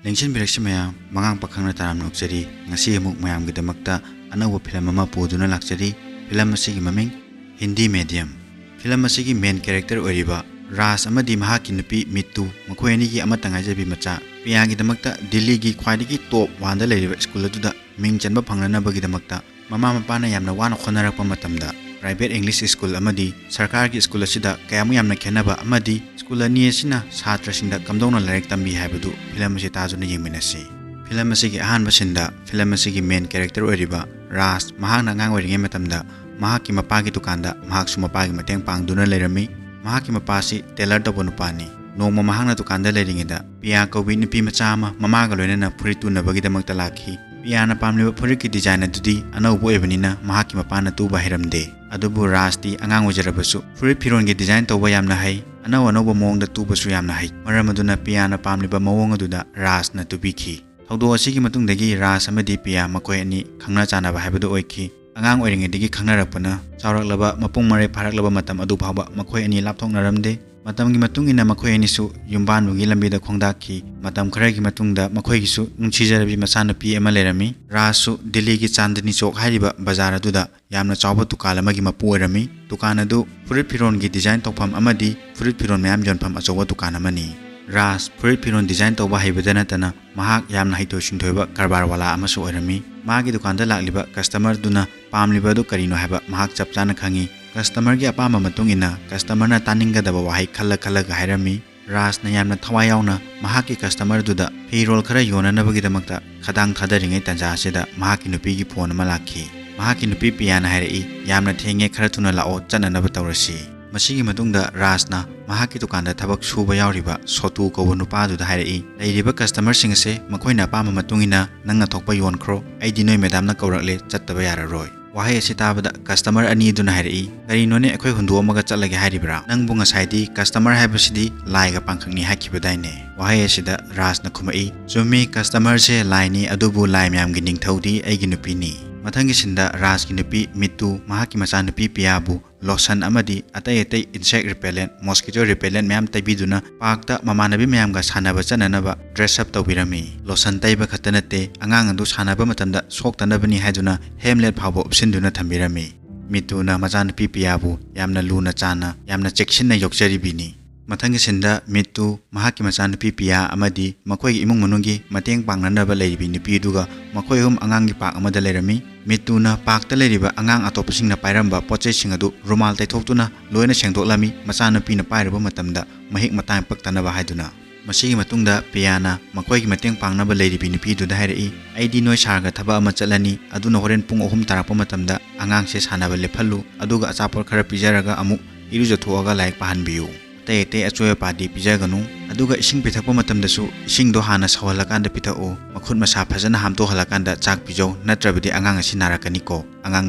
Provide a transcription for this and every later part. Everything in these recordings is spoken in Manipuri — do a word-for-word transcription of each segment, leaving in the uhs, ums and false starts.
ꯅꯤꯡꯁꯤꯡꯕꯤꯔꯛꯁꯤ ꯃꯌꯥꯝ, ꯃꯉꯥꯡ ꯄꯥꯈꯪꯅ ꯇꯔꯥꯝꯅ ꯑꯣꯛꯆꯔꯤ꯫ ꯉꯁꯤ ꯑꯃꯨꯛ ꯃꯌꯥꯝꯒꯤꯗꯃꯛꯇ ꯑꯅꯧꯕ ꯐꯤꯂꯝ ꯑꯃ ꯄꯨꯗꯨꯅ ꯂꯥꯛꯆꯔꯤ꯫ ꯐꯤꯂꯝ ꯑꯁꯤꯒꯤ ꯃꯃꯤꯡ ꯍꯤꯟꯗꯤ ꯃꯦꯗꯤꯌꯝ꯫ ꯐꯤꯂꯝ ꯑꯁꯤꯒꯤ ꯃꯦꯟ ꯀꯦꯔꯦꯛꯇꯔ ꯑꯣꯏꯔꯤꯕ ꯔꯥꯖ ꯑꯃꯗꯤ ꯃꯍꯥꯛꯀꯤ ꯅꯨꯄꯤ ꯃꯤꯇꯨ, ꯃꯈꯣꯏ ꯑꯅꯤꯒꯤ ꯑꯃꯠꯇ ꯉꯥꯏꯖꯕꯤ ꯃꯆꯥ ꯄꯤꯌꯥꯒꯤꯗꯃꯛꯇ ꯗꯤꯜꯂꯤꯒꯤ ꯈ꯭ꯋꯥꯏꯗꯒꯤ ꯇꯣꯞ ꯋꯥꯟꯗ ꯂꯩꯔꯤꯕ ꯁ꯭ꯀꯨꯜ ꯑꯗꯨꯗ ꯃꯤꯡ ꯆꯟꯕ ꯐꯪꯅꯅꯕꯒꯤꯗꯃꯛꯇ ꯃꯃꯥ ꯃꯄꯥꯅ ꯌꯥꯝꯅ ꯋꯥꯅ ꯍꯣꯠꯅꯔꯛꯄ ꯃꯇꯝꯗ, ꯄ꯭ꯔꯥꯏꯚꯦꯠ ꯏꯪꯂꯤꯁ ꯁ꯭ꯀꯨꯜ ꯑꯃꯗꯤ ꯁꯔꯀꯥꯔꯒꯤ ꯁ꯭ꯀꯨꯜ ꯑꯁꯤꯗ ꯀꯌꯥꯃꯨꯛ ꯌꯥꯝꯅ ꯈꯦꯠꯅꯕ ꯑꯃꯗꯤ ꯁ꯭ꯀꯨꯜ ꯑꯅꯤ ꯑꯁꯤꯅ ꯁꯥꯇ꯭ꯔꯁꯤꯡꯗ ꯀꯝꯗꯧꯅ ꯂꯥꯏꯔꯤꯛ ꯇꯝꯕꯤ ꯍꯥꯏꯕꯗꯨ ꯐꯤꯂꯝ ꯑꯁꯤ ꯇꯥꯗꯨꯅ ꯌꯦꯡꯃꯤꯟꯅꯁꯤ꯫ ꯐꯤꯂꯝ ꯑꯁꯤꯒꯤ ꯑꯍꯥꯟꯕ ꯁꯤꯟꯗ ꯐꯤꯂꯝ ꯑꯁꯤꯒꯤ ꯃꯦꯟ ꯀꯦꯔꯦꯛꯇꯔ ꯑꯣꯏꯔꯤꯕ ꯔꯥꯖ ꯃꯍꯥꯛꯅ ꯑꯉꯥꯡ ꯑꯣꯏꯔꯤꯉꯩ ꯃꯇꯝꯗ ꯃꯍꯥꯛꯀꯤ ꯃꯄꯥꯒꯤ ꯗꯨꯀꯥꯟꯗ ꯃꯍꯥꯛꯁꯨ ꯃꯄꯥꯒꯤ ꯃꯇꯦꯡ ꯄꯥꯡꯗꯨꯅ ꯂꯩꯔꯝꯃꯤ꯫ ꯃꯍꯥꯛꯀꯤ ꯃꯄꯥꯁꯤ ꯇꯦꯂꯔ ꯇꯧꯕ ꯅꯨꯄꯥꯅꯤ꯫ ꯅꯣꯡꯃ ꯃꯍꯥꯛꯅ ꯗꯨꯀꯥꯟꯗ ꯂꯩꯔꯤꯉꯩꯗ ꯄꯤꯌꯥ ꯀꯧꯕꯤ ꯅꯨꯄꯤ ꯃꯆꯥ ꯑꯃ ꯃꯃꯥꯒ ꯂꯣꯏꯅꯅ ꯐꯨꯔꯤꯠ ꯇꯨꯅꯕꯒꯤꯗꯃꯛꯇ ꯂꯥꯛꯈꯤ꯫ ꯄꯤꯌꯥꯅ ꯄꯥꯝꯂꯤꯕ ꯐꯨꯔꯤꯠꯀꯤ ꯗꯤꯖꯥꯏꯟ ꯑꯗꯨꯗꯤ ꯑꯅꯧꯕ ꯑꯣꯏꯕꯅꯤꯅ ꯃꯍꯥꯛꯀꯤ ꯃꯄꯥꯅ ꯇꯨꯕ ꯍꯩꯔꯝꯗꯦ꯫ ꯑꯗꯨꯕꯨ ꯔꯥꯖꯇꯤ ꯑꯉꯥꯡ ꯑꯣꯏꯖꯔꯕꯁꯨ ꯐꯨꯔꯤꯠ ꯐꯤꯔꯣꯟꯒꯤ ꯗꯤꯖꯥꯏꯟ ꯇꯧꯕ ꯌꯥꯝꯅ ꯍꯩ, ꯑꯅꯧ ꯑꯅꯧꯕ ꯃꯑꯣꯡꯗ ꯇꯨꯕꯁꯨ ꯌꯥꯝꯅ ꯍꯩ꯫ ꯃꯔꯝ ꯑꯗꯨꯅ ꯄꯤꯌꯥꯅ ꯄꯥꯝꯂꯤꯕ ꯃꯑꯣꯡ ꯑꯗꯨꯗ ꯔꯥꯖꯅ ꯇꯨꯕꯤꯈꯤ꯫ ꯊꯧꯗꯣꯛ ꯑꯁꯤꯒꯤ ꯃꯇꯨꯡꯗꯒꯤ ꯔꯥꯖ ꯑꯃꯗꯤ ꯄꯤꯌꯥ ꯃꯈꯣꯏ ꯑꯅꯤ ꯈꯪꯅ ꯆꯥꯟꯅꯕ ꯍꯥꯏꯕꯗꯨ ꯑꯣꯏꯈꯤ꯫ ꯑꯉꯥꯡ ꯑꯣꯏꯔꯤꯉꯩꯗꯒꯤ ꯈꯪꯅꯔꯛꯄꯅ ꯆꯥꯎꯔꯛꯂꯕ, ꯃꯄꯨꯡ ꯃꯔꯩ ꯐꯥꯔꯛꯂꯕ ꯃꯇꯝ ꯑꯗꯨ ꯐꯥꯎꯕ ꯃꯈꯣꯏ ꯑꯅꯤ ꯂꯥꯞꯊꯣꯛꯅꯔꯝꯗꯦ꯫ ꯃꯇꯝꯒꯤ ꯃꯇꯨꯡ ꯏꯟꯅ ꯃꯈꯣꯏ ꯑꯅꯤꯁꯨ ꯌꯨꯝꯕꯥꯟꯕꯒꯤ ꯂꯝꯕꯤꯗ ꯈꯣꯡꯗꯥꯈꯤ꯫ ꯃꯇꯝ ꯈꯔꯒꯤ ꯃꯇꯨꯡꯗ ꯃꯈꯣꯏꯒꯤꯁꯨ ꯅꯨꯡꯁꯤꯖꯔꯕꯤ ꯃꯆꯥꯅꯨꯄꯤ ꯑꯃ ꯂꯩꯔꯝꯃꯤ꯫ ꯔꯥꯖꯁꯨ ꯗꯤꯜꯂꯤꯒꯤ ꯆꯥꯟꯗꯅꯤ ꯆꯧꯛ ꯍꯥꯏꯔꯤꯕ ꯕꯖꯥꯔ ꯑꯗꯨꯗ ꯌꯥꯝꯅ ꯆꯥꯎꯕ ꯗꯨꯀꯥꯟ ꯑꯃꯒꯤ ꯃꯄꯨ ꯑꯣꯏꯔꯝꯃꯤ꯫ ꯗꯨꯀꯥꯟ ꯑꯗꯨ ꯐꯨꯔꯤꯠ ꯐꯤꯔꯣꯟꯒꯤ ꯗꯤꯖꯥꯏꯟ ꯇꯧꯐꯝ ꯑꯃꯗꯤ ꯐꯨꯔꯤꯠ ꯐꯤꯔꯣꯟ ꯃꯌꯥꯝ ꯌꯣꯟꯐꯝ ꯑꯆꯧꯕ ꯗꯨꯀꯥꯟ ꯑꯃꯅꯤ꯫ ꯔꯥꯖ ꯐꯨꯔꯤꯠ ꯐꯤꯔꯣꯟ ꯗꯤꯖꯥꯏꯟ ꯇꯧꯕ ꯍꯩꯕꯗ ꯅꯠꯇꯅ ꯃꯍꯥꯛ ꯌꯥꯝꯅ ꯍꯩꯊꯣꯏ ꯁꯤꯡꯊꯣꯏꯕ ꯀꯔꯕꯥꯔ ꯋꯥꯂꯥ ꯑꯃꯁꯨ ꯑꯣꯏꯔꯝꯃꯤ꯫ ꯃꯥꯒꯤ ꯗꯨꯀꯥꯟꯗ ꯂꯥꯛꯂꯤꯕ ꯀꯁꯇꯃꯔꯗꯨꯅ ꯄꯥꯝꯂꯤꯕ ꯑꯗꯨ ꯀꯔꯤꯅꯣ ꯍꯥꯏꯕ ꯃꯍꯥꯛ ꯆꯞ ꯆꯥꯅ ꯈꯪꯏ꯫ ꯀꯁꯇꯃꯔꯒꯤ ꯑꯄꯥꯝꯕ ꯃꯇꯨꯡ ꯏꯟꯅ ꯀꯁꯇꯃꯔꯅ ꯇꯥꯅꯤꯡꯒꯗꯕ ꯋꯥꯍꯩ ꯈꯜꯂ ꯈꯜꯂꯒ ꯍꯥꯏꯔꯝꯃꯤ꯫ ꯔꯥꯖꯅ ꯌꯥꯝꯅ ꯊꯋꯥꯏ ꯌꯥꯎꯅ ꯃꯍꯥꯛꯀꯤ ꯀꯁꯇꯃꯔꯗꯨꯗ ꯐꯤꯔꯣꯜ ꯈꯔ ꯌꯣꯟꯅꯅꯕꯒꯤꯗꯃꯛꯇ ꯈꯗꯥꯡ ꯊꯥꯗꯔꯤꯉꯩ ꯇꯥꯟꯖꯥ ꯑꯁꯤꯗ ꯃꯍꯥꯛꯀꯤ ꯅꯨꯄꯤꯒꯤ ꯐꯣꯟ ꯑꯃ ꯂꯥꯛꯈꯤ꯫ ꯃꯍꯥꯛꯀꯤ ꯅꯨꯄꯤ ꯄꯤꯌꯥꯅ ꯍꯥꯏꯔꯛꯏ, "ꯌꯥꯝꯅ ꯊꯦꯡꯉꯦ, ꯈꯔ ꯊꯨꯅ ꯂꯥꯛꯑꯣ, ꯆꯠꯅꯅꯕ ꯇꯧꯔꯁꯤ"꯫ ꯃꯁꯤꯒꯤ ꯃꯇꯨꯡꯗ ꯔꯥꯖꯅ ꯃꯍꯥꯛꯀꯤ ꯗꯨꯀꯥꯟꯗ ꯊꯕꯛ ꯁꯨꯕ ꯌꯥꯎꯔꯤꯕ ꯁꯣꯇꯨ ꯀꯧꯕ ꯅꯨꯄꯥꯗꯨꯗ ꯍꯥꯏꯔꯛꯏ, "ꯂꯩꯔꯤꯕ ꯀꯁꯇꯃꯔꯁꯤꯡ ꯑꯁꯦ ꯃꯈꯣꯏꯅ ꯑꯄꯥꯝꯕ ꯃꯇꯨꯡ ꯏꯟꯅ ꯅꯪꯅ ꯊꯣꯛꯄ ꯌꯣꯟꯈ꯭ꯔꯣ, ꯑꯩꯗꯤ ꯅꯣꯏ ꯃꯦꯗꯥꯝꯅ ꯀꯧꯔꯛꯂꯦ, ꯆꯠꯇꯕ ꯌꯥꯔꯔꯣꯏ"꯫ ꯋꯥꯍꯩ ꯑꯁꯤ ꯇꯥꯕꯗ ꯀꯁꯇꯃꯔ ꯑꯅꯤꯗꯨꯅ ꯍꯥꯏꯔꯛꯏ, "ꯀꯔꯤꯅꯣꯅꯦ, ꯑꯩꯈꯣꯏ ꯍꯨꯟꯗꯣꯛꯑꯝꯃꯒ ꯆꯠꯂꯒꯦ ꯍꯥꯏꯔꯤꯕ꯭ꯔꯥ? ꯅꯪꯕꯨ ꯉꯁꯥꯏꯗꯤ ꯀꯁꯇꯃꯔ ꯍꯥꯏꯕꯁꯤꯗꯤ ꯂꯥꯏꯒ ꯄꯥꯡꯈꯛꯅꯤ ꯍꯥꯏꯈꯤꯕꯗꯥꯏꯅꯦ?" ꯋꯥꯍꯩ ꯑꯁꯤꯗ ꯔꯥꯖꯅ ꯈꯨꯝꯃꯛꯏ, "ꯆꯨꯝꯃꯤ, ꯀꯁꯇꯃꯔꯁꯦ ꯂꯥꯏꯅꯤ, ꯑꯗꯨꯕꯨ ꯂꯥꯏ ꯃꯌꯥꯝꯒꯤ ꯅꯤꯡꯊꯧꯗꯤ ꯑꯩꯒꯤ ꯅꯨꯄꯤꯅꯤ"꯫ ꯃꯊꯪꯒꯤ ꯁꯤꯟꯗ ꯔꯥꯖꯀꯤ ꯅꯨꯄꯤ ꯃꯤꯇꯨ ꯃꯍꯥꯛꯀꯤ ꯃꯆꯥꯅꯨꯄꯤ ꯄꯤꯌꯥꯕꯨ ꯂꯣꯁꯟ ꯑꯃꯗꯤ ꯑꯇꯩ ꯑꯇꯩ insect repellent, mosquito repellent ꯃꯌꯥꯝ ꯇꯩꯕꯤꯗꯨꯅ ꯄꯥꯔꯛꯇ ꯃꯃꯥꯟꯅꯕꯤ ꯃꯌꯥꯝꯒ ꯁꯥꯟꯅꯕ ꯆꯠꯅꯅꯕ dress up ꯇꯧꯕꯤꯔꯝꯃꯤ꯫ ꯂꯣꯁꯟ ꯇꯩꯕ ꯈꯛꯇ ꯅꯠꯇꯦ, ꯑꯉꯥꯡ ꯑꯗꯨ ꯁꯥꯟꯅꯕ ꯃꯇꯝꯗ ꯁꯣꯛꯇꯅꯕꯅꯤ ꯍꯥꯏꯗꯨꯅ helmet ꯐꯥꯎꯕ ꯎꯞꯁꯤꯟꯗꯨꯅ ꯊꯝꯕꯤꯔꯝꯃꯤ꯫ ꯃꯤꯇꯨꯅ ꯃꯆꯥꯅꯨꯄꯤ ꯄꯤꯌꯥꯕꯨ ꯌꯥꯝꯅ ꯂꯨꯅ ꯆꯥꯟꯅ, ꯌꯥꯝꯅ ꯆꯦꯛꯁꯤꯟꯅ ꯌꯣꯛꯆꯔꯤꯕꯤꯅꯤ꯫ ꯃꯊꯪꯒꯤ ꯁꯤꯟꯗ ꯃꯤꯇꯨ, ꯃꯍꯥꯛꯀꯤ ꯃꯆꯥꯅꯨꯄꯤ ꯄꯤꯌꯥ ꯑꯃꯗꯤ ꯃꯈꯣꯏꯒꯤ ꯏꯃꯨꯡ ꯃꯅꯨꯡꯒꯤ ꯃꯇꯦꯡ ꯄꯥꯡꯅꯅꯕ ꯂꯩꯔꯤꯕꯤ ꯅꯨꯄꯤ ꯑꯗꯨꯒ ꯃꯈꯣꯏ ꯑꯍꯨꯝ ꯑꯉꯥꯡꯒꯤ ꯄꯥꯔꯛ ꯑꯃꯗ ꯂꯩꯔꯝꯃꯤ꯫ ꯃꯤꯇꯨꯅ ꯄꯥꯔꯛꯇ ꯂꯩꯔꯤꯕ ꯑꯉꯥꯡ ꯑꯇꯣꯞꯄꯁꯤꯡꯅ ꯄꯥꯏꯔꯝꯕ ꯄꯣꯠ ꯆꯩꯁꯤꯡ ꯑꯗꯨ ꯔꯨꯃꯥꯜ ꯇꯩꯊꯣꯛꯇꯨꯅ ꯂꯣꯏꯅ ꯁꯦꯡꯗꯣꯛꯂꯝꯃꯤ, ꯃꯆꯥꯅꯨꯄꯤꯅ ꯄꯥꯏꯔꯨꯕ ꯃꯇꯝꯗ ꯃꯍꯤꯛ ꯃꯇꯥꯏ ꯄꯛꯇꯅꯕ ꯍꯥꯏꯗꯨꯅ꯫ ꯃꯁꯤꯒꯤ ꯃꯇꯨꯡꯗ ꯄꯤꯌꯥꯅ ꯃꯈꯣꯏꯒꯤ ꯃꯇꯦꯡ ꯄꯥꯡꯅꯕ ꯂꯩꯔꯤꯕꯤ ꯅꯨꯄꯤꯗꯨꯗ ꯍꯥꯏꯔꯛꯏ, "ꯑꯩꯗꯤ ꯅꯣꯏ ꯁꯥꯔꯒ ꯊꯕꯛ ꯑꯃ ꯆꯠꯂꯅꯤ, ꯑꯗꯨꯅ ꯍꯣꯔꯦꯟ ꯄꯨꯡ ꯑꯍꯨꯝ ꯇꯥꯔꯛꯄ ꯃꯇꯝꯗ ꯑꯉꯥꯡꯁꯦ ꯁꯥꯟꯅꯕ ꯂꯦꯞꯍꯜꯂꯨ, ꯑꯗꯨꯒ ꯑꯆꯥꯄꯣꯠ ꯈꯔ ꯄꯤꯖꯔꯒ ꯑꯃꯨꯛ ꯏꯔꯨꯖꯊꯣꯛꯑꯒ ꯂꯥꯏꯔꯤꯛ ꯄꯥꯍꯟꯕꯤꯌꯨ꯫ ꯑꯇꯩ ꯑꯇꯩ ꯑꯆꯣꯏ ꯑꯄꯥꯗꯤ ꯄꯤꯖꯒꯅꯨ, ꯑꯗꯨꯒ ꯏꯁꯤꯡ ꯄꯤꯊꯛꯄ ꯃꯇꯝꯗꯁꯨ ꯏꯁꯤꯡꯗꯣ ꯍꯥꯟꯅ ꯁꯧꯍꯜꯂꯀꯥꯟꯗ ꯄꯤꯊꯛꯎ, ꯃꯈꯨꯠ ꯃꯁꯥ ꯐꯖꯅ ꯍꯥꯝꯗꯣꯛꯍꯜꯂꯀꯥꯟꯗ ꯆꯥꯛ ꯄꯤꯖꯧ, ꯅꯠꯇ꯭ꯔꯕꯗꯤ ꯑꯉꯥꯡ ꯑꯁꯤ ꯅꯥꯔꯛꯀꯅꯤꯀꯣ, ꯑꯉꯥꯡ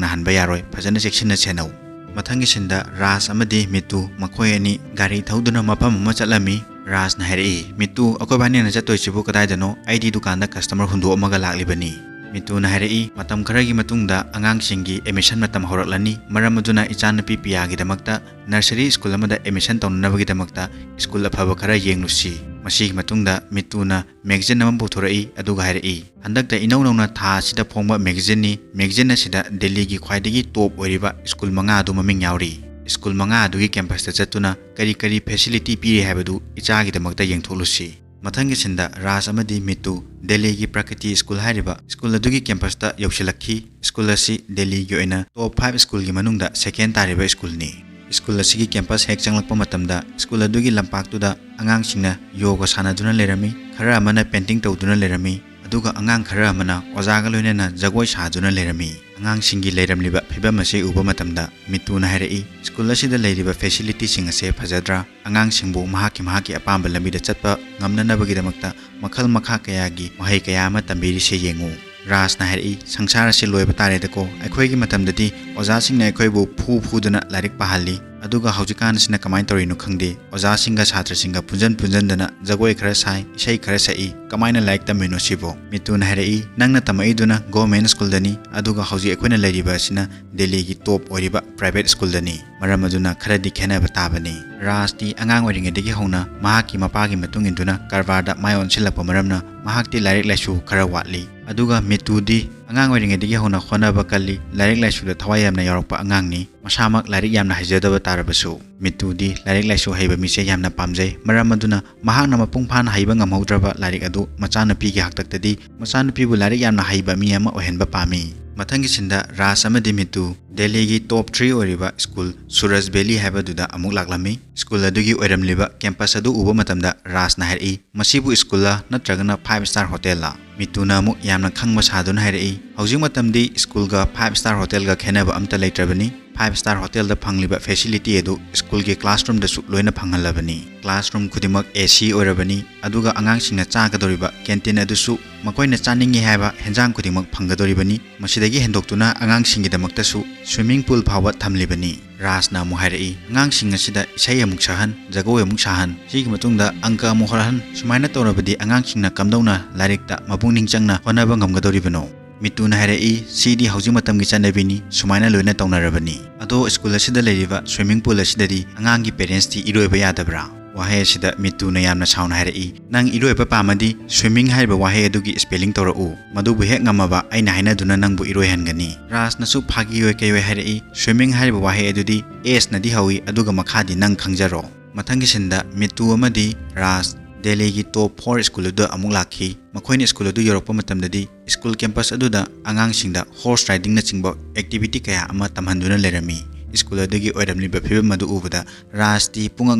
ꯅꯥꯍꯟꯕ ꯌꯥꯔꯣꯏ, ꯐꯖꯅ ꯆꯦꯛꯁꯤꯟꯅ ꯁꯦꯟꯅꯧ"꯫ ꯃꯊꯪꯒꯤ ꯁꯤꯟꯗ ꯔꯥꯖ ꯑꯃꯗꯤ ꯃꯤꯇꯨ ꯃꯈꯣꯏ ꯑꯅꯤ ꯒꯥꯔꯤ ꯊꯧꯗꯨꯅ ꯃꯐꯝ ꯑꯃ ꯆꯠꯂꯝꯃꯤ꯫ ꯔꯥꯖꯅ ꯍꯥꯏꯔꯛꯏ, "ꯃꯤꯇꯨ, ꯑꯩꯈꯣꯏ ꯕꯥꯅꯤꯅ ꯆꯠꯇꯣꯏꯁꯤꯕꯨ ꯀꯗꯥꯏꯗꯅꯣ? ꯑꯩꯗꯤ ꯗꯨꯀꯥꯟꯗ customer ꯍꯨꯟꯗꯣꯛꯑꯝꯃꯒ ꯂꯥꯛꯂꯤꯕꯅꯤ"꯫ ꯃꯤꯇꯨꯅ ꯍꯥꯏꯔꯛꯏ, "ꯃꯇꯝ ꯈꯔꯒꯤ ꯃꯇꯨꯡꯗ ꯑꯉꯥꯡꯁꯤꯡꯒꯤ admission ꯃꯇꯝ ꯍꯧꯔꯛꯂꯅꯤ, ꯃꯔꯝ ꯑꯗꯨꯅ ꯏꯆꯥꯅꯨꯄꯤ ꯄꯤꯌꯥꯒꯤꯗꯃꯛꯇ nursery school ꯑꯃꯗ admission ꯇꯧꯅꯅꯕꯒꯤꯗꯃꯛꯇ school ꯑꯐꯕ ꯈꯔ ꯌꯦꯡꯂꯨꯁꯤ"꯫ ꯃꯁꯤꯒꯤ ꯃꯇꯨꯡꯗ ꯃꯤꯇꯨꯅ magazine ꯑꯃ ꯄꯨꯊꯣꯔꯛꯏ, ꯑꯗꯨꯒ ꯍꯥꯏꯔꯛꯏ, "ꯍꯟꯗꯛꯇ ꯏꯅꯧ ꯅꯧꯅ ꯊꯥ ꯑꯁꯤꯗ ꯐꯣꯡꯕ magazineꯅꯤ꯫ Magazine ꯑꯁꯤꯗ ꯗꯦꯜꯂꯤꯒꯤ ꯈ꯭ꯋꯥꯏꯗꯒꯤ top ꯑꯣꯏꯔꯤꯕ school ꯃꯉꯥ ꯑꯗꯨ ꯃꯃꯤꯡ ꯌꯥꯎꯔꯤ꯫ School ꯃꯉꯥ ꯑꯗꯨꯒꯤ campusꯇ ꯆꯠꯇꯨꯅ ꯀꯔꯤ ꯀꯔꯤ facility ꯄꯤꯔꯤ ꯍꯥꯏꯕꯗꯨ ꯏꯆꯥꯒꯤꯗꯃꯛꯇ ꯌꯦꯡꯊꯣꯛꯂꯨꯁꯤ"꯫ ꯃꯊꯪꯒꯤ ꯁꯤꯟꯗ ꯔꯥꯖ ꯑꯃꯗꯤ ꯃꯤꯇꯨ ꯗꯦꯜꯂꯤꯒꯤ ꯄ꯭ꯔꯀ꯭ꯔꯤꯇꯤ school ꯍꯥꯏꯔꯤꯕ school ꯑꯗꯨꯒꯤ campusꯇ ꯌꯧꯁꯤꯜꯂꯛꯈꯤ꯫ School ꯑꯁꯤ ꯗꯦꯜꯂꯤꯒꯤ ꯑꯣꯏꯅ top five schoolꯒꯤ ꯃꯅꯨꯡꯗ second ꯇꯥꯔꯤꯕ schoolꯅꯤ꯫ School ꯑꯁꯤꯒꯤ campus ꯍꯦꯛ ꯆꯪꯂꯛꯄ ꯃꯇꯝꯗ school ꯑꯗꯨꯒꯤ ꯂꯝꯄꯥꯛꯇꯨꯗ ꯑꯉꯥꯡꯁꯤꯡꯅ ꯌꯣꯒ ꯁꯥꯟꯅꯗꯨꯅ ꯂꯩꯔꯝꯃꯤ, ꯈꯔ ꯑꯃꯅ painting ꯇꯧꯗꯨꯅ ꯂꯩꯔꯝꯃꯤ, ꯑꯗꯨꯒ ꯑꯉꯥꯡ ꯈꯔ ꯑꯃꯅ ꯑꯣꯖꯥꯒ ꯂꯣꯏꯅꯅ ꯖꯒꯣꯏ ꯁꯥꯗꯨꯅ ꯂꯩꯔꯝꯃꯤ꯫ ꯑꯉꯥꯡꯁꯤꯡꯒꯤ ꯂꯩꯔꯝꯂꯤꯕ ꯐꯤꯕꯝ ꯑꯁꯤ ꯎꯕ ꯃꯇꯝꯗ ꯃꯤꯇꯨꯅ ꯍꯥꯏꯔꯛꯏ, "School ꯑꯁꯤꯗ ꯂꯩꯔꯤꯕ facilityꯁꯤꯡ ꯑꯁꯦ ꯐꯖꯗ꯭ꯔꯥ? ꯑꯉꯥꯡꯁꯤꯡꯕꯨ ꯃꯍꯥꯛꯀꯤ ꯃꯍꯥꯛꯀꯤ ꯑꯄꯥꯝꯕ ꯂꯝꯕꯤꯗ ꯆꯠꯄ ꯉꯝꯅꯅꯕꯒꯤꯗꯃꯛꯇ ꯃꯈꯜ ꯃꯈꯥ ꯀꯌꯥꯒꯤ ꯃꯍꯩ ꯀꯌꯥ ꯑꯃ ꯇꯝꯕꯤꯔꯤꯁꯦ ꯌꯦꯡꯉꯨ"꯫ ꯔꯥꯖꯅ ꯍꯥꯏꯔꯛꯏ, "ꯁꯪꯁꯥꯔ ꯑꯁꯤ ꯂꯣꯏꯕ ꯇꯥꯔꯦꯗꯀꯣ꯫ ꯑꯩꯈꯣꯏꯒꯤ ꯃꯇꯝꯗꯗꯤ ꯑꯣꯖꯥꯁꯤꯡꯅ ꯑꯩꯈꯣꯏꯕꯨ ꯐꯨ ꯐꯨꯗꯨꯅ ꯂꯥꯏꯔꯤꯛ ꯄꯥꯍꯜꯂꯤ꯫ ꯑꯗꯨꯒ ꯍꯧꯖꯤꯛꯀꯥꯟꯁꯤꯅ ꯀꯃꯥꯏꯅ ꯇꯧꯔꯤꯅꯣ ꯈꯪꯗꯦ, ꯑꯣꯖꯥꯁꯤꯡꯒ ꯁꯥꯇ꯭ꯔꯁꯤꯡꯒ ꯄꯨꯟꯖꯟ ꯄꯨꯟꯖꯟꯗꯅ ꯖꯒꯣꯏ ꯈꯔ ꯁꯥꯏ, ꯏꯁꯩ ꯈꯔ ꯁꯛꯏ, ꯀꯃꯥꯏꯅ ꯂꯥꯏꯔꯤꯛ ꯇꯝꯃꯤꯅꯣ ꯁꯤꯕꯣ?" ꯃꯤꯇꯨꯅ ꯍꯥꯏꯔꯛꯏ, "ꯅꯪꯅ ꯇꯝꯃꯛꯏꯗꯨꯅ ꯒꯣꯔꯃꯦꯟ ꯁ꯭ꯀꯨꯜꯗꯅꯤ, ꯑꯗꯨꯒ ꯍꯧꯖꯤꯛ ꯑꯩꯈꯣꯏꯅ ꯂꯩꯔꯤꯕ ꯑꯁꯤꯅ ꯗꯦꯜꯂꯤꯒꯤ ꯇꯣꯞ ꯑꯣꯏꯔꯤꯕ ꯄ꯭ꯔꯥꯏꯚꯦꯠ ꯁ꯭ꯀꯨꯜꯗꯅꯤ꯫ ꯃꯔꯝ ꯑꯗꯨꯅ ꯈꯔꯗꯤ ꯈꯦꯠꯅꯕ ꯇꯥꯕꯅꯤ꯫ ꯔꯥꯖꯇꯤ ꯑꯉꯥꯡ ꯑꯣꯏꯔꯤꯉꯩꯗꯒꯤ ꯍꯧꯅ ꯃꯍꯥꯛꯀꯤ ꯃꯄꯥꯒꯤ ꯃꯇꯨꯡ ꯏꯟꯗꯨꯅ ꯀꯔꯕꯥꯔꯗ ꯃꯥꯏ ꯑꯣꯟꯁꯤꯜꯂꯛꯄ ꯃꯔꯝꯅ ꯃꯍꯥꯛꯇꯤ ꯂꯥꯏꯔꯤꯛ ꯂꯥꯏꯁꯨ ꯈꯔ ꯋꯥꯠꯂꯤ꯫ ꯑꯗꯨꯒ ꯃꯤꯇꯨꯗꯤ ꯑꯉꯥꯡ ꯑꯣꯏꯔꯤꯉꯩꯗꯒꯤ ꯍꯧꯅ ꯍꯣꯠꯅꯕ ꯀꯜꯂꯤ, ꯂꯥꯏꯔꯤꯛ ꯂꯥꯏꯁꯨꯗ ꯊꯋꯥꯏ ꯌꯥꯝꯅ ꯌꯥꯎꯔꯛꯄ ꯑꯉꯥꯡꯅꯤ꯫ ꯃꯁꯥꯃꯛ ꯂꯥꯏꯔꯤꯛ ꯌꯥꯝꯅ ꯍꯩꯖꯗꯕ ꯇꯥꯔꯕꯁꯨ, ꯃꯤꯇꯨꯗꯤ ꯂꯥꯏꯔꯤꯛ ꯂꯥꯏꯁꯨ ꯍꯩꯕ ꯃꯤꯁꯦ ꯌꯥꯝꯅ ꯄꯥꯝꯖꯩ꯫ ꯃꯔꯝ ꯑꯗꯨꯅ ꯃꯍꯥꯛꯅ ꯃꯄꯨꯡ ꯐꯥꯅ ꯍꯩꯕ ꯉꯝꯍꯧꯗ꯭ꯔꯕ ꯂꯥꯏꯔꯤꯛ ꯑꯗꯨ ꯃꯆꯥꯅꯨꯄꯤꯒꯤ ꯍꯥꯛꯇꯛꯇꯗꯤ ꯃꯆꯥꯅꯨꯄꯤꯕꯨ ꯂꯥꯏꯔꯤꯛ ꯌꯥꯝꯅ ꯍꯩꯕ ꯃꯤ ꯑꯃ ꯑꯣꯏꯍꯟꯕ ꯄꯥꯝꯃꯤ꯫ ꯃꯊꯪꯒꯤ ꯁꯤꯟꯗ ꯔꯥꯖ ꯑꯃꯗꯤ ꯃꯤꯇꯨ ꯗꯦꯜꯂꯤꯒꯤ ꯇꯣꯞ ꯊ꯭ꯔꯤ ꯑꯣꯏꯔꯤꯕ ꯁ꯭ꯀꯨꯜ ꯁꯨꯔꯖ ꯚꯦꯂꯤ ꯍꯥꯏꯕꯗꯨꯗ ꯑꯃꯨꯛ ꯂꯥꯛꯂꯝꯃꯤ꯫ ꯁ꯭ꯀꯨꯜ ꯑꯗꯨꯒꯤ ꯑꯣꯏꯔꯝꯂꯤꯕ ꯀꯦꯝꯄꯁ ꯑꯗꯨ ꯎꯕ ꯃꯇꯝꯗ ꯔꯥꯖꯅ ꯍꯥꯏꯔꯛꯏ, "ꯃꯁꯤꯕꯨ ꯁ꯭ꯀꯨꯜꯂ ꯅꯠꯇ꯭ꯔꯒꯅ ꯐꯥꯏꯚ ꯁ꯭ꯇꯥꯔ ꯍꯣꯇꯦꯜꯂ?" ꯃꯤꯇꯨꯅ ꯑꯃꯨꯛ ꯌꯥꯝꯅ ꯈꯪꯕ ꯁꯥꯗꯨꯅ ꯍꯥꯏꯔꯛꯏ, "ꯍꯧꯖꯤꯛ ꯃꯇꯝꯗꯤ ꯁ꯭ꯀꯨꯜꯒ ꯐꯥꯏꯚ ꯁ꯭ꯇꯥꯔ ꯍꯣꯇꯦꯜꯒ ꯈꯦꯠꯅꯕ ꯑꯝꯇ ꯂꯩꯇ꯭ꯔꯕꯅꯤ꯫ ꯐꯥꯏꯚ ꯁ꯭ꯇꯥꯔ ꯍꯣꯇꯦꯜꯗ ꯐꯪꯂꯤꯕ ꯐꯦꯁꯤꯂꯤꯇꯤ ꯑꯗꯨ ꯁ꯭ꯀꯨꯜꯒꯤ ꯀ꯭ꯂꯥꯁꯔꯨꯝꯗꯁꯨ ꯂꯣꯏꯅ ꯐꯪꯍꯜꯂꯕꯅꯤ꯫ ꯀ꯭ꯂꯥꯁꯔꯨꯝ ꯈꯨꯗꯤꯡꯃꯛ ꯑꯦ ꯁꯤ ꯑꯣꯏꯔꯕꯅꯤ, ꯑꯗꯨꯒ ꯑꯉꯥꯡꯁꯤꯡꯅ ꯆꯥꯒꯗꯧꯔꯤꯕ ꯀꯦꯟꯇꯤꯟ ꯑꯗꯨꯁꯨ ꯃꯈꯣꯏꯅ ꯆꯥꯅꯤꯡꯏ ꯍꯥꯏꯕ ꯍꯦꯟꯖꯥꯡ ꯈꯨꯗꯤꯡꯃꯛ ꯐꯪꯒꯗꯧꯔꯤꯕꯅꯤ꯫ ꯃꯁꯤꯗꯒꯤ ꯍꯦꯟꯗꯣꯛꯇꯨꯅ ꯑꯉꯥꯡꯁꯤꯡꯒꯤꯗꯃꯛꯇꯁꯨ ꯁ꯭ꯋꯤꯃꯤꯡ ꯄꯨꯜ ꯐꯥꯎꯕ ꯊꯝꯂꯤꯕꯅꯤ꯫" ꯔꯥꯖꯅ ꯑꯃꯨꯛ ꯍꯥꯏꯔꯛꯏ, "ꯑꯉꯥꯡꯁꯤꯡ ꯑꯁꯤꯗ ꯏꯁꯩ ꯑꯃꯨꯛ ꯁꯛꯍꯟ, ꯖꯒꯣꯏ ꯑꯃꯨꯛ ꯁꯥꯍꯟ, ꯁꯤꯒꯤ ꯃꯇꯨꯡꯗ ꯑꯪꯀ ꯑꯃꯨꯛ ꯍꯣꯠꯍꯟ, ꯁꯨꯃꯥꯏꯅ ꯇꯧꯔꯕꯗꯤ ꯑꯉꯥꯡꯁꯤꯡꯅ ꯀꯝꯗꯧꯅ ꯂꯥꯏꯔꯤꯛꯇ ꯃꯄꯨꯛꯅꯤꯡ ꯆꯪꯅ ꯍꯣꯠꯅꯕ ꯉꯝꯒꯗꯧꯔꯤꯕꯅꯣ?" ꯃꯤꯇꯨꯅ ꯍꯥꯏꯔꯛꯏ, "ꯁꯤꯗꯤ ꯍꯧꯖꯤꯛ ꯃꯇꯝꯒꯤ ꯆꯠꯅꯕꯤꯅꯤ, ꯁꯨꯃꯥꯏꯅ ꯂꯣꯏꯅ ꯇꯧꯅꯔꯕꯅꯤ꯫ ꯑꯗꯣ ꯁ꯭ꯀꯨꯜ ꯑꯁꯤꯗ ꯂꯩꯔꯤꯕ ꯁ꯭ꯋꯤꯃꯤꯡ ꯄꯨꯜ ꯑꯁꯤꯗꯗꯤ ꯑꯉꯥꯡꯒꯤ ꯄꯦꯔꯦꯟꯁꯇꯤ ꯏꯔꯣꯏꯕ ꯌꯥꯗꯕ꯭ꯔꯥ?" ꯋꯥꯍꯩ ꯑꯁꯤꯗ ꯃꯤꯇꯨꯅ ꯌꯥꯝꯅ ꯁꯥꯎꯅ ꯍꯥꯏꯔꯛꯏ, "ꯅꯪ ꯏꯔꯣꯏꯕ ꯄꯥꯝꯃꯗꯤ ꯁ꯭ꯋꯤꯃꯤꯡ ꯍꯥꯏꯔꯤꯕ ꯋꯥꯍꯩ ꯑꯗꯨꯒꯤ ꯁ꯭ꯄꯦꯂꯤꯡ ꯇꯧꯔꯛꯎ꯫ ꯃꯗꯨꯕꯨ ꯍꯦꯛ ꯉꯝꯃꯕ ꯑꯩꯅ ꯍꯥꯏꯅꯗꯨꯅ ꯅꯪꯕꯨ ꯏꯔꯣꯏꯍꯟꯒꯅꯤ꯫" ꯔꯥꯖꯅꯁꯨ ꯐꯥꯒꯤ ꯑꯣꯏ ꯀꯩ ꯑꯣꯏ ꯍꯥꯏꯔꯛꯏ, "ꯁ꯭ꯋꯤꯃꯤꯡ ꯍꯥꯏꯔꯤꯕ ꯋꯥꯍꯩ ꯑꯗꯨꯗꯤ ꯑꯦꯁꯅꯗꯤ ꯍꯧꯏ, ꯑꯗꯨꯒ ꯃꯈꯥꯗꯤ ꯅꯪ ꯈꯪꯖꯔꯣ꯫" ꯃꯊꯪꯒꯤ ꯁꯤꯟꯗ ꯃꯤꯇꯨ ꯑꯃꯗꯤ ꯔꯥꯖ ꯗꯦꯜꯂꯤꯒꯤ ꯇꯣꯞ ꯐꯣꯔ ꯁ꯭ꯀꯨꯜ ꯑꯗꯨꯗ ꯑꯃꯨꯛ ꯂꯥꯛꯈꯤ꯫ ꯃꯈꯣꯏꯅ ꯁ꯭ꯀꯨꯜ ꯑꯗꯨ ꯌꯧꯔꯛꯄ ꯃꯇꯝꯗꯗꯤ ꯁ꯭ꯀꯨꯜ ꯀꯦꯝꯄꯁ ꯑꯗꯨꯗ ꯑꯉꯥꯡꯁꯤꯡꯗ ꯍꯣꯔꯁ ꯔꯥꯏꯗꯤꯡꯅꯆꯤꯡꯕ ꯑꯦꯛꯇꯤꯚꯤꯇꯤ ꯀꯌꯥ ꯑꯃ ꯇꯝꯍꯟꯗꯨꯅ ꯂꯩꯔꯝꯃꯤ꯫ ꯁ꯭ꯀꯨꯜ ꯑꯗꯨꯒꯤ ꯑꯣꯏꯔꯝꯂꯤꯕ ꯐꯤꯕꯝ ꯑꯗꯨ ꯎꯕꯗ ꯔꯥꯖꯇꯤ ꯄꯨꯡꯉꯛ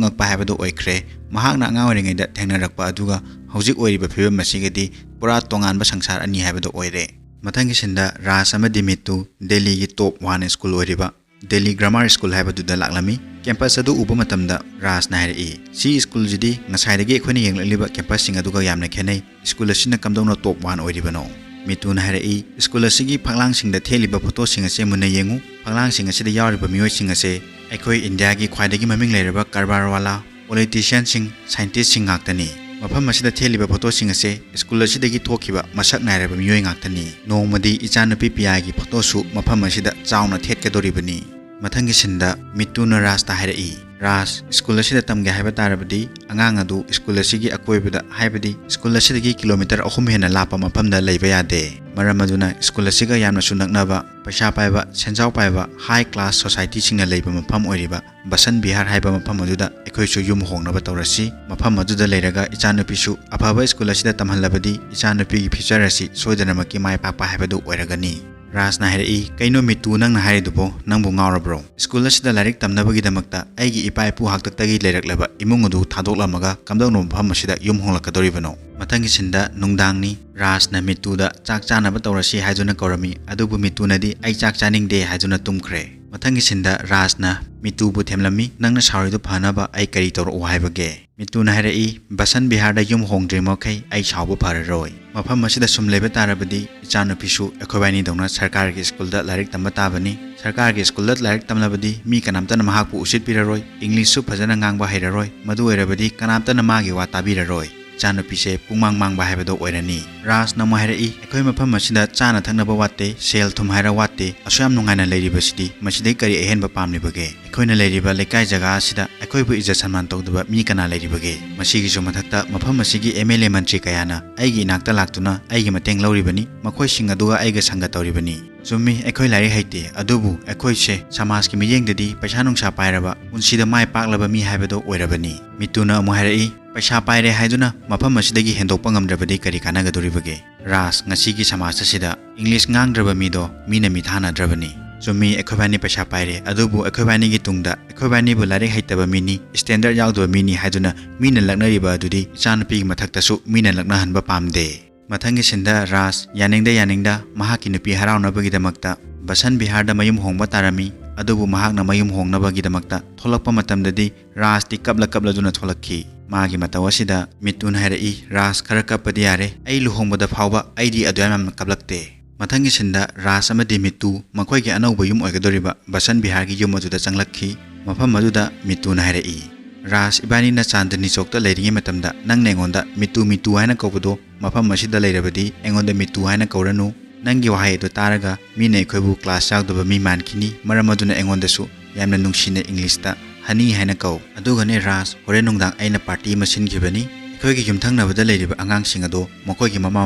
ꯉꯛꯄ ꯍꯥꯏꯕꯗꯨ ꯑꯣꯏꯈ꯭ꯔꯦ꯫ ꯃꯍꯥꯛꯅ ꯑꯉꯥꯡ ꯑꯣꯏꯔꯤꯉꯩꯗ ꯊꯦꯡꯅꯔꯛꯄ ꯑꯗꯨꯒ ꯍꯧꯖꯤꯛ ꯑꯣꯏꯔꯤꯕ ꯐꯤꯕꯝ ꯑꯁꯤꯒꯗꯤ ꯄꯨꯔꯥ ꯇꯣꯉꯥꯟꯕ ꯁꯪꯁꯥꯔ ꯑꯅꯤ ꯍꯥꯏꯕꯗꯨ ꯑꯣꯏꯔꯦ꯫ ꯃꯊꯪꯒꯤ ꯁꯤꯟꯗ ꯔꯥꯖ ꯑꯃꯗꯤ ꯃꯤꯇꯨ ꯗꯦꯜꯂꯤꯒꯤ ꯇꯣꯞ ꯋꯥꯟ ꯁ꯭ꯀꯨꯜ ꯑꯣꯏꯔꯤꯕ ꯗꯦꯜꯂꯤ ꯒ꯭ꯔꯥꯃꯥꯔ ꯁ꯭ꯀꯨꯜ ꯍꯥꯏꯕꯗꯨꯗ ꯂꯥꯛꯂꯝꯃꯤ꯫ ꯀꯦꯝꯄꯁ ꯑꯗꯨ ꯎꯕ ꯃꯇꯝꯗ ꯔꯥꯖꯅ ꯍꯥꯏꯔꯛꯏ, "ꯁꯤ ꯁ꯭ꯀꯨꯜꯁꯤꯗꯤ ꯉꯁꯥꯏꯗꯒꯤ ꯑꯩꯈꯣꯏꯅ ꯌꯦꯡꯂꯛꯂꯤꯕ ꯀꯦꯝꯄꯁꯁꯤꯡ ꯑꯗꯨꯒ ꯌꯥꯝꯅ ꯈꯦꯠꯅꯩ꯫ ꯁ꯭ꯀꯨꯜ ꯑꯁꯤꯅ ꯀꯝꯗꯧꯅ ꯇꯣꯞ ꯋꯥꯟ ꯑꯣꯏꯔꯤꯕꯅꯣ?" ꯃꯤꯇꯨꯅ ꯍꯥꯏꯔꯛꯏ, "ꯁ꯭ꯀꯨꯜ ꯑꯁꯤꯒꯤ ꯐꯛꯂꯥꯡꯁꯤꯡꯗ ꯊꯦꯠꯂꯤꯕ ꯐꯣꯇꯣꯁꯤꯡ ꯑꯁꯦ ꯃꯨꯟꯅ ꯌꯦꯡꯉꯨ꯫ ꯐꯛꯂꯥꯡꯁꯤꯡ ꯑꯁꯤꯗ ꯌꯥꯎꯔꯤꯕ ꯃꯤꯑꯣꯏꯁꯤꯡ ꯑꯁꯦ ꯑꯩꯈꯣꯏ ꯏꯟꯗꯤꯌꯥꯒꯤ ꯈ꯭ꯋꯥꯏꯗꯒꯤ ꯃꯃꯤꯡ ꯂꯩꯔꯕ ꯀꯔꯕꯥꯔꯋꯥꯂꯥ, ꯄꯣꯂꯤꯇꯤꯁꯤꯌꯥꯟꯁꯤꯡ, ꯁꯥꯏꯟꯇꯤꯁꯁꯤꯡ ꯉꯥꯛꯇꯅꯤ꯫ ꯃꯐꯝ ꯑꯁꯤꯗ ꯊꯦꯠꯂꯤꯕ ꯐꯣꯇꯣꯁꯤꯡ ꯑꯁꯦ ꯁ꯭ꯀꯨꯜ ꯑꯁꯤꯗꯒꯤ ꯊꯣꯛꯈꯤꯕ ꯃꯁꯛ ꯅꯥꯏꯔꯕ ꯃꯤꯑꯣꯏ ꯉꯥꯛꯇꯅꯤ꯫ ꯅꯣꯡꯃꯗꯤ ꯏꯆꯥꯅꯨꯄꯤ ꯄꯤꯌꯥꯒꯤ ꯐꯣꯇꯣꯁꯨ ꯃꯐꯝ ꯑꯁꯤꯗ ꯆꯥꯎꯅ ꯊꯦꯠꯀꯗꯧꯔꯤꯕꯅꯤ꯫ ꯃꯊꯪꯒꯤ ꯁꯤꯟꯗ ꯃꯤꯠꯇꯨꯅ ꯔꯥꯖꯇ ꯍꯥꯏꯔꯛꯏ, "ꯔꯥꯖ, ꯁ꯭ꯀꯨꯜ ꯑꯁꯤꯗ ꯇꯝꯒꯦ ꯍꯥꯏꯕ ꯇꯥꯔꯕꯗꯤ ꯑꯉꯥꯡ ꯑꯗꯨ ꯁ꯭ꯀꯨꯜ ꯑꯁꯤꯒꯤ ꯑꯀꯣꯏꯕꯗ, ꯍꯥꯏꯕꯗꯤ ꯁ꯭ꯀꯨꯜ ꯑꯁꯤꯗꯒꯤ ꯀꯤꯂꯣꯃꯤꯇꯔ ꯑꯍꯨꯝ ꯍꯦꯟꯅ ꯂꯥꯞꯄ ꯃꯐꯝꯗ ꯂꯩꯕ ꯌꯥꯗꯦ꯫ ꯃꯔꯝ ꯑꯗꯨꯅ ꯁ꯭ꯀꯨꯜ ꯑꯁꯤꯒ ꯌꯥꯝꯅꯁꯨ ꯅꯛꯅꯕ, ꯄꯩꯁꯥ ꯄꯥꯏꯕ, ꯁꯦꯟꯖꯥꯎ ꯄꯥꯏꯕ, ꯍꯥꯏ ꯀ꯭ꯂꯥꯁ ꯁꯣꯁꯥꯏꯇꯤꯁꯤꯡꯅ ꯂꯩꯕ ꯃꯐꯝ ꯑꯣꯏꯔꯤꯕ ꯕꯁꯟ ꯕꯤꯍꯥꯔ ꯍꯥꯏꯕ ꯃꯐꯝ ꯑꯗꯨꯗ ꯑꯩꯈꯣꯏꯁꯨ ꯌꯨꯝ ꯍꯣꯡꯅꯕ ꯇꯧꯔꯁꯤ꯫ ꯃꯐꯝ ꯑꯗꯨꯗ ꯂꯩꯔꯒ ꯏꯆꯥꯅꯨꯄꯤꯁꯨ ꯑꯐꯕ ꯁ꯭ꯀꯨꯜ ꯑꯁꯤꯗ ꯇꯝꯍꯜꯂꯕꯗꯤ ꯏꯆꯥꯅꯨꯄꯤꯒꯤ ꯐ꯭ꯌꯨꯆꯔ ꯑꯁꯤ ꯁꯣꯏꯗꯅꯃꯛꯀꯤ ꯃꯥꯏ ꯄꯥꯛꯄ ꯍꯥꯏꯕꯗꯨ ꯑꯣꯏꯔꯒꯅꯤ꯫" ꯔꯥꯖꯅ ꯍꯥꯏꯔꯛꯏ, "ꯀꯩꯅꯣ ꯃꯤꯠꯇꯨ, ꯅꯪꯅ ꯍꯥꯏꯔꯤꯗꯨꯕꯣ? ꯅꯪꯕꯨ ꯉꯥꯎꯔꯕ꯭ꯔꯣ? ꯁ꯭ꯀꯨꯜ ꯑꯁꯤꯗ ꯂꯥꯏꯔꯤꯛ ꯇꯝꯅꯕꯒꯤꯗꯃꯛꯇ ꯑꯩꯒꯤ ꯏꯄꯥ ꯏꯄꯨ ꯍꯥꯛꯇꯛꯇꯒꯤ ꯂꯩꯔꯛꯂꯕ ꯏꯃꯨꯡ ꯑꯗꯨ ꯊꯥꯗꯣꯛꯂꯝꯃꯒ ꯀꯝꯗꯧꯅ ꯃꯐꯝ ꯑꯁꯤꯗ ꯌꯨꯝ ꯍꯣꯡꯂꯛꯀꯗꯧꯔꯤꯕꯅꯣ?" ꯃꯊꯪꯒꯤ ꯁꯤꯟꯗ ꯅꯨꯡꯗꯥꯡꯅꯤ꯫ ꯔꯥꯖꯅ ꯃꯤꯠꯇꯨꯗ ꯆꯥꯛ ꯆꯥꯅꯕ ꯇꯧꯔꯁꯤ ꯍꯥꯏꯗꯨꯅ ꯀꯧꯔꯝꯃꯤ, ꯑꯗꯨꯕꯨ ꯃꯤꯠꯇꯨꯅꯗꯤ "ꯑꯩ ꯆꯥꯛ ꯆꯥꯅꯤꯡꯗꯦ" ꯍꯥꯏꯗꯨꯅ ꯇꯨꯝꯈ꯭ꯔꯦ꯫ ꯃꯊꯪꯒꯤ ꯁꯤꯟꯗ ꯔꯥꯖꯅ ꯃꯤꯠꯇꯨꯕꯨ ꯊꯦꯝꯂꯝꯃꯤ, "ꯅꯪꯅ ꯁꯥꯎꯔꯤꯗꯨ ꯐꯅꯕ ꯑꯩ ꯀꯔꯤ ꯇꯧꯔꯛꯎ ꯍꯥꯏꯕꯒꯦ?" ꯃꯤꯠꯇꯨꯅ ꯍꯥꯏꯔꯛꯏ, "ꯕꯁꯟ ꯕꯤꯍꯥꯔꯗ ꯌꯨꯝ ꯍꯣꯡꯗ꯭ꯔꯤ ꯃꯈꯩ ꯑꯩ ꯁꯥꯎꯕ ꯐꯔꯔꯣꯏ꯫ ꯃꯐꯝ ꯑꯁꯤꯗ ꯁꯨꯝ ꯂꯩꯕ ꯇꯥꯔꯕꯗꯤ ꯏꯆꯥꯅꯨꯄꯤꯁꯨ ꯑꯩꯈꯣꯏꯕꯥꯏꯅꯤꯗꯧꯅ ꯁꯔꯀꯥꯔꯒꯤ ꯁ꯭ꯀꯨꯜꯗ ꯂꯥꯏꯔꯤꯛ ꯇꯝꯕ ꯇꯥꯕꯅꯤ꯫ ꯁꯔꯀꯥꯔꯒꯤ ꯁ꯭ꯀꯨꯜꯗ ꯂꯥꯏꯔꯤꯛ ꯇꯝꯂꯕꯗꯤ ꯃꯤ ꯀꯅꯥꯝꯇꯅ ꯃꯍꯥꯛꯄꯨ ꯎꯁꯤꯠꯄꯤꯔꯔꯣꯏ, ꯏꯪꯂꯤꯁꯁꯨ ꯐꯖꯅ ꯉꯥꯡꯕ ꯍꯩꯔꯔꯣꯏ, ꯃꯗꯨ ꯑꯣꯏꯔꯕꯗꯤ ꯀꯅꯥꯝꯇꯅ ꯃꯥꯒꯤ ꯋꯥ ꯇꯥꯕꯤꯔꯔꯣꯏ꯫ ꯏꯆꯥꯅꯨꯄꯤꯁꯦ ꯄꯨꯡꯃꯥꯡ ꯃꯥꯡꯕ ꯍꯥꯏꯕꯗꯣ ꯑꯣꯏꯔꯅꯤ꯫" ꯔꯥꯖꯅ ꯑꯃꯨꯛ ꯍꯥꯏꯔꯛꯏ, "ꯑꯩꯈꯣꯏ ꯃꯐꯝ ꯑꯁꯤꯗ ꯆꯥꯅ ꯊꯛꯅꯕ ꯋꯥꯠꯇꯦ, ꯁꯦꯜ ꯊꯨꯝ ꯍꯥꯏꯔ ꯋꯥꯠꯇꯦ, ꯑꯁꯨꯛ ꯌꯥꯝ ꯅꯨꯡꯉꯥꯏꯅ ꯂꯩꯔꯤꯕꯁꯤꯗꯤ ꯃꯁꯤꯗꯩ ꯀꯔꯤ ꯑꯍꯦꯟꯕ ꯄꯥꯝꯂꯤꯕꯒꯦ? ꯑꯩꯈꯣꯏꯅ ꯂꯩꯔꯤꯕ ꯂꯩꯀꯥꯏ ꯖꯒꯥ ꯑꯁꯤꯗ ꯑꯩꯈꯣꯏꯕꯨ ꯏꯖꯠ ꯁꯟꯃꯥꯟ ꯇꯧꯗꯕ ꯃꯤ ꯀꯅꯥ ꯂꯩꯔꯤꯕꯒꯦ? ꯃꯁꯤꯒꯤꯁꯨ ꯃꯊꯛꯇ ꯃꯐꯝ ꯑꯁꯤꯒꯤ ꯑꯦꯝ ꯑꯦꯜ ꯑꯦ ꯃꯟꯇ꯭ꯔꯤ ꯀꯌꯥꯅ ꯑꯩꯒꯤ ꯏꯅꯥꯛꯇ ꯂꯥꯛꯇꯨꯅ ꯑꯩꯒꯤ ꯃꯇꯦꯡ ꯂꯧꯔꯤꯕꯅꯤ, ꯃꯈꯣꯏꯁꯤꯡ ꯑꯗꯨꯒ ꯑꯩꯒ ꯁꯪꯒ ꯇꯧꯔꯤꯕꯅꯤ꯫ ꯆꯨꯝꯃꯤ, ꯑꯩꯈꯣꯏ ꯂꯥꯏꯔꯤꯛ ꯍꯩꯇꯦ, ꯑꯗꯨꯕꯨ ꯑꯩꯈꯣꯏꯁꯦ ꯁꯃꯥꯖꯀꯤ ꯃꯤꯠꯌꯦꯡꯗꯗꯤ ꯄꯩꯁꯥ ꯅꯨꯡꯁꯥ ꯄꯥꯏꯔꯕ, ꯄꯨꯟꯁꯤꯗ ꯃꯥꯏ ꯄꯥꯛꯂꯕ ꯃꯤ ꯍꯥꯏꯕꯗꯣ ꯑꯣꯏꯔꯕꯅꯤ꯫" ꯃꯤꯠꯇꯨꯅ ꯑꯃꯨꯛ ꯍꯥꯏꯔꯛꯏ, "ꯄꯩꯁꯥ ꯄꯥꯏꯔꯦ ꯍꯥꯏꯗꯨꯅ ꯃꯐꯝ ꯑꯁꯤꯗꯒꯤ ꯍꯦꯟꯗꯣꯛꯄ ꯉꯝꯗ꯭ꯔꯕꯗꯤ ꯀꯔꯤ ꯀꯥꯟꯅꯒꯗꯧꯔꯤꯕꯒꯦ? ꯔꯥꯖ, ꯉꯁꯤꯒꯤ ꯁꯃꯥꯖ ꯑꯁꯤꯗ ꯏꯪꯂꯤꯁ ꯉꯥꯡꯗ꯭ꯔꯕ ꯃꯤꯗꯣ ꯃꯤꯅ ꯃꯤꯊꯥꯅꯗ꯭ꯔꯕꯅꯤ꯫ ꯆꯨꯝꯃꯤ, ꯑꯩꯈꯣꯏꯕꯥꯅꯤ ꯄꯩꯁꯥ ꯄꯥꯏꯔꯦ, ꯑꯗꯨꯕꯨ ꯑꯩꯈꯣꯏꯕꯥꯅꯤꯒꯤ ꯇꯨꯡꯗ ꯑꯩꯈꯣꯏꯕꯥꯅꯤꯕꯨ ꯂꯥꯏꯔꯤꯛ ꯍꯩꯇꯕ ꯃꯤꯅꯤ, ꯁ꯭ꯇꯦꯟꯗꯔꯗ ꯌꯥꯎꯗꯕ ꯃꯤꯅꯤ ꯍꯥꯏꯗꯨꯅ ꯃꯤꯅ ꯂꯛꯅꯔꯤꯕ ꯑꯗꯨꯗꯤ ꯏꯆꯥꯅꯨꯄꯤꯒꯤ ꯃꯊꯛꯇꯁꯨ ꯃꯤꯅ ꯂꯛꯅꯍꯟꯕ ꯄꯥꯝꯗꯦ꯫" ꯃꯊꯪꯒꯤ ꯁꯤꯟꯗ ꯔꯥꯖ ꯌꯥꯅꯤꯡꯗ ꯌꯥꯅꯤꯡꯗ ꯃꯍꯥꯛꯀꯤ ꯅꯨꯄꯤ ꯍꯔꯥꯎꯅꯕꯒꯤꯗꯃꯛꯇ ꯕꯁꯟ ꯕꯤꯍꯥꯔꯗ ꯃꯌꯨꯝ ꯍꯣꯡꯕ ꯇꯥꯔꯝꯃꯤ꯫ ꯑꯗꯨꯕꯨ ꯃꯍꯥꯛꯅ ꯃꯌꯨꯝ ꯍꯣꯡꯅꯕꯒꯤꯗꯃꯛꯇ ꯊꯣꯛꯂꯛꯄ ꯃꯇꯝꯗꯗꯤ ꯔꯥꯖꯇꯤ ꯀꯞꯂ ꯀꯞꯂꯗꯨꯅ ꯊꯣꯛꯂꯛꯈꯤ꯫ ꯃꯥꯒꯤ ꯃꯇꯧ ꯑꯁꯤꯗ ꯃꯤꯠꯇꯨꯅ ꯍꯥꯏꯔꯛꯏ, "ꯔꯥꯖ, ꯈꯔ ꯀꯞꯄꯗꯤ ꯌꯥꯔꯦ, ꯑꯩ ꯂꯨꯍꯣꯡꯕꯗ ꯐꯥꯎꯕ ꯑꯩꯗꯤ ꯑꯗꯨꯌꯥꯝ ꯌꯥꯝꯅ ꯀꯞꯂꯛꯇꯦ꯫" ꯃꯊꯪꯒꯤ ꯁꯤꯟꯗ ꯔꯥꯖ ꯑꯃꯗꯤ ꯃꯤꯇꯨ ꯃꯈꯣꯏꯒꯤ ꯑꯅꯧꯕ ꯌꯨꯝ ꯑꯣꯏꯒꯗꯧꯔꯤꯕ ꯕꯁꯟ ꯕꯤꯍꯥꯔꯒꯤ ꯌꯨꯝ ꯑꯗꯨꯗ ꯆꯪꯂꯛꯈꯤ꯫ ꯃꯐꯝ ꯑꯗꯨꯗ ꯃꯤꯇꯨꯅ ꯍꯥꯏꯔꯛꯏ, "ꯔꯥꯖ, ꯏꯕꯥꯅꯤꯅ ꯆꯥꯟꯗꯅꯤ ꯆꯧꯛꯇ ꯂꯩꯔꯤꯉꯩ ꯃꯇꯝꯗ ꯅꯪꯅ ꯑꯩꯉꯣꯟꯗ ꯃꯤꯇꯨ ꯃꯤꯇꯨ ꯍꯥꯏꯅ ꯀꯧꯕꯗꯣ ꯃꯐꯝ ꯑꯁꯤꯗ ꯂꯩꯔꯕꯗꯤ ꯑꯩꯉꯣꯟꯗ ꯃꯤꯇꯨ ꯍꯥꯏꯅ ꯀꯧꯔꯅꯨ꯫ ꯅꯪꯒꯤ ꯋꯥꯍꯩ ꯑꯗꯨ ꯇꯥꯔꯒ ꯃꯤꯅ ꯑꯩꯈꯣꯏꯕꯨ ꯀ꯭ꯂꯥꯁ ꯌꯥꯎꯗꯕ ꯃꯤ ꯃꯥꯟꯈꯤꯅꯤ꯫ ꯃꯔꯝ ꯑꯗꯨꯅ ꯑꯩꯉꯣꯟꯗꯁꯨ ꯌꯥꯝꯅ ꯅꯨꯡꯁꯤꯅ ꯏꯪꯂꯤꯁꯇ ꯍꯅꯤ ꯍꯥꯏꯅ ꯀꯧ꯫ ꯑꯗꯨꯒꯅꯦ ꯔꯥꯖ, ꯍꯣꯔꯦꯟ ꯅꯨꯡꯗꯥꯡ ꯑꯩꯅ ꯄꯥꯔꯇꯤ ꯑꯃ ꯁꯤꯟꯈꯤꯕꯅꯤ꯫ ꯑꯩꯈꯣꯏꯒꯤ ꯌꯨꯝꯊꯪꯅꯕꯗ ꯂꯩꯔꯤꯕ ꯑꯉꯥꯡꯁꯤꯡ ꯑꯗꯣ ꯃꯈꯣꯏꯒꯤ ꯃꯃꯥ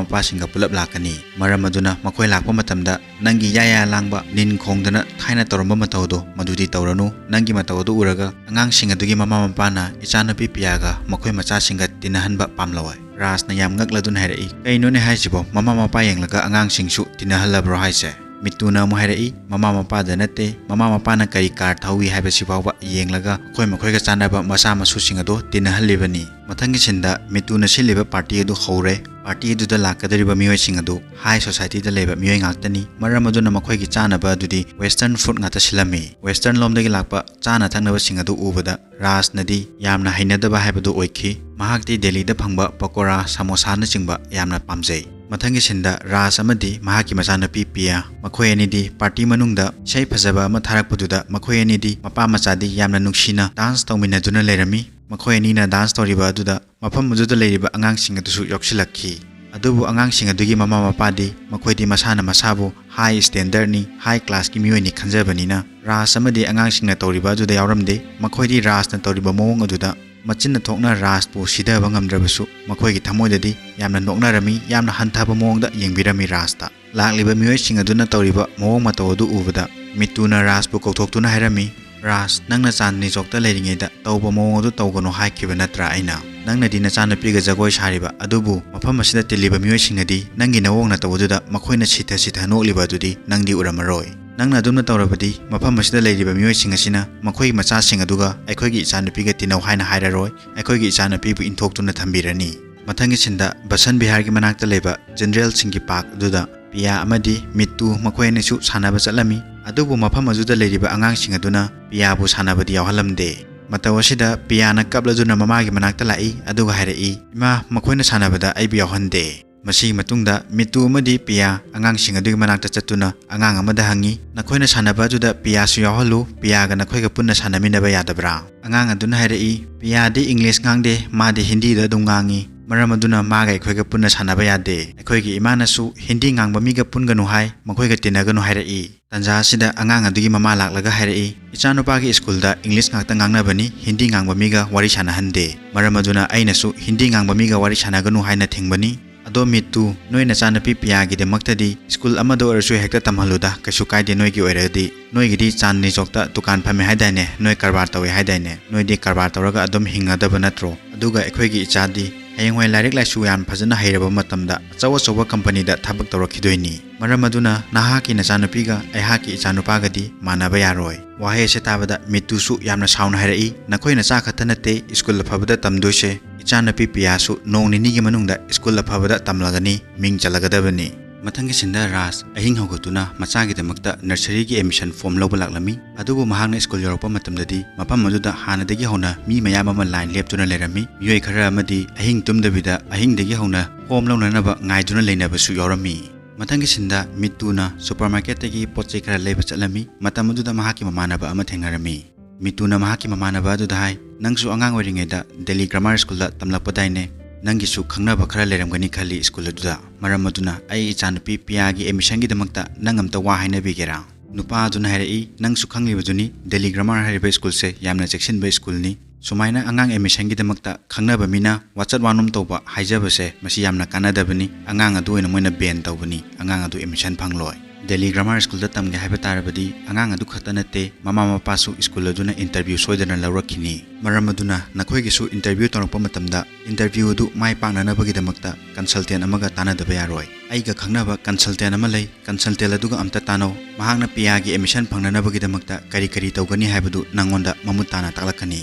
ꯃꯄꯥꯁꯤꯡꯒ ꯄꯨꯂꯞ ꯂꯥꯛꯀꯅꯤ꯫ ꯃꯔꯝ ꯑꯗꯨꯅ ꯃꯈꯣꯏ ꯂꯥꯛꯄ ꯃꯇꯝꯗ ꯅꯪꯒꯤ ꯌꯥ ꯌꯥ ꯂꯥꯡꯕ, ꯅꯤꯟ ꯈꯣꯡꯗꯅ ꯊꯥꯏꯅ ꯇꯧꯔꯝꯕ ꯃꯇꯧ ꯑꯗꯣ ꯃꯗꯨꯗꯤ ꯇꯧꯔꯅꯨ꯫ ꯅꯪꯒꯤ ꯃꯇꯧ ꯑꯗꯨ ꯎꯔꯒ ꯑꯉꯥꯡꯁꯤꯡ ꯑꯗꯨꯒꯤ ꯃꯃꯥ ꯃꯄꯥꯅ ꯏꯆꯥꯅꯨꯄꯤ ꯄꯤꯌꯥꯒ ꯃꯈꯣꯏ ꯃꯆꯥꯁꯤꯡꯒ ꯇꯤꯟꯅꯍꯟꯕ ꯄꯥꯝꯂꯋꯏ꯫" ꯔꯥꯖꯅ ꯌꯥꯝ ꯉꯛꯂꯗꯨꯅ ꯍꯥꯏꯔꯛꯏ, "ꯀꯩꯅꯣꯅꯦ ꯍꯥꯏꯁꯤꯕꯣ? ꯃꯃꯥ ꯃꯄꯥ ꯌꯦꯡꯂꯒ ꯑꯉꯥꯡꯁꯤꯡꯁꯨ ꯇꯤꯟꯅꯍꯜꯂꯕ꯭ꯔꯣ ꯍꯥꯏꯁꯦ?" ꯃꯤꯇꯨꯅ ꯑꯃꯨꯛ ꯍꯥꯏꯔꯛꯏ, "ꯃꯃꯥ ꯃꯄꯥꯗ ꯅꯠꯇꯦ, ꯃꯃꯥ ꯃꯄꯥꯅ ꯀꯔꯤ ꯀꯥꯔ ꯊꯧꯏ ꯍꯥꯏꯕꯁꯤ ꯐꯥꯎꯕ ꯌꯦꯡꯂꯒ ꯑꯩꯈꯣꯏ ꯃꯈꯣꯏꯒ ꯆꯥꯟꯅꯕ ꯃꯆꯥ ꯃꯁꯨꯁꯤꯡ ꯑꯗꯨ ꯇꯤꯟꯅꯍꯜꯂꯤꯕꯅꯤ꯫" ꯃꯊꯪꯒꯤ ꯁꯤꯟꯗ ꯃꯤꯇꯨꯅ ꯁꯤꯜꯂꯤꯕ ꯄꯥꯔꯇꯤ ꯑꯗꯨ ꯍꯧꯔꯦ꯫ ꯄꯥꯔꯇꯤ ꯑꯗꯨꯗ ꯂꯥꯛꯀꯗꯧꯔꯤꯕ ꯃꯤꯑꯣꯏꯁꯤꯡ ꯑꯗꯨ ꯍꯥꯏ ꯁꯣꯁꯥꯏꯇꯤꯗ ꯂꯩꯕ ꯃꯤꯑꯣꯏ ꯉꯥꯛꯇꯅꯤ꯫ ꯃꯔꯝ ꯑꯗꯨꯅ ꯃꯈꯣꯏꯒꯤ ꯆꯥꯅꯕ ꯑꯗꯨꯗꯤ ꯋꯦꯁꯇꯔꯟ ꯐꯨꯗ ꯉꯥꯛꯇ ꯁꯤꯜꯂꯝꯃꯤ꯫ ꯋꯦꯁꯇꯔꯟ ꯂꯣꯝꯗꯒꯤ ꯂꯥꯛꯄ ꯆꯥꯅ ꯊꯛꯅꯕꯁꯤꯡ ꯑꯗꯨ ꯎꯕꯗ ꯔꯥꯖꯅꯗꯤ ꯌꯥꯝꯅ ꯍꯩꯅꯗꯕ ꯍꯥꯏꯕꯗꯨ ꯑꯣꯏꯈꯤ꯫ ꯃꯍꯥꯛꯇꯤ ꯗꯦꯜꯂꯤꯗ ꯐꯪꯕ ꯄꯀꯣꯔꯥ, ꯁꯃꯣꯁꯥꯅꯆꯤꯡꯕ ꯌꯥꯝꯅ ꯄꯥꯝꯖꯩ꯫ ꯃꯊꯪꯒꯤ ꯁꯤꯟꯗ ꯔꯥꯖ ꯑꯃꯗꯤ ꯃꯍꯥꯛꯀꯤ ꯃꯆꯥꯅꯨꯄꯤ ꯄꯤꯌꯥ, ꯃꯈꯣꯏ ꯑꯅꯤꯗꯤ ꯄꯥꯔꯇꯤ ꯃꯅꯨꯡꯗ ꯏꯁꯩ ꯐꯖꯕ ꯑꯃ ꯊꯥꯔꯛꯄꯗꯨꯗ ꯃꯈꯣꯏ ꯑꯅꯤꯗꯤ ꯃꯄꯥ ꯃꯆꯥꯗꯤ ꯌꯥꯝꯅ ꯅꯨꯡꯁꯤꯅ ꯗꯥꯟꯁ ꯇꯧꯃꯤꯟꯅꯗꯨꯅ ꯂꯩꯔꯝꯃꯤ꯫ ꯃꯈꯣꯏ ꯑꯅꯤꯅ ꯗꯥꯟꯁ ꯇꯧꯔꯤꯕ ꯑꯗꯨꯗ ꯃꯐꯝ ꯑꯗꯨꯗ ꯂꯩꯔꯤꯕ ꯑꯉꯥꯡꯁꯤꯡ ꯑꯗꯨꯁꯨ ꯌꯥꯎꯁꯤꯜꯂꯛꯈꯤ꯫ ꯑꯗꯨꯕꯨ ꯑꯉꯥꯡꯁꯤꯡ ꯑꯗꯨꯒꯤ ꯃꯃꯥ ꯃꯄꯥꯗꯤ ꯃꯈꯣꯏꯗꯤ ꯃꯁꯥꯅ ꯃꯁꯥꯕꯨ ꯍꯥꯏ ꯁ꯭ꯇꯦꯟꯗꯔꯠꯅꯤ, ꯍꯥꯏ ꯀ꯭ꯂꯥꯁꯀꯤ ꯃꯤꯑꯣꯏꯅꯤ ꯈꯟꯖꯕꯅꯤꯅ ꯔꯥꯖ ꯑꯃꯗꯤ ꯑꯉꯥꯡꯁꯤꯡꯅ ꯇꯧꯔꯤꯕ ꯑꯗꯨꯗ ꯌꯥꯎꯔꯝꯗꯦ꯫ ꯃꯈꯣꯏꯗꯤ ꯔꯥꯖꯅ ꯇꯧꯔꯤꯕ ꯃꯑꯣꯡ ꯑꯗꯨꯗ ꯃꯆꯤꯟꯅ ꯊꯣꯛꯅ ꯔꯥꯖꯄꯨ ꯁꯤꯊꯕ ꯉꯝꯗ꯭ꯔꯕꯁꯨ ꯃꯈꯣꯏꯒꯤ ꯊꯃꯣꯏꯗꯗꯤ ꯌꯥꯝꯅ ꯅꯣꯛꯅꯔꯝꯃꯤ, ꯌꯥꯝꯅ ꯍꯟꯊꯕ ꯃꯑꯣꯡꯗ ꯌꯦꯡꯕꯤꯔꯝꯃꯤ ꯔꯥꯖꯇ꯫ ꯂꯥꯛꯂꯤꯕ ꯃꯤꯑꯣꯏꯁꯤꯡ ꯑꯗꯨꯅ ꯇꯧꯔꯤꯕ ꯃꯑꯣꯡ ꯃꯇꯧ ꯑꯗꯨ ꯎꯕꯗ ꯃꯤꯇꯨꯅ ꯔꯥꯖꯄꯨ ꯀꯧꯊꯣꯛꯇꯨꯅ ꯍꯥꯏꯔꯝꯃꯤ, "ꯔꯥꯖ, ꯅꯪꯅ ꯆꯥꯟꯗꯅꯤ ꯆꯧꯛꯇ ꯂꯩꯔꯤꯉꯩꯗ ꯇꯧꯕ ꯃꯑꯣꯡ ꯑꯗꯨ ꯇꯧꯒꯅꯨ ꯍꯥꯏꯈꯤꯕ ꯅꯠꯇ꯭ꯔꯥ ꯑꯩꯅ? ꯅꯪꯅꯗꯤ ꯅꯆꯥꯅꯨꯄꯤꯒ ꯖꯒꯣꯏ ꯁꯥꯔꯤꯕ ꯑꯗꯨꯕꯨ ꯃꯐꯝ ꯑꯁꯤꯗ ꯇꯤꯜꯂꯤꯕ ꯃꯤꯑꯣꯏꯁꯤꯡꯅꯗꯤ ꯅꯪꯒꯤ ꯅꯑꯣꯡ ꯅꯇꯧ ꯑꯗꯨꯗ ꯃꯈꯣꯏꯅ ꯁꯤꯊ ꯁꯤꯊ ꯅꯣꯛꯂꯤꯕ ꯑꯗꯨꯗꯤ ꯅꯪꯗꯤ ꯎꯔꯝꯃꯔꯣꯏ꯫ ꯅꯪꯅ ꯑꯗꯨꯝꯅ ꯇꯧꯔꯕꯗꯤ ꯃꯐꯝ ꯑꯁꯤꯗ ꯂꯩꯔꯤꯕ ꯃꯤꯑꯣꯏꯁꯤꯡ ꯑꯁꯤꯅ ꯃꯈꯣꯏꯒꯤ ꯃꯆꯥꯁꯤꯡ ꯑꯗꯨꯒ ꯑꯩꯈꯣꯏꯒꯤ ꯏꯆꯥꯅꯨꯄꯤꯒ ꯇꯤꯟꯅꯧ ꯍꯥꯏꯅ ꯍꯥꯏꯔꯔꯣꯏ, ꯑꯩꯈꯣꯏꯒꯤ ꯏꯆꯥꯅꯨꯄꯤꯕꯨ ꯏꯟꯊꯣꯛꯇꯨꯅ ꯊꯝꯕꯤꯔꯅꯤ꯫" ꯃꯊꯪꯒꯤ ꯁꯤꯟꯗ ꯕꯁꯟ ꯕꯤꯍꯥꯔꯒꯤ ꯃꯅꯥꯛꯇ ꯂꯩꯕ ꯖꯦꯅꯔꯦꯜꯁꯤꯡꯒꯤ ꯄꯥꯔꯛ ꯑꯗꯨꯗ ꯄꯤꯌꯥ ꯑꯃꯗꯤ ꯃꯤꯇꯨ ꯃꯈꯣꯏ ꯑꯅꯤꯁꯨ ꯁꯥꯟꯅꯕ ꯆꯠꯂꯝꯃꯤ꯫ ꯑꯗꯨꯕꯨ ꯃꯐꯝ ꯑꯗꯨꯗ ꯂꯩꯔꯤꯕ ꯑꯉꯥꯡꯁꯤꯡ ꯑꯗꯨꯅ ꯄꯤꯌꯥꯕꯨ ꯁꯥꯟꯅꯕꯗꯤ ꯌꯥꯎꯍꯜꯂꯝꯗꯦ꯫ ꯃꯇꯧ ꯑꯁꯤꯗ ꯄꯤꯌꯥꯅ ꯀꯞꯂꯗꯨꯅ ꯃꯃꯥꯒꯤ ꯃꯅꯥꯛꯇ ꯂꯥꯛꯏ, ꯑꯗꯨꯒ ꯍꯥꯏꯔꯛꯏ, "ꯏꯃꯥ, ꯃꯈꯣꯏꯅ ꯁꯥꯟꯅꯕꯗ ꯑꯩꯕꯨ ꯌꯥꯎꯍꯟꯗꯦ꯫" ꯃꯁꯤꯒꯤ ꯃꯇꯨꯡꯗ ꯃꯤꯇꯨ ꯑꯃꯗꯤ ꯄꯤꯌꯥ ꯑꯉꯥꯡꯁꯤꯡ ꯑꯗꯨꯒꯤ ꯃꯅꯥꯛꯇ ꯆꯠꯇꯨꯅ ꯑꯉꯥꯡ ꯑꯃꯗ ꯍꯪꯉꯤ, "ꯅꯈꯣꯏꯅ ꯁꯥꯟꯅꯕ ꯑꯗꯨꯗ ꯄꯤꯌꯥꯁꯨ ꯌꯥꯎꯍꯜꯂꯨ, ꯄꯤꯌꯥꯒ ꯅꯈꯣꯏꯒ ꯄꯨꯟꯅ ꯁꯥꯟꯅꯃꯤꯟꯅꯕ ꯌꯥꯗꯕ꯭ꯔꯥ?" ꯑꯉꯥꯡ ꯑꯗꯨꯅ ꯍꯥꯏꯔꯛꯏ, "ꯄꯤꯌꯥꯗꯤ ꯏꯪꯂꯤꯁ ꯉꯥꯡꯗꯦ, ꯃꯥꯗꯤ ꯍꯤꯟꯗꯤꯗ ꯑꯗꯨꯝ ꯉꯥꯡꯉꯤ꯫ ꯃꯔꯝ ꯑꯗꯨꯅ ꯃꯥꯒ ꯑꯩꯈꯣꯏꯒ ꯄꯨꯟꯅ ꯁꯥꯟꯅꯕ ꯌꯥꯗꯦ꯫ ꯑꯩꯈꯣꯏꯒꯤ ꯏꯃꯥꯅꯁꯨ ꯍꯤꯟꯗꯤ ꯉꯥꯡꯕ ꯃꯤꯒ ꯄꯨꯟꯒꯅꯨ ꯍꯥꯏ, ꯃꯈꯣꯏꯒ ꯇꯤꯟꯅꯒꯅꯨ ꯍꯥꯏꯔꯛꯏ꯫" ꯇꯟꯖꯥ ꯑꯁꯤꯗ ꯑꯉꯥꯡ ꯑꯗꯨꯒꯤ ꯃꯃꯥ ꯂꯥꯛꯂꯒ ꯍꯥꯏꯔꯛꯏ, "ꯏꯆꯥꯅꯨꯄꯥꯒꯤ ꯁ꯭ꯀꯨꯜꯗ ꯏꯪꯂꯤꯁ ꯉꯥꯛꯇ ꯉꯥꯡꯅꯕꯅꯤ, ꯍꯤꯟꯗꯤ ꯉꯥꯡꯕ ꯃꯤꯒ ꯋꯥꯔꯤ ꯁꯥꯟꯅꯍꯟꯗꯦ꯫ ꯃꯔꯝ ꯑꯗꯨꯅ ꯑꯩꯅꯁꯨ ꯍꯤꯟꯗꯤ ꯉꯥꯡꯕ ꯃꯤꯒ ꯋꯥꯔꯤ ꯁꯥꯟꯅꯒꯅꯨ ꯍꯥꯏꯅ ꯊꯤꯡꯕꯅꯤ꯫ ꯑꯗꯣ ꯃꯤꯇꯨ, ꯅꯣꯏ ꯅꯆꯥꯅꯨꯄꯤ ꯄꯤꯌꯥꯒꯤꯗꯃꯛꯇꯗꯤ ꯁ꯭ꯀꯨꯜ ꯑꯃꯗ ꯑꯣꯏꯔꯁꯨ ꯍꯦꯛꯇ ꯇꯝꯍꯜꯂꯨꯗ, ꯀꯩꯁꯨ ꯀꯥꯏꯗꯦ ꯅꯣꯏꯒꯤ ꯑꯣꯏꯔꯒꯗꯤ꯫ ꯅꯣꯏꯒꯤꯗꯤ ꯆꯥꯟꯗꯅꯤ ꯆꯧꯛꯇ ꯗꯨꯀꯥꯟ ꯐꯝꯃꯦ ꯍꯥꯏꯗꯥꯏꯅꯦ, ꯅꯣꯏ ꯀꯔꯕꯥꯔ ꯇꯧꯋꯦ ꯍꯥꯏꯗꯥꯏꯅꯦ, ꯅꯣꯏꯗꯤ ꯀꯔꯕꯥꯔ ꯇꯧꯔꯒ ꯑꯗꯨꯝ ꯍꯤꯡꯒꯗꯕ ꯅꯠꯇ꯭ꯔꯣ? ꯑꯗꯨꯒ ꯑꯩꯈꯣꯏꯒꯤ ꯏꯆꯥꯗꯤ ꯍꯌꯦꯡꯋꯥꯏ ꯂꯥꯏꯔꯤꯛ ꯂꯥꯏꯁꯨ ꯌꯥꯝ ꯐꯖꯅ ꯍꯩꯔꯕ ꯃꯇꯝꯗ ꯑꯆꯧ ꯑꯆꯧꯕ ꯀꯝꯄꯅꯤꯗ ꯊꯕꯛ ꯇꯧꯔꯛꯈꯤꯗꯣꯏꯅꯤ꯫ ꯃꯔꯝ ꯑꯗꯨꯅ ꯅꯍꯥꯛꯀꯤ ꯅꯆꯥꯅꯨꯄꯤꯒ ꯑꯩꯍꯥꯛꯀꯤ ꯏꯆꯥꯅꯨꯄꯥꯒꯗꯤ ꯃꯥꯟꯅꯕ ꯌꯥꯔꯣꯏ꯫" ꯋꯥꯍꯩ ꯑꯁꯤ ꯇꯥꯕꯗ ꯃꯤꯇꯨꯁꯨ ꯌꯥꯝꯅ ꯁꯥꯎꯅ ꯍꯥꯏꯔꯛꯏ, "ꯅꯈꯣꯏ ꯅꯆꯥ ꯈꯛꯇ ꯅꯠꯇꯦ ꯁ꯭ꯀꯨꯜ ꯑꯐꯕꯗ ꯇꯝꯗꯣꯏꯁꯦ, ꯏꯆꯥꯅꯨꯄꯤ ꯄꯤꯌꯥꯁꯨ ꯅꯣꯡ ꯅꯤꯅꯤꯒꯤ ꯃꯅꯨꯡꯗ ꯁ꯭ꯀꯨꯜ ꯑꯐꯕꯗ ꯇꯝꯂꯒꯅꯤ, ꯃꯤꯡ ꯆꯜꯂꯒꯗꯕꯅꯤ꯫" ꯃꯊꯪꯒꯤ ꯁꯤꯟꯗ ꯔꯥꯖ ꯑꯍꯤꯡ ꯍꯧꯒꯠꯇꯨꯅ ꯃꯆꯥꯒꯤꯗꯃꯛꯇ ꯅꯔꯁꯔꯤꯒꯤ ꯑꯦꯗꯃꯤꯁꯟ ꯐꯣꯔꯝ ꯂꯧꯕ ꯂꯥꯛꯂꯝꯃꯤ꯫ ꯑꯗꯨꯕꯨ ꯃꯍꯥꯛꯅ ꯁ꯭ꯀꯨꯜ ꯌꯧꯔꯛꯄ ꯃꯇꯝꯗꯗꯤ ꯃꯐꯝ ꯑꯗꯨꯗ ꯍꯥꯟꯅꯗꯒꯤ ꯍꯧꯅ ꯃꯤ ꯃꯌꯥꯝ ꯑꯃ ꯂꯥꯏꯟ ꯂꯦꯞꯇꯨꯅ ꯂꯩꯔꯝꯃꯤ꯫ ꯃꯤꯑꯣꯏ ꯈꯔ ꯑꯃꯗꯤ ꯑꯍꯤꯡ ꯇꯨꯝꯗꯕꯤꯗ ꯑꯍꯤꯡꯗꯒꯤ ꯍꯧꯅ ꯐꯣꯔꯝ ꯂꯧꯅꯅꯕ ꯉꯥꯏꯗꯨꯅ ꯂꯩꯅꯕꯁꯨ ꯌꯥꯎꯔꯝꯃꯤ꯫ ꯃꯊꯪꯒꯤ ꯁꯤꯟꯗ ꯃꯤꯇꯨꯅ ꯁꯨꯄꯔ ꯃꯥꯔꯀꯦꯠꯇꯒꯤ ꯄꯣꯠ ꯆꯩ ꯈꯔ ꯂꯩꯕ ꯆꯠꯂꯝꯃꯤ꯫ ꯃꯇꯝ ꯑꯗꯨꯗ ꯃꯍꯥꯛꯀꯤ ꯃꯃꯥꯟꯅꯕ ꯑꯃ ꯊꯦꯡꯅꯔꯝꯃꯤ꯫ ꯃꯤꯇꯨꯅ ꯃꯍꯥꯛꯀꯤ ꯃꯃꯥꯟꯅꯕ ꯑꯗꯨꯗ ꯍꯥꯏ, "ꯅꯪꯁꯨ ꯑꯉꯥꯡ ꯑꯣꯏꯔꯤꯉꯩꯗ ꯗꯦꯜꯂꯤ ꯒ꯭ꯔꯥꯃꯥꯔ ꯁ꯭ꯀꯨꯜꯗ ꯇꯝꯂꯛꯄꯗꯥꯏꯅꯦ? ꯅꯪꯒꯤꯁꯨ ꯈꯪꯅꯕ ꯈꯔ ꯂꯩꯔꯝꯒꯅꯤ ꯈꯜꯂꯤ ꯁ꯭ꯀꯨꯜ ꯑꯗꯨꯗ꯫ ꯃꯔꯝ ꯑꯗꯨꯅ ꯑꯩ ꯏꯆꯥꯅꯨꯄꯤ ꯄꯤꯌꯥꯒꯤ ꯑꯦꯗꯃꯤꯁꯟꯒꯤꯗꯃꯛꯇ ꯅꯪ ꯑꯝꯇ ꯋꯥ ꯍꯥꯏꯅꯕꯤꯒꯦꯔꯥ?" ꯅꯨꯄꯥ ꯑꯗꯨꯅ ꯍꯥꯏꯔꯛꯏ, "ꯅꯪꯁꯨ ꯈꯪꯂꯤꯕꯗꯨꯅꯤ, ꯗꯦꯜꯂꯤ ꯒ꯭ꯔꯥꯃꯥꯔ ꯍꯥꯏꯔꯤꯕ ꯁ꯭ꯀꯨꯜꯁꯦ ꯌꯥꯝꯅ ꯆꯦꯛꯁꯤꯟꯕ ꯁ꯭ꯀꯨꯜꯅꯤ꯫ ꯁꯨꯃꯥꯏꯅ ꯑꯉꯥꯡ ꯑꯦꯗꯃꯤꯁꯟꯒꯤꯗꯃꯛꯇ ꯈꯪꯅꯕ ꯃꯤꯅ ꯋꯥꯆꯠ ꯋꯥꯅꯣꯝ ꯇꯧꯕ ꯍꯥꯏꯖꯕꯁꯦ, ꯃꯁꯤ ꯌꯥꯝꯅ ꯀꯥꯟꯅꯗꯕꯅꯤ꯫ ꯑꯉꯥꯡ ꯑꯗꯨ ꯑꯣꯏꯅ ꯃꯣꯏꯅ ꯕꯦꯟ ꯇꯧꯕꯅꯤ, ꯑꯉꯥꯡ ꯑꯗꯨ ꯑꯦꯗꯃꯤꯁꯟ ꯐꯪꯂꯣꯏ꯫ ꯗꯦꯜꯂꯤ ꯒ꯭ꯔꯥꯃꯥꯔ ꯁ꯭ꯀꯨꯜꯗ ꯇꯝꯒꯦ ꯍꯥꯏꯕ ꯇꯥꯔꯕꯗꯤ ꯑꯉꯥꯡ ꯑꯗꯨ ꯈꯛꯇ ꯅꯠꯇꯦ, ꯃꯃꯥ ꯃꯄꯥꯁꯨ ꯁ꯭ꯀꯨꯜ ꯑꯗꯨꯅ ꯏꯟꯇꯔꯚ꯭ꯌꯨ ꯁꯣꯏꯗꯅ ꯂꯧꯔꯛꯈꯤꯅꯤ꯫ ꯃꯔꯝ ꯑꯗꯨꯅ ꯅꯈꯣꯏꯒꯤꯁꯨ ꯏꯟꯇꯔꯚ꯭ꯌꯨ ꯇꯧꯔꯛꯄ ꯃꯇꯝꯗ ꯏꯟꯇꯔꯚ꯭ꯌꯨ ꯑꯗꯨ ꯃꯥꯏ ꯄꯥꯛꯅꯅꯕꯒꯤꯗꯃꯛꯇ ꯀꯟꯁꯜꯇꯦꯟ ꯑꯃꯒ ꯇꯥꯟꯅꯗꯕ ꯌꯥꯔꯣꯏ꯫ ꯑꯩꯒ ꯈꯪꯅꯕ ꯀꯟꯁꯜꯇꯦꯟ ꯑꯃ ꯂꯩ, ꯀꯟꯁꯜꯇꯦꯟ ꯑꯗꯨꯒ ꯑꯝꯇ ꯇꯥꯟꯅꯧ꯫ ꯃꯍꯥꯛꯅ ꯄꯤꯌꯥꯒꯤ ꯑꯦꯗꯃꯤꯁꯟ ꯐꯪꯅꯅꯕꯒꯤꯗꯃꯛꯇ ꯀꯔꯤ ꯀꯔꯤ ꯇꯧꯒꯅꯤ ꯍꯥꯏꯕꯗꯨ ꯅꯪꯉꯣꯟꯗ ꯃꯃꯨꯠ ꯇꯥꯅ ꯇꯥꯛꯂꯛꯀꯅꯤ꯫"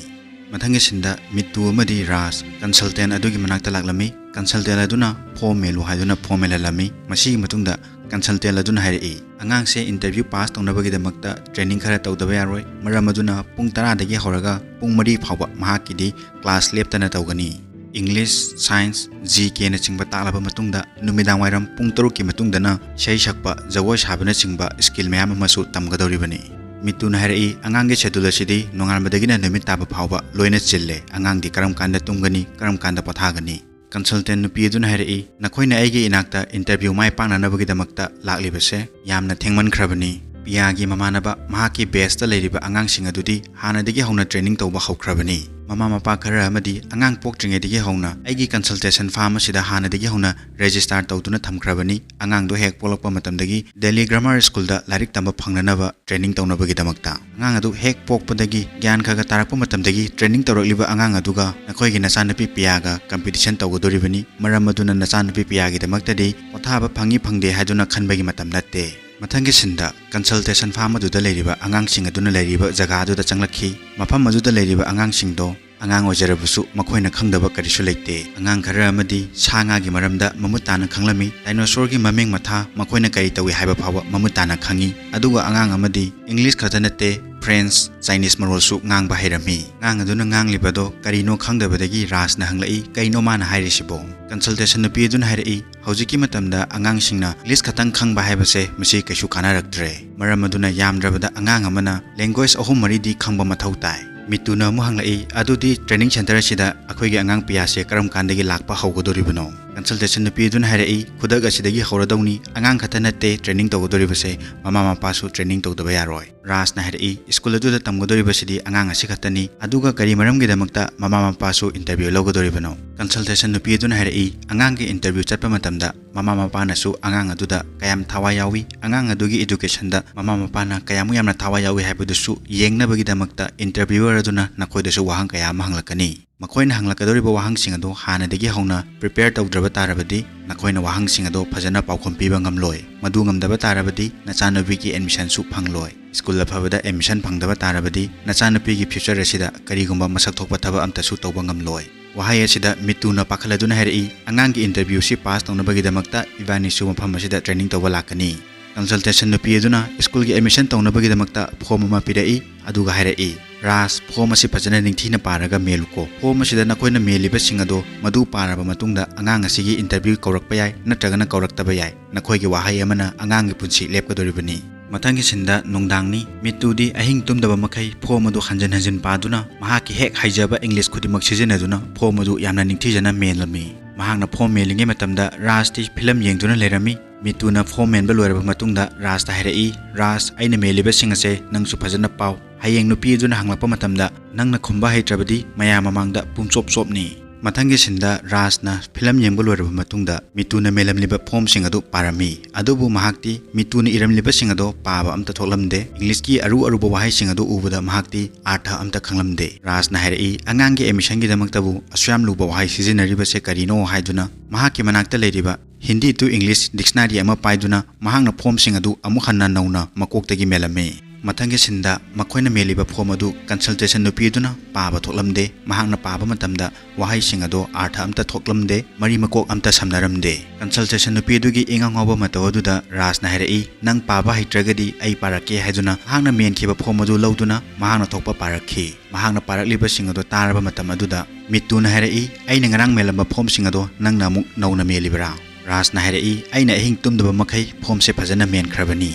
ꯃꯊꯪꯒꯤ ꯁꯤꯟꯗ ꯃꯤꯇꯨ ꯑꯃꯗꯤ ꯔꯥꯖ ꯀꯟꯁꯜꯇꯦꯟ ꯑꯗꯨꯒꯤ ꯃꯅꯥꯛꯇ ꯂꯥꯛꯂꯝꯃꯤ꯫ ꯀꯟꯁꯜꯇꯦꯟ ꯑꯗꯨꯅ ꯐꯣꯔꯝ ꯃꯦꯜꯂꯨ ꯍꯥꯏꯗꯨꯅ ꯐꯣꯔꯝ ꯃꯦꯜꯍꯜꯂꯝꯃꯤ꯫ ꯃꯁꯤꯒꯤ ꯃꯇꯨꯡꯗ ꯀꯟꯁꯜꯇꯦꯟ ꯑꯗꯨꯅ ꯍꯥꯏꯔꯛꯏ, "ꯑꯉꯥꯡꯁꯦ ꯏꯟꯇꯔꯚ꯭ꯌꯨ ꯄꯥꯁ ꯇꯧꯅꯕꯒꯤꯗꯃꯛꯇ ꯇ꯭ꯔꯦꯅꯤꯡ ꯈꯔ ꯇꯧꯗꯕ ꯌꯥꯔꯣꯏ꯫ ꯃꯔꯝ ꯑꯗꯨꯅ ꯄꯨꯡ ꯇꯔꯥꯗꯒꯤ ꯍꯧꯔꯒ ꯄꯨꯡ ꯃꯔꯤ ꯐꯥꯎꯕ ꯃꯍꯥꯛꯀꯤꯗꯤ ꯀ꯭ꯂꯥꯁ ꯂꯦꯞꯇꯅ ꯇꯧꯒꯅꯤ꯫" English, Science, G K ꯅꯆꯤꯡꯕ ꯇꯥꯛꯂꯕ ꯃꯇꯨꯡꯗ ꯅꯨꯃꯤꯗꯥꯡ ꯋꯥꯏꯔꯝ ꯄꯨꯡ ꯇꯔꯨꯛꯀꯤ ꯃꯇꯨꯡꯗꯅ ꯏꯁꯩ ꯁꯛꯄ, ꯖꯒꯣꯏ ꯁꯥꯕꯅꯆꯤꯡꯕ skill ꯃꯌꯥꯝ ꯑꯃꯁꯨ ꯇꯝꯒꯗꯧꯔꯤꯕꯅꯤ꯫ ꯃꯤꯇꯨꯅ ꯍꯥꯏꯔꯛꯏ, "ꯑꯉꯥꯡꯒꯤ schedule ꯑꯁꯤꯗꯤ ꯅꯣꯡꯉꯥꯟꯕꯗꯒꯤꯅ ꯅꯨꯃꯤꯠ ꯇꯥꯕ ꯐꯥꯎꯕ ꯂꯣꯏꯅ ꯆꯤꯜꯂꯦ꯫ ꯑꯉꯥꯡꯗꯤ ꯀꯔꯝ ꯀꯥꯟꯗ ꯇꯨꯝꯒꯅꯤ, ꯀꯔꯝ ꯀꯥꯟꯗ ꯄꯣꯊꯥꯒꯅꯤ?" Consultant ꯅꯨꯄꯤ ꯑꯗꯨꯅ ꯍꯥꯏꯔꯛꯏ, "ꯅꯈꯣꯏꯅ ꯑꯩꯒꯤ ꯏꯅꯥꯛꯇ interview ꯃꯥꯏ ꯄꯥꯛꯅꯅꯕꯒꯤꯗꯃꯛꯇ ꯂꯥꯛꯂꯤꯕꯁꯦ ꯌꯥꯝꯅ ꯊꯦꯡꯃꯟꯈ꯭ꯔꯕꯅꯤ꯫ ꯄꯤꯌꯥꯒꯤ ꯃꯃꯥꯟꯅꯕ, ꯃꯍꯥꯛꯀꯤ batchꯇ ꯂꯩꯔꯤꯕ ꯑꯉꯥꯡꯁꯤꯡ ꯑꯗꯨꯗꯤ ꯍꯥꯟꯅꯗꯒꯤ ꯍꯧꯅ training ꯇꯧꯕ ꯍꯧꯈ꯭ꯔꯕꯅꯤ꯫ ꯃꯃꯥ ꯃꯄꯥ ꯈꯔ ꯑꯃꯗꯤ ꯑꯉꯥꯡ ꯄꯣꯛꯇ꯭ꯔꯤꯉꯩꯗꯒꯤ ꯍꯧꯅ ꯑꯩꯒꯤ consultation firm ꯑꯁꯤꯗ ꯍꯥꯟꯅꯗꯒꯤ ꯍꯧꯅ register ꯇꯧꯗꯨꯅ ꯊꯝꯈ꯭ꯔꯕꯅꯤ꯫ ꯑꯉꯥꯡꯗꯣ ꯍꯦꯛ ꯄꯣꯛꯂꯛꯄ ꯃꯇꯝꯗꯒꯤ Delhi Grammar Schoolꯗ ꯂꯥꯏꯔꯤꯛ ꯇꯝꯕ ꯐꯪꯅꯅꯕ training ꯇꯧꯅꯕꯒꯤꯗꯃꯛꯇ꯫ ꯑꯉꯥꯡ ꯑꯗꯨ ꯍꯦꯛ ꯄꯣꯛꯄꯗꯒꯤ ꯒ꯭ꯌꯥꯟ ꯈꯔ ꯈꯔ ꯇꯥꯔꯛꯄ ꯃꯇꯝꯗꯒꯤ training ꯇꯧꯔꯛꯂꯤꯕ ꯑꯉꯥꯡ ꯑꯗꯨꯒ ꯅꯈꯣꯏꯒꯤ ꯅꯆꯥꯅꯨꯄꯤ ꯄꯤꯌꯥꯒ competition ꯇꯧꯒꯗꯧꯔꯤꯕꯅꯤ꯫ ꯃꯔꯝ ꯑꯗꯨꯅ ꯅꯆꯥꯅꯨꯄꯤ ꯄꯤꯌꯥꯒꯤꯗꯃꯛꯇꯗꯤ ꯄꯣꯊꯥꯕ ꯐꯪꯏ ꯐꯪꯗꯦ ꯍꯥꯏꯗꯨꯅ ꯈꯟꯕꯒꯤ ꯃꯇꯝ ꯅꯠꯇꯦ꯫" ꯃꯊꯪꯒꯤ sceneꯗ consultation farm ꯑꯗꯨꯗ ꯂꯩꯔꯤꯕ ꯑꯉꯥꯡꯁꯤꯡ ꯑꯗꯨꯅ ꯂꯩꯔꯤꯕ ꯖꯒꯥ ꯑꯗꯨꯗ ꯆꯪꯂꯛꯈꯤ꯫ ꯃꯐꯝ ꯑꯗꯨꯗ ꯂꯩꯔꯤꯕ ꯑꯉꯥꯡꯁꯤꯡꯗꯣ ꯑꯉꯥꯡ ꯑꯣꯏꯖꯔꯕꯁꯨ ꯃꯈꯣꯏꯅ ꯈꯪꯗꯕ ꯀꯔꯤꯁꯨ ꯂꯩꯇꯦ꯫ ꯑꯉꯥꯡ ꯈꯔ ꯑꯃꯗꯤ ꯁꯥ ꯉꯥꯒꯤ ꯃꯔꯝꯗ ꯃꯃꯨꯠ ꯇꯥꯅ ꯈꯪꯂꯝꯃꯤ꯫ Dinosaurꯒꯤ ꯃꯃꯤꯡ ꯃꯊꯥ ꯃꯈꯣꯏꯅ ꯀꯔꯤ ꯇꯧꯏ ꯍꯥꯏꯕ ꯐꯥꯎꯕ ꯃꯃꯨꯠ ꯇꯥꯅ ꯈꯪꯏ꯫ ꯑꯗꯨꯒ ꯑꯉꯥꯡ ꯑꯃꯗꯤ English ꯈꯛꯇ ꯅꯠꯇꯦ, French, Chinese ꯃꯔꯣꯜꯁꯨ ꯉꯥꯡꯕ ꯍꯩꯔꯝꯃꯤ꯫ ꯑꯉꯥꯡ ꯑꯗꯨꯅ ꯉꯥꯡꯂꯤꯕꯗꯣ ꯀꯔꯤꯅꯣ ꯈꯪꯗꯕꯗꯒꯤ ꯔꯥꯖꯅ ꯍꯪꯂꯛꯏ, "ꯀꯩꯅꯣ ꯃꯥꯅ ꯍꯥꯏꯔꯤꯁꯤꯕꯣ?" Consultation ꯅꯨꯄꯤ ꯑꯗꯨꯅ ꯍꯥꯏꯔꯛꯏ, "ꯍꯧꯖꯤꯛꯀꯤ ꯃꯇꯝꯗ ꯑꯉꯥꯡꯁꯤꯡꯅ English ꯈꯛꯇꯪ ꯈꯪꯕ ꯍꯥꯏꯕꯁꯦ ꯃꯁꯤ ꯀꯩꯁꯨ ꯀꯥꯟꯅꯔꯛꯇ꯭ꯔꯦ꯫ ꯃꯔꯝ ꯑꯗꯨꯅ ꯌꯥꯝꯗ꯭ꯔꯕꯗ ꯑꯉꯥꯡ ꯑꯃꯅ language ꯑꯍꯨꯝ ꯃꯔꯤꯗꯤ ꯈꯪꯕ ꯃꯊꯧ ꯇꯥꯏ꯫" ꯃꯤꯇꯨꯅ ꯑꯃꯨꯛ ꯍꯪꯂꯛꯏ, "ꯑꯗꯨꯗꯤ training center ꯑꯁꯤꯗ ꯑꯩꯈꯣꯏꯒꯤ ꯑꯉꯥꯡ ꯄꯤꯌꯥꯁꯦ ꯀꯔꯝ ꯀꯥꯟꯗꯒꯤ ꯂꯥꯛꯄ ꯍꯧꯒꯗꯧꯔꯤꯕꯅꯣ?" Consultation ꯅꯨꯄꯤ ꯑꯗꯨꯅ ꯍꯥꯏꯔꯛꯏ, "ꯈꯨꯗꯛ ꯑꯁꯤꯗꯒꯤ ꯍꯧꯔꯗꯧꯅꯤ꯫ ꯑꯉꯥꯡ ꯈꯛꯇ ꯅꯠꯇꯦ training ꯇꯧꯒꯗꯧꯔꯤꯕꯁꯦ, ꯃꯃꯥ ꯃꯄꯥꯁꯨ training ꯇꯧꯗꯕ ꯌꯥꯔꯣꯏ꯫" ꯔꯥꯖꯅ ꯍꯥꯏꯔꯛꯏ, "ꯁ꯭ꯀꯨꯜ ꯑꯗꯨꯗ ꯇꯝꯒꯗꯧꯔꯤꯕꯁꯤꯗꯤ ꯑꯉꯥꯡ ꯑꯁꯤ ꯈꯛꯇꯅꯤ, ꯑꯗꯨꯒ ꯀꯔꯤ ꯃꯔꯝꯒꯤꯗꯃꯛꯇ ꯃꯃꯥ ꯃꯄꯥꯁꯨ interview ꯂꯧꯒꯗꯧꯔꯤꯕꯅꯣ?" Consultation ꯅꯨꯄꯤ ꯑꯗꯨꯅ ꯍꯥꯏꯔꯛꯏ, "ꯑꯉꯥꯡꯒꯤ interview ꯆꯠꯄ ꯃꯇꯝꯗ ꯃꯃꯥ ꯃꯄꯥꯅꯁꯨ ꯑꯉꯥꯡ ꯑꯗꯨꯗ ꯀꯌꯥꯝ ꯊꯋꯥꯏ ꯌꯥꯎꯏ, ꯑꯉꯥꯡ ꯑꯗꯨꯒꯤ educationꯗ ꯃꯃꯥ ꯃꯄꯥꯅ ꯀꯌꯥꯃꯨꯛ ꯌꯥꯝꯅ ꯊꯋꯥꯏ ꯌꯥꯎꯏ ꯍꯥꯏꯕꯗꯨꯁꯨ ꯌꯦꯡꯅꯕꯒꯤꯗꯃꯛꯇ interviewer ꯑꯗꯨꯅ ꯅꯈꯣꯏꯗꯁꯨ ꯋꯥꯍꯪ ꯀꯌꯥ ꯑꯃ ꯍꯪꯂꯛꯀꯅꯤ꯫ ꯃꯈꯣꯏꯅ ꯍꯪꯂꯛꯀꯗꯧꯔꯤꯕ ꯋꯥꯍꯪꯁꯤꯡ ꯑꯗꯨ ꯍꯥꯟꯅꯗꯒꯤ ꯍꯧꯅ prepare ꯇꯧꯗ꯭ꯔꯕ ꯇꯥꯔꯕꯗꯤ ꯅꯈꯣꯏꯅ ꯋꯥꯍꯪꯁꯤꯡ ꯑꯗꯨ ꯐꯖꯅ ꯄꯥꯎꯈꯨꯝ ꯄꯤꯕ ꯉꯝꯂꯣꯏ꯫ ꯃꯗꯨ ꯉꯝꯗꯕ ꯇꯥꯔꯕꯗꯤ ꯅꯆꯥꯅꯨꯄꯤꯒꯤ admissionꯁꯨ ꯐꯪꯂꯣꯏ꯫ ꯁ꯭ꯀꯨꯜ ꯑꯐꯕꯗ admission ꯐꯪꯗꯕ ꯇꯥꯔꯕꯗꯤ ꯅꯆꯥꯅꯨꯄꯤꯒꯤ future ꯑꯁꯤꯗ ꯀꯔꯤꯒꯨꯝꯕ ꯃꯁꯛ ꯊꯣꯛꯄ ꯊꯕꯛ ꯑꯝꯇꯁꯨ ꯇꯧꯕ ꯉꯝꯂꯣꯏ꯫ ꯋꯥꯍꯩ ꯑꯁꯤꯗ ꯃꯤꯇꯨꯅ ꯄꯥꯈꯠꯂꯗꯨꯅ ꯍꯥꯏꯔꯛꯏ, "ꯑꯉꯥꯡꯒꯤ interviewꯁꯤ pass ꯇꯧꯅꯕꯒꯤꯗꯃꯛꯇ ꯏꯕꯥꯅꯤꯁꯨ ꯃꯐꯝ ꯑꯁꯤꯗ training ꯇꯧꯕ ꯂꯥꯛꯀꯅꯤ꯫" Consultation ꯅꯨꯄꯤ ꯑꯗꯨꯅ ꯁ꯭ꯀꯨꯜꯒꯤ admission ꯇꯧꯅꯕꯒꯤꯗꯃꯛꯇ form ꯑꯃ ꯄꯤꯔꯛꯏ, ꯑꯗꯨꯒ ꯍꯥꯏꯔꯛꯏ, "ꯔꯥꯖ, ꯐꯣꯝ ꯑꯁꯤ ꯐꯖꯅ ꯅꯤꯡꯊꯤꯅ ꯄꯥꯔꯒ ꯃꯦꯜꯂꯨꯀꯣ꯫ ꯐꯣꯝ ꯑꯁꯤꯗ ꯅꯈꯣꯏꯅ ꯃꯦꯜꯂꯤꯕꯁꯤꯡ ꯑꯗꯣ ꯃꯗꯨ ꯄꯥꯔꯕ ꯃꯇꯨꯡꯗ ꯑꯉꯥꯡ ꯑꯁꯤꯒꯤ ꯏꯟꯇꯔꯚ꯭ꯌꯨ ꯀꯧꯔꯛꯄ ꯌꯥꯏ, ꯅꯠꯇ꯭ꯔꯒꯅ ꯀꯧꯔꯛꯇꯕ ꯌꯥꯏ꯫ ꯅꯈꯣꯏꯒꯤ ꯋꯥꯍꯩ ꯑꯃꯅ ꯑꯉꯥꯡꯒꯤ ꯄꯨꯟꯁꯤ ꯂꯦꯞꯀꯗꯧꯔꯤꯕꯅꯤ"꯫ ꯃꯊꯪꯒꯤ ꯁꯤꯟꯗ ꯅꯨꯡꯗꯥꯡꯅꯤ꯫ ꯃꯤꯇꯨꯗꯤ ꯑꯍꯤꯡ ꯇꯨꯝꯗꯕ ꯃꯈꯩ ꯐꯣꯝ ꯑꯗꯨ ꯍꯟꯖꯤꯟ ꯍꯟꯖꯤꯟ ꯄꯥꯗꯨꯅ ꯃꯍꯥꯛꯀꯤ ꯍꯦꯛ ꯍꯩꯖꯕ ꯏꯪꯂꯤꯁ ꯈꯨꯗꯤꯡꯃꯛ ꯁꯤꯖꯤꯟꯅꯗꯨꯅ ꯐꯣꯝ ꯑꯗꯨ ꯌꯥꯝꯅ ꯅꯤꯡꯊꯤꯖꯅ ꯃꯦꯜꯂꯝꯃꯤ꯫ ꯃꯍꯥꯛꯅ ꯐꯣꯝ ꯃꯦꯜꯂꯤꯉꯩ ꯃꯇꯝꯗ ꯔꯥꯖꯇꯤ ꯐꯤꯂꯝ ꯌꯦꯡꯗꯨꯅ ꯂꯩꯔꯝꯃꯤ꯫ ꯃꯤꯇꯨꯅ ꯐꯣꯝ ꯃꯦꯟꯕ ꯂꯣꯏꯔꯕ ꯃꯇꯨꯡꯗ ꯔꯥꯖꯇ ꯍꯥꯏꯔꯛꯏ, "ꯔꯥꯖ, ꯑꯩꯅ ꯃꯦꯜꯂꯤꯕꯁꯤꯡ ꯑꯁꯦ ꯅꯪꯁꯨ ꯐꯖꯅ ꯄꯥꯎ꯫ ꯍꯌꯦꯡ ꯅꯨꯄꯤ ꯑꯗꯨꯅ ꯍꯪꯂꯛꯄ ꯃꯇꯝꯗ ꯅꯪꯅ ꯈꯨꯝꯕ ꯍꯩꯇ꯭ꯔꯕꯗꯤ ꯃꯌꯥꯝ ꯃꯃꯥꯡꯗ ꯄꯨꯝꯆꯣꯞ ꯆꯣꯞꯅꯤ"꯫ ꯃꯊꯪꯒꯤ ꯁꯤꯟꯗ ꯔꯥꯖꯅ ꯐꯤꯂꯝ ꯌꯦꯡꯕ ꯂꯣꯏꯔꯕ ꯃꯇꯨꯡꯗ ꯃꯤꯇꯨꯅ ꯃꯦꯜꯂꯝꯂꯤꯕ ꯐꯣꯝꯁꯤꯡ ꯑꯗꯨ ꯄꯥꯔꯝꯃꯤ꯫ ꯑꯗꯨꯕꯨ ꯃꯍꯥꯛꯇꯤ ꯃꯤꯇꯨꯅ ꯏꯔꯝꯂꯤꯕꯁꯤꯡ ꯑꯗꯣ ꯄꯥꯕ ꯑꯝꯇ ꯊꯣꯛꯂꯝꯗꯦ꯫ ꯏꯪꯂꯤꯁꯀꯤ ꯑꯔꯨ ꯑꯔꯨꯕ ꯋꯥꯍꯩꯁꯤꯡ ꯑꯗꯨ ꯎꯕꯗ ꯃꯍꯥꯛꯇꯤ ꯑꯥꯔꯊ ꯑꯝꯇ ꯈꯪꯂꯝꯗꯦ꯫ ꯔꯥꯖꯅ ꯍꯥꯏꯔꯛꯏ, "ꯑꯉꯥꯡꯒꯤ ꯑꯦꯗꯃꯤꯁꯟꯒꯤꯗꯃꯛꯇꯕꯨ ꯑꯁꯨꯌꯥꯝ ꯂꯨꯕ ꯋꯥꯍꯩ ꯁꯤꯖꯤꯟꯅꯔꯤꯕꯁꯦ ꯀꯔꯤꯅꯣ?" ꯍꯥꯏꯗꯨꯅ ꯃꯍꯥꯛꯀꯤ ꯃꯅꯥꯛꯇ ꯂꯩꯔꯤꯕ Hindi to English dictionary ꯑꯃ ꯄꯥꯏꯗꯨꯅ ꯃꯍꯥꯛꯅ ꯐꯣꯝꯁꯤꯡ ꯑꯗꯨ ꯑꯃꯨꯛ ꯍꯟꯅ ꯅꯧꯅ ꯃꯀꯣꯛꯇꯒꯤ ꯃꯦꯜꯂꯝꯃꯤ꯫ ꯃꯊꯪꯒꯤ ꯁꯤꯟꯗ ꯃꯈꯣꯏꯅ ꯃꯦꯜꯂꯤꯕ ꯐꯣꯝ ꯑꯗꯨ ꯀꯟꯁꯜꯇꯦꯁꯟ ꯅꯨꯄꯤ ꯑꯗꯨꯅ ꯄꯥꯕ ꯊꯣꯛꯂꯝꯗꯦ꯫ ꯃꯍꯥꯛꯅ ꯄꯥꯕ ꯃꯇꯝꯗ ꯋꯥꯍꯩꯁꯤꯡ ꯑꯗꯣ ꯑꯥꯔꯊ ꯑꯝꯇ ꯊꯣꯛꯂꯝꯗꯦ, ꯃꯔꯤ ꯃꯀꯣꯛ ꯑꯝꯇ ꯁꯝꯅꯔꯝꯗꯦ꯫ ꯀꯟꯁꯜꯇꯦꯁꯟ ꯅꯨꯄꯤ ꯑꯗꯨꯒꯤ ꯏꯉꯥꯎ ꯉꯥꯎꯕ ꯃꯇꯧ ꯑꯗꯨꯗ ꯔꯥꯖꯅ ꯍꯥꯏꯔꯛꯏ, "ꯅꯪ ꯄꯥꯕ ꯍꯩꯇ꯭ꯔꯒꯗꯤ ꯑꯩ ꯄꯥꯔꯛꯀꯦ" ꯍꯥꯏꯗꯨꯅ ꯃꯍꯥꯛꯅ ꯃꯦꯟꯈꯤꯕ ꯐꯣꯝ ꯑꯗꯨ ꯂꯧꯗꯨꯅ ꯃꯍꯥꯛꯅ ꯊꯣꯛꯄ ꯄꯥꯔꯛꯈꯤ꯫ ꯃꯍꯥꯛꯅ ꯄꯥꯔꯛꯂꯤꯕꯁꯤꯡ ꯑꯗꯨ ꯇꯥꯔꯕ ꯃꯇꯝ ꯑꯗꯨꯗ ꯃꯤꯇꯨꯅ ꯍꯥꯏꯔꯛꯏ, "ꯑꯩꯅ ꯉꯔꯥꯡ ꯃꯦꯜꯂꯝꯕ ꯐꯣꯝꯁꯤꯡ ꯑꯗꯣ ꯅꯪꯅ ꯑꯃꯨꯛ ꯅꯧꯅ ꯃꯦꯜꯂꯤꯕꯔꯥ?" ꯔꯥꯖꯅ ꯍꯥꯏꯔꯛꯏ, "ꯑꯩꯅ ꯑꯍꯤꯡ ꯇꯨꯝꯗꯕ ꯃꯈꯩ ꯐꯣꯝꯁꯦ ꯐꯖꯅ ꯃꯦꯟꯈ꯭ꯔꯕꯅꯤ"꯫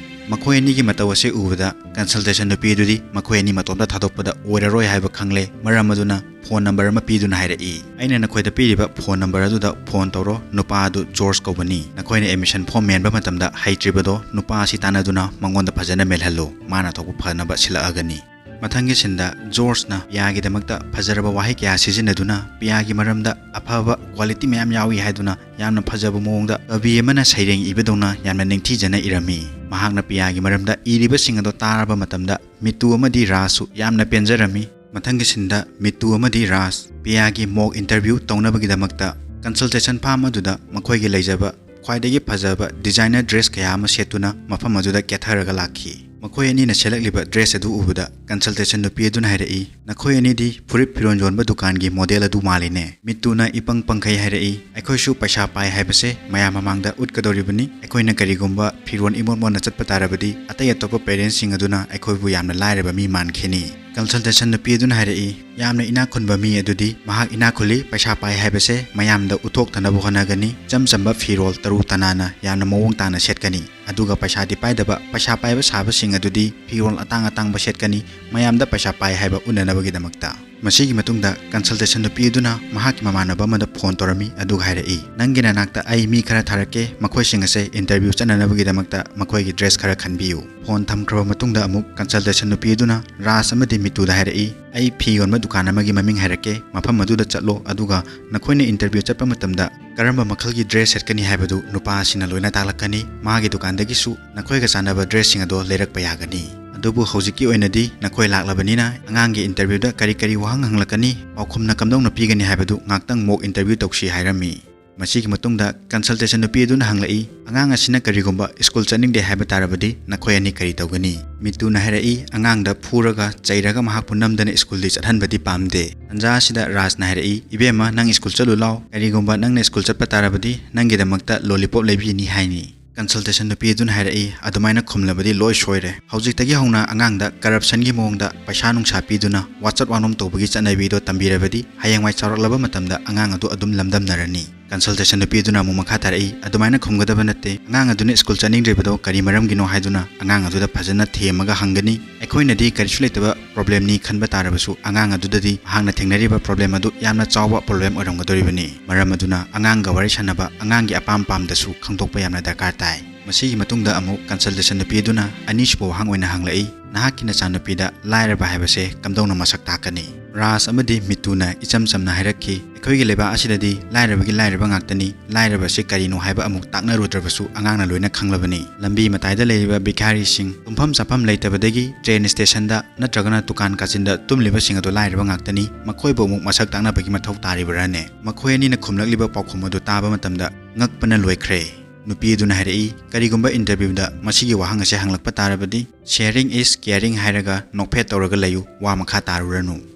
ꯃꯈꯣꯏ ꯑꯅꯤꯒꯤ ꯃꯇꯧ ꯑꯁꯤ ꯎꯕꯗ ꯀꯟꯁꯜꯇꯦꯁꯟ ꯅꯨꯄꯤ ꯑꯗꯨꯗꯤ ꯃꯈꯣꯏ ꯑꯅꯤ ꯃꯇꯣꯝꯇ ꯊꯥꯗꯣꯛꯄꯗ ꯑꯣꯏꯔꯔꯣꯏ ꯍꯥꯏꯕ ꯈꯪꯂꯦ꯫ ꯃꯔꯝ ꯑꯗꯨꯅ ꯐꯣꯟ ꯅꯝꯕꯔ ꯑꯃ ꯄꯤꯗꯨꯅ ꯍꯥꯏꯔꯛꯏ, "ꯑꯩꯅ ꯅꯈꯣꯏꯗ ꯄꯤꯔꯤꯕ ꯐꯣꯟ ꯅꯝꯕꯔ ꯑꯗꯨꯗ ꯐꯣꯟ ꯇꯧꯔꯣ, ꯅꯨꯄꯥ ꯑꯗꯨ ꯖꯣꯔꯖ ꯀꯧꯕꯅꯤ꯫ ꯅꯈꯣꯏꯅ ꯑꯦꯗꯃꯤꯁꯟ ꯐꯣꯝ ꯃꯦꯟꯕ ꯃꯇꯝꯗ ꯍꯩꯇ꯭ꯔꯤꯕꯗꯣ ꯅꯨꯄꯥ ꯑꯁꯤ ꯇꯥꯟꯅꯗꯨꯅ ꯃꯉꯣꯟꯗ ꯐꯖꯅ ꯃꯦꯜꯍꯜꯂꯨ, ꯃꯥꯅ ꯊꯣꯛꯄ ꯐꯅꯕ ꯁꯤꯜꯂꯛꯑꯒꯅꯤ"꯫ ꯃꯊꯪꯒꯤ ꯁꯤꯟꯗ ꯖꯣꯔꯖꯅ ꯄꯤꯌꯥꯒꯤꯗꯃꯛꯇ ꯐꯖꯔꯕ ꯋꯥꯍꯩ ꯀꯌꯥ ꯁꯤꯖꯤꯟꯅꯗꯨꯅ ꯄꯤꯌꯥꯒꯤ ꯃꯔꯝꯗ ꯑꯐꯕ ꯀ꯭ꯋꯥꯂꯤꯇꯤ ꯃꯌꯥꯝ ꯌꯥꯎꯏ ꯍꯥꯏꯗꯨꯅ ꯌꯥꯝꯅ ꯐꯖꯕ ꯃꯑꯣꯡꯗ ꯀꯕꯤ ꯑꯃꯅ ꯁꯩꯔꯦꯡ ꯏꯕꯗꯧꯅ ꯌꯥꯝꯅ ꯅꯤꯡꯊꯤꯖꯅ ꯏꯔꯝꯃꯤ꯫ ꯃꯍꯥꯛꯅ ꯄꯤꯌꯥꯒꯤ ꯃꯔꯝꯗ ꯏꯔꯤꯕꯁꯤꯡ ꯑꯗꯣ ꯇꯥꯔꯕ ꯃꯇꯝꯗ ꯃꯤꯇꯨ ꯑꯃꯗꯤ ꯔꯥꯖꯁꯨ ꯌꯥꯝꯅ ꯄꯦꯟꯖꯔꯝꯃꯤ꯫ ꯃꯊꯪꯒꯤ ꯁꯤꯟꯗ ꯃꯤꯇꯨ ꯑꯃꯗꯤ ꯔꯥꯖ ꯄꯤꯌꯥꯒꯤ ꯃꯣꯛ ꯏꯟꯇꯔꯚ꯭ꯌꯨ ꯇꯧꯅꯕꯒꯤꯗꯃꯛꯇ ꯀꯟꯁꯜꯇꯦꯁꯟ ꯐꯥꯔꯝ ꯑꯗꯨꯗ ꯃꯈꯣꯏꯒꯤ ꯂꯩꯖꯕ ꯈ꯭ꯋꯥꯏꯗꯒꯤ ꯐꯖꯕ ꯗꯤꯖꯥꯏꯅꯔ ꯗ꯭ꯔꯦꯁ ꯀꯌꯥ ꯑꯃ ꯁꯦꯠꯇꯨꯅ ꯃꯐꯝ ꯑꯗꯨꯗ ꯀꯦꯊꯔꯒ ꯂꯥꯛꯈꯤ꯫ ꯃꯈꯣꯏ ꯑꯅꯤꯅ ꯁꯦꯠꯂꯛꯂꯤꯕ ꯗ꯭ꯔꯦꯁ ꯑꯗꯨ ꯎꯕꯗ ꯀꯟꯁꯜꯇꯦꯁꯟ ꯅꯨꯄꯤ ꯑꯗꯨꯅ ꯍꯥꯏꯔꯛꯏ, "ꯅꯈꯣꯏ ꯑꯅꯤꯗꯤ ꯐꯨꯔꯤꯠ ꯐꯤꯔꯣꯜ ꯌꯣꯟꯕ ꯗꯨꯀꯥꯟꯒꯤ ꯃꯣꯗꯦꯜ ꯑꯗꯨ ꯃꯥꯜꯂꯤꯅꯦ"꯫ ꯃꯤꯇꯨꯅ ꯏꯄꯪ ꯄꯪꯈꯩ ꯍꯥꯏꯔꯛꯏ, "ꯑꯩꯈꯣꯏꯁꯨ ꯄꯩꯁꯥ ꯄꯥꯏ ꯍꯥꯏꯕꯁꯦ ꯃꯌꯥꯝ ꯃꯃꯥꯡꯗ ꯎꯠꯀꯗꯧꯔꯤꯕꯅꯤ꯫ ꯑꯩꯈꯣꯏꯅ ꯀꯔꯤꯒꯨꯝꯕ ꯐꯤꯔꯣꯜ ꯏꯃꯣꯠ ꯃꯣꯠꯅ ꯆꯠꯄ ꯇꯥꯔꯕꯗꯤ ꯑꯇꯩ ꯑꯇꯣꯞꯄ ꯄꯦꯔꯦꯟꯁꯁꯤꯡ ꯑꯗꯨꯅ ꯑꯩꯈꯣꯏꯕꯨ ꯌꯥꯝꯅ ꯂꯥꯏꯔꯕ ꯃꯤ ꯃꯥꯟꯈꯤꯅꯤ"꯫ Consultation ꯅꯨꯄꯤ ꯑꯗꯨꯅ ꯍꯥꯏꯔꯛꯏ, "ꯌꯥꯝꯅ ꯏꯅꯥꯛ ꯈꯨꯟꯕ ꯃꯤ ꯑꯗꯨꯗꯤ ꯃꯍꯥꯛ ꯏꯅꯥꯛ ꯈꯨꯜꯂꯤ, ꯄꯩꯁꯥ ꯄꯥꯏ ꯍꯥꯏꯕꯁꯦ ꯃꯌꯥꯝꯗ ꯎꯠꯊꯣꯛꯇꯅꯕ ꯍꯣꯠꯅꯒꯅꯤ꯫ ꯏꯆꯝ ꯆꯝꯕ ꯐꯤꯔꯣꯜ ꯇꯔꯨ ꯇꯅꯥꯟꯅ ꯌꯥꯝꯅ ꯃꯑꯣꯡ ꯇꯥꯅ ꯁꯦꯠꯀꯅꯤ꯫ ꯑꯗꯨꯒ ꯄꯩꯁꯥꯗꯤ ꯄꯥꯏꯗꯕ, ꯄꯩꯁꯥ ꯄꯥꯏꯕ ꯁꯥꯕꯁꯤꯡ ꯑꯗꯨꯗꯤ ꯐꯤꯔꯣꯜ ꯑꯇꯥꯡ ꯑꯇꯥꯡꯕ ꯁꯦꯠꯀꯅꯤ, ꯃꯌꯥꯝꯗ ꯄꯩꯁꯥ ꯄꯥꯏ ꯍꯥꯏꯕ ꯎꯠꯅꯅꯕꯒꯤꯗꯃꯛꯇ꯫" ꯃꯁꯤꯒꯤ ꯃꯇꯨꯡꯗ consultation ꯅꯨꯄꯤ ꯑꯗꯨꯅ ꯃꯍꯥꯛꯀꯤ ꯃꯃꯥꯟꯅꯕ ꯑꯃꯗ ꯐꯣꯟ ꯇꯧꯔꯝꯃꯤ, ꯑꯗꯨꯒ ꯍꯥꯏꯔꯛꯏ, "ꯅꯪꯒꯤ ꯅꯅꯥꯛꯇ ꯑꯩ ꯃꯤ ꯈꯔ ꯊꯥꯔꯛꯀꯦ, ꯃꯈꯣꯏꯁꯤꯡ ꯑꯁꯦ interview ꯆꯠꯅꯅꯕꯒꯤꯗꯃꯛꯇ ꯃꯈꯣꯏꯒꯤ dress ꯈꯔ ꯈꯟꯕꯤꯌꯨ꯫" ꯐꯣꯟ ꯊꯝꯈ꯭ꯔꯕ ꯃꯇꯨꯡꯗ ꯑꯃꯨꯛ consultation ꯅꯨꯄꯤ ꯑꯗꯨꯅ ꯔꯥꯖ ꯑꯃꯗꯤ ꯃꯤꯇꯨꯗ ꯍꯥꯏꯔꯛꯏ, "ꯑꯩ ꯐꯤ ꯌꯣꯟꯕ ꯗꯨꯀꯥꯟ ꯑꯃꯒꯤ ꯃꯃꯤꯡ ꯍꯥꯏꯔꯛꯀꯦ, ꯃꯐꯝ ꯑꯗꯨꯗ ꯆꯠꯂꯣ, ꯑꯗꯨꯒ ꯅꯈꯣꯏꯅ interview ꯆꯠꯄ ꯃꯇꯝꯗ ꯀꯔꯝꯕ ꯃꯈꯜꯒꯤ dress ꯁꯦꯠꯀꯅꯤ ꯍꯥꯏꯕꯗꯨ ꯅꯨꯄꯥ ꯑꯁꯤꯅ ꯂꯣꯏꯅ ꯇꯥꯛꯂꯛꯀꯅꯤ꯫ ꯃꯥꯒꯤ ꯗꯨꯀꯥꯟꯗꯒꯤꯁꯨ ꯅꯈꯣꯏꯒ ꯆꯥꯟꯅꯕ dressꯁꯤꯡ ꯑꯗꯣ ꯂꯩꯔꯛꯄ ꯌꯥꯒꯅꯤ꯫ ꯑꯗꯨꯕꯨ ꯍꯧꯖꯤꯛꯀꯤ ꯑꯣꯏꯅꯗꯤ ꯅꯈꯣꯏ ꯂꯥꯛꯂꯕꯅꯤꯅ ꯑꯉꯥꯡꯒꯤ interviewꯗ ꯀꯔꯤ ꯀꯔꯤ ꯋꯥꯍꯪ ꯍꯪꯂꯛꯀꯅꯤ, ꯄꯥꯎꯈꯨꯝꯅ ꯀꯝꯗꯧꯅ ꯄꯤꯒꯅꯤ ꯍꯥꯏꯕꯗꯨ ꯉꯥꯛꯇꯪ mock interview ꯇꯧꯁꯤ" ꯍꯥꯏꯔꯝꯃꯤ꯫ ꯃꯁꯤꯒꯤ ꯃꯇꯨꯡꯗ consultation ꯅꯨꯄꯤ ꯑꯗꯨꯅ ꯍꯪꯂꯛꯏ, "ꯑꯉꯥꯡ ꯑꯁꯤꯅ ꯀꯔꯤꯒꯨꯝꯕ ꯁ꯭ꯀꯨꯜ ꯆꯠꯅꯤꯡꯗꯦ ꯍꯥꯏꯕ ꯇꯥꯔꯕꯗꯤ ꯅꯈꯣꯏ ꯑꯅꯤ ꯀꯔꯤ ꯇꯧꯒꯅꯤ?" ꯃꯤꯇꯨꯅ ꯍꯥꯏꯔꯛꯏ, "ꯑꯉꯥꯡꯗ ꯐꯨꯔꯒ ꯆꯩꯔꯒ ꯃꯍꯥꯛꯄꯨ ꯅꯝꯗꯅ ꯁ꯭ꯀꯨꯜꯗꯤ ꯆꯠꯍꯟꯕꯗꯤ ꯄꯥꯝꯗꯦ꯫" ꯇꯟꯖꯥ ꯑꯁꯤꯗ ꯔꯥꯖꯅ ꯍꯥꯏꯔꯛꯏ, "ꯏꯕꯦꯝꯃ, ꯅꯪ ꯁ꯭ꯀꯨꯜ ꯆꯠꯂꯨ ꯂꯥꯎ꯫ ꯀꯔꯤꯒꯨꯝꯕ ꯅꯪꯅ ꯁ꯭ꯀꯨꯜ ꯆꯠꯄ ꯇꯥꯔꯕꯗꯤ ꯅꯪꯒꯤꯗꯃꯛꯇ lollipop ꯂꯩꯕꯤꯅꯤ" ꯍꯥꯏꯅꯤ꯫ Consultation ꯅꯨꯄꯤ ꯑꯗꯨꯅ ꯍꯥꯏꯔꯛꯏ, "ꯑꯗꯨꯃꯥꯏꯅ ꯈꯨꯝꯂꯕꯗꯤ ꯂꯣꯏ ꯁꯣꯏꯔꯦ꯫ ꯍꯧꯖꯤꯛꯇꯒꯤ ꯍꯧꯅ ꯑꯉꯥꯡꯗ corruptionꯒꯤ ꯃꯑꯣꯡꯗ ꯄꯩꯁꯥ ꯅꯨꯡꯁꯥ ꯄꯤꯗꯨꯅ ꯋꯥꯆꯠ ꯋꯥꯅꯣꯝ ꯇꯧꯕꯒꯤ ꯆꯠꯅꯕꯤꯗꯣ ꯇꯝꯕꯤꯔꯕꯗꯤ ꯍꯌꯦꯡꯋꯥꯏ ꯆꯥꯎꯔꯛꯂꯕ ꯃꯇꯝꯗ ꯑꯉꯥꯡ ꯑꯗꯨ ꯑꯗꯨꯝ ꯂꯝꯗꯝꯅꯔꯅꯤ꯫" Consultation ꯅꯨꯄꯤ ꯑꯗꯨꯅ ꯑꯃꯨꯛ ꯃꯈꯥ ꯇꯥꯔꯛꯏ, "ꯑꯗꯨꯃꯥꯏꯅ ꯈꯨꯝꯒꯗꯕ ꯅꯠꯇꯦ꯫ ꯑꯉꯥꯡ ꯑꯗꯨꯅ ꯁ꯭ꯀꯨꯜ ꯆꯠꯅꯤꯡꯗ꯭ꯔꯤꯕꯗꯣ ꯀꯔꯤ ꯃꯔꯝꯒꯤꯅꯣ ꯍꯥꯏꯗꯨꯅ ꯑꯉꯥꯡ ꯑꯗꯨꯗ ꯐꯖꯅ ꯊꯦꯝꯃꯒ ꯍꯪꯒꯅꯤ꯫ ꯑꯩꯈꯣꯏꯅꯗꯤ ꯀꯔꯤꯁꯨ ꯂꯩꯇꯕ problemꯅꯤ ꯈꯟꯕ ꯇꯥꯔꯕꯁꯨ ꯑꯉꯥꯡ ꯑꯗꯨꯗꯗꯤ ꯃꯍꯥꯛꯅ ꯊꯦꯡꯅꯔꯤꯕ problem ꯑꯗꯨ ꯌꯥꯝꯅ ꯆꯥꯎꯕ problem ꯑꯣꯏꯔꯝꯒꯗꯧꯔꯤꯕꯅꯤ꯫ ꯃꯔꯝ ꯑꯗꯨꯅ ꯑꯉꯥꯡꯒ ꯋꯥꯔꯤ ꯁꯥꯟꯅꯕ, ꯑꯉꯥꯡꯒꯤ ꯑꯄꯥꯝ ꯄꯥꯝꯗꯁꯨ ꯈꯪꯗꯣꯛꯄ ꯌꯥꯝꯅ ꯗꯔꯀꯥꯔ ꯇꯥꯏ꯫" ꯃꯁꯤꯒꯤ ꯃꯇꯨꯡꯗ ꯑꯃꯨꯛ consultation ꯅꯨꯄꯤ ꯑꯗꯨꯅ ꯑꯅꯤꯁꯨꯕ ꯋꯥꯍꯪ ꯑꯣꯏꯅ ꯍꯪꯂꯛꯏ, "ꯅꯍꯥꯛꯀꯤ ꯅꯆꯥꯅꯨꯄꯤꯗ ꯂꯥꯏꯔꯕ ꯍꯥꯏꯕꯁꯦ ꯀꯝꯗꯧꯅ ꯃꯁꯛ ꯇꯥꯛꯀꯅꯤ?" ꯔꯥꯖ ꯑꯃꯗꯤ ꯃꯤꯇꯨꯅ ꯏꯆꯝ ꯆꯝꯅ ꯍꯥꯏꯔꯛꯈꯤ, "ꯑꯩꯈꯣꯏꯒꯤ ꯂꯩꯕꯥꯛ ꯑꯁꯤꯗꯗꯤ ꯂꯥꯏꯔꯕꯒꯤ ꯂꯥꯏꯔꯕ ꯉꯥꯛꯇꯅꯤ꯫ ꯂꯥꯏꯔꯕꯁꯤ ꯀꯔꯤꯅꯣ ꯍꯥꯏꯕ ꯑꯃꯨꯛ ꯇꯥꯛꯅꯔꯨꯗ꯭ꯔꯕꯁꯨ ꯑꯉꯥꯡꯅ ꯂꯣꯏꯅ ꯈꯪꯂꯕꯅꯤ꯫ ꯂꯝꯕꯤ ꯃꯇꯥꯏꯗ ꯂꯩꯔꯤꯕ ꯚꯤꯈꯥꯔꯤꯁꯤꯡ, ꯇꯨꯝꯐꯝ ꯆꯥꯐꯝ ꯂꯩꯇꯕꯗꯒꯤ train stationꯗ ꯅꯠꯇ꯭ꯔꯒꯅ ꯗꯨꯀꯥꯟ ꯀꯥꯆꯤꯟꯗ ꯇꯨꯝꯂꯤꯕꯁꯤꯡ ꯑꯗꯨ ꯂꯥꯏꯔꯕ ꯉꯥꯛꯇꯅꯤ꯫ ꯃꯈꯣꯏꯕꯨ ꯑꯃꯨꯛ ꯃꯁꯛ ꯇꯥꯛꯅꯕꯒꯤ ꯃꯊꯧ ꯇꯥꯔꯤꯕ꯭ꯔꯥꯅꯦ?" ꯃꯈꯣꯏ ꯑꯅꯤꯅ ꯈꯨꯝꯂꯛꯂꯤꯕ ꯄꯥꯎꯈꯨꯝ ꯑꯗꯨ ꯇꯥꯕ ꯃꯇꯝꯗ ꯉꯛꯄꯅ ꯂꯣꯏꯈ꯭ꯔꯦ꯫ ꯅꯨꯄꯤ ꯑꯗꯨꯅ ꯍꯥꯏꯔꯛꯏ, "ꯀꯔꯤꯒꯨꯝꯕ interviewꯗ ꯃꯁꯤꯒꯤ ꯋꯥꯍꯪ ꯑꯁꯦ ꯍꯪꯂꯛꯄ ꯇꯥꯔꯕꯗꯤ, 'Sharing is caring' ꯍꯥꯏꯔꯒ ꯅꯣꯛꯐꯦꯠ ꯇꯧꯔꯒ ꯂꯩꯌꯨ, ꯋꯥ ꯃꯈꯥ ꯇꯥꯔꯨꯔꯅꯨ꯫"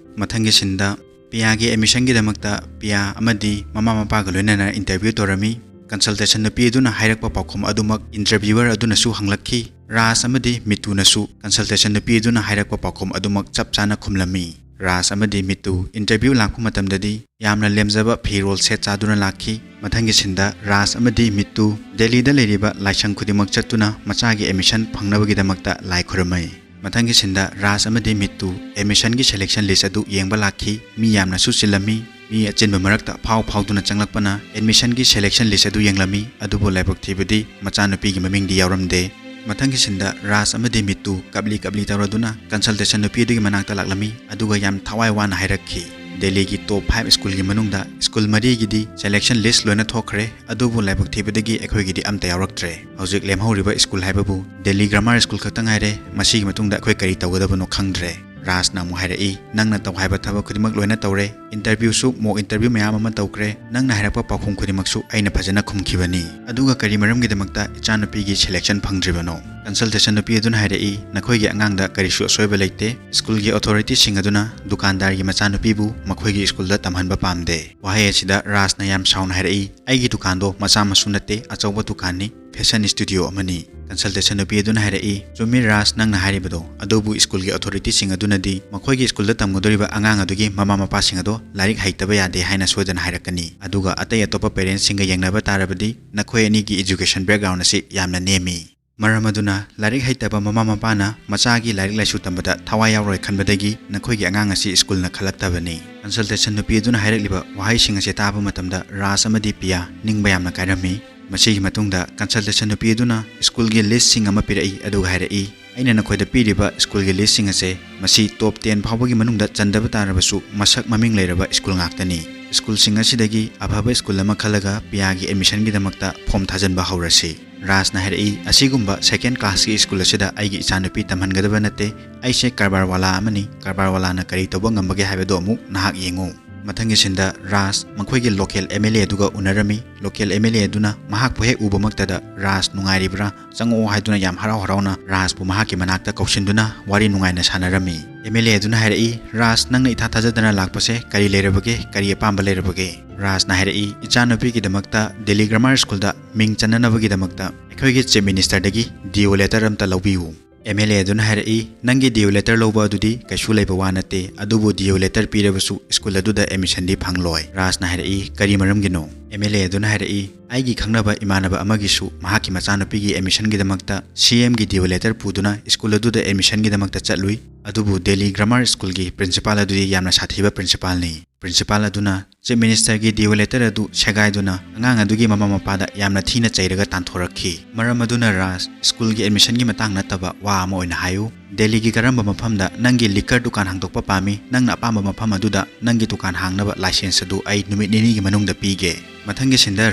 ꯃꯊꯪꯒꯤ sceneꯗ ꯄꯤꯌꯥꯒꯤ admissionꯒꯤꯗꯃꯛꯇ ꯄꯤꯌꯥ ꯑꯃꯗꯤ ꯃꯃꯥ ꯃꯄꯥꯒ ꯂꯣꯏꯅꯅ interview ꯇꯧꯔꯝꯃꯤ꯫ Consultation ꯅꯨꯄꯤ ꯑꯗꯨꯅ ꯍꯥꯏꯔꯛꯄ ꯄꯥꯎꯈꯨꯝ ꯑꯗꯨꯃꯛ interviewer ꯑꯗꯨꯅꯁꯨ ꯍꯪꯂꯛꯈꯤ꯫ ꯔꯥꯖ ꯑꯃꯗꯤ ꯃꯤꯇꯨꯅꯁꯨ consultation ꯅꯨꯄꯤ ꯑꯗꯨꯅ ꯍꯥꯏꯔꯛꯄ ꯄꯥꯎꯈꯨꯝ ꯑꯗꯨꯃꯛ ꯆꯞ ꯆꯥꯅ ꯈꯨꯝꯂꯝꯃꯤ꯫ ꯔꯥꯖ ꯑꯃꯗꯤ ꯃꯤꯇꯨ interview ꯂꯥꯛꯄ ꯃꯇꯝꯗꯗꯤ ꯌꯥꯝꯅ ꯂꯦꯝꯖꯕ ꯐꯤꯔꯣꯜ ꯁꯦꯠ ꯆꯥꯗꯨꯅ ꯂꯥꯛꯈꯤ꯫ ꯃꯊꯪꯒꯤ ꯁꯤꯟꯗ ꯔꯥꯖ ꯑꯃꯗꯤ ꯃꯤꯇꯨ ꯗꯦꯜꯂꯤꯗ ꯂꯩꯔꯤꯕ ꯂꯥꯏꯁꯪ ꯈꯨꯗꯤꯡꯃꯛ ꯆꯠꯇꯨꯅ ꯃꯆꯥꯒꯤ admission ꯐꯪꯅꯕꯒꯤꯗꯃꯛꯇ ꯂꯥꯏ ꯈꯨꯔꯨꯝꯃꯤ꯫ ꯃꯊꯪꯒꯤ ꯁꯤꯟꯗ ꯔꯥꯖ ꯑꯃꯗꯤ ꯃꯤꯇꯨ admission ꯒꯤ selection list ꯑꯗꯨ ꯌꯦꯡꯕ ꯂꯥꯛꯈꯤ꯫ ꯃꯤ ꯌꯥꯝꯅꯁꯨ ꯆꯤꯜꯂꯝꯃꯤ꯫ ꯃꯤ ꯑꯆꯤꯟꯕ ꯃꯔꯛꯇ ꯐꯥꯎ ꯐꯥꯎꯗꯨꯅ ꯆꯪꯂꯛꯄꯅ admission ꯒꯤ selection list ꯑꯗꯨ ꯌꯦꯡꯂꯝꯃꯤ꯫ ꯑꯗꯨꯕꯨ ꯂꯥꯏꯕꯛ ꯊꯤꯕꯗꯤ ꯃꯆꯥꯅꯨꯄꯤꯒꯤ ꯃꯃꯤꯡꯗꯤ ꯌꯥꯎꯔꯝꯗꯦ꯫ ꯃꯊꯪꯒꯤ ꯁꯤꯟꯗ ꯔꯥꯖ ꯑꯃꯗꯤ ꯃꯤꯇꯨ ꯀꯞꯂꯤ ꯀꯞꯂꯤ ꯇꯧꯔꯗꯨꯅ consultation ꯅꯨꯄꯤ ꯑꯗꯨꯒꯤ ꯃꯅꯥꯛꯇ ꯂꯥꯛꯂꯝꯃꯤ꯫ ꯑꯗꯨꯒ ꯌꯥꯝ ꯊꯋꯥꯏ ꯋꯥꯅ ꯍꯥꯏꯔꯛꯈꯤ, "ꯗꯦꯜꯂꯤꯒꯤ top five school ꯒꯤ ꯃꯅꯨꯡꯗ school ꯃꯔꯤꯒꯤꯗꯤ selection list ꯂꯣꯏꯅ ꯊꯣꯛꯈ꯭ꯔꯦ, ꯑꯗꯨꯕꯨ ꯂꯥꯏꯕꯛ ꯊꯤꯕꯗꯒꯤ ꯑꯩꯈꯣꯏꯒꯤꯗꯤ ꯑꯝꯇ ꯌꯥꯎꯔꯛꯇ꯭ꯔꯦ꯫ ꯍꯧꯖꯤꯛ ꯂꯦꯝꯍꯧꯔꯤꯕ school ꯍꯥꯏꯕꯕꯨ Delhi Grammar School ꯈꯛꯇ ꯉꯥꯏꯔꯦ꯫ ꯃꯁꯤꯒꯤ ꯃꯇꯨꯡꯗ ꯑꯩꯈꯣꯏ ꯀꯔꯤ ꯇꯧꯒꯗꯕꯅꯣ ꯈꯪꯗ꯭ꯔꯦ꯫" ꯔꯥꯖꯅ ꯑꯃꯨꯛ ꯍꯥꯏꯔꯛꯏ, "ꯅꯪꯅ ꯇꯧ ꯍꯥꯏꯕ ꯊꯕꯛ ꯈꯨꯗꯤꯡꯃꯛ ꯂꯣꯏꯅ ꯇꯧꯔꯦ꯫ Interview ꯁꯨ, mock interview ꯃꯌꯥꯝ ꯑꯃ ꯇꯧꯈ꯭ꯔꯦ꯫ ꯅꯪꯅ ꯍꯥꯏꯔꯛꯄ ꯄꯥꯎꯈꯨꯝ ꯈꯨꯗꯤꯡꯃꯛꯁꯨ ꯑꯩꯅ ꯐꯖꯅ ꯈꯨꯝꯈꯤꯕꯅꯤ꯫ ꯑꯗꯨꯒ ꯀꯔꯤ ꯃꯔꯝꯒꯤꯗꯃꯛꯇ ꯏꯆꯥꯅꯨꯄꯤꯒꯤ selection ꯐꯪꯗ꯭ꯔꯤꯕꯅꯣ?" Consultation ꯅꯨꯄꯤ ꯑꯗꯨꯅ ꯍꯥꯏꯔꯛꯏ, "ꯅꯈꯣꯏꯒꯤ ꯑꯉꯥꯡꯗ ꯀꯔꯤꯁꯨ ꯑꯁꯣꯏꯕ ꯂꯩꯇꯦ꯫ School ꯒꯤ authority ꯁꯤꯡ ꯑꯗꯨꯅ ꯗꯨꯀꯥꯟꯗꯥꯔꯒꯤ ꯃꯆꯥꯅꯨꯄꯤꯕꯨ ꯃꯈꯣꯏꯒꯤ school ꯗ ꯇꯝꯍꯟꯕ ꯄꯥꯝꯗꯦ꯫" ꯋꯥꯍꯩ ꯑꯁꯤꯗ ꯔꯥꯖꯅ ꯌꯥꯝ ꯁꯥꯎꯅ ꯍꯥꯏꯔꯛꯏ, "ꯑꯩꯒꯤ ꯗꯨꯀꯥꯟꯗꯣ ꯃꯆꯥ ꯃꯁꯨ ꯅꯠꯇꯦ, ꯑꯆꯧꯕ ꯗꯨꯀꯥꯟꯅꯤ, fashion studio ꯑꯃꯅꯤ꯫" Consultation ꯅꯨꯄꯤ ꯑꯗꯨꯅ ꯍꯥꯏꯔꯛꯏ, "ꯆꯨꯝꯃꯤ ꯔꯥꯖ, ꯅꯪꯅ ꯍꯥꯏꯔꯤꯕꯗꯣ, ꯑꯗꯨꯕꯨ school ꯒꯤ authority ꯁꯤꯡ ꯑꯗꯨꯅꯗꯤ ꯃꯈꯣꯏꯒꯤ school ꯗ ꯇꯝꯒꯗꯧꯔꯤꯕ ꯑꯉꯥꯡ ꯑꯗꯨꯒꯤ ꯃꯃꯥ ꯃꯄꯥꯁꯤꯡ ꯑꯗꯣ ꯂꯥꯏꯔꯤꯛ ꯍꯩꯇꯕ ꯌꯥꯗꯦ ꯍꯥꯏꯅ ꯁꯣꯏꯗꯅ ꯍꯥꯏꯔꯛꯀꯅꯤ꯫ ꯑꯗꯨꯒ ꯑꯇꯩ ꯑꯇꯣꯞꯄ parents ꯁꯤꯡꯒ ꯌꯦꯡꯅꯕ ꯇꯥꯔꯕꯗꯤ ꯅꯈꯣꯏ ꯑꯅꯤꯒꯤ education background ꯑꯁꯤ ꯌꯥꯝꯅ ꯅꯦꯝꯃꯤ꯫ ꯃꯔꯝ ꯑꯗꯨꯅ ꯂꯥꯏꯔꯤꯛ ꯍꯩꯇꯕ ꯃꯃꯥ ꯃꯄꯥꯅ ꯃꯆꯥꯒꯤ ꯂꯥꯏꯔꯤꯛ ꯂꯥꯏꯁꯨ ꯇꯝꯕꯗ ꯊꯋꯥꯏ ꯌꯥꯎꯔꯣꯏ ꯈꯟꯕꯗꯒꯤ ꯅꯈꯣꯏꯒꯤ ꯑꯉꯥꯡ ꯑꯁꯤ school ꯅ ꯈꯜꯂꯛꯇꯕꯅꯤ꯫" Consultation ꯅꯨꯄꯤ ꯑꯗꯨꯅ ꯍꯥꯏꯔꯛꯂꯤꯕ ꯋꯥꯍꯩꯁꯤꯡ ꯑꯁꯤ ꯇꯥꯕ ꯃꯇꯝꯗ ꯔꯥꯖ ꯑꯃꯗꯤ ꯄꯤꯌꯥ ꯅꯤꯡꯕ ꯌꯥꯝꯅ ꯀꯥꯏꯔꯝꯃꯤ꯫ ꯃꯁꯤꯒꯤ ꯃꯇꯨꯡꯗ consultation ꯅꯨꯄꯤ ꯑꯗꯨꯅ school ꯒꯤ list ꯁꯤꯡ ꯑꯃ ꯄꯤꯔꯛꯏ, ꯑꯗꯨꯒ ꯍꯥꯏꯔꯛꯏ, "ꯑꯩꯅ ꯅꯈꯣꯏꯗ ꯄꯤꯔꯤꯕ school ꯒꯤ list ꯁꯤꯡ ꯑꯁꯦ, ꯃꯁꯤ top ten ꯐꯥꯎꯕꯒꯤ ꯃꯅꯨꯡꯗ ꯆꯟꯗꯕ ꯇꯥꯔꯕꯁꯨ ꯃꯁꯛ ꯃꯃꯤꯡ ꯂꯩꯔꯕ school ꯉꯥꯛꯇꯅꯤ꯫ School ꯁꯤꯡ ꯑꯁꯤꯗꯒꯤ ꯑꯐꯕ school ꯑꯃ ꯈꯜꯂꯒ ꯄꯤꯌꯥꯒꯤ admission ꯒꯤꯗꯃꯛꯇ form ꯊꯥꯖꯤꯟꯕ ꯍꯧꯔꯁꯤ꯫" ꯔꯥꯖꯅ ꯍꯥꯏꯔꯛꯏ, "ꯑꯁꯤꯒꯨꯝꯕ second class ꯀꯤ school ꯑꯁꯤꯗ ꯑꯩꯒꯤ ꯏꯆꯥꯅꯨꯄꯤ ꯇꯝꯍꯟꯒꯗꯕ ꯅꯠꯇꯦ꯫ ꯑꯩꯁꯦ ꯀꯔꯕꯥꯔ ꯋꯥꯂꯥ ꯑꯃꯅꯤ꯫ ꯀꯔꯕꯥꯔ ꯋꯥꯂꯥꯅ ꯀꯔꯤ ꯇꯧꯕ ꯉꯝꯕꯒꯦ ꯍꯥꯏꯕꯗꯨ ꯑꯃꯨꯛ ꯅꯍꯥꯛ ꯌꯦꯡꯉꯨ꯫" ꯃꯊꯪꯒꯤ ꯁꯤꯟꯗ ꯔꯥꯖ ꯃꯈꯣꯏꯒꯤ ꯂꯣꯀꯦꯜ ꯑꯦꯝ ꯑꯦꯜ ꯑꯦ ꯑꯗꯨꯒ ꯎꯅꯔꯝꯃꯤ꯫ ꯂꯣꯀꯦꯜ ꯑꯦꯝ ꯑꯦꯜ ꯑꯦ ꯑꯗꯨꯅ ꯃꯍꯥꯛꯄꯨ ꯍꯦꯛ ꯎꯕꯃꯛꯇꯗ, "ꯔꯥꯖ, ꯅꯨꯡꯉꯥꯏꯔꯤꯕ꯭ꯔꯥ? ꯆꯪꯉꯛꯑꯣ" ꯍꯥꯏꯗꯨꯅ ꯌꯥꯝ ꯍꯔꯥꯎ ꯍꯔꯥꯎꯅ ꯔꯥꯖꯄꯨ ꯃꯍꯥꯛꯀꯤ ꯃꯅꯥꯛꯇ ꯀꯧꯁꯤꯟꯗꯨꯅ ꯋꯥꯔꯤ ꯅꯨꯡꯉꯥꯏꯅ ꯁꯥꯟꯅꯔꯝꯃꯤ꯫ ꯑꯦꯝ ꯑꯦꯜ ꯑꯦ ꯑꯗꯨꯅ ꯍꯥꯏꯔꯛꯏ, "ꯔꯥꯖ, ꯅꯪꯅ ꯏꯊꯥ ꯊꯥꯖꯗꯅ ꯂꯥꯛꯄꯁꯦ ꯀꯔꯤ ꯂꯩꯔꯕꯒꯦ? ꯀꯔꯤ ꯑꯄꯥꯝꯕ ꯂꯩꯔꯕꯒꯦ?" ꯔꯥꯖꯅ ꯍꯥꯏꯔꯛꯏ, "ꯏꯆꯥꯅꯨꯄꯤꯒꯤꯗꯃꯛꯇ ꯗꯦꯜꯂꯤ ꯒ꯭ꯔꯥꯃꯥꯔ ꯁ꯭ꯀꯨꯜꯗ ꯃꯤꯡ ꯆꯟꯅꯅꯕꯒꯤꯗꯃꯛꯇ ꯑꯩꯈꯣꯏꯒꯤ ꯆꯤꯐ ꯃꯤꯅꯤꯁꯇꯔꯗꯒꯤ ꯗꯤ ꯑꯣ ꯂꯦꯇꯔ ꯑꯝꯇ ꯂꯧꯕꯤꯌꯨ꯫" ꯑꯦꯝ ꯑꯦꯜ ꯑꯦ ꯑꯗꯨꯅ ꯍꯥꯏꯔꯛꯏ, "ꯅꯪꯒꯤ ꯗꯤ ꯑꯣ ꯂꯦꯇꯔ ꯂꯧꯕ ꯑꯗꯨꯗꯤ ꯀꯩꯁꯨ ꯂꯩꯕ ꯋꯥ ꯅꯠꯇꯦ, ꯑꯗꯨꯕꯨ ꯗꯤ ꯑꯣ ꯂꯦꯇꯔ ꯄꯤꯔꯕꯁꯨ ꯁ꯭ꯀꯨꯜ ꯑꯗꯨꯗ ꯑꯦꯗꯃꯤꯁꯟꯗꯤ ꯐꯪꯂꯣꯏ꯫" ꯔꯥꯖꯅ ꯍꯥꯏꯔꯛꯏ, "ꯀꯔꯤ ꯃꯔꯝꯒꯤꯅꯣ?" ꯑꯦꯝ ꯑꯦꯜ ꯑꯦ ꯑꯗꯨꯅ ꯍꯥꯏꯔꯛꯏ, "ꯑꯩꯒꯤ ꯈꯪꯅꯕ ꯏꯃꯥꯟꯅꯕ ꯑꯃꯒꯤꯁꯨ ꯃꯍꯥꯛꯀꯤ ꯃꯆꯥꯅꯨꯄꯤꯒꯤ ꯑꯦꯗꯃꯤꯁꯟꯒꯤꯗꯃꯛꯇ ꯁꯤ ꯑꯦꯝꯒꯤ ꯗꯤ ꯑꯣ ꯂꯦꯇꯔ ꯄꯨꯗꯨꯅ ꯁ꯭ꯀꯨꯜ ꯑꯗꯨꯗ ꯑꯦꯗꯃꯤꯁꯟꯒꯤꯗꯃꯛꯇ ꯆꯠꯂꯨꯏ, ꯑꯗꯨꯕꯨ ꯗꯦꯜꯂꯤ ꯒ꯭ꯔꯥꯃꯥꯔ ꯁ꯭ꯀꯨꯜꯒꯤ ꯄ꯭ꯔꯤꯟꯁꯤꯄꯥꯜ ꯑꯗꯨꯗꯤ ꯌꯥꯝꯅ ꯁꯥꯊꯤꯕ ꯄ꯭ꯔꯤꯟꯁꯤꯄꯥꯜꯅꯤ꯫" ꯄ꯭ꯔꯤꯟꯁꯤꯄꯥꯜ ꯑꯗꯨꯅ ꯆꯤꯐ ꯃꯤꯅꯤꯁꯇꯔꯒꯤ ꯗꯤ ꯑꯣ ꯂꯦꯇꯔ ꯑꯗꯨ ꯁꯦꯒꯥꯏꯗꯨꯅ ꯑꯉꯥꯡ ꯑꯗꯨꯒꯤ ꯃꯃꯥ ꯃꯄꯥꯗ ꯌꯥꯝꯅ ꯊꯤꯅ ꯆꯩꯔꯒ ꯇꯥꯟꯊꯣꯔꯛꯈꯤ꯫ ꯃꯔꯝ ꯑꯗꯨꯅ ꯔꯥꯖ, ꯁ꯭ꯀꯨꯜꯒꯤ ꯑꯦꯗꯃꯤꯁꯟꯒꯤ ꯃꯇꯥꯡ ꯅꯠꯇꯕ ꯋꯥ ꯑꯃ ꯑꯣꯏꯅ ꯍꯥꯏꯌꯨ꯫ ꯗꯦꯜꯂꯤꯒꯤ ꯀꯔꯝꯕ ꯃꯐꯝꯗ ꯅꯪꯒꯤ ꯂꯤꯀꯔ ꯗꯨꯀꯥꯟ ꯍꯥꯡꯗꯣꯛꯄ ꯄꯥꯝꯃꯤ? ꯅꯪꯅ ꯑꯄꯥꯝꯕ ꯃꯐꯝ ꯑꯗꯨꯗ ꯅꯪꯒꯤ ꯗꯨꯀꯥꯟ ꯍꯥꯡꯅꯕ ꯂꯥꯏꯁꯦꯟꯁ ꯑꯗꯨ ꯑꯩ ꯅꯨꯃꯤꯠ ꯅꯤꯅꯤꯒꯤ ꯃꯅꯨꯡꯗ ꯄꯤꯒꯦ꯫ ꯃꯊꯪꯒꯤ ꯁꯤꯟꯗ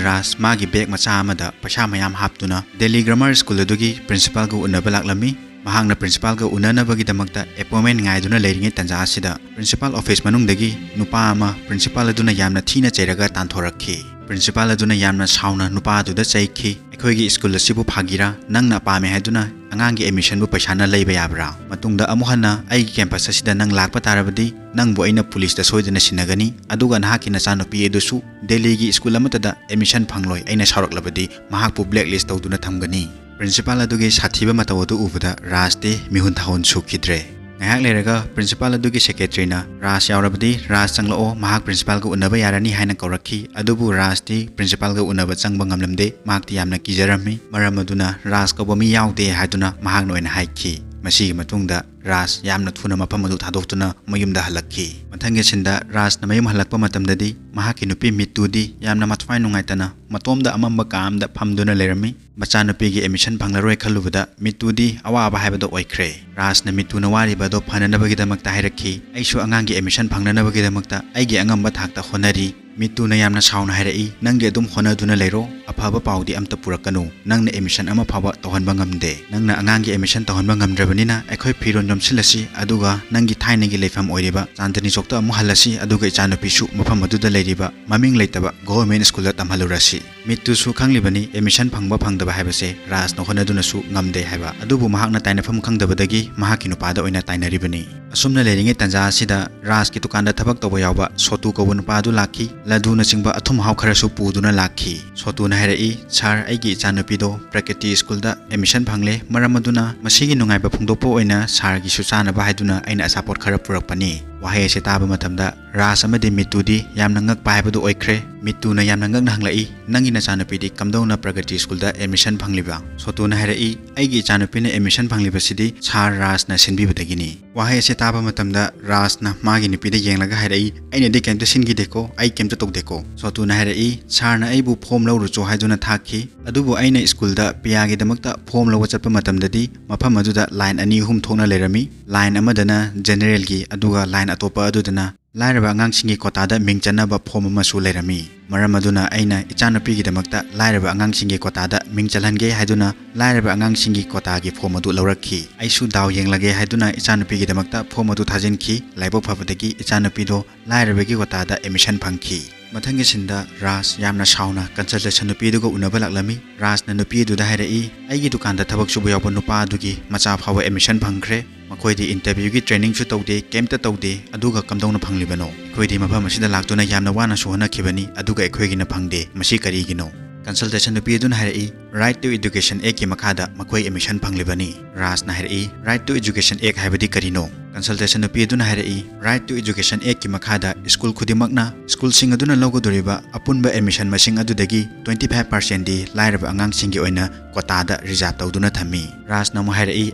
ꯔꯥꯖ ꯃꯥꯒꯤ ꯕꯦꯒ ꯃꯆꯥ ꯑꯃꯗ ꯄꯩꯁꯥ ꯃꯌꯥꯝ ꯍꯥꯞꯇꯨꯅ ꯗꯦꯜꯂꯤ ꯒ꯭ꯔꯥꯃꯥꯔ ꯁ꯭ꯀꯨꯜ ꯑꯗꯨꯒꯤ ꯄ꯭ꯔꯤꯟꯁꯤꯄꯥꯜꯒ ꯎꯅꯕ ꯂꯥꯛꯂꯝꯃꯤ꯫ ꯃꯍꯥꯛꯅ ꯄ꯭ꯔꯤꯟꯁꯤꯄꯥꯜꯒ ꯎꯅꯅꯕꯒꯤꯗꯃꯛꯇ ꯑꯦꯄꯣꯏꯟꯃꯦꯟ ꯉꯥꯏꯗꯨꯅ ꯂꯩꯔꯤꯉꯩ ꯇꯥꯟꯖꯥ ꯑꯁꯤꯗ ꯄ꯭ꯔꯤꯟꯁꯤꯄꯥꯜ ꯑꯣꯐꯤꯁ ꯃꯅꯨꯡꯗꯒꯤ ꯅꯨꯄꯥ ꯑꯃ ꯄ꯭ꯔꯤꯟꯁꯤꯄꯥꯜ ꯑꯗꯨꯅ ꯌꯥꯝꯅ ꯊꯤꯅ ꯆꯩꯔꯒ ꯇꯥꯟꯊꯣꯔꯛꯈꯤ꯫ ꯄ꯭ꯔꯤꯟꯁꯤꯄꯥꯜ ꯑꯗꯨꯅ ꯌꯥꯝꯅ ꯁꯥꯎꯅ ꯅꯨꯄꯥ ꯑꯗꯨꯗ ꯆꯩꯈꯤ, "ꯑꯩꯈꯣꯏꯒꯤ ꯁ꯭ꯀꯨꯜ ꯑꯁꯤꯕꯨ ꯐꯥꯒꯤꯔꯥ? ꯅꯪꯅ ꯄꯥꯝꯃꯦ ꯍꯥꯏꯗꯨꯅ ꯑꯉꯥꯡꯒꯤ ꯑꯦꯗꯃꯤꯁꯟꯕꯨ ꯄꯩꯁꯥꯅ ꯂꯩꯕ ꯌꯥꯕ꯭ꯔꯥ? ꯃꯇꯨꯡꯗ ꯑꯃꯨꯛ ꯍꯟꯅ ꯑꯩꯒꯤ ꯀꯦꯝꯄꯁ ꯑꯁꯤꯗ ꯅꯪ ꯂꯥꯛꯄ ꯇꯥꯔꯕꯗꯤ ꯅꯪꯕꯨ ꯑꯩꯅ ꯄꯨꯂꯤꯁꯇ ꯁꯣꯏꯗꯅ ꯁꯤꯟꯅꯒꯅꯤ, ꯑꯗꯨꯒ ꯅꯍꯥꯛꯀꯤ ꯅꯆꯥꯅꯨꯄꯤ ꯑꯗꯨꯁꯨ ꯗꯦꯜꯂꯤꯒꯤ ꯁ꯭ꯀꯨꯜ ꯑꯃꯠꯇꯗ ꯑꯦꯗꯃꯤꯁꯟ ꯐꯪꯂꯣꯏ, ꯑꯩꯅ ꯁꯥꯎꯔꯛꯂꯕꯗꯤ ꯃꯍꯥꯛꯄꯨ ꯕ꯭ꯂꯦꯛ ꯂꯤꯁ ꯇꯧꯗꯨꯅ ꯊꯝꯒꯅꯤ꯫" ꯄ꯭ꯔꯤꯟꯁꯤꯄꯥꯜ ꯑꯗꯨꯒꯤ ꯁꯥꯊꯤꯕ ꯃꯇꯧ ꯑꯗꯨ ꯎꯕꯗ ꯔꯥꯖꯇꯤ ꯃꯤꯍꯨꯟ ꯊꯥꯍꯨꯟ ꯁꯨꯈꯤꯗ꯭ꯔꯦ꯫ ꯉꯥꯏꯍꯥꯛ ꯂꯩꯔꯒ ꯄ꯭ꯔꯤꯟꯁꯤꯄꯥꯜ ꯑꯗꯨꯒꯤ ꯁꯦꯀ꯭ꯔꯦꯇꯔꯤꯅ, "ꯔꯥꯖ ꯌꯥꯎꯔꯕꯗꯤ ꯔꯥꯖ ꯆꯪꯂꯛꯑꯣ, ꯃꯍꯥꯛ ꯄ꯭ꯔꯤꯟꯁꯤꯄꯥꯜꯒ ꯎꯅꯕ ꯌꯥꯔꯅꯤ" ꯍꯥꯏꯅ ꯀꯧꯔꯛꯈꯤ꯫ ꯑꯗꯨꯕꯨ ꯔꯥꯖꯇꯤ ꯄ꯭ꯔꯤꯟꯁꯤꯄꯥꯜꯒ ꯎꯅꯕ ꯆꯪꯕ ꯉꯝꯂꯝꯗꯦ꯫ ꯃꯍꯥꯛꯇꯤ ꯌꯥꯝꯅ ꯀꯤꯖꯔꯝꯃꯤ꯫ ꯃꯔꯝ ꯑꯗꯨꯅ ꯔꯥꯖ ꯀꯧꯕ ꯃꯤ ꯌꯥꯎꯗꯦ ꯍꯥꯏꯗꯨꯅ ꯃꯍꯥꯛꯅ ꯑꯣꯏꯅ ꯍꯥꯏꯈꯤ꯫ ꯃꯁꯤꯒꯤ ꯃꯇꯨꯡꯗ ꯔꯥꯖ ꯌꯥꯝꯅ ꯊꯨꯅ ꯃꯐꯝ ꯑꯗꯨ ꯊꯥꯗꯣꯛꯇꯨꯅ ꯃꯌꯨꯝꯗ ꯍꯜꯂꯛꯈꯤ꯫ ꯃꯊꯪꯒꯤ ꯁꯤꯟꯗ ꯔꯥꯖꯅ ꯃꯌꯨꯝ ꯍꯜꯂꯛꯄ ꯃꯇꯝꯗꯗꯤ ꯃꯍꯥꯛꯀꯤ ꯅꯨꯄꯤ ꯃꯤꯇꯨꯗꯤ ꯌꯥꯝꯅ ꯃꯊ꯭ꯋꯥꯏ ꯅꯨꯡꯉꯥꯏꯇꯅ ꯃꯇꯣꯝꯗ ꯑꯃꯝꯕ ꯀꯥ ꯑꯃꯗ ꯐꯝꯗꯨꯅ ꯂꯩꯔꯝꯃꯤ꯫ ꯃꯆꯥꯅꯨꯄꯤꯒꯤ ꯑꯦꯗꯃꯤꯁꯟ ꯐꯪꯂꯔꯣꯏ ꯈꯜꯂꯨꯕꯗ ꯃꯤꯇꯨꯗꯤ ꯑꯋꯥꯕ ꯍꯥꯏꯕꯗꯣ ꯑꯣꯏꯈ꯭ꯔꯦ꯫ ꯔꯥꯖꯅ ꯃꯤꯇꯨꯅ ꯋꯥꯔꯤꯕ ꯑꯗꯣ ꯐꯅꯅꯕꯒꯤꯗꯃꯛꯇ ꯍꯥꯏꯔꯛꯈꯤ, "ꯑꯩꯁꯨ ꯑꯉꯥꯡꯒꯤ ꯑꯦꯗꯃꯤꯁꯟ ꯐꯪꯅꯅꯕꯒꯤꯗꯃꯛꯇ ꯑꯩꯒꯤ ꯑꯉꯝꯕ ꯊꯥꯛꯇ ꯍꯣꯠꯅꯔꯤ꯫ ꯃꯤꯠꯇꯨꯅ ꯌꯥꯝꯅ ꯁꯥꯎꯅ ꯍꯥꯏꯔꯛꯏ, "ꯅꯪꯗꯤ ꯑꯗꯨꯝ ꯍꯣꯠꯅꯗꯨꯅ ꯂꯩꯔꯣ, ꯑꯐꯕ ꯄꯥꯎꯗꯤ ꯑꯝꯇ ꯄꯨꯔꯛꯀꯅꯨ꯫ ꯅꯪꯅ admission ꯑꯃ ꯐꯥꯎꯕ ꯇꯧꯍꯟꯕ ꯉꯝꯗꯦ꯫ ꯅꯪꯅ ꯑꯉꯥꯡꯒꯤ admission ꯇꯧꯍꯟꯕ ꯉꯝꯗ꯭ꯔꯕꯅꯤꯅ ꯑꯩꯈꯣꯏ ꯐꯤꯔꯣꯜ ꯌꯣꯝꯁꯤꯜꯂꯁꯤ, ꯑꯗꯨꯒ ꯅꯪꯒꯤ ꯊꯥꯏꯅꯒꯤ ꯂꯩꯐꯝ ꯑꯣꯏꯔꯤꯕ ꯆꯥꯟꯗꯅꯤ ꯆꯧꯛꯇ ꯑꯃꯨꯛ ꯍꯜꯂꯁꯤ, ꯑꯗꯨꯒ ꯏꯆꯥꯅꯨꯄꯤꯁꯨ ꯃꯐꯝ ꯑꯗꯨꯗ ꯂꯩꯔꯤꯕ ꯃꯃꯤꯡ ꯂꯩꯇꯕ government schoolꯗ ꯇꯝꯍꯜꯂꯨꯔꯁꯤ꯫" ꯃꯤꯠꯇꯨꯁꯨ ꯈꯪꯂꯤꯕꯅꯤ admission ꯐꯪꯕ ꯐꯪꯗꯕ ꯍꯥꯏꯕꯁꯦ ꯔꯥꯖꯅ ꯍꯣꯠꯅꯗꯨꯅꯁꯨ ꯉꯝꯗꯦ ꯍꯥꯏꯕ꯫ ꯑꯗꯨꯕꯨ ꯃꯍꯥꯛꯅ ꯇꯥꯏꯅꯐꯝ ꯈꯪꯗꯕꯗꯒꯤ ꯃꯍꯥꯛꯀꯤ ꯅꯨꯄꯥꯗ ꯑꯣꯏꯅ ꯇꯥꯏꯅꯔꯤꯕꯅꯤ꯫ ꯑꯁꯨꯝꯅ ꯂꯩꯔꯤꯉꯩ ꯇꯥꯟꯖꯥ ꯑꯁꯤꯗ ꯔꯥꯖꯀꯤ ꯗꯨꯀꯥꯟꯗ ꯊꯕꯛ ꯇꯧꯕ ꯌꯥꯎꯕ ꯁꯣꯇꯨ ꯀꯧꯕ ꯅꯨꯄꯥ ꯑꯗꯨ ꯂꯥꯛꯈꯤ꯫ ꯂꯗꯨꯅꯆꯤꯡꯕ ꯑꯊꯨꯝ ꯑꯍꯥꯎ ꯈꯔꯁꯨ ꯄꯨꯗꯨꯅ ꯂꯥꯛꯈꯤ꯫ ꯁꯣꯇꯨꯅ ꯍꯥꯏꯔꯛꯏ, "ꯁꯥꯔ, ꯑꯩꯒꯤ ꯏꯆꯥꯅꯨꯄꯤꯗꯣ ꯄ꯭ꯔꯒꯇꯤ ꯁ꯭ꯀꯨꯜꯗ admission ꯐꯪꯂꯦ꯫ ꯃꯔꯝ ꯑꯗꯨꯅ ꯃꯁꯤꯒꯤ ꯅꯨꯡꯉꯥꯏꯕ ꯐꯣꯡꯗꯣꯛꯄ ꯑꯣꯏꯅ ꯁꯥꯔꯒꯤꯁꯨ ꯆꯥꯅꯕ ꯍꯥꯏꯗꯨꯅ ꯑꯩꯅ ꯑꯆꯥꯄꯣꯠ ꯈꯔ ꯄꯨꯔꯛꯄꯅꯤ꯫" ꯋꯥꯍꯩ ꯑꯁꯤ ꯇꯥꯕ ꯃꯇꯝꯗ ꯔꯥꯖ ꯑꯃꯗꯤ ꯃꯤꯠꯇꯨꯗꯤ ꯌꯥꯝꯅ ꯉꯛꯄ ꯍꯥꯏꯕꯗꯨ ꯑꯣꯏꯈ꯭ꯔꯦ꯫ ꯃꯤꯠꯇꯨꯅ ꯌꯥꯝꯅ ꯉꯛꯅ ꯍꯪꯂꯛꯏ, "ꯅꯪꯒꯤ ꯅꯆꯥꯅꯨꯄꯤꯗꯤ ꯀꯝꯗꯧꯅ ꯄ꯭ꯔꯒꯇꯤ ꯁ꯭ꯀꯨꯜꯗ admission ꯐꯪꯂꯤꯕ?" ꯁꯣꯇꯨꯅ ꯍꯥꯏꯔꯛꯏ, "ꯑꯩꯒꯤ ꯏꯆꯥꯅꯨꯄꯤꯅ admission ꯐꯪꯂꯤꯕꯁꯤꯗꯤ ꯁꯥꯔ ꯔꯥꯖꯅ ꯁꯤꯟꯕꯤꯕꯗꯒꯤꯅꯤ꯫" ꯋꯥꯍꯩ ꯑꯁꯤ ꯇꯥꯕ ꯃꯇꯝꯗ ꯔꯥꯖꯅ ꯃꯥꯒꯤ ꯅꯨꯄꯤꯗ ꯌꯦꯡꯂꯒ ꯍꯥꯏꯔꯛꯏ, "ꯑꯩꯅꯗꯤ ꯀꯩꯝꯇ ꯁꯤꯟꯈꯤꯗꯦꯀꯣ, ꯑꯩ ꯀꯩꯝꯇ ꯇꯧꯗꯦꯀꯣ꯫" ꯁꯣꯇꯨꯅ ꯍꯥꯏꯔꯛꯏ, "ꯁꯥꯔꯅ ꯑꯩꯕꯨ form ꯂꯧꯔꯨꯆꯣ ꯍꯥꯏꯗꯨꯅ ꯊꯥꯈꯤ꯫ ꯑꯗꯨꯕꯨ ꯑꯩꯅ ꯁ꯭ꯀꯨꯜꯗ ꯄꯤꯌꯥꯒꯤꯗꯃꯛꯇ form ꯂꯧꯕ ꯆꯠꯄ ꯃꯇꯝꯗꯗꯤ ꯃꯐꯝ ꯑꯗꯨꯗ line ꯑꯅꯤ ꯑꯍꯨꯝ ꯊꯣꯛꯅ ꯂꯩꯔꯝꯃꯤ꯫ Line ꯑꯃꯗꯅ generalꯒꯤ, ꯑꯗꯨꯒ line ꯑꯇꯣꯞꯄ ꯑꯗꯨꯗꯅ ꯂꯥꯏꯔꯕ ꯑꯉꯥꯡꯁꯤꯡꯒꯤ quotaꯗ ꯃꯤꯡ ꯆꯟꯅꯕ form ꯑꯃꯁꯨ ꯂꯩꯔꯝꯃꯤ꯫ ꯃꯔꯝ ꯑꯗꯨꯅ ꯑꯩꯅ ꯏꯆꯥꯅꯨꯄꯤꯒꯤꯗꯃꯛꯇ ꯂꯥꯏꯔꯕ ꯑꯉꯥꯡꯁꯤꯡꯒꯤ quotaꯗ ꯃꯤꯡ ꯆꯜꯍꯟꯒꯦ ꯍꯥꯏꯗꯨꯅ ꯂꯥꯏꯔꯕ ꯑꯉꯥꯡꯁꯤꯡꯒꯤ quotaꯒꯤ form ꯑꯗꯨ ꯂꯧꯔꯛꯈꯤ꯫ ꯑꯩꯁꯨ ꯗꯥꯎ ꯌꯦꯡꯂꯒꯦ ꯍꯥꯏꯗꯨꯅ ꯏꯆꯥꯅꯨꯄꯤꯒꯤꯗꯃꯛꯇ form ꯑꯗꯨ ꯊꯥꯖꯤꯟꯈꯤ꯫ ꯂꯥꯏꯕꯛ ꯐꯕꯗꯒꯤ ꯏꯆꯥꯅꯨꯄꯤꯗꯣ ꯂꯥꯏꯔꯕꯒꯤ quotaꯗ admission ꯐꯪꯈꯤ꯫" ꯃꯊꯪꯒꯤ sceneꯗ ꯔꯥꯖ ꯌꯥꯝꯅ ꯁꯥꯎꯅ consultation ꯅꯨꯄꯤ ꯑꯗꯨꯒ ꯎꯅꯕ ꯂꯥꯛꯂꯝꯃꯤ꯫ ꯔꯥꯖꯅ ꯅꯨꯄꯤ ꯑꯗꯨꯗ ꯍꯥꯏꯔꯛꯏ, "ꯑꯩꯒꯤ ꯗꯨꯀꯥꯟꯗ ꯊꯕꯛ ꯁꯨꯕ ꯌꯥꯎꯕ ꯅꯨꯄꯥ ꯑꯗꯨꯒꯤ ꯃꯆꯥ ꯐꯥꯎꯕ admission ꯐꯪꯈ꯭ꯔꯦ꯫ ꯃꯈꯣꯏꯗꯤ interviewꯒꯤ trainingꯁꯨ ꯇꯧꯗꯦ, ꯀꯩꯝꯇ ꯇꯧꯗꯦ, ꯑꯗꯨꯒ ꯀꯝꯗꯧꯅ ꯐꯪꯂꯤꯕꯅꯣ? ꯑꯩꯈꯣꯏꯗꯤ ꯃꯐꯝ ꯑꯁꯤꯗ ꯂꯥꯛꯇꯨꯅ ꯌꯥꯝꯅ ꯋꯥꯅꯁꯨ ꯍꯣꯠꯅꯈꯤꯕꯅꯤ, ꯑꯗꯨꯒ ꯑꯩꯈꯣꯏꯒꯤꯅ ꯐꯪꯗꯦ꯫ ꯃꯁꯤ ꯀꯔꯤꯒꯤꯅꯣ?" Consultation ꯅꯨꯄꯤ ꯑꯗꯨꯅ ꯍꯥꯏꯔꯛꯏ, "Right to Education Actꯀꯤ ꯃꯈꯥꯗ ꯃꯈꯣꯏ admission ꯐꯪꯂꯤꯕꯅꯤ꯫" ꯔꯥꯖꯅ ꯍꯥꯏꯔꯛꯏ, "Right to Education Act ꯍꯥꯏꯕꯗꯤ ꯀꯔꯤꯅꯣ?" Consultation ꯅꯨꯄꯤ ꯑꯗꯨꯅ ꯍꯥꯏꯔꯛꯏ, "Right to Education Actꯀꯤ ꯃꯈꯥꯗ ꯁ꯭ꯀꯨꯜ ꯈꯨꯗꯤꯡꯃꯛꯅ ꯁ꯭ꯀꯨꯜꯁꯤꯡ ꯑꯗꯨꯅ ꯂꯧꯒꯗꯧꯔꯤꯕ ꯑꯄꯨꯟꯕ admission ꯃꯁꯤꯡ ꯑꯗꯨꯗꯒꯤ twenty five percentꯗꯤ ꯂꯥꯏꯔꯕ ꯑꯉꯥꯡꯁꯤꯡꯒꯤ ꯑꯣꯏꯅ quotaꯗ reserve ꯇꯧꯗꯨꯅ ꯊꯝꯃꯤ꯫" ꯔꯥꯖꯅ ꯑꯃꯨꯛ ꯍꯥꯏꯔꯛꯏ,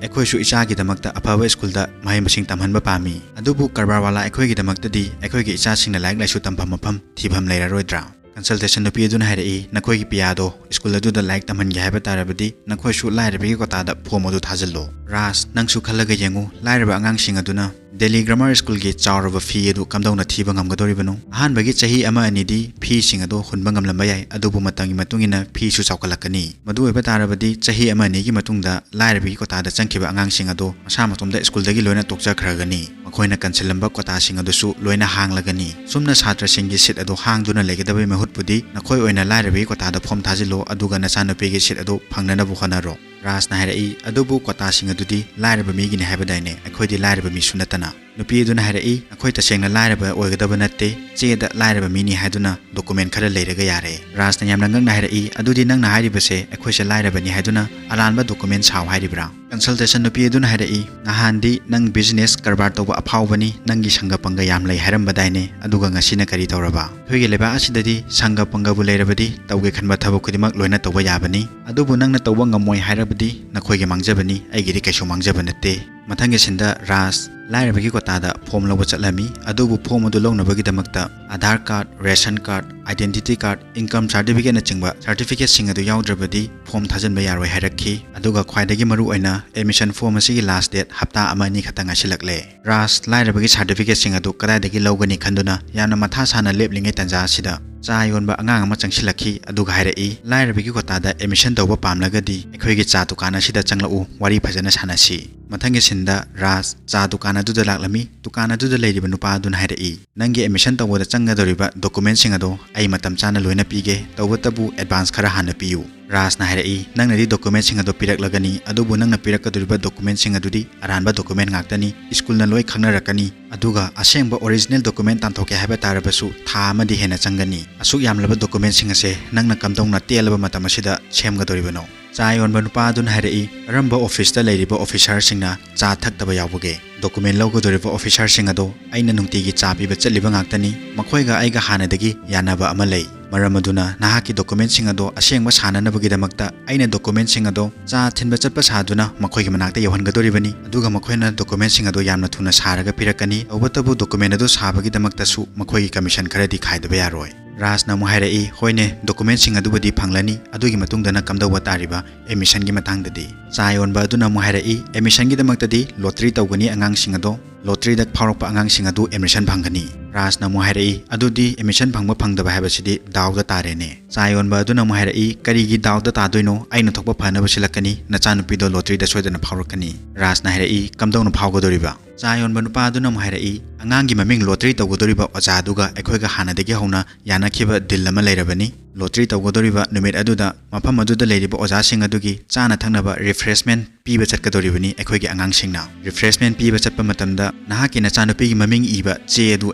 "ꯑꯩꯈꯣꯏꯁꯨ ꯏꯆꯥꯒꯤꯗꯃꯛꯇ ꯑꯐꯕ ꯁ꯭ꯀꯨꯜꯗ ꯃꯍꯩ ꯃꯁꯤꯡ ꯇꯝꯍꯟꯕ ꯄꯥꯝꯃꯤ꯫ ꯑꯗꯨꯕꯨ ꯀꯔꯕꯥꯔ ꯋꯥꯂꯥ ꯑꯩꯈꯣꯏꯒꯤꯗꯃꯛꯇꯗꯤ ꯑꯩꯈꯣꯏꯒꯤ ꯏꯆꯥꯁꯤꯡꯅ ꯂꯥꯏꯔꯤꯛ ꯂꯥꯏꯁꯨ ꯇꯝꯐꯝ ꯃꯐꯝ ꯊꯤꯐꯝ ꯂꯩꯔꯔꯣꯏꯗ꯭ꯔꯥ?" Consultation ꯅꯨꯄꯤ ꯑꯗꯨꯅ ꯍꯥꯏꯔꯛꯏ, "ꯅꯈꯣꯏꯒꯤ ꯄꯤꯌꯥꯗꯣ ꯁ꯭ꯀꯨꯜ ꯑꯗꯨꯗ ꯂꯥꯏꯔꯤꯛ ꯇꯝꯍꯟꯒꯦ ꯍꯥꯏꯕ ꯇꯥꯔꯕꯗꯤ ꯅꯈꯣꯏꯁꯨ ꯂꯥꯏꯔꯕꯒꯤ quotaꯗ form ꯑꯗꯨ ꯊꯥꯖꯤꯜꯂꯨ꯫" ꯔꯥꯖ, ꯅꯪꯁꯨ ꯈꯜꯂꯒ ꯌꯦꯡꯉꯨ, ꯂꯥꯏꯔꯕ ꯑꯉꯥꯡꯁꯤꯡ ꯑꯗꯨꯅ ꯗꯦꯜꯂꯤ ꯒ꯭ꯔꯥꯃꯔ ꯁ꯭ꯀꯨꯜꯒꯤ ꯆꯥꯎꯔꯕ ꯐꯤ ꯑꯗꯨ ꯀꯝꯗꯧꯅ ꯊꯤꯕ ꯉꯝꯒꯗꯧꯔꯤꯕꯅꯣ? ꯑꯍꯥꯟꯕꯒꯤ ꯆꯍꯤ ꯑꯃ ꯑꯅꯤꯗꯤ ꯐꯤꯁꯤꯡ ꯑꯗꯨ ꯍꯨꯟꯕ ꯉꯝꯂꯝꯕ ꯌꯥꯏ, ꯑꯗꯨꯕꯨ ꯃꯇꯝꯒꯤ ꯃꯇꯨꯡ ꯏꯟꯅ ꯐꯤꯁꯨ ꯆꯥꯎꯈꯠꯂꯛꯀꯅꯤ꯫ ꯃꯗꯨ ꯑꯣꯏꯕ ꯇꯥꯔꯕꯗꯤ ꯆꯍꯤ ꯑꯃ ꯑꯅꯤꯒꯤ ꯃꯇꯨꯡꯗ ꯂꯥꯏꯔꯕꯒꯤ ꯀꯣꯇꯥꯗ ꯆꯪꯈꯤꯕ ꯑꯉꯥꯡꯁꯤꯡ ꯑꯗꯨ ꯃꯁꯥ ꯃꯇꯣꯝꯗ ꯁ꯭ꯀꯨꯜꯗꯒꯤ ꯂꯣꯏꯅ ꯇꯣꯛꯆꯈ꯭ꯔꯒꯅꯤ꯫ ꯃꯈꯣꯏꯅ ꯀꯟꯁꯤꯜꯂꯝꯕ ꯀꯣꯇꯥꯁꯤꯡ ꯑꯗꯨꯁꯨ ꯂꯣꯏꯅ ꯍꯥꯡꯂꯒꯅꯤ꯫ ꯁꯨꯝꯅ ꯁꯥꯇ꯭ꯔꯁꯤꯡꯒꯤ ꯁꯤꯠ ꯑꯗꯨ ꯍꯥꯡꯗꯨꯅ ꯂꯩꯒꯗꯕꯒꯤ ꯃꯍꯨꯠꯄꯨꯗꯤ ꯅꯈꯣꯏ ꯑꯣꯏꯅ ꯂꯥꯏꯔꯕꯒꯤ ꯀꯣꯇꯥꯗ ꯐꯣꯝ ꯊꯥꯖꯤꯜꯂꯣ, ꯑꯗꯨꯒ ꯅꯆꯥꯅꯨꯄꯤꯒꯤ ꯁꯤꯠ ꯑꯗꯨ ꯐꯪꯅꯅꯕ ꯍꯣꯠꯅꯔꯣ꯫ ꯔꯥꯖꯅ ꯍꯥꯏꯔꯛꯏ, ꯑꯗꯨꯕꯨ ꯀꯣꯇꯥꯁꯤꯡ ꯑꯗꯨꯗꯤ ꯂꯥꯏꯔꯕ ꯃꯤꯒꯤꯅꯤ ꯍꯥꯏꯕꯗꯥꯏꯅꯦ? ꯑꯩꯈꯣꯏꯗꯤ ꯂꯥꯏꯔꯕ ꯃꯤꯁꯨ ꯅꯠꯇꯅ꯫ ꯅꯨꯄꯤ ꯑꯗꯨꯅ ꯍꯥꯏꯔꯛꯏ, ꯑꯩꯈꯣꯏ ꯇꯁꯦꯡꯅ ꯂꯥꯏꯔꯕ ꯑꯣꯏꯒꯗꯕ ꯅꯠꯇꯦ, ꯆꯦꯗ ꯂꯥꯏꯔꯕ ꯃꯤꯅꯤ ꯍꯥꯏꯗꯨꯅ ꯗꯣꯀꯨꯃꯦꯟ ꯈꯔ ꯂꯩꯔꯒ ꯌꯥꯔꯦ꯫ ꯔꯥꯖꯅ ꯌꯥꯝꯅ ꯉꯛꯅ ꯍꯥꯏꯔꯛꯏ, ꯑꯗꯨꯗꯤ ꯅꯪꯅ ꯍꯥꯏꯔꯤꯕꯁꯦ ꯑꯩꯈꯣꯏꯁꯦ ꯂꯥꯏꯔꯕꯅꯤ ꯍꯥꯏꯗꯨꯅ ꯑꯔꯥꯟꯕ ꯗꯣꯀꯨꯃꯦꯟ ꯁꯥꯎ ꯍꯥꯏꯔꯤꯕ꯭ꯔꯥ? ꯀꯟꯁꯜꯇꯦꯁꯟ ꯅꯨꯄꯤ ꯑꯗꯨꯅ ꯍꯥꯏꯔꯛꯏ, ꯅꯍꯥꯟꯗꯤ ꯅꯪ ꯕꯤꯖꯤꯅꯦꯁ ꯀꯔꯕꯥꯔ ꯇꯧꯕ ꯑꯐꯥꯎꯕꯅꯤ, ꯅꯪꯒꯤ ꯁꯪꯒ ꯄꯪꯒ ꯌꯥꯝ ꯂꯩ ꯍꯥꯏꯔꯝꯕꯗꯥꯏꯅꯦ, ꯑꯗꯨꯒ ꯉꯁꯤꯅ ꯀꯔꯤ ꯇꯧꯔꯕ? ꯑꯩꯈꯣꯏꯒꯤ ꯂꯩꯕꯥꯛ ꯑꯁꯤꯗꯗꯤ ꯁꯪꯒ ꯄꯪꯒꯕꯨ ꯂꯩꯔꯕꯗꯤ ꯇꯧꯒꯦ ꯈꯟꯕ ꯊꯕꯛ ꯈꯨꯗꯤꯡꯃꯛ ꯂꯣꯏꯅ ꯇꯧꯕ ꯌꯥꯕꯅꯤ, ꯑꯗꯨꯕꯨ ꯅꯪꯅ ꯇꯧꯕ ꯉꯝꯃꯣꯏ ꯍꯥꯏꯔꯕꯗꯤ ꯅꯈꯣꯏꯒꯤ ꯃꯥꯡꯖꯕꯅꯤ, ꯑꯩꯒꯤꯗꯤ ꯀꯩꯁꯨ ꯃꯥꯡꯖꯕ ꯅꯠꯇꯦ꯫ ꯃꯊꯪꯒꯤ ꯁꯤꯟꯗ ꯔꯥꯖ ꯂꯥꯏꯔꯕꯒꯤ ꯀꯣꯇꯥꯗ ꯐꯣꯝ ꯂꯧꯕ ꯆꯠꯂꯝꯃꯤ, ꯑꯗꯨꯕꯨ ꯐꯣꯝ ꯑꯗꯨ ꯂꯧꯅꯕꯒꯤꯗꯃꯛꯇ Aadhaar card, ration card, identity card, income ꯁꯥꯔꯇꯤꯐꯤꯀꯦꯠꯅꯆꯤꯡꯕ ꯁꯥꯔꯇꯤꯐꯤꯀꯦꯠꯁꯤꯡ ꯑꯗꯨ ꯌꯥꯎꯗ꯭ꯔꯕꯗꯤ ꯐꯣꯝ ꯊꯥꯖꯤꯟꯕ ꯌꯥꯔꯣꯏ ꯍꯥꯏꯔꯛꯈꯤ꯫ ꯑꯗꯨꯒ ꯈ꯭ꯋꯥꯏꯗꯒꯤ ꯃꯔꯨ ꯑꯣꯏꯅ ꯑꯦꯗꯃꯤꯁꯟ ꯐꯣꯝ ꯑꯁꯤꯒꯤ ꯂꯥꯁ ꯗꯦꯠ ꯍꯞꯇꯥ ꯑꯃ ꯑꯅꯤ ꯈꯛꯇ ꯉꯥꯏꯁꯤꯜꯂꯛꯂꯦ꯫ ꯔꯥꯖ ꯂꯥꯏꯔꯕꯒꯤ ꯁꯥꯔꯇꯤꯐꯤꯀꯦꯠꯁꯤꯡ ꯑꯗꯨ ꯀꯗꯥꯏꯗꯒꯤ ꯂꯧꯒꯅꯤ ꯈꯟꯗꯨꯅ ꯌꯥꯝꯅ ꯃꯊꯥ ꯁꯥꯅ ꯂꯦꯞꯂꯤꯉꯩ ꯇꯥꯟꯖꯥ ꯑꯁꯤꯗ ꯆꯥ ꯌꯣꯟꯕ ꯑꯉꯥꯡ ꯑꯃ ꯆꯪꯁꯤꯜꯂꯛꯈꯤ, ꯑꯗꯨꯒ ꯍꯥꯏꯔꯛꯏ, ꯂꯥꯏꯔꯕꯒꯤ ꯀꯣꯇꯥꯗ ꯑꯦꯗꯃꯤꯁꯟ ꯇꯧꯕ ꯄꯥꯝꯂꯒꯗꯤ ꯑꯩꯈꯣꯏꯒꯤ ꯆꯥ ꯗꯨꯀꯥꯟ ꯑꯁꯤꯗ ꯆꯪꯂꯛꯎ, ꯋꯥꯔꯤ ꯐꯖꯅ ꯁꯥꯟꯅꯁꯤ꯫ ꯃꯊꯪꯒꯤ ꯁꯤꯟꯗ ꯔꯥꯖ ꯆꯥ ꯗꯨꯀꯥꯟ ꯑꯗꯨꯗ ꯂꯥꯛꯂꯝꯃꯤ꯫ ꯗꯨꯀꯥꯟ ꯑꯗꯨꯗ ꯂꯩꯔꯤꯕ ꯅꯨꯄꯥ ꯑꯗꯨꯅ ꯍꯥꯏꯔꯛꯏ, ꯅꯪꯒꯤ ꯑꯦꯗꯃꯤꯁꯟ ꯇꯧꯕꯗ ꯆꯪꯒꯗꯧꯔꯤꯕ ꯗꯣꯀꯨꯃꯦꯟꯁꯤꯡ ꯑꯗꯣ ꯑꯩ ꯃꯇꯝ ꯆꯥꯅ ꯂꯣꯏꯅ ꯄꯤꯒꯦ, ꯇꯧꯕꯇꯕꯨ ꯑꯦꯗꯚꯥꯟꯁ ꯈꯔ ꯍꯥꯟꯅ ꯄꯤꯌꯨ꯫ ꯔꯥꯖꯅ ꯍꯥꯏꯔꯛꯏ, ꯅꯪꯅꯗꯤ ꯗꯣꯀꯨꯃꯦꯟꯁꯤꯡ ꯑꯗꯣ ꯄꯤꯔꯛꯂꯒꯅꯤ, ꯑꯗꯨꯕꯨ ꯅꯪꯅ ꯄꯤꯔꯛꯀꯗꯧꯔꯤꯕ ꯗꯣꯀꯨꯃꯦꯟꯁꯤꯡ ꯑꯗꯨꯗꯤ ꯑꯔꯥꯟꯕ ꯗꯣꯀꯨꯃꯦꯟ ꯉꯥꯛꯇꯅꯤ, ꯁ꯭ꯀꯨꯜꯅ ꯂꯣꯏ ꯈꯪꯅꯔꯛꯀꯅꯤ, ꯑꯗꯨꯒ ꯑꯁꯦꯡꯕ ꯑꯣꯔꯤꯖꯤꯅꯦꯜ ꯗꯣꯀꯨꯃꯦꯟ ꯇꯥꯟꯊꯣꯛꯀꯦ ꯍꯥꯏꯕ ꯇꯥꯔꯕꯁꯨ ꯊꯥ ꯑꯃꯗꯤ ꯍꯦꯟꯅ ꯆꯪꯒꯅꯤ꯫ ꯑꯁꯨꯛ ꯌꯥꯝꯂꯕ ꯗꯣꯀꯨꯃꯦꯟꯁꯤꯡ ꯑꯁꯦ ꯅꯪꯅ ꯀꯝꯗꯧꯅ ꯇꯦꯜꯂꯕ ꯃꯇꯝ ꯑꯁꯤꯗ ꯁꯦꯝꯒꯗꯧꯔꯤꯕꯅꯣ? ꯆꯥ ꯌꯣꯟꯕ ꯅꯨꯄꯥ ꯑꯗꯨꯅ ꯍꯥꯏꯔꯛꯏ, ꯀꯔꯝꯕ ꯑꯣꯐꯤꯁꯇ ꯂꯩꯔꯤꯕ ꯑꯣꯐꯤꯁꯥꯔꯁꯤꯡꯅ ꯆꯥ ꯊꯛꯇꯕ ꯌꯥꯎꯕꯒꯦ? ꯗꯣꯀꯨꯃꯦꯟ ꯂꯧꯒꯗꯧꯔꯤꯕ ꯑꯣꯐꯤꯁꯥꯔꯁꯤꯡ ꯑꯗꯣ ꯑꯩꯅ ꯅꯨꯡꯇꯤꯒꯤ ꯆꯥ ꯄꯤꯕ ꯆꯠꯂꯤꯕ ꯉꯥꯛꯇꯅꯤ꯫ ꯃꯈꯣꯏꯒ ꯑꯩꯒ ꯍꯥꯟꯅꯗꯒꯤ ꯌꯥꯅꯕ ꯑꯃ ꯂꯩ꯫ ꯃꯔꯝ ꯑꯗꯨꯅ ꯅꯍꯥꯛꯀꯤ ꯗꯣꯀꯨꯃꯦꯟꯁꯤꯡ ꯑꯗꯣ ꯑꯁꯦꯡꯕ ꯁꯥꯅꯅꯕꯒꯤꯗꯃꯛꯇ ꯑꯩꯅ ꯗꯣꯀꯨꯃꯦꯟꯁꯤꯡ ꯑꯗꯣ ꯆꯥ ꯊꯤꯟꯕ ꯆꯠꯄ ꯁꯥꯗꯨꯅ ꯃꯈꯣꯏꯒꯤ ꯃꯅꯥꯛꯇ ꯌꯧꯍꯟꯒꯗꯧꯔꯤꯕꯅꯤ, ꯑꯗꯨꯒ ꯃꯈꯣꯏꯅ ꯗꯣꯀꯨꯃꯦꯟꯁꯤꯡ ꯑꯗꯣ ꯌꯥꯝꯅ ꯊꯨꯅ ꯁꯥꯔꯒ ꯄꯤꯔꯛꯀꯅꯤ꯫ ꯇꯧꯕꯇꯕꯨ ꯗꯣꯀꯨꯃꯦꯟ ꯑꯗꯨ ꯁꯥꯕꯒꯤꯗꯃꯛꯇꯁꯨ ꯃꯈꯣꯏꯒꯤ ꯀꯃꯤꯁꯟ ꯈꯔꯗꯤ ꯈꯥꯏꯗꯕ ꯌꯥꯔꯣꯏ꯫ ꯔꯥꯖꯅ ꯑꯃꯨꯛ ꯍꯥꯏꯔꯛꯏ, "ꯍꯣꯏꯅꯦ, documentꯁꯤꯡ ꯑꯗꯨꯕꯨꯗꯤ ꯐꯪꯂꯅꯤ, ꯑꯗꯨꯒꯤ ꯃꯇꯨꯡꯗꯅ ꯀꯝꯗꯧꯕ ꯇꯥꯔꯤꯕ admissionꯒꯤ ꯃꯇꯥꯡꯗꯗꯤ?" ꯆꯥ ꯌꯣꯟꯕ ꯑꯗꯨꯅ ꯑꯃꯨꯛ ꯍꯥꯏꯔꯛꯏ, "Admissionꯒꯤꯗꯃꯛꯇꯗꯤ lottery ꯇꯧꯒꯅꯤ ꯑꯉꯥꯡꯁꯤꯡ ꯑꯗꯣ, lotteryꯗ ꯐꯥꯎꯔꯛꯄ ꯑꯉꯥꯡꯁꯤꯡ ꯑꯗꯨ admission ꯐꯪꯒꯅꯤ꯫" ꯔꯥꯖꯅ ꯑꯃꯨꯛ ꯍꯥꯏꯔꯛꯏ, "ꯑꯗꯨꯗꯤ admission ꯐꯪꯕ ꯐꯪꯗꯕ ꯍꯥꯏꯕꯁꯤꯗꯤ ꯗꯥꯎꯗ ꯇꯥꯔꯦꯅꯦ꯫" ꯆꯥ ꯌꯣꯟꯕ ꯑꯗꯨꯅ ꯑꯃꯨꯛ ꯍꯥꯏꯔꯛꯏ, "ꯀꯔꯤꯒꯤ ꯗꯥꯎꯗ ꯇꯥꯗꯣꯏꯅꯣ? ꯑꯩꯅ ꯊꯣꯛꯄ ꯐꯅꯕ ꯁꯤꯜꯂꯛꯀꯅꯤ, ꯅꯆꯥꯅꯨꯄꯤꯗꯣ lotteryꯗ ꯁꯣꯏꯗꯅ ꯐꯥꯎꯔꯛꯀꯅꯤ꯫" ꯔꯥꯖꯅ ꯍꯥꯏꯔꯛꯏ, "ꯀꯝꯗꯧꯅ ꯐꯥꯎꯒꯗꯧꯔꯤꯕ?" ꯆꯥ ꯌꯣꯟꯕ ꯅꯨꯄꯥ ꯑꯗꯨꯅ ꯑꯃꯨꯛ ꯍꯥꯏꯔꯛꯏ, "ꯑꯉꯥꯡꯒꯤ ꯃꯃꯤꯡ lottery ꯇꯧꯒꯗꯧꯔꯤꯕ ꯑꯣꯖꯥꯗꯨꯒ ꯑꯩꯈꯣꯏꯒ ꯍꯥꯟꯅꯗꯒꯤ ꯍꯧꯅ ꯌꯥꯅꯈꯤꯕ deal ꯑꯃ ꯂꯩꯔꯕꯅꯤ꯫ Lottery ꯇꯧꯒꯗꯧꯔꯤꯕ ꯅꯨꯃꯤꯠ ꯑꯗꯨꯗ ꯃꯐꯝ ꯑꯗꯨꯗ ꯂꯩꯔꯤꯕ ꯑꯣꯖꯥꯁꯤꯡ ꯑꯗꯨꯒꯤ ꯆꯥꯅ ꯊꯛꯅꯕ refreshment ꯄꯤꯕ ꯆꯠꯀꯗꯧꯔꯤꯕꯅꯤ ꯑꯩꯈꯣꯏꯒꯤ ꯑꯉꯥꯡꯁꯤꯡꯅ꯫ Refreshment ꯄꯤꯕ ꯆꯠꯄ ꯃꯇꯝꯗ ꯅꯍꯥꯛꯀꯤ ꯅꯆꯥꯅꯨꯄꯤꯒꯤ ꯃꯃꯤꯡ ꯏꯕ ꯆꯦ ꯑꯗꯨ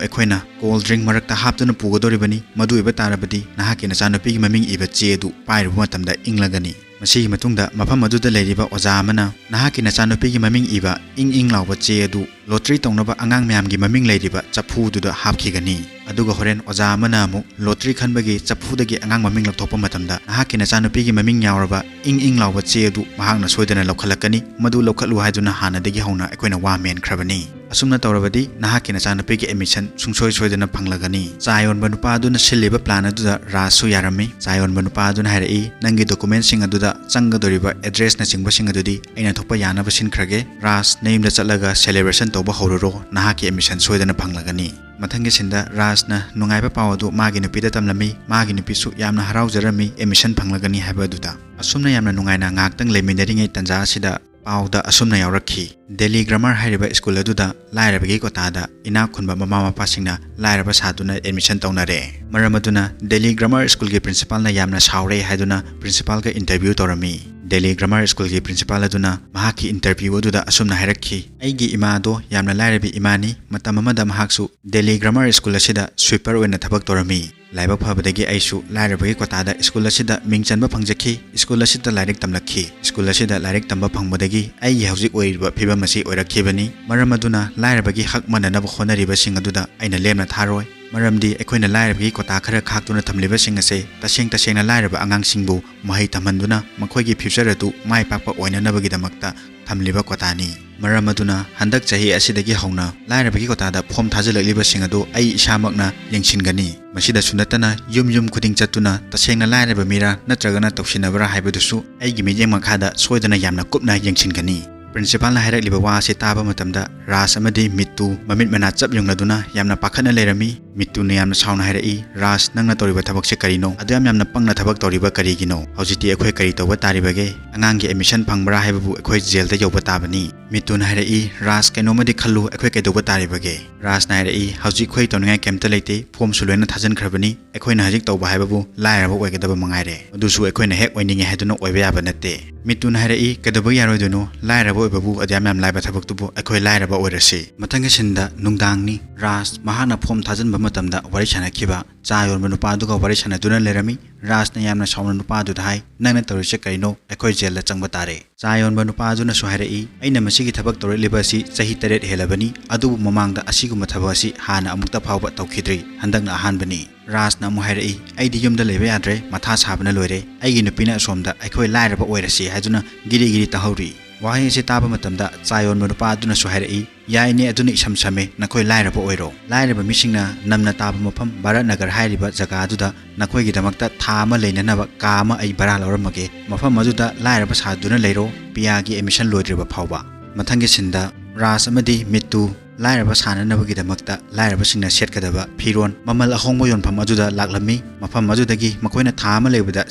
ꯑꯩꯈꯣꯏꯅ cold drink ꯃꯔꯛꯇ ꯍꯥꯞꯇꯨꯅ ꯄꯨꯒꯗꯧꯔꯤꯕꯅꯤ꯫ ꯃꯗꯨ ꯑꯣꯏꯕ ꯇꯥꯔꯕꯗꯤ ꯅꯍꯥꯛꯀꯤ ꯅꯆꯥꯅꯨꯄꯤꯒꯤ ꯃꯃꯤꯡ ꯏꯕ ꯆꯦ ꯑꯗꯨ ꯄꯥꯏꯔꯨꯕ ꯃꯇꯝꯗ ꯏꯪꯂꯒꯅꯤ꯫ ꯃꯁꯤꯒꯤ ꯃꯇꯨꯡꯗ ꯃꯐꯝ ꯑꯗꯨꯗ ꯂꯩꯔꯤꯕ ꯑꯣꯖꯥ ꯑꯃꯅ ꯅꯍꯥꯛꯀꯤ ꯅꯆꯥꯅꯨꯄꯤꯒꯤ ꯃꯃꯤꯡ ꯏꯕ ꯏꯪ ꯏꯪ ꯂꯥꯎꯕ ꯆꯦ ꯑꯗꯨ lottery ꯇꯧꯅꯕ ꯑꯉꯥꯡ ꯃꯌꯥꯝꯒꯤ ꯃꯃꯤꯡ ꯂꯩꯔꯤꯕ ꯆꯐꯨꯗꯨꯗ ꯍꯥꯞꯈꯤꯒꯅꯤ꯫ ꯑꯗꯨꯒ ꯍꯣꯔꯦꯟ ꯑꯣꯖꯥ ꯑꯃꯅ ꯑꯃꯨꯛ lottery ꯈꯟꯕꯒꯤ ꯆꯐꯨꯗꯒꯤ ꯑꯉꯥꯡ ꯃꯃꯤꯡ ꯂꯧꯊꯣꯛꯄ ꯃꯇꯝꯗ ꯅꯍꯥꯛꯀꯤ ꯅꯆꯥꯅꯨꯄꯤꯒꯤ ꯃꯃꯤꯡ ꯌꯥꯎꯔꯕ ꯏꯪ ꯏꯪ ꯂꯥꯎꯕ ꯆꯦ ꯑꯗꯨ ꯃꯍꯥꯛꯅ ꯁꯣꯏꯗꯅ ꯂꯧꯈꯠꯂꯛꯀꯅꯤ꯫ ꯃꯗꯨ ꯂꯧꯈꯠꯂꯨ ꯍꯥꯏꯗꯨꯅ ꯍꯥꯟꯅꯗꯒꯤ ꯍꯧꯅ ꯑꯩꯈꯣꯏꯅ ꯋꯥ ꯃꯦꯟꯈ꯭ꯔꯕꯅꯤ꯫ ꯑꯁꯨꯝꯅ ꯇꯧꯔꯕꯗꯤ ꯅꯍꯥꯛꯀꯤ ꯅꯆꯥꯅꯨꯄꯤꯒꯤ admission ꯁꯨꯡꯁꯣꯏ ꯁꯣꯏꯗꯅ ꯐꯪꯂꯒꯅꯤ꯫ ꯆꯥ ꯌꯣꯟꯕ ꯅꯨꯄꯥ ꯑꯗꯨꯅ ꯁꯤꯜꯂꯤꯕ plan ꯑꯗꯨꯗ ꯔꯥꯖꯁꯨ ꯌꯥꯔꯝꯃꯤ꯫ ꯆꯥ ꯌꯣꯟꯕ ꯅꯨꯄꯥ ꯑꯗꯨꯅ ꯍꯥꯏꯔꯛꯏ, "ꯅꯪꯒꯤ documentꯁꯤꯡ ꯑꯗꯨꯗ ꯆꯪꯒꯗꯧꯔꯤꯕ addressꯅꯆꯤꯡꯕꯁꯤꯡ ꯑꯗꯨꯗꯤ ꯑꯩꯅ ꯊꯣꯛꯄ ꯌꯥꯅꯕ ꯁꯤꯟꯈ꯭ꯔꯒꯦ꯫ ꯔꯥꯖ, ꯅꯌꯨꯝꯗ ꯆꯠꯂꯒ celebration ꯇꯧꯕ ꯍꯧꯔꯨꯔꯣ, ꯅꯍꯥꯛꯀꯤ admission ꯁꯣꯏꯗꯅ ꯐꯪꯂꯒꯅꯤ꯫" ꯃꯊꯪꯒꯤ sceneꯗ ꯔꯥꯖꯅ ꯅꯨꯡꯉꯥꯏꯕ ꯄꯥꯎ ꯑꯗꯨ ꯃꯥꯒꯤ ꯅꯨꯄꯤꯗ ꯇꯝꯂꯝꯃꯤ꯫ ꯃꯥꯒꯤ ꯅꯨꯄꯤꯁꯨ ꯌꯥꯝꯅ ꯍꯔꯥꯎꯖꯔꯝꯃꯤ admission ꯐꯪꯂꯒꯅꯤ ꯍꯥꯏꯕ ꯑꯗꯨꯗ꯫ ꯑꯁꯨꯝꯅ ꯌꯥꯝꯅ ꯅꯨꯡꯉꯥꯏꯅ ꯉꯥꯏꯍꯥꯛꯇꯪ ꯂꯩꯃꯤꯟꯅꯔꯤꯉꯩ ꯇꯥꯟꯖꯥ ꯑꯁꯤꯗ ꯄꯥꯎꯗ ꯑꯁꯨꯝꯅ ꯌꯥꯎꯔꯛꯈꯤ, Delhi Grammar ꯍꯥꯏꯔꯤꯕ school ꯑꯗꯨꯗ ꯂꯥꯏꯔꯕꯒꯤ quotaꯗ ꯏꯅꯥꯛ ꯈꯨꯟꯕ ꯃꯃꯥ ꯃꯄꯥꯁꯤꯡꯅ ꯂꯥꯏꯔꯕ ꯁꯥꯗꯨꯅ admission ꯇꯧꯅꯔꯦ꯫ ꯃꯔꯝ ꯑꯗꯨꯅ Delhi Grammar Schoolꯒꯤ principalꯅ ꯌꯥꯝꯅ ꯁꯥꯎꯔꯦ ꯍꯥꯏꯗꯨꯅ principalꯒ interview ꯇꯧꯔꯝꯃꯤ꯫ Delhi Grammar Schoolꯒꯤ principal ꯑꯗꯨꯅ ꯃꯍꯥꯛꯀꯤ interview ꯑꯗꯨꯗ ꯑꯁꯨꯝꯅ ꯍꯥꯏꯔꯛꯈꯤ, "ꯑꯩꯒꯤ ꯏꯃꯥꯗꯣ ꯌꯥꯝꯅ ꯂꯥꯏꯔꯕ ꯏꯃꯥꯅꯤ꯫ ꯃꯇꯝ ꯑꯃꯗ ꯃꯍꯥꯛꯁꯨ Delhi Grammar School ꯑꯁꯤꯗ sweeper ꯑꯣꯏꯅ ꯊꯕꯛ ꯇꯧꯔꯝꯃꯤ꯫ ꯂꯥꯏꯕꯛ ꯐꯕꯗꯒꯤ ꯑꯩꯁꯨ ꯂꯥꯏꯔꯕꯒꯤ quotaꯗ school ꯑꯁꯤꯗ ꯃꯤꯡ ꯆꯟꯕ ꯐꯪꯖꯈꯤ꯫ School ꯑꯁꯤꯗ ꯂꯥꯏꯔꯤꯛ ꯇꯝꯂꯛꯈꯤ꯫ School ꯑꯁꯤꯗ ꯂꯥꯏꯔꯤꯛ ꯇꯝꯕ ꯐꯪꯕꯗꯒꯤ ꯑꯩꯒꯤ ꯍꯧꯖꯤꯛ ꯑꯣꯏꯔꯤꯕ ꯐꯤꯕꯝ ꯑꯁꯤ ꯑꯣꯏꯔꯛꯈꯤꯕꯅꯤ꯫ ꯃꯔꯝ ꯑꯗꯨꯅ ꯂꯥꯏꯔꯕꯒꯤ ꯍꯛ ꯃꯥꯟꯅꯅꯕ ꯍꯣꯠꯅꯔꯤꯕꯁꯤꯡ ꯑꯗꯨꯗ ꯑꯩꯅ ꯂꯦꯝꯅ ꯊꯥꯔꯣꯏ꯫" ꯃꯔꯝꯗꯤ ꯑꯩꯈꯣꯏꯅ ꯂꯥꯏꯔꯕꯒꯤ ꯀꯣꯇꯥ ꯈꯔ ꯈꯥꯛꯇꯨꯅ ꯊꯝꯂꯤꯕꯁꯤꯡ ꯑꯁꯦ ꯇꯁꯦꯡ ꯇꯁꯦꯡꯅ ꯂꯥꯏꯔꯕ ꯑꯉꯥꯡꯁꯤꯡꯕꯨ ꯃꯍꯩ ꯇꯝꯍꯟꯗꯨꯅ ꯃꯈꯣꯏꯒꯤ ꯐ꯭ꯌꯨꯆꯔ ꯑꯗꯨ ꯃꯥꯏ ꯄꯥꯛꯄ ꯑꯣꯏꯅꯅꯕꯒꯤꯗꯃꯛꯇ ꯊꯝꯂꯤꯕ ꯀꯣꯇꯥꯅꯤ꯫ ꯃꯔꯝ ꯑꯗꯨꯅ ꯍꯟꯗꯛ ꯆꯍꯤ ꯑꯁꯤꯗꯒꯤ ꯍꯧꯅ ꯂꯥꯏꯔꯕꯒꯤ ꯀꯣꯇꯥꯗ ꯐꯣꯝ ꯊꯥꯖꯤꯜꯂꯛꯂꯤꯕꯁꯤꯡ ꯑꯗꯨ ꯑꯩ ꯏꯁꯥꯃꯛꯅ ꯌꯦꯡꯁꯤꯟꯒꯅꯤ꯫ ꯃꯁꯤꯗꯁꯨ ꯅꯠꯇꯅ ꯌꯨꯝ ꯌꯨꯝ ꯈꯨꯗꯤꯡ ꯆꯠꯇꯨꯅ ꯇꯁꯦꯡꯅ ꯂꯥꯏꯔꯕ ꯃꯤꯔꯥ ꯅꯠꯇ꯭ꯔꯒꯅ ꯇꯧꯁꯤꯟꯅꯕ꯭ꯔꯥ ꯍꯥꯏꯕꯗꯨꯁꯨ ꯑꯩꯒꯤ ꯃꯤꯠꯌꯦꯡ ꯃꯈꯥꯗ ꯁꯣꯏꯗꯅ ꯌꯥꯝꯅ ꯀꯨꯞꯅ ꯌꯦꯡꯁꯤꯟꯒꯅꯤ꯫ ꯄ꯭ꯔꯤꯟꯁꯤꯄꯥꯜꯅ ꯍꯥꯏꯔꯛꯂꯤꯕ ꯋꯥ ꯑꯁꯤ ꯇꯥꯕ ꯃꯇꯝꯗ ꯔꯥꯖ ꯑꯃꯗꯤ ꯃꯤꯠꯇꯨ ꯃꯃꯤꯠ ꯃꯅꯥ ꯆꯞ ꯌꯨꯡꯂꯗꯨꯅ ꯌꯥꯝꯅ ꯄꯥꯈꯠꯅ ꯂꯩꯔꯝꯃꯤ꯫ ꯃꯤꯠꯇꯨꯅ ꯌꯥꯝꯅ ꯁꯥꯎꯅ ꯍꯥꯏꯔꯛꯏ, "ꯔꯥꯖ, ꯅꯪꯅ ꯇꯧꯔꯤꯕ ꯊꯕꯛꯁꯦ ꯀꯔꯤꯅꯣ? ꯑꯗꯨ ꯌꯥꯝ ꯌꯥꯝꯅ ꯄꯪꯅ ꯊꯕꯛ ꯇꯧꯔꯤꯕ ꯀꯔꯤꯒꯤꯅꯣ? ꯍꯧꯖꯤꯛꯇꯤ ꯑꯩꯈꯣꯏ ꯀꯔꯤ ꯇꯧꯕ ꯇꯥꯔꯤꯕꯒꯦ? ꯑꯉꯥꯡꯒꯤ ꯑꯦꯗꯃꯤꯁꯟ ꯐꯪꯕ꯭ꯔꯥ ꯍꯥꯏꯕꯕꯨ ꯑꯩꯈꯣꯏ ꯖꯦꯜꯗ ꯌꯧꯕ ꯇꯥꯕꯅꯤ꯫" ꯃꯤꯠꯇꯨꯅ ꯍꯥꯏꯔꯛꯏ, "ꯔꯥꯖ, ꯀꯩꯅꯣꯝꯃꯗꯤ ꯈꯜꯂꯨ, ꯑꯩꯈꯣꯏ ꯀꯩꯗꯧꯕ ꯇꯥꯔꯤꯕꯒꯦ?" ꯔꯥꯖꯅ ꯍꯥꯏꯔꯛꯏ, "ꯍꯧꯖꯤꯛ ꯑꯩꯈꯣꯏ ꯇꯧꯅꯤꯡꯉꯥꯏ ꯀꯩꯝꯇ ꯂꯩꯇꯦ, ꯐꯣꯝꯁꯨ ꯂꯣꯏꯅ ꯊꯥꯖꯤꯟꯈ꯭ꯔꯕꯅꯤ, ꯑꯩꯈꯣꯏꯅ ꯍꯧꯖꯤꯛ ꯇꯧꯕ ꯍꯥꯏꯕꯕꯨ ꯂꯥꯏꯔꯕ ꯑꯣꯏꯒꯗꯕ ꯃꯉꯥꯏꯔꯦ, ꯑꯗꯨꯁꯨ ꯑꯩꯈꯣꯏꯅ ꯍꯦꯛ ꯑꯣꯏꯅꯤꯡꯉꯦ ꯍꯥꯏꯗꯨꯅ ꯑꯣꯏꯕ ꯌꯥꯕ ꯅꯠꯇꯦ꯫" ꯃꯤꯠꯇꯨꯅ ꯍꯥꯏꯔꯛꯏ, "ꯀꯩꯗꯧꯕ ꯌꯥꯔꯣꯏꯗꯣꯏꯅꯣ? ꯂꯥꯏꯔꯕ ꯑꯣꯏꯕꯕꯨ ꯑꯗꯨꯌꯥꯝ ꯌꯥꯝ ꯂꯥꯏꯕ ꯊꯕꯛꯇꯨꯕꯨ? ꯑꯩꯈꯣꯏ ꯂꯥꯏꯔꯕ ꯑꯣꯏꯔꯁꯤ꯫" ꯃꯊꯪꯒꯤ ꯁꯤꯟꯗ ꯅꯨꯡꯗꯥꯡꯅꯤ꯫ ꯔꯥꯖ ꯃꯍꯥꯛꯅ ꯐꯣꯝ ꯊꯥꯖꯤꯟꯕ ꯃꯇꯝꯗ ꯋꯥꯔꯤ ꯁꯥꯟꯅꯈꯤꯕ ꯆꯥ ꯌꯣꯟꯕ ꯅꯨꯄꯥ ꯑꯗꯨꯒ ꯋꯥꯔꯤ ꯁꯥꯟꯅꯗꯨꯅ ꯂꯩꯔꯝꯃꯤ꯫ ꯔꯥꯖꯅ ꯌꯥꯝꯅ ꯁꯥꯎꯅ ꯅꯨꯄꯥ ꯑꯗꯨꯗ ꯍꯥꯏ, "ꯅꯪꯅ ꯇꯧꯔꯤꯁꯦ ꯀꯔꯤꯅꯣ? ꯑꯩꯈꯣꯏ ꯖꯦꯜꯗ ꯆꯪꯕ ꯇꯥꯔꯦ꯫" ꯆꯥ ꯌꯣꯟꯕ ꯅꯨꯄꯥ ꯑꯗꯨꯅꯁꯨ ꯍꯥꯏꯔꯛꯏ, "ꯑꯩꯅ ꯃꯁꯤꯒꯤ ꯊꯕꯛ ꯇꯧꯔꯛꯂꯤꯕ ꯑꯁꯤ ꯆꯍꯤ ꯇꯔꯦꯠ ꯍꯦꯜꯂꯕꯅꯤ, ꯑꯗꯨꯕꯨ ꯃꯃꯥꯡꯗ ꯑꯁꯤꯒꯨꯝꯕ ꯊꯕꯛ ꯑꯁꯤ ꯍꯥꯟꯅ ꯑꯃꯨꯛꯇ ꯐꯥꯎꯕ ꯇꯧꯈꯤꯗ꯭ꯔꯤ, ꯍꯟꯗꯛꯅ ꯑꯍꯥꯟꯕꯅꯤ꯫" ꯔꯥꯖꯅ ꯑꯃꯨꯛ ꯍꯥꯏꯔꯛꯏ, "ꯑꯩꯗꯤ ꯌꯨꯝꯗ ꯂꯩꯕ ꯌꯥꯗ꯭ꯔꯦ, ꯃꯊꯥ ꯁꯥꯕꯅ ꯂꯣꯏꯔꯦ, ꯑꯩꯒꯤ ꯅꯨꯄꯤꯅ ꯑꯁꯣꯝꯗ ꯑꯩꯈꯣꯏ ꯂꯥꯏꯔꯕ ꯑꯣꯏꯔꯁꯤ ꯍꯥꯏꯗꯨꯅ ꯒꯤꯔꯤ ꯒꯤꯔꯤ ꯇꯧꯍꯧꯔꯤ꯫" ꯋꯥꯍꯩ ꯑꯁꯤ ꯇꯥꯕ ꯃꯇꯝꯗ ꯆꯥ ꯌꯣꯟꯕ ꯅꯨꯄꯥ ꯑꯗꯨꯅꯁꯨ ꯍꯥꯏꯔꯛꯏ, "ꯌꯥꯏꯅꯦ, ꯑꯗꯨꯅ ꯏꯁꯝ ꯁꯝꯃꯦ, ꯅꯈꯣꯏ ꯂꯥꯏꯔꯕ ꯑꯣꯏꯔꯣ꯫ ꯂꯥꯏꯔꯕ ꯃꯤꯁꯤꯡꯅ ꯅꯝꯅ ꯇꯥꯕ ꯃꯐꯝ ꯚꯥꯔꯠ ꯅꯒꯔ ꯍꯥꯏꯔꯤꯕ ꯖꯒꯥ ꯑꯗꯨꯗ ꯅꯈꯣꯏꯒꯤꯗꯃꯛꯇ ꯊꯥ ꯑꯃ ꯂꯩꯅꯅꯕ ꯀꯥ ꯑꯃ ꯑꯩ ꯚꯔꯥ ꯂꯧꯔꯝꯃꯒꯦ꯫ ꯃꯐꯝ ꯑꯗꯨꯗ ꯂꯥꯏꯔꯕ ꯁꯥꯗꯨꯅ ꯂꯩꯔꯣ, ꯄꯤꯌꯥꯒꯤ ꯑꯦꯗꯃꯤꯁꯟ ꯂꯣꯏꯗ꯭ꯔꯤꯕ ꯐꯥꯎꯕ꯫" ꯃꯊꯪꯒꯤ ꯁꯤꯟꯗ ꯔꯥꯖ ꯑꯃꯗꯤ ꯃꯤꯠꯇꯨ ꯂꯥꯏꯔꯕ ꯁꯥꯅꯅꯕꯒꯤꯗꯃꯛꯇ ꯂꯥꯏꯔꯕꯁꯤꯡꯅ ꯁꯦꯠꯀꯗꯕ ꯐꯤꯔꯣꯟ ꯃꯃꯜ ꯑꯍꯣꯡꯕ ꯌꯣꯟꯐꯝ ꯑꯗꯨꯗ ꯂꯥꯛꯂꯝꯃꯤ꯫ ꯃꯐꯝ ꯑꯗꯨꯗꯒꯤ ꯃꯈꯣꯏꯅ ꯊꯥ ꯑꯃ ꯂꯩꯕꯗ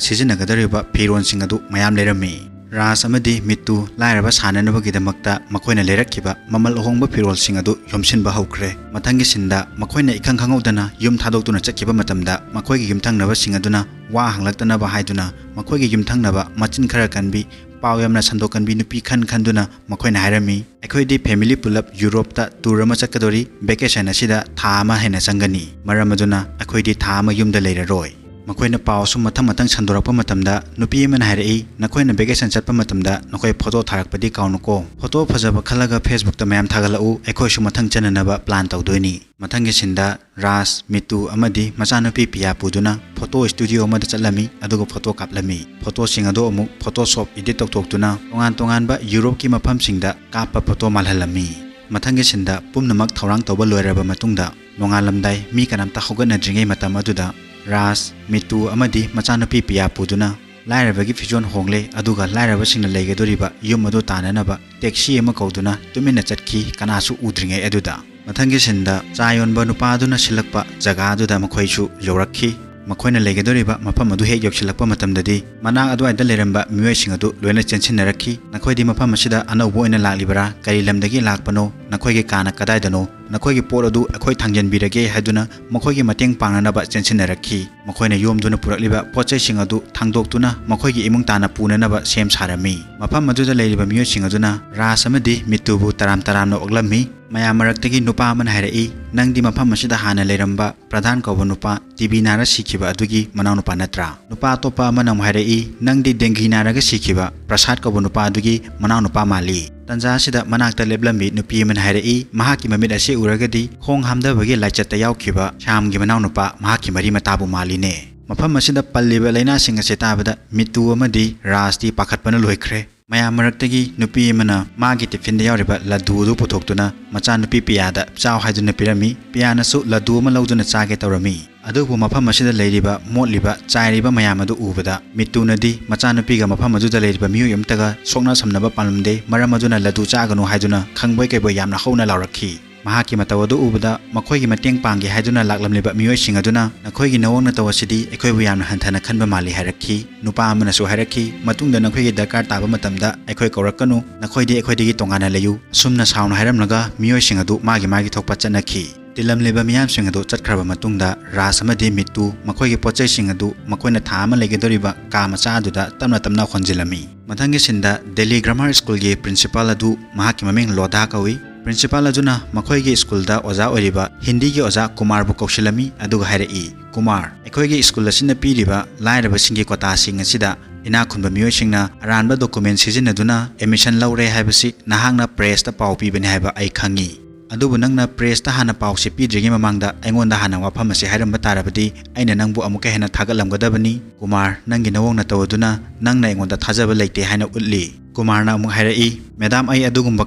ꯁꯤꯖꯤꯟꯅꯒꯗꯧꯔꯤꯕ ꯐꯤꯔꯣꯟꯁꯤꯡ ꯑꯗꯨ ꯃꯌꯥꯝ ꯂꯩꯔꯝꯃꯤ꯫ ꯔꯥꯖ ꯑꯃꯗꯤ ꯃꯤꯠꯇꯨ ꯂꯥꯏꯔꯕ ꯁꯥꯅꯅꯕꯒꯤꯗꯃꯛꯇ ꯃꯈꯣꯏꯅ ꯂꯩꯔꯛꯈꯤꯕ ꯃꯃꯜ ꯑꯍꯣꯡꯕ ꯐꯤꯔꯣꯜꯁꯤꯡ ꯑꯗꯨ ꯌꯣꯝꯁꯤꯟꯕ ꯍꯧꯈ꯭ꯔꯦ꯫ ꯃꯊꯪꯒꯤ ꯁꯤꯟꯗ ꯃꯈꯣꯏꯅ ꯏꯈꯪ ꯈꯪꯍꯧꯗꯅ ꯌꯨꯝ ꯊꯥꯗꯣꯛꯇꯨꯅ ꯆꯠꯈꯤꯕ ꯃꯇꯝꯗ ꯃꯈꯣꯏꯒꯤ ꯌꯨꯝꯊꯪꯅꯕꯁꯤꯡ ꯑꯗꯨꯅ ꯋꯥ ꯍꯪꯂꯛꯇꯅꯕ ꯍꯥꯏꯗꯨꯅ ꯃꯈꯣꯏꯒꯤ ꯌꯨꯝꯊꯪꯅꯕ ꯃꯆꯤꯟ ꯈꯔ ꯀꯟꯕꯤ, ꯄꯥꯎ ꯌꯥꯝꯅ ꯁꯟꯗꯣꯛꯀꯟꯕꯤ ꯅꯨꯄꯤ ꯈꯟ ꯈꯟꯗꯨꯅ ꯃꯈꯣꯏꯅ ꯍꯥꯏꯔꯝꯃꯤ, "ꯑꯩꯈꯣꯏꯗꯤ ꯐꯦꯃꯤꯂꯤ ꯄꯨꯂꯞ ꯌꯨꯔꯣꯞꯇ ꯇꯨꯔ ꯑꯃ ꯆꯠꯀꯗꯧꯔꯤ꯫ ꯚꯦꯀꯦꯁꯟ ꯑꯁꯤꯗ ꯊꯥ ꯑꯃ ꯍꯦꯟꯅ ꯆꯪꯒꯅꯤ꯫ ꯃꯔꯝ ꯑꯗꯨꯅ ꯑꯩꯈꯣꯏꯗꯤ ꯊꯥ ꯑꯃ ꯌꯨꯝꯗ ꯂꯩꯔꯔꯣꯏ꯫" ꯃꯈꯣꯏꯅ ꯄꯥꯎ ꯑꯁꯨꯝ ꯃꯊꯪ ꯃꯊꯪ ꯁꯟꯗꯣꯔꯛꯄ ꯃꯇꯝꯗ ꯅꯨꯄꯤ ꯑꯃꯅ ꯍꯥꯏꯔꯛꯏ, "ꯅꯈꯣꯏꯅ vacation ꯆꯠꯄ ꯃꯇꯝꯗ ꯅꯈꯣꯏ photo ꯊꯥꯔꯛꯄꯗꯤ ꯀꯥꯎꯅꯨꯀꯣ꯫ Photo ꯐꯖꯕ ꯈꯜꯂꯒ Facebook-ꯇ ꯃꯌꯥꯝ ꯊꯥꯒꯠꯂꯛꯎ, ꯑꯩꯈꯣꯏꯁꯨ ꯃꯊꯪ ꯆꯠꯅꯅꯕ plan ꯇꯧꯗꯣꯏꯅꯤ"꯫ ꯃꯊꯪꯒꯤ scene-ꯗ ꯔꯥꯖ, ꯃꯤꯇꯨ ꯑꯃꯗꯤ ꯃꯆꯥꯅꯨꯄꯤ ꯄꯤꯌꯥ ꯄꯨꯗꯨꯅ photo studio ꯑꯃꯗ ꯆꯠꯂꯝꯃꯤ, ꯑꯗꯨꯒ photo ꯀꯥꯞꯂꯝꯃꯤ꯫ Photo-ꯁꯤꯡ ꯑꯗꯨ ꯑꯃꯨꯛ Photoshop edit ꯇꯧꯊꯣꯛꯇꯨꯅ ꯇꯣꯉꯥꯟ ꯇꯣꯉꯥꯟꯕ ꯌꯨꯔꯣꯞꯀꯤ ꯃꯐꯝꯁꯤꯡꯗ ꯀꯥꯞꯄ photo ꯃꯥꯜꯍꯜꯂꯝꯃꯤ꯫ ꯃꯊꯪꯒꯤ scene-ꯗ ꯄꯨꯝꯅꯃꯛ ꯊꯧꯔꯥꯡ ꯇꯧꯕ ꯂꯣꯏꯔꯕ ꯃꯇꯨꯡꯗ ꯅꯣꯡꯉꯥꯜꯂꯝꯗꯥꯏ ꯃꯤ ꯀꯅꯥꯝꯇ ꯍꯧꯒꯠꯅꯗ꯭ꯔꯤꯉꯩ ꯃꯇꯝ ꯑꯗꯨꯗ ꯔꯥꯖ, ꯃꯤꯇꯨ ꯑꯃꯗꯤ ꯃꯆꯥꯅꯨꯄꯤ ꯄꯤꯌꯥ ꯄꯨꯗꯨꯅ ꯂꯥꯏꯔꯕꯒꯤ ꯐꯤꯖꯣꯜ ꯍꯣꯡꯂꯦ, ꯑꯗꯨꯒ ꯂꯥꯏꯔꯕꯁꯤꯡꯅ ꯂꯩꯒꯗꯧꯔꯤꯕ ꯌꯨꯝ ꯑꯗꯨ ꯇꯥꯅꯅꯕ taxi ꯑꯃ ꯀꯧꯗꯨꯅ ꯇꯨꯃꯤꯟꯅ ꯆꯠꯈꯤ, ꯀꯅꯥꯁꯨ ꯎꯗ꯭ꯔꯤꯉꯩ ꯑꯗꯨꯗ꯫ ꯃꯊꯪꯒꯤ scene-ꯗ ꯆꯥ ꯌꯣꯟꯕ ꯅꯨꯄꯥ ꯑꯗꯨꯅ ꯁꯤꯜꯂꯛꯄ ꯖꯒꯥ ꯑꯗꯨꯗ ꯃꯈꯣꯏꯁꯨ ꯌꯧꯔꯛꯈꯤ꯫ ꯃꯈꯣꯏꯅ ꯂꯩꯒꯗꯧꯔꯤꯕ ꯃꯐꯝ ꯑꯗꯨ ꯍꯦꯛ ꯌꯧꯁꯤꯜꯂꯛꯄ ꯃꯇꯝꯗꯗꯤ ꯃꯅꯥꯛ ꯑꯗꯨꯋꯥꯏꯗ ꯂꯩꯔꯝꯕ ꯃꯤꯑꯣꯏꯁꯤꯡ ꯑꯗꯨ ꯂꯣꯏꯅ ꯆꯦꯟꯁꯤꯟꯅꯔꯛꯈꯤ꯫ "ꯅꯈꯣꯏꯗꯤ ꯃꯐꯝ ꯑꯁꯤꯗ ꯑꯅꯧꯕ ꯑꯣꯏꯅ ꯂꯥꯛꯂꯤꯕꯔꯥ? ꯀꯔꯤ ꯂꯝꯗꯒꯤ ꯂꯥꯛꯄꯅꯣ? ꯅꯈꯣꯏꯒꯤ ꯀꯥꯅ ꯀꯗꯥꯏꯗꯅꯣ? ꯅꯈꯣꯏꯒꯤ ꯄꯣꯠ ꯑꯗꯨ ꯑꯩꯈꯣꯏ ꯊꯥꯡꯖꯟꯕꯤꯔꯒꯦ" ꯍꯥꯏꯗꯨꯅ ꯃꯈꯣꯏꯒꯤ ꯃꯇꯦꯡ ꯄꯥꯡꯅꯅꯕ ꯆꯦꯟꯁꯤꯟꯅꯔꯛꯈꯤ꯫ ꯃꯈꯣꯏꯅ ꯌꯣꯝꯗꯨꯅ ꯄꯨꯔꯛꯂꯤꯕ ꯄꯣꯠ ꯆꯩꯁꯤꯡ ꯑꯗꯨ ꯊꯥꯡꯗꯣꯛꯇꯨꯅ ꯃꯈꯣꯏꯒꯤ ꯏꯃꯨꯡ ꯇꯥꯅ ꯄꯨꯅꯅꯕ ꯁꯦꯝ ꯁꯥꯔꯝꯃꯤ꯫ ꯃꯐꯝ ꯑꯗꯨꯗ ꯂꯩꯔꯤꯕ ꯃꯤꯑꯣꯏꯁꯤꯡ ꯑꯗꯨꯅ ꯔꯥꯖ ꯑꯃꯗꯤ ꯃꯤꯇꯨꯕꯨ ꯇꯔꯥꯝ ꯇꯔꯥꯝꯅ ꯑꯣꯛꯂꯝꯃꯤ꯫ ꯃꯌꯥꯝ ꯃꯔꯛꯇꯒꯤ ꯅꯨꯄꯥ ꯑꯃꯅ ꯍꯥꯏꯔꯛꯏ, "ꯅꯪꯗꯤ ꯃꯐꯝ ꯑꯁꯤꯗ ꯍꯥꯟꯅ ꯂꯩꯔꯝꯕ ꯄ꯭ꯔꯙꯥꯟ ꯀꯧꯕ ꯅꯨꯄꯥ ꯇꯤ ꯕꯤ ꯅꯥꯔ ꯁꯤꯈꯤꯕ ꯑꯗꯨꯒꯤ ꯃꯅꯥꯎꯅꯨꯄꯥ ꯅꯠꯇ꯭ꯔꯥ?" ꯅꯨꯄꯥ ꯑꯇꯣꯞꯄ ꯑꯃꯅ ꯑꯃꯨꯛ ꯍꯥꯏꯔꯛꯏ, "ꯅꯪꯗꯤ dengue ꯅꯥꯔꯒ ꯁꯤꯈꯤꯕ ꯄ꯭ꯔꯁꯥꯗ ꯀꯧꯕ ꯅꯨꯄꯥ ꯑꯗꯨꯒꯤ ꯃꯅꯥꯎꯅꯨꯄꯥ ꯃꯥꯜꯂꯤ"꯫ ꯇꯟꯖꯥ ꯑꯁꯤꯗ ꯃꯅꯥꯛꯇ ꯂꯦꯞꯂꯝꯃꯤ ꯅꯨꯄꯤ ꯑꯃꯅ ꯍꯥꯏꯔꯛꯏ, "ꯃꯍꯥꯛꯀꯤ ꯃꯃꯤꯠ ꯑꯁꯤ ꯎꯔꯒꯗꯤ ꯈꯣꯡ ꯍꯥꯝꯗꯕꯒꯤ ꯂꯥꯏꯆꯠꯇ ꯌꯥꯎꯈꯤꯕ ꯁ꯭ꯌꯥꯝꯒꯤ ꯃꯅꯥꯎꯅꯨꯄꯥ ꯃꯍꯥꯛꯀꯤ ꯃꯔꯤ ꯃꯇꯥꯕꯨ ꯃꯥꯜꯂꯤꯅꯦ"꯫ ꯃꯐꯝ ꯑꯁꯤꯗ ꯄꯜꯂꯤꯕ ꯂꯥꯏꯅꯥꯁꯤꯡ ꯑꯁꯤ ꯇꯥꯕꯗ ꯃꯤꯇꯨ ꯑꯃꯗꯤ ꯔꯥꯖꯇꯤ ꯄꯥꯈꯠꯄꯅ ꯂꯣꯏꯈ꯭ꯔꯦ꯫ ꯃꯌꯥꯝ ꯃꯔꯛꯇꯒꯤ ꯅꯨꯄꯤ ꯑꯃꯅ ꯃꯥꯒꯤ tiffinꯗ ꯌꯥꯎꯔꯤꯕ ꯂꯗꯨ ꯑꯗꯨ ꯄꯨꯊꯣꯛꯇꯨꯅ ꯃꯆꯥꯅꯨꯄꯤ ꯄꯤꯌꯥꯗ ꯆꯥꯎ ꯍꯥꯏꯗꯨꯅ ꯄꯤꯔꯝꯃꯤ꯫ ꯄꯤꯌꯥꯅꯁꯨ ꯂꯗꯨ ꯑꯃ ꯂꯧꯗꯨꯅ ꯆꯥꯒꯦ ꯇꯧꯔꯝꯃꯤ꯫ ꯑꯗꯨꯕꯨ ꯃꯐꯝ ꯑꯁꯤꯗ ꯂꯩꯔꯤꯕ ꯃꯣꯠꯂꯤꯕ ꯆꯥꯏꯔꯤꯕ ꯃꯌꯥꯝ ꯑꯗꯨ ꯎꯕꯗ ꯃꯤꯇꯨꯅꯗꯤ ꯃꯆꯥꯅꯨꯄꯤꯒ ꯃꯐꯝ ꯑꯗꯨꯗ ꯂꯩꯔꯤꯕ ꯃꯤꯑꯣꯏ ꯑꯃꯠꯇꯒ ꯁꯣꯛꯅ ꯁꯝꯅꯕ ꯄꯥꯝꯂꯝꯗꯦ, ꯃꯔꯝ ꯑꯗꯨꯅ ꯂꯗꯨ ꯆꯥꯒꯅꯨ ꯍꯥꯏꯗꯨꯅ ꯈꯪꯕꯣꯏ ꯀꯩꯕꯣꯏ ꯌꯥꯝꯅ ꯍꯧꯅ ꯂꯥꯎꯔꯛꯈꯤ꯫ ꯃꯍꯥꯛꯀꯤ ꯃꯇꯧ ꯑꯗꯨ ꯎꯕꯗ ꯃꯈꯣꯏꯒꯤ ꯃꯇꯦꯡ ꯄꯥꯡꯒꯦ ꯍꯥꯏꯗꯨꯅ ꯂꯥꯛꯂꯝꯂꯤꯕ ꯃꯤꯑꯣꯏꯁꯤꯡ ꯑꯗꯨꯅ, "ꯅꯈꯣꯏꯒꯤ ꯅꯑꯣꯡ ꯅꯇꯧ ꯑꯁꯤꯗꯤ ꯑꯩꯈꯣꯏꯕꯨ ꯌꯥꯝꯅ ꯍꯟꯊꯅ ꯈꯟꯕ ꯃꯥꯜꯂꯤ" ꯍꯥꯏꯔꯛꯈꯤ꯫ ꯅꯨꯄꯥ ꯑꯃꯅꯁꯨ ꯍꯥꯏꯔꯛꯈꯤ, "ꯃꯇꯨꯡꯗ ꯅꯈꯣꯏꯒꯤ ꯗꯔꯀꯥꯔ ꯇꯥꯕ ꯃꯇꯝꯗ ꯑꯩꯈꯣꯏ ꯀꯧꯔꯛꯀꯅꯨ, ꯅꯈꯣꯏꯗꯤ ꯑꯩꯈꯣꯏꯗꯒꯤ ꯇꯣꯉꯥꯟꯅ ꯂꯩꯌꯨ"꯫ ꯑꯁꯨꯝꯅ ꯁꯥꯎꯅ ꯍꯥꯏꯔꯝꯂꯒ ꯃꯤꯑꯣꯏꯁꯤꯡ ꯑꯗꯨ ꯃꯥꯒꯤ ꯃꯥꯒꯤ ꯊꯣꯛꯄ ꯆꯠꯅꯈꯤ꯫ ꯇꯤꯜꯂꯝꯂꯤꯕ ꯃꯤꯌꯥꯝꯁꯤꯡ ꯑꯗꯨ ꯆꯠꯈ꯭ꯔꯕ ꯃꯇꯨꯡꯗ ꯔꯥꯖ ꯑꯃꯗꯤ ꯃꯤꯇꯨ ꯃꯈꯣꯏꯒꯤ ꯄꯣꯠꯆꯩꯁꯤꯡ ꯑꯗꯨ ꯃꯈꯣꯏꯅ ꯊꯥ ꯑꯃ ꯂꯩꯒꯗꯧꯔꯤꯕ ꯀꯥ ꯃꯆꯥ ꯑꯗꯨꯗ ꯇꯞꯅ ꯇꯞꯅ ꯍꯣꯟꯖꯤꯜꯂꯝꯃꯤ꯫ ꯃꯊꯪꯒꯤ sceneꯗ ꯗꯦꯜꯂꯤ Grammar Schoolꯒꯤ principal ꯑꯗꯨ, ꯃꯍꯥꯛꯀꯤ ꯃꯃꯤꯡ ꯂꯣꯙꯥ ꯀꯧꯏ꯫ Principal ꯑꯗꯨꯅ ꯃꯈꯣꯏꯒꯤ schoolꯗ ꯑꯣꯖꯥ ꯑꯣꯏꯔꯤꯕ ꯍꯤꯟꯗꯤꯒꯤ ꯑꯣꯖꯥ ꯀꯨꯃꯥꯔꯕꯨ ꯀꯧꯁꯤꯜꯂꯝꯃꯤ, ꯑꯗꯨꯒ ꯍꯥꯏꯔꯛꯏ, ꯀꯨꯃꯥꯔ, ꯑꯩꯈꯣꯏꯒꯤ ꯁ꯭ꯀꯨꯜ ꯑꯁꯤꯅ ꯄꯤꯔꯤꯕ ꯂꯥꯏꯔꯕꯁꯤꯡꯒꯤ ꯀꯣꯇꯥꯁꯤꯡ ꯑꯁꯤꯗ ꯏꯅꯥꯛ ꯈꯨꯟꯕ ꯃꯤꯑꯣꯏꯁꯤꯡꯅ ꯑꯔꯥꯟꯕ ꯗꯣꯀꯨꯃꯦꯟ ꯁꯤꯖꯤꯟꯅꯗꯨꯅ ꯑꯦꯗꯃꯤꯁꯟ ꯂꯧꯔꯦ ꯍꯥꯏꯕꯁꯤ ꯅꯍꯥꯛꯅ ꯄ꯭ꯔꯦꯁꯇ ꯄꯥꯎ ꯄꯤꯕꯅꯤ ꯍꯥꯏꯕ ꯑꯩ ꯈꯪꯏ꯫ ꯑꯗꯨꯕꯨ ꯅꯪꯅ ꯄ꯭ꯔꯦꯁꯇ ꯍꯥꯟꯅ ꯄꯥꯎꯁꯤ ꯄꯤꯗ꯭ꯔꯤꯉꯩ ꯃꯃꯥꯡꯗ ꯑꯩꯉꯣꯟꯗ ꯍꯥꯟꯅ ꯋꯥꯐꯝ ꯑꯁꯤ ꯍꯥꯏꯔꯝꯕ ꯇꯥꯔꯕꯗꯤ ꯑꯩꯅ ꯅꯪꯕꯨ ꯑꯃꯨꯛꯀ ꯍꯦꯟꯅ ꯊꯥꯒꯠꯂꯝꯒꯗꯕꯅꯤ꯫ ꯀꯨꯃꯥꯔ, ꯅꯪꯒꯤ ꯅꯑꯣꯡ ꯅꯇꯧ ꯑꯗꯨꯅ ꯅꯪꯅ ꯑꯩꯉꯣꯟꯗ ꯊꯥꯖꯕ ꯂꯩꯇꯦ ꯍꯥꯏꯅ ꯎꯠꯂꯤ꯫ ꯀꯨꯃꯥꯔꯅ ꯑꯃꯨꯛ ꯍꯥꯏꯔꯛꯏ, "ꯃꯦꯗꯥꯝ, ꯑꯩ ꯑꯗꯨꯒꯨꯝꯕ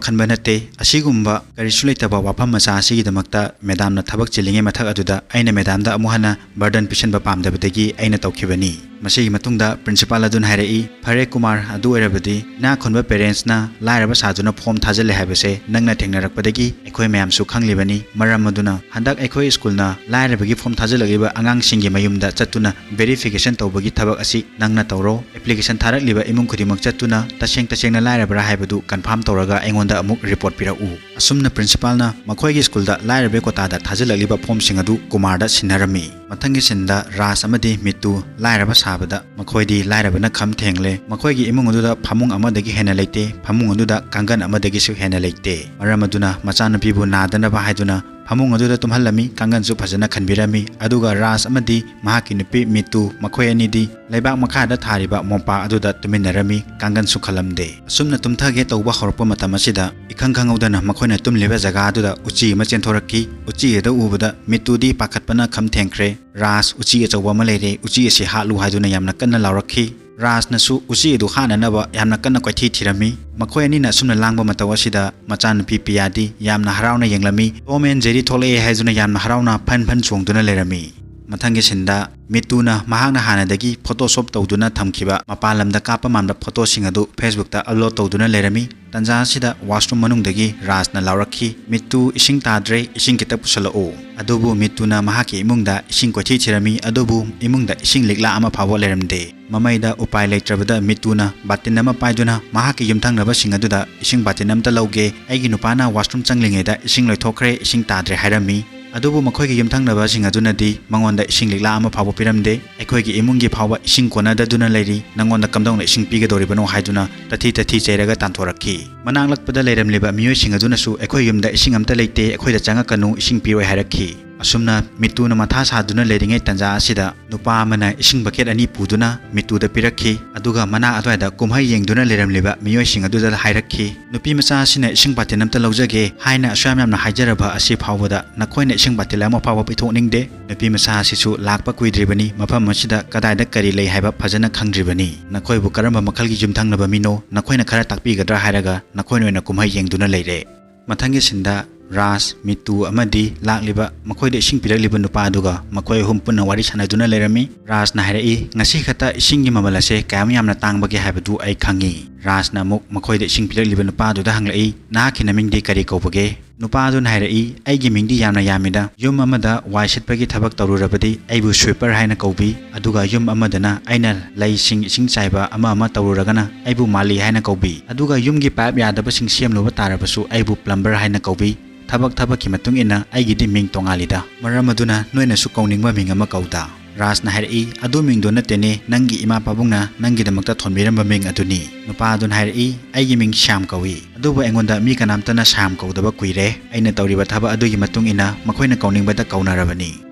ꯈꯟꯕ ꯅꯠꯇꯦ꯫ ꯑꯁꯤꯒꯨꯝꯕ ꯀꯔꯤꯁꯨ ꯂꯩꯇꯕ ꯋꯥꯐꯝ ꯃꯆꯥ ꯑꯁꯤꯒꯤꯗꯃꯛꯇ ꯃꯦꯗꯥꯝꯅ ꯊꯕꯛ ꯆꯤꯜꯂꯤꯉꯩ ꯃꯊꯛ ꯑꯗꯨꯗ ꯑꯩꯅ ꯃꯦꯗꯥꯝꯗ ꯑꯃꯨꯛ ꯍꯟꯅ ꯕꯔꯗꯟ ꯄꯤꯁꯟꯕ ꯄꯥꯝꯗꯕꯗꯒꯤ ꯑꯩꯅ ꯇꯧꯈꯤꯕꯅꯤ"꯫ ꯃꯁꯤꯒꯤ ꯃꯇꯨꯡꯗ ꯄ꯭ꯔꯤꯟꯁꯤꯄꯥꯜ ꯑꯗꯨꯅ ꯍꯥꯏꯔꯛꯏ, "ꯐꯔꯦ ꯀꯨꯃꯥꯔ, ꯑꯗꯨ ꯑꯣꯏꯔꯕꯗꯤ ꯏꯅꯥꯛ ꯈꯨꯟꯕ ꯄꯦꯔꯦꯟꯁꯅ ꯂꯥꯏꯔꯕ ꯁꯥꯗꯨꯅ ꯐꯣꯝ ꯊꯥꯖꯤꯜꯂꯦ ꯍꯥꯏꯕꯁꯦ ꯅꯪꯅ ꯊꯦꯡꯅꯔꯛꯄꯗꯒꯤ ꯑꯩꯈꯣꯏ ꯃꯌꯥꯝꯁꯨ ꯈꯪꯂꯤꯕꯅꯤ꯫ ꯃꯔꯝ ꯑꯗꯨꯅ ꯍꯟꯗꯛ ꯑꯩꯈꯣꯏ ꯁ꯭ꯀꯨꯜꯅ ꯂꯥꯏꯔꯕꯒꯤ ꯐꯣꯝ ꯊꯥꯖꯤꯜꯂꯛꯂꯤꯕ ꯑꯉꯥꯡꯁꯤꯡꯒꯤ ꯃꯌꯨꯝꯗ ꯆꯠꯇꯨꯅ ꯚꯦꯔꯤꯐꯤꯀꯦꯁꯟ ꯇꯧꯕꯒꯤ ꯊꯕꯛ ꯑꯁꯤ ꯅꯪꯅ ꯇꯧꯔꯣ꯫ ꯑꯦꯄ꯭ꯂꯤꯀꯦꯁꯟ ꯊꯥꯔꯛꯂꯤꯕ ꯏꯃꯨꯡ ꯈꯨꯗꯤꯡꯃꯛ ꯆꯠꯇꯨꯅ ꯇꯁꯦꯡ ꯇꯁꯦꯡꯅ ꯂꯥꯏꯔꯕ꯭ꯔꯥ ꯍꯥꯏꯕꯗꯨ ꯀꯟꯐꯥꯝ ꯇꯧꯔꯒ ꯑꯩꯉꯣꯟꯗ ꯑꯃꯨꯛ ꯔꯤꯄꯣꯔꯠ ꯄꯤꯔꯛꯎ"꯫ ꯑꯁꯨꯝꯅ ꯄ꯭ꯔꯤꯟꯁꯤꯄꯥꯜꯅ ꯃꯈꯣꯏꯒꯤ ꯁ꯭ꯀꯨꯜꯗ ꯂꯥꯏꯔꯕꯒꯤ ꯀꯣꯇꯥꯗ ꯊꯥꯖꯤꯜꯂꯛꯂꯤꯕ ꯐꯣꯝꯁꯤꯡ ꯑꯗꯨ ꯀꯨꯃꯥꯔꯗ ꯁꯤꯟꯅꯔꯝꯃꯤ꯫ ꯃꯊꯪꯒꯤ ꯁꯤꯟꯗ ꯔꯥꯖ ꯑꯃꯗꯤ ꯃꯤꯇꯨ ꯂꯥꯏꯔꯕ ꯁꯥꯕꯗ ꯃꯈꯣꯏꯗꯤ ꯂꯥꯏꯔꯕꯅ ꯈꯝ ꯊꯦꯡꯂꯦ꯫ ꯃꯈꯣꯏꯒꯤ ꯏꯃꯨꯡ ꯑꯗꯨꯗ ꯐꯃꯨꯡ ꯑꯃꯗꯒꯤ ꯍꯦꯟꯅ ꯂꯩꯇꯦ, ꯐꯃꯨꯡ ꯑꯗꯨꯗ ꯀꯥꯡꯒꯟ ꯑꯃꯗꯒꯤꯁꯨ ꯍꯦꯟꯅ ꯂꯩꯇꯦ꯫ ꯃꯔꯝ ꯑꯗꯨꯅ ꯃꯆꯥꯅꯨꯄꯤꯕꯨ ꯅꯥꯗꯅꯕ ꯍꯥꯏꯗꯨꯅ ꯐꯃꯨꯡ ꯑꯗꯨꯗ ꯇꯨꯝꯍꯜꯂꯝꯃꯤ, ꯀꯥꯡꯒꯟꯁꯨ ꯐꯖꯅ ꯈꯟꯕꯤꯔꯝꯃꯤ꯫ ꯑꯗꯨꯒ ꯔꯥꯖ ꯑꯃꯗꯤ ꯃꯍꯥꯛꯀꯤ ꯅꯨꯄꯤ ꯃꯤꯇꯨ, ꯃꯈꯣꯏ ꯑꯅꯤꯗꯤ ꯂꯩꯕꯥꯛ ꯃꯈꯥꯗ ꯊꯥꯔꯤꯕ ꯃꯣꯝꯄꯥꯛ ꯑꯗꯨꯗ ꯇꯨꯃꯤꯟꯅꯔꯝꯃꯤ, ꯀꯥꯡꯒꯟꯁꯨ ꯈꯜꯂꯝꯗꯦ꯫ ꯑꯁꯨꯝꯅ ꯇꯨꯝꯊꯒꯦ ꯇꯧꯕ ꯍꯧꯔꯛꯄ ꯃꯇꯝ ꯑꯁꯤꯗ ꯏꯈꯪ ꯈꯪꯍꯧꯗꯅ ꯃꯈꯣꯏꯅ ꯇꯨꯝꯂꯤꯕ ꯖꯒꯥ ꯑꯗꯨꯗ ꯎꯆꯤ ꯑꯃ ꯆꯦꯟꯊꯣꯔꯛꯈꯤ꯫ ꯎꯆꯤ ꯑꯗꯨ ꯎꯕꯗ ꯃꯤꯇꯨꯗꯤ ꯄꯥꯈꯠꯄꯅ ꯈꯝ ꯊꯦꯡꯈ꯭ꯔꯦ꯫ "ꯔꯥꯖ, ꯎꯆꯤ ꯑꯆꯧꯕ ꯑꯃ ꯂꯩꯔꯦ, ꯎꯆꯤ ꯑꯁꯤ ꯍꯥꯠꯂꯨ" ꯍꯥꯏꯗꯨꯅ ꯌꯥꯝꯅ ꯀꯟꯅ ꯂꯥꯎꯔꯛꯈꯤ꯫ ꯔꯥꯖꯅꯁꯨ ꯎꯆꯤ ꯑꯗꯨ ꯍꯥꯠꯅꯅꯕ ꯌꯥꯝꯅ ꯀꯟꯅ ꯀꯣꯏꯊꯤ ꯊꯤꯔꯝꯃꯤ꯫ ꯃꯈꯣꯏ ꯑꯅꯤꯅ ꯑꯁꯨꯝꯅ ꯂꯥꯡꯕ ꯃꯇꯧ ꯑꯁꯤꯗ ꯃꯆꯥꯅꯨꯄꯤ ꯄꯤꯌꯥꯗꯤ ꯌꯥꯝꯅ ꯍꯔꯥꯎꯅ ꯌꯦꯡꯂꯝꯃꯤ꯫ "ꯇꯣꯝ ꯑꯦꯟ ꯖꯦꯔꯤ ꯊꯣꯛꯂꯛꯑꯦ" ꯍꯥꯏꯗꯨꯅ ꯌꯥꯝꯅ ꯍꯔꯥꯎꯅ ꯐꯟ ꯐꯟ ꯆꯣꯡꯗꯨꯅ ꯂꯩꯔꯝꯃꯤ꯫ ꯃꯊꯪꯒꯤ ꯁꯤꯟꯗ ꯃꯤꯇꯨꯅ ꯃꯍꯥꯛꯅ ꯍꯥꯟꯅꯗꯒꯤ ꯐꯣꯇꯣꯁꯣꯞ ꯇꯧꯗꯨꯅ ꯊꯝꯈꯤꯕ ꯃꯄꯥꯟ ꯂꯝꯗ ꯀꯥꯞꯄ ꯃꯥꯟꯕ ꯐꯣꯇꯣꯁꯤꯡ ꯑꯗꯨ ꯐꯦꯁꯕꯨꯛꯇ ꯑꯞꯂꯣꯗ ꯇꯧꯗꯨꯅ ꯂꯩꯔꯝꯃꯤ꯫ ꯇꯟꯖꯥ ꯑꯁꯤꯗ ꯋꯥꯁꯔꯨꯝ ꯃꯅꯨꯡꯗꯒꯤ ꯔꯥꯖꯅ ꯂꯥꯎꯔꯛꯈꯤ, "ꯃꯤꯇꯨ, ꯏꯁꯤꯡ ꯇꯥꯗ꯭ꯔꯦ, ꯏꯁꯤꯡ ꯈꯤꯇ ꯄꯨꯁꯜꯂꯛꯎ"꯫ ꯑꯗꯨꯕꯨ ꯃꯤꯇꯨꯅ ꯃꯍꯥꯛꯀꯤ ꯏꯃꯨꯡꯗ ꯏꯁꯤꯡ ꯀꯣꯏꯊꯤ ꯊꯤꯔꯝꯃꯤ, ꯑꯗꯨꯕꯨ ꯏꯃꯨꯡꯗ ꯏꯁꯤꯡ ꯂꯤꯛꯂꯥ ꯑꯃ ꯐꯥꯎꯕ ꯂꯩꯔꯝꯗꯦ꯫ ꯃꯃꯩꯗ ꯎꯄꯥꯏ ꯂꯩꯇ꯭ꯔꯕꯗ ꯃꯤꯇꯨꯅ ꯕꯥꯇꯤꯟ ꯑꯃ ꯄꯥꯏꯗꯨꯅ ꯃꯍꯥꯛꯀꯤ ꯌꯨꯝꯊꯪꯅꯕꯁꯤꯡ ꯑꯗꯨꯗ "ꯏꯁꯤꯡ ꯕꯥꯇꯤꯟ ꯑꯃꯇ ꯂꯧꯒꯦ, ꯑꯩꯒꯤ ꯅꯨꯄꯥꯅ ꯋꯥꯁꯔꯨꯝ ꯆꯪꯂꯤꯉꯩꯗ ꯏꯁꯤꯡ ꯂꯣꯏꯊꯣꯛꯈ꯭ꯔꯦ, ꯏꯁꯤꯡ ꯇꯥꯗ꯭ꯔꯦ" ꯍꯥꯏꯔꯝꯃꯤ꯫ ꯑꯗꯨꯕꯨ ꯃꯈꯣꯏꯒꯤ ꯌꯨꯝꯊꯪꯅꯕꯁꯤꯡ ꯑꯗꯨꯅꯗꯤ ꯃꯉꯣꯟꯗ ꯏꯁꯤꯡ ꯂꯤꯛꯂꯥ ꯑꯃ ꯐꯥꯎꯕ ꯄꯤꯔꯝꯗꯦ꯫ "ꯑꯩꯈꯣꯏꯒꯤ ꯏꯃꯨꯡꯒꯤ ꯐꯥꯎꯕ ꯏꯁꯤꯡ ꯀꯣꯟꯅꯗꯗꯨꯅ ꯂꯩꯔꯤ, ꯅꯉꯣꯟꯗ ꯀꯝꯗꯧꯅ ꯏꯁꯤꯡ ꯄꯤꯒꯗꯧꯔꯤꯕꯅꯣ?" ꯍꯥꯏꯗꯨꯅ ꯇꯊꯤ ꯇꯊꯤ ꯆꯩꯔꯒ ꯇꯥꯟꯊꯣꯔꯛꯈꯤ꯫ ꯃꯅꯥꯛ ꯅꯛꯄꯗ ꯂꯩꯔꯝꯂꯤꯕ ꯃꯤꯑꯣꯏꯁꯤꯡ ꯑꯗꯨꯅꯁꯨ "ꯑꯩꯈꯣꯏ ꯌꯨꯝꯗ ꯏꯁꯤꯡ ꯑꯝꯇ ꯂꯩꯇꯦ, ꯑꯩꯈꯣꯏꯗ ꯆꯪꯉꯛꯀꯅꯨ, ꯏꯁꯤꯡ ꯄꯤꯔꯣꯏ" ꯍꯥꯏꯔꯛꯈꯤ꯫ ꯑꯁꯨꯝꯅ ꯃꯤꯇꯨꯅ ꯃꯊꯥ ꯁꯥꯗꯨꯅ ꯂꯩꯔꯤꯉꯩ ꯇꯥꯟꯖꯥ ꯑꯁꯤꯗ ꯅꯨꯄꯥ ꯑꯃꯅ ꯏꯁꯤꯡ ꯕꯀꯦꯠ ꯑꯅꯤ ꯄꯨꯗꯨꯅ ꯃꯤꯇꯨꯗ ꯄꯤꯔꯛꯈꯤ꯫ ꯑꯗꯨꯒ ꯃꯅꯥꯛ ꯑꯗꯨꯋꯥꯏꯗ ꯀꯨꯝꯍꯩ ꯌꯦꯡꯗꯨꯅ ꯂꯩꯔꯝꯂꯤꯕ ꯃꯤꯑꯣꯏꯁꯤꯡ ꯑꯗꯨꯗ ꯍꯥꯏꯔꯛꯈꯤ꯫ "ꯅꯨꯄꯤ ꯃꯆꯥ ꯑꯁꯤꯅ ꯏꯁꯤꯡ ꯕꯥꯇꯤꯟ ꯑꯝꯇ ꯂꯧꯖꯒꯦ" ꯍꯥꯏꯅ ꯑꯁꯨꯌꯥꯝ ꯌꯥꯝꯅ ꯍꯥꯏꯖꯔꯕ ꯑꯁꯤ ꯐꯥꯎꯕꯗ ꯅꯈꯣꯏꯅ ꯏꯁꯤꯡ ꯕꯥꯇꯤꯟ ꯑꯃ ꯐꯥꯎꯕ ꯄꯤꯊꯣꯛꯅꯤꯡꯗꯦ꯫ ꯅꯨꯄꯤ ꯃꯆꯥ ꯑꯁꯤꯁꯨ ꯂꯥꯛꯄ ꯀꯨꯏꯗ꯭ꯔꯤꯕꯅꯤ, ꯃꯐꯝ ꯑꯁꯤꯗ ꯀꯗꯥꯏꯗ ꯀꯔꯤ ꯂꯩ ꯍꯥꯏꯕ ꯐꯖꯅ ꯈꯪꯗ꯭ꯔꯤꯕꯅꯤ꯫ ꯅꯈꯣꯏꯕꯨ ꯀꯔꯝꯕ ꯃꯈꯜꯒꯤ ꯌꯨꯝꯊꯪꯅꯕ ꯃꯤꯅꯣ ꯅꯈꯣꯏꯅ ꯈꯔ ꯇꯥꯛꯄꯤꯒꯗ꯭ꯔꯥ ꯍꯥꯏꯔꯒ ꯅꯈꯣꯏꯅ ꯑꯣꯏꯅ ꯀꯨꯝꯍꯩ ꯌꯦꯡꯗꯨꯅ ꯂꯩꯔꯦ꯫ ꯃꯊꯪꯒꯤ ꯁꯤꯟꯗ ꯔꯥꯖ, ꯃꯤꯇꯨ ꯑꯃꯗꯤ ꯂꯥꯛꯂꯤꯕ ꯃꯈꯣꯏꯗ ꯏꯁꯤꯡ ꯄꯤꯔꯛꯂꯤꯕ ꯅꯨꯄꯥ ꯑꯗꯨꯒ ꯃꯈꯣꯏ ꯑꯍꯨꯝ ꯄꯨꯟꯅ ꯋꯥꯔꯤ ꯁꯥꯟꯅꯗꯨꯅ ꯂꯩꯔꯝꯃꯤ꯫ ꯔꯥꯖꯅ ꯍꯥꯏꯔꯛꯏ, "ꯉꯁꯤ ꯈꯛꯇ ꯏꯁꯤꯡꯒꯤ ꯃꯃꯜ ꯑꯁꯦ ꯀꯌꯥꯝ ꯌꯥꯝꯅ ꯇꯥꯡꯕꯒꯦ ꯍꯥꯏꯕꯗꯨ ꯑꯩ ꯈꯪꯉꯤ꯫" ꯔꯥꯖꯅ ꯑꯃꯨꯛ ꯃꯈꯣꯏꯗ ꯏꯁꯤꯡ ꯄꯤꯔꯛꯂꯤꯕ ꯅꯨꯄꯥ ꯑꯗꯨꯗ ꯍꯪꯂꯛꯏ, "ꯅꯍꯥꯛꯀꯤ ꯅꯃꯤꯡꯗꯤ ꯀꯔꯤ ꯀꯧꯕꯒꯦ?" ꯅꯨꯄꯥ ꯑꯗꯨꯅ ꯍꯥꯏꯔꯛꯏ, "ꯑꯩꯒꯤ ꯃꯤꯡꯗꯤ ꯌꯥꯝꯅ ꯌꯥꯝꯃꯤꯗ꯫ ꯌꯨꯝ ꯑꯃꯗ ꯋꯥꯏ ꯁꯤꯠꯄꯒꯤ ꯊꯕꯛ ꯇꯧꯔꯨꯔꯕꯗꯤ ꯑꯩꯕꯨ ꯁ꯭ꯋꯤꯄꯔ ꯍꯥꯏꯅ ꯀꯧꯕꯤ, ꯑꯗꯨꯒ ꯌꯨꯝ ꯑꯃꯗꯅ ꯑꯩꯅ ꯂꯩꯁꯤꯡ ꯏꯁꯤꯡ ꯆꯥꯏꯕ ꯑꯃ ꯑꯃ ꯇꯧꯔꯨꯔꯒꯅ ꯑꯩꯕꯨ ꯃꯥꯂꯤ ꯍꯥꯏꯅ ꯀꯧꯕꯤ, ꯑꯗꯨꯒ ꯌꯨꯝꯒꯤ ꯄꯥꯏꯞ ꯌꯥꯗꯕꯁꯤꯡ ꯁꯦꯝꯂꯨꯕ ꯇꯥꯔꯕꯁꯨ ꯑꯩꯕꯨ ꯄ꯭ꯂꯝꯕꯔ ꯍꯥꯏꯅ ꯀꯧꯕꯤ꯫ ꯊꯕꯛ ꯊꯕꯛꯀꯤ ꯃꯇꯨꯡ ꯏꯟꯅ ꯑꯩꯒꯤꯗꯤ ꯃꯤꯡ ꯇꯣꯉꯥꯜꯂꯤꯗ꯫ ꯃꯔꯝ ꯑꯗꯨꯅ ꯅꯣꯏꯅꯁꯨ ꯀꯧꯅꯤꯡꯕ ꯃꯤꯡ ꯑꯃ ꯀꯧꯗ꯫" ꯔꯥꯖꯅ ꯍꯥꯏꯔꯛꯏ, "ꯑꯗꯨ ꯃꯤꯡꯗꯣ ꯅꯠꯇꯦꯅꯦ, ꯅꯪꯒꯤ ꯏꯃꯥ ꯄꯥꯕꯨꯡꯅ ꯅꯪꯒꯤꯗꯃꯛꯇ ꯊꯣꯟꯕꯤꯔꯝꯕ ꯃꯤꯡ ꯑꯗꯨꯅꯤ꯫" ꯅꯨꯄꯥ ꯑꯗꯨꯅ ꯍꯥꯏꯔꯛꯏ, "ꯑꯩꯒꯤ ꯃꯤꯡ ꯁ꯭ꯌꯥꯝ ꯀꯧꯏ, ꯑꯗꯨꯕꯨ ꯑꯩꯉꯣꯟꯗ ꯃꯤ ꯀꯅꯥꯝꯇꯅ ꯁ꯭ꯌꯥꯝ ꯀꯧꯗꯕ ꯀꯨꯏꯔꯦ꯫ ꯑꯩꯅ ꯇꯧꯔꯤꯕ ꯊꯕꯛ ꯑꯗꯨꯒꯤ ꯃꯇꯨꯡ ꯏꯟꯅ ꯃꯈꯣꯏꯅ ꯀꯧꯅꯤꯡꯕꯗ ꯀꯧꯅꯔꯕꯅꯤ꯫"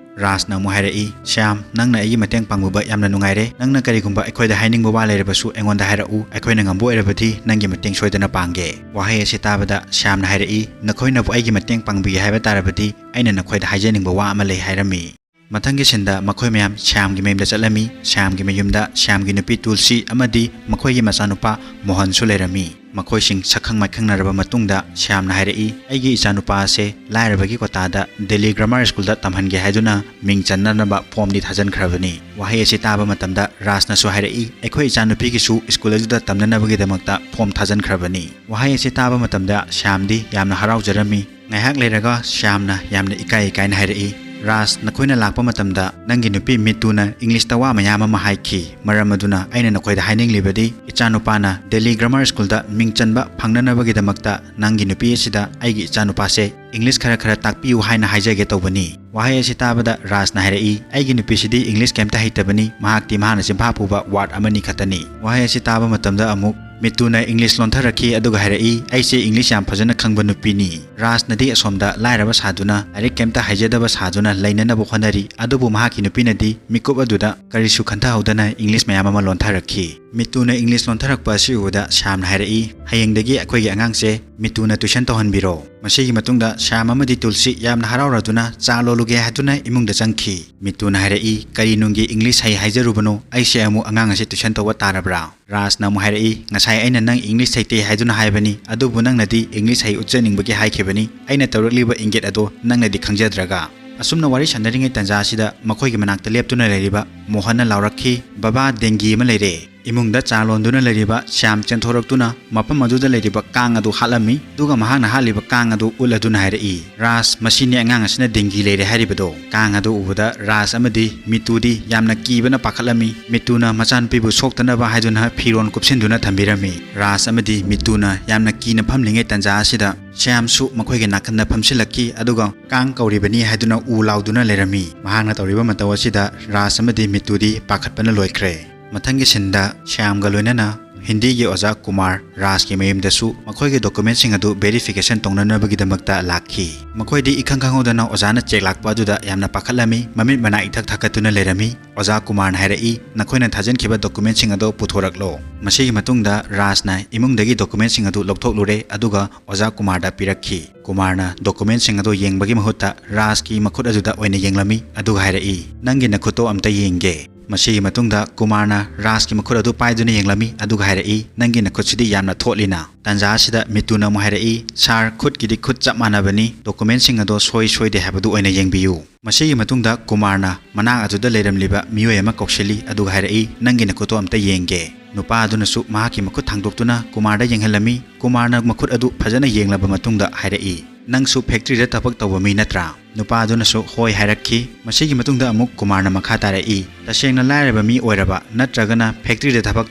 ꯔꯥꯖꯅ ꯑꯃꯨꯛ ꯍꯥꯏꯔꯛꯏ, "ꯁ꯭ꯌꯥꯝ, ꯅꯪꯅ ꯑꯩꯒꯤ ꯃꯇꯦꯡ ꯄꯥꯡꯕꯤꯕ ꯌꯥꯝꯅ ꯅꯨꯡꯉꯥꯏꯔꯦ꯫ ꯅꯪꯅ ꯀꯔꯤꯒꯨꯝꯕ ꯑꯩꯈꯣꯏꯗ ꯍꯥꯏꯅꯤꯡꯕ ꯋꯥ ꯂꯩꯔꯕꯁꯨ ꯑꯩꯉꯣꯟꯗ ꯍꯥꯏꯔꯛꯎ, ꯑꯩꯈꯣꯏꯅ ꯉꯝꯕ ꯑꯣꯏꯔꯕꯗꯤ ꯅꯪꯒꯤ ꯃꯇꯦꯡ ꯁꯣꯏꯗꯅ ꯄꯥꯡꯒꯦ꯫" ꯋꯥꯍꯩ ꯑꯁꯤ ꯇꯥꯕꯗ ꯁ꯭ꯌꯥꯝꯅ ꯍꯥꯏꯔꯛꯏ, "ꯅꯈꯣꯏꯅꯕꯨ ꯑꯩꯒꯤ ꯃꯇꯦꯡ ꯄꯥꯡꯕꯤꯒꯦ ꯍꯥꯏꯕ ꯇꯥꯔꯕꯗꯤ ꯑꯩꯅ ꯅꯈꯣꯏꯗ ꯍꯥꯏꯖꯅꯤꯡꯕ ꯋꯥ ꯑꯃ ꯂꯩ" ꯍꯥꯏꯔꯝꯃꯤ꯫ ꯃꯊꯪꯒꯤ ꯁꯤꯟꯗ ꯃꯈꯣꯏ ꯃꯌꯥꯝ ꯁ꯭ꯌꯥꯝꯒꯤ ꯃꯌꯨꯝꯗ ꯆꯠꯂꯝꯃꯤ꯫ ꯁ꯭ꯌꯥꯝꯒꯤ ꯃꯌꯨꯝꯗ ꯁ꯭ꯌꯥꯝꯒꯤ ꯅꯨꯄꯤ ꯇꯨꯜꯁꯤ ꯑꯃꯗꯤ ꯃꯈꯣꯏꯒꯤ ꯃꯆꯥꯅꯨꯄꯥ ꯃꯣꯍꯟꯁꯨ ꯂꯩꯔꯝꯃꯤ꯫ ꯃꯈꯣꯏꯁꯤꯡ ꯁꯛꯈꯪ ꯃꯥꯏꯈꯪꯅꯔꯕ ꯃꯇꯨꯡꯗ ꯁ꯭ꯌꯥꯝꯅ ꯍꯥꯏꯔꯛꯏ, "ꯑꯩꯒꯤ ꯏꯆꯥꯅꯨꯄꯥ ꯑꯁꯦ ꯂꯥꯏꯔꯕꯒꯤ ꯀꯣꯇꯥꯗ ꯗꯦꯜꯂꯤ ꯒ꯭ꯔꯥꯃꯔ ꯁ꯭ꯀꯨꯜꯗ ꯇꯝꯍꯟꯒꯦ ꯍꯥꯏꯗꯨꯅ ꯃꯤꯡ ꯆꯟꯅꯅꯕ ꯐꯣꯝꯗꯤ ꯊꯥꯖꯤꯟꯈ꯭ꯔꯕꯅꯤ꯫" ꯋꯥꯍꯩ ꯑꯁꯤ ꯇꯥꯕ ꯃꯇꯝꯗ ꯔꯥꯖꯅꯁꯨ ꯍꯥꯏꯔꯛꯏ, "ꯑꯩꯈꯣꯏ ꯏꯆꯥꯅꯨꯄꯤꯒꯤꯁꯨ ꯁ꯭ꯀꯨꯜ ꯑꯗꯨꯗ ꯇꯝꯅꯅꯕꯒꯤꯗꯃꯛꯇ ꯐꯣꯝ ꯊꯥꯖꯤꯟꯈ꯭ꯔꯕꯅꯤ꯫" ꯋꯥꯍꯩ ꯑꯁꯤ ꯇꯥꯕ ꯃꯇꯝꯗ ꯁ꯭ꯌꯥꯝꯗꯤ ꯌꯥꯝꯅ ꯍꯔꯥꯎꯖꯔꯝꯃꯤ꯫ ꯉꯥꯏꯍꯥꯛ ꯂꯩꯔꯒ ꯁ꯭ꯌꯥꯝꯅ ꯌꯥꯝꯅ ꯏꯀꯥꯏ ꯏꯀꯥꯏꯅ ꯍꯥꯏꯔꯛꯏ, "ꯔꯥꯖ, ꯅꯈꯣꯏꯅ ꯂꯥꯛꯄ ꯃꯇꯝꯗ ꯅꯪꯒꯤ ꯅꯨꯄꯤ ꯃꯤꯇꯨꯅ ꯏꯪꯂꯤꯁꯇ ꯋꯥ ꯃꯌꯥꯝ ꯑꯃ ꯍꯥꯏꯈꯤ꯫ ꯃꯔꯝ ꯑꯗꯨꯅ ꯑꯩꯅ ꯅꯈꯣꯏꯗ ꯍꯥꯏꯅꯤꯡꯂꯤꯕꯗꯤ, ꯏꯆꯥꯅꯨꯄꯥꯅ ꯗꯦꯜꯂꯤ ꯒ꯭ꯔꯥꯃꯔ ꯁ꯭ꯀꯨꯜꯗ ꯃꯤꯡ ꯆꯟꯕ ꯐꯪꯅꯅꯕꯒꯤꯗꯃꯛꯇ ꯅꯪꯒꯤ ꯅꯨꯄꯤ ꯑꯁꯤꯗ ꯑꯩꯒꯤ ꯏꯆꯥꯅꯨꯄꯥꯁꯦ ꯏꯪꯂꯤꯁ ꯈꯔ ꯈꯔ ꯇꯥꯛꯄꯤꯌꯨ ꯍꯥꯏꯅ ꯍꯥꯏꯖꯒꯦ ꯇꯧꯕꯅꯤ꯫" ꯋꯥꯍꯩ ꯑꯁꯤ ꯇꯥꯕꯗ ꯔꯥꯖꯅ ꯍꯥꯏꯔꯛꯏ, "ꯑꯩꯒꯤ ꯅꯨꯄꯤꯁꯤꯗꯤ ꯏꯪꯂꯤꯁ ꯀꯩꯝꯇ ꯍꯩꯇꯕꯅꯤ, ꯃꯍꯥꯛꯇꯤ ꯃꯍꯥꯛꯅ ꯆꯤꯟꯐꯥ ꯄꯨꯕ ꯋꯥꯔꯗ ꯑꯃꯅꯤ ꯈꯛꯇꯅꯤ꯫" ꯋꯥꯍꯩ ꯑꯁꯤ ꯇꯥꯕ ꯃꯇꯝꯗ ꯑꯃꯨꯛ ꯃꯤꯇꯨꯅ ꯏꯪꯂꯤꯁ ꯂꯣꯟꯊꯔꯛꯈꯤ ꯑꯗꯨꯒ ꯍꯥꯏꯔꯛꯏ, "ꯑꯩꯁꯦ ꯏꯪꯂꯤꯁ ꯌꯥꯝ ꯐꯖꯅ ꯈꯪꯕ ꯅꯨꯄꯤꯅꯤ꯫" ꯔꯥꯖꯅꯗꯤ ꯑꯁꯣꯝꯗ ꯂꯥꯏꯔꯕ ꯁꯥꯗꯨꯅ, ꯂꯥꯏꯔꯤꯛ ꯀꯩꯝꯇ ꯍꯩꯖꯗꯕ ꯁꯥꯗꯨꯅ ꯂꯩꯅꯅꯕ ꯍꯣꯠꯅꯔꯤ, ꯑꯗꯨꯕꯨ ꯃꯍꯥꯛꯀꯤ ꯅꯨꯄꯤꯅꯗꯤ ꯃꯤꯀꯨꯞ ꯑꯗꯨꯗ ꯀꯔꯤꯁꯨ ꯈꯟꯊꯍꯧꯗꯅ ꯏꯪꯂꯤꯁ ꯃꯌꯥꯝ ꯑꯃ ꯂꯣꯟꯊꯔꯛꯈꯤ꯫ ꯃꯤꯇꯨꯅ ꯏꯪꯂꯤꯁ ꯂꯣꯟꯊꯔꯛꯄ ꯑꯁꯤ ꯎꯕꯗ ꯁ꯭ꯌꯥꯝꯅ ꯍꯥꯏꯔꯛꯏ, "ꯍꯌꯦꯡꯗꯒꯤ ꯑꯩꯈꯣꯏꯒꯤ ꯑꯉꯥꯡꯁꯦ ꯃꯤꯇꯨꯅ ꯇꯨꯏꯁꯟ ꯇꯧꯍꯟꯕꯤꯔꯣ꯫" ꯃꯁꯤꯒꯤ ꯃꯇꯨꯡꯗ ꯁ꯭ꯌꯥꯝ ꯑꯃꯗꯤ ꯇꯨꯜꯁꯤ ꯌꯥꯝꯅ ꯍꯔꯥꯎꯔꯗꯨꯅ ꯆꯥ ꯂꯣꯜꯂꯨꯒꯦ ꯍꯥꯏꯗꯨꯅ ꯏꯃꯨꯡꯗ ꯆꯪꯈꯤ꯫ ꯃꯤꯇꯨꯅ ꯍꯥꯏꯔꯛꯏ, "ꯀꯔꯤ ꯅꯨꯡꯒꯤ ꯏꯪꯂꯤꯁ ꯍꯩ ꯍꯥꯏꯖꯔꯨꯕꯅꯣ? ꯑꯩꯁꯦ ꯑꯃꯨꯛ ꯑꯉꯥꯡ ꯑꯁꯤ ꯇꯨꯏꯁꯟ ꯇꯧꯕ ꯇꯥꯔꯕ꯭ꯔꯥ?" ꯔꯥꯖꯅ ꯑꯃꯨꯛ ꯍꯥꯏꯔꯛꯏ, "ꯉꯁꯥꯏ ꯑꯩꯅ ꯅꯪ ꯏꯪꯂꯤꯁ ꯍꯩꯇꯦ ꯍꯥꯏꯗꯨꯅ ꯍꯥꯏꯕꯅꯤ, ꯑꯗꯨꯕꯨ ꯅꯪꯅꯗꯤ ꯏꯪꯂꯤꯁ ꯍꯩ ꯎꯠꯆꯅꯤꯡꯕꯒꯤ ꯍꯥꯏꯈꯤꯕꯅꯤ꯫ ꯑꯩꯅ ꯇꯧꯔꯛꯂꯤꯕ ꯏꯪꯒꯤꯠ ꯑꯗꯣ ꯅꯪꯅꯗꯤ ꯈꯪꯖꯗ꯭ꯔꯒ?" ꯑꯁꯨꯝꯅ ꯋꯥꯔꯤ ꯁꯥꯟꯅꯔꯤꯉꯩ ꯇꯥꯟꯖꯥ ꯑꯁꯤꯗ ꯃꯈꯣꯏꯒꯤ ꯃꯅꯥꯛꯇ ꯂꯦꯞꯇꯨꯅ ꯂꯩꯔꯤꯕ ꯃꯣꯍꯟꯅ ꯂꯥꯎꯔꯛꯈꯤ, "ꯕꯕꯥ, ꯗꯦꯡꯒꯤ ꯑꯃ ꯂꯩꯔꯦ!" ꯏꯃꯨꯡꯗ ꯆꯥ ꯂꯣꯟꯗꯨꯅ ꯂꯩꯔꯤꯕ ꯁ꯭ꯌꯥꯝ ꯆꯦꯟꯊꯣꯔꯛꯇꯨꯅ ꯃꯐꯝ ꯑꯗꯨꯗ ꯂꯩꯔꯤꯕ ꯀꯥꯡ ꯑꯗꯨ ꯍꯥꯠꯂꯝꯃꯤ꯫ ꯑꯗꯨꯒ ꯃꯍꯥꯛꯅ ꯍꯥꯠꯂꯤꯕ ꯀꯥꯡ ꯑꯗꯨ ꯎꯠꯂꯗꯨꯅ ꯍꯥꯏꯔꯛꯏ, "ꯔꯥꯖ, ꯃꯁꯤꯅꯤ ꯑꯉꯥꯡ ꯑꯁꯤꯅ ꯗꯦꯡꯒꯤ ꯂꯩꯔꯦ ꯍꯥꯏꯔꯤꯕꯗꯣ!" ꯀꯥꯡ ꯑꯗꯨ ꯎꯕꯗ ꯔꯥꯖ ꯑꯃꯗꯤ ꯃꯤꯇꯨꯗꯤ ꯌꯥꯝꯅ ꯀꯤꯕꯅ ꯄꯥꯈꯠꯂꯝꯃꯤ꯫ ꯃꯤꯇꯨꯅ ꯃꯆꯥꯅꯨꯄꯤꯕꯨ ꯁꯣꯛꯇꯅꯕ ꯍꯥꯏꯗꯨꯅ ꯐꯤꯔꯣꯜ ꯀꯨꯞꯁꯤꯟꯗꯨꯅ ꯊꯝꯕꯤꯔꯝꯃꯤ꯫ ꯔꯥꯖ ꯑꯃꯗꯤ ꯃꯤꯇꯨꯅ ꯌꯥꯝꯅ ꯀꯤꯅ ꯐꯝꯂꯤꯉꯩ ꯇꯥꯟꯖꯥ ꯑꯁꯤꯗ ꯁ꯭ꯌꯥꯝꯁꯨ ꯃꯈꯣꯏꯒꯤ ꯅꯥꯀꯟꯗ ꯐꯝꯁꯤꯜꯂꯛꯈꯤ, ꯑꯗꯨꯒ ꯀꯥꯡ ꯀꯧꯔꯤꯕꯅꯤ ꯍꯥꯏꯗꯨꯅ ꯎ ꯂꯥꯎꯗꯨꯅ ꯂꯩꯔꯝꯃꯤ꯫ ꯃꯍꯥꯛꯅ ꯇꯧꯔꯤꯕ ꯃꯇꯧ ꯑꯁꯤꯗ ꯔꯥꯖ ꯑꯃꯗꯤ ꯃꯤꯇꯨꯗꯤ ꯄꯥꯈꯠꯄꯅ ꯂꯣꯏꯈ꯭ꯔꯦ꯫ ꯃꯊꯪꯒꯤ ꯁꯤꯟꯗ ꯁ꯭ꯌꯥꯝꯒ ꯂꯣꯏꯅꯅ ꯍꯤꯟꯗꯤꯒꯤ ꯑꯣꯖꯥ ꯀꯨꯃꯥꯔ ꯔꯥꯖꯀꯤ ꯃꯌꯨꯝꯗꯁꯨ ꯃꯈꯣꯏꯒꯤ ꯗꯣꯀꯨꯃꯦꯟꯁꯤꯡ ꯑꯗꯨ ꯚꯦꯔꯤꯐꯤꯀꯦꯁꯟ ꯇꯧꯅꯅꯕꯒꯤꯗꯃꯛꯇ ꯂꯥꯛꯈꯤ꯫ ꯃꯈꯣꯏꯗꯤ ꯏꯈꯪ ꯈꯪꯍꯧꯗꯅ ꯑꯣꯖꯥꯅ ꯆꯦꯛ ꯂꯥꯛꯄ ꯑꯗꯨꯗ ꯌꯥꯝꯅ ꯄꯥꯈꯠꯂꯝꯃꯤ, ꯃꯃꯤꯠ ꯃꯅꯥ ꯏꯊꯛ ꯊꯛꯀꯠꯇꯨꯅ ꯂꯩꯔꯝꯃꯤ꯫ ꯑꯣꯖꯥ ꯀꯨꯃꯥꯔꯅ ꯍꯥꯏꯔꯛꯏ, "ꯅꯈꯣꯏꯅ ꯊꯥꯖꯤꯟꯈꯤꯕ ꯗꯣꯀꯨꯃꯦꯟꯁꯤꯡ ꯑꯗꯨ ꯄꯨꯊꯣꯔꯛꯂꯣ꯫" ꯃꯁꯤꯒꯤ ꯃꯇꯨꯡꯗ ꯔꯥꯖꯅ ꯏꯃꯨꯡꯗꯒꯤ ꯗꯣꯀꯨꯃꯦꯟꯁꯤꯡ ꯑꯗꯨ ꯂꯧꯊꯣꯛꯂꯨꯔꯦ, ꯑꯗꯨꯒ ꯑꯣꯖꯥ ꯀꯨꯃꯥꯔꯗ ꯄꯤꯔꯛꯈꯤ꯫ ꯀꯨꯃꯥꯔꯅ ꯗꯣꯀꯨꯃꯦꯟꯁꯤꯡ ꯑꯗꯨ ꯌꯦꯡꯕꯒꯤ ꯃꯍꯨꯠꯇ ꯔꯥꯖꯀꯤ ꯃꯈꯨꯠ ꯑꯗꯨꯗ ꯑꯣꯏꯅ ꯌꯦꯡꯂꯝꯃꯤ, ꯑꯗꯨꯒ ꯍꯥꯏꯔꯛꯏ, "ꯅꯪꯒꯤ ꯅꯈꯨꯠꯇꯣ ꯑꯝꯇ ꯌꯦꯡꯒꯦ꯫" ꯃꯁꯤꯒꯤ ꯃꯇꯨꯡꯗ ꯀꯨꯃꯥꯔꯅ ꯔꯥꯖꯀꯤ ꯃꯈꯨꯠ ꯑꯗꯨ ꯄꯥꯏꯗꯨꯅ ꯌꯦꯡꯂꯝꯃꯤ, ꯑꯗꯨꯒ ꯍꯥꯏꯔꯛꯏ, "ꯅꯪꯒꯤ ꯅꯈꯨꯠꯁꯤꯗꯤ ꯌꯥꯝꯅ ꯊꯣꯠꯂꯤꯅ?" ꯇꯥꯟꯖꯥ ꯑꯁꯤꯗ ꯃꯤꯇꯨꯅ ꯑꯃꯨꯛ ꯍꯥꯏꯔꯛꯏ, "ꯁꯥꯔ, ꯈꯨꯠꯀꯤꯗꯤ ꯈꯨꯠ ꯆꯞ ꯃꯥꯟꯅꯕꯅꯤ, ꯗꯣꯀꯨꯃꯦꯟꯁꯤꯡ ꯑꯗꯣ ꯁꯣꯏ ꯁꯣꯏꯗꯦ ꯍꯥꯏꯕꯗꯨ ꯑꯣꯏꯅ ꯌꯦꯡꯕꯤꯌꯨ꯫" ꯃꯁꯤꯒꯤ ꯃꯇꯨꯡꯗ ꯀꯨꯃꯥꯔꯅ ꯃꯅꯥꯛ ꯑꯗꯨꯗ ꯂꯩꯔꯝꯂꯤꯕ ꯃꯤꯑꯣꯏ ꯑꯃ ꯀꯧꯁꯤꯜꯂꯤ, ꯑꯗꯨꯒ ꯍꯥꯏꯔꯛꯏ, "ꯅꯪꯒꯤ ꯅꯈꯨꯠꯇꯣ ꯑꯝꯇ ꯌꯦꯡꯒꯦ꯫" ꯅꯨꯄꯥ ꯑꯗꯨꯅꯁꯨ ꯃꯍꯥꯛꯀꯤ ꯃꯈꯨꯠ ꯊꯥꯡꯗꯣꯛꯇꯨꯅ ꯀꯨꯃꯥꯔꯗ ꯌꯦꯡꯍꯜꯂꯝꯃꯤ꯫ ꯀꯨꯃꯥꯔꯅ ꯃꯈꯨꯠ ꯑꯗꯨ ꯐꯖꯅ ꯌꯦꯡꯂꯕ ꯃꯇꯨꯡꯗ ꯍꯥꯏꯔꯛꯏ, "ꯅꯪꯁꯨ ꯐꯦꯛꯇ꯭ꯔꯤꯗ ꯊꯕꯛ ꯇꯧꯕ ꯃꯤ ꯅꯠꯇ꯭ꯔꯥ?" ꯅꯨꯄꯥꯗꯨꯅꯁꯨ ꯍꯣꯏ ꯍꯥꯏꯔꯛꯈꯤ꯫ ꯃꯁꯤꯒꯤ ꯃꯇꯨꯡꯗ ꯑꯃꯨꯛ ꯀꯨꯃꯥꯔꯅ ꯃꯈꯥ ꯇꯥꯔꯛꯏ, "ꯇꯁꯦꯡꯅ ꯂꯥꯏꯔꯕ ꯃꯤ ꯑꯣꯏꯔꯕ ꯅꯠꯇ꯭ꯔꯒꯅ ꯐꯦꯛꯇ꯭ꯔꯤꯗ ꯊꯕꯛ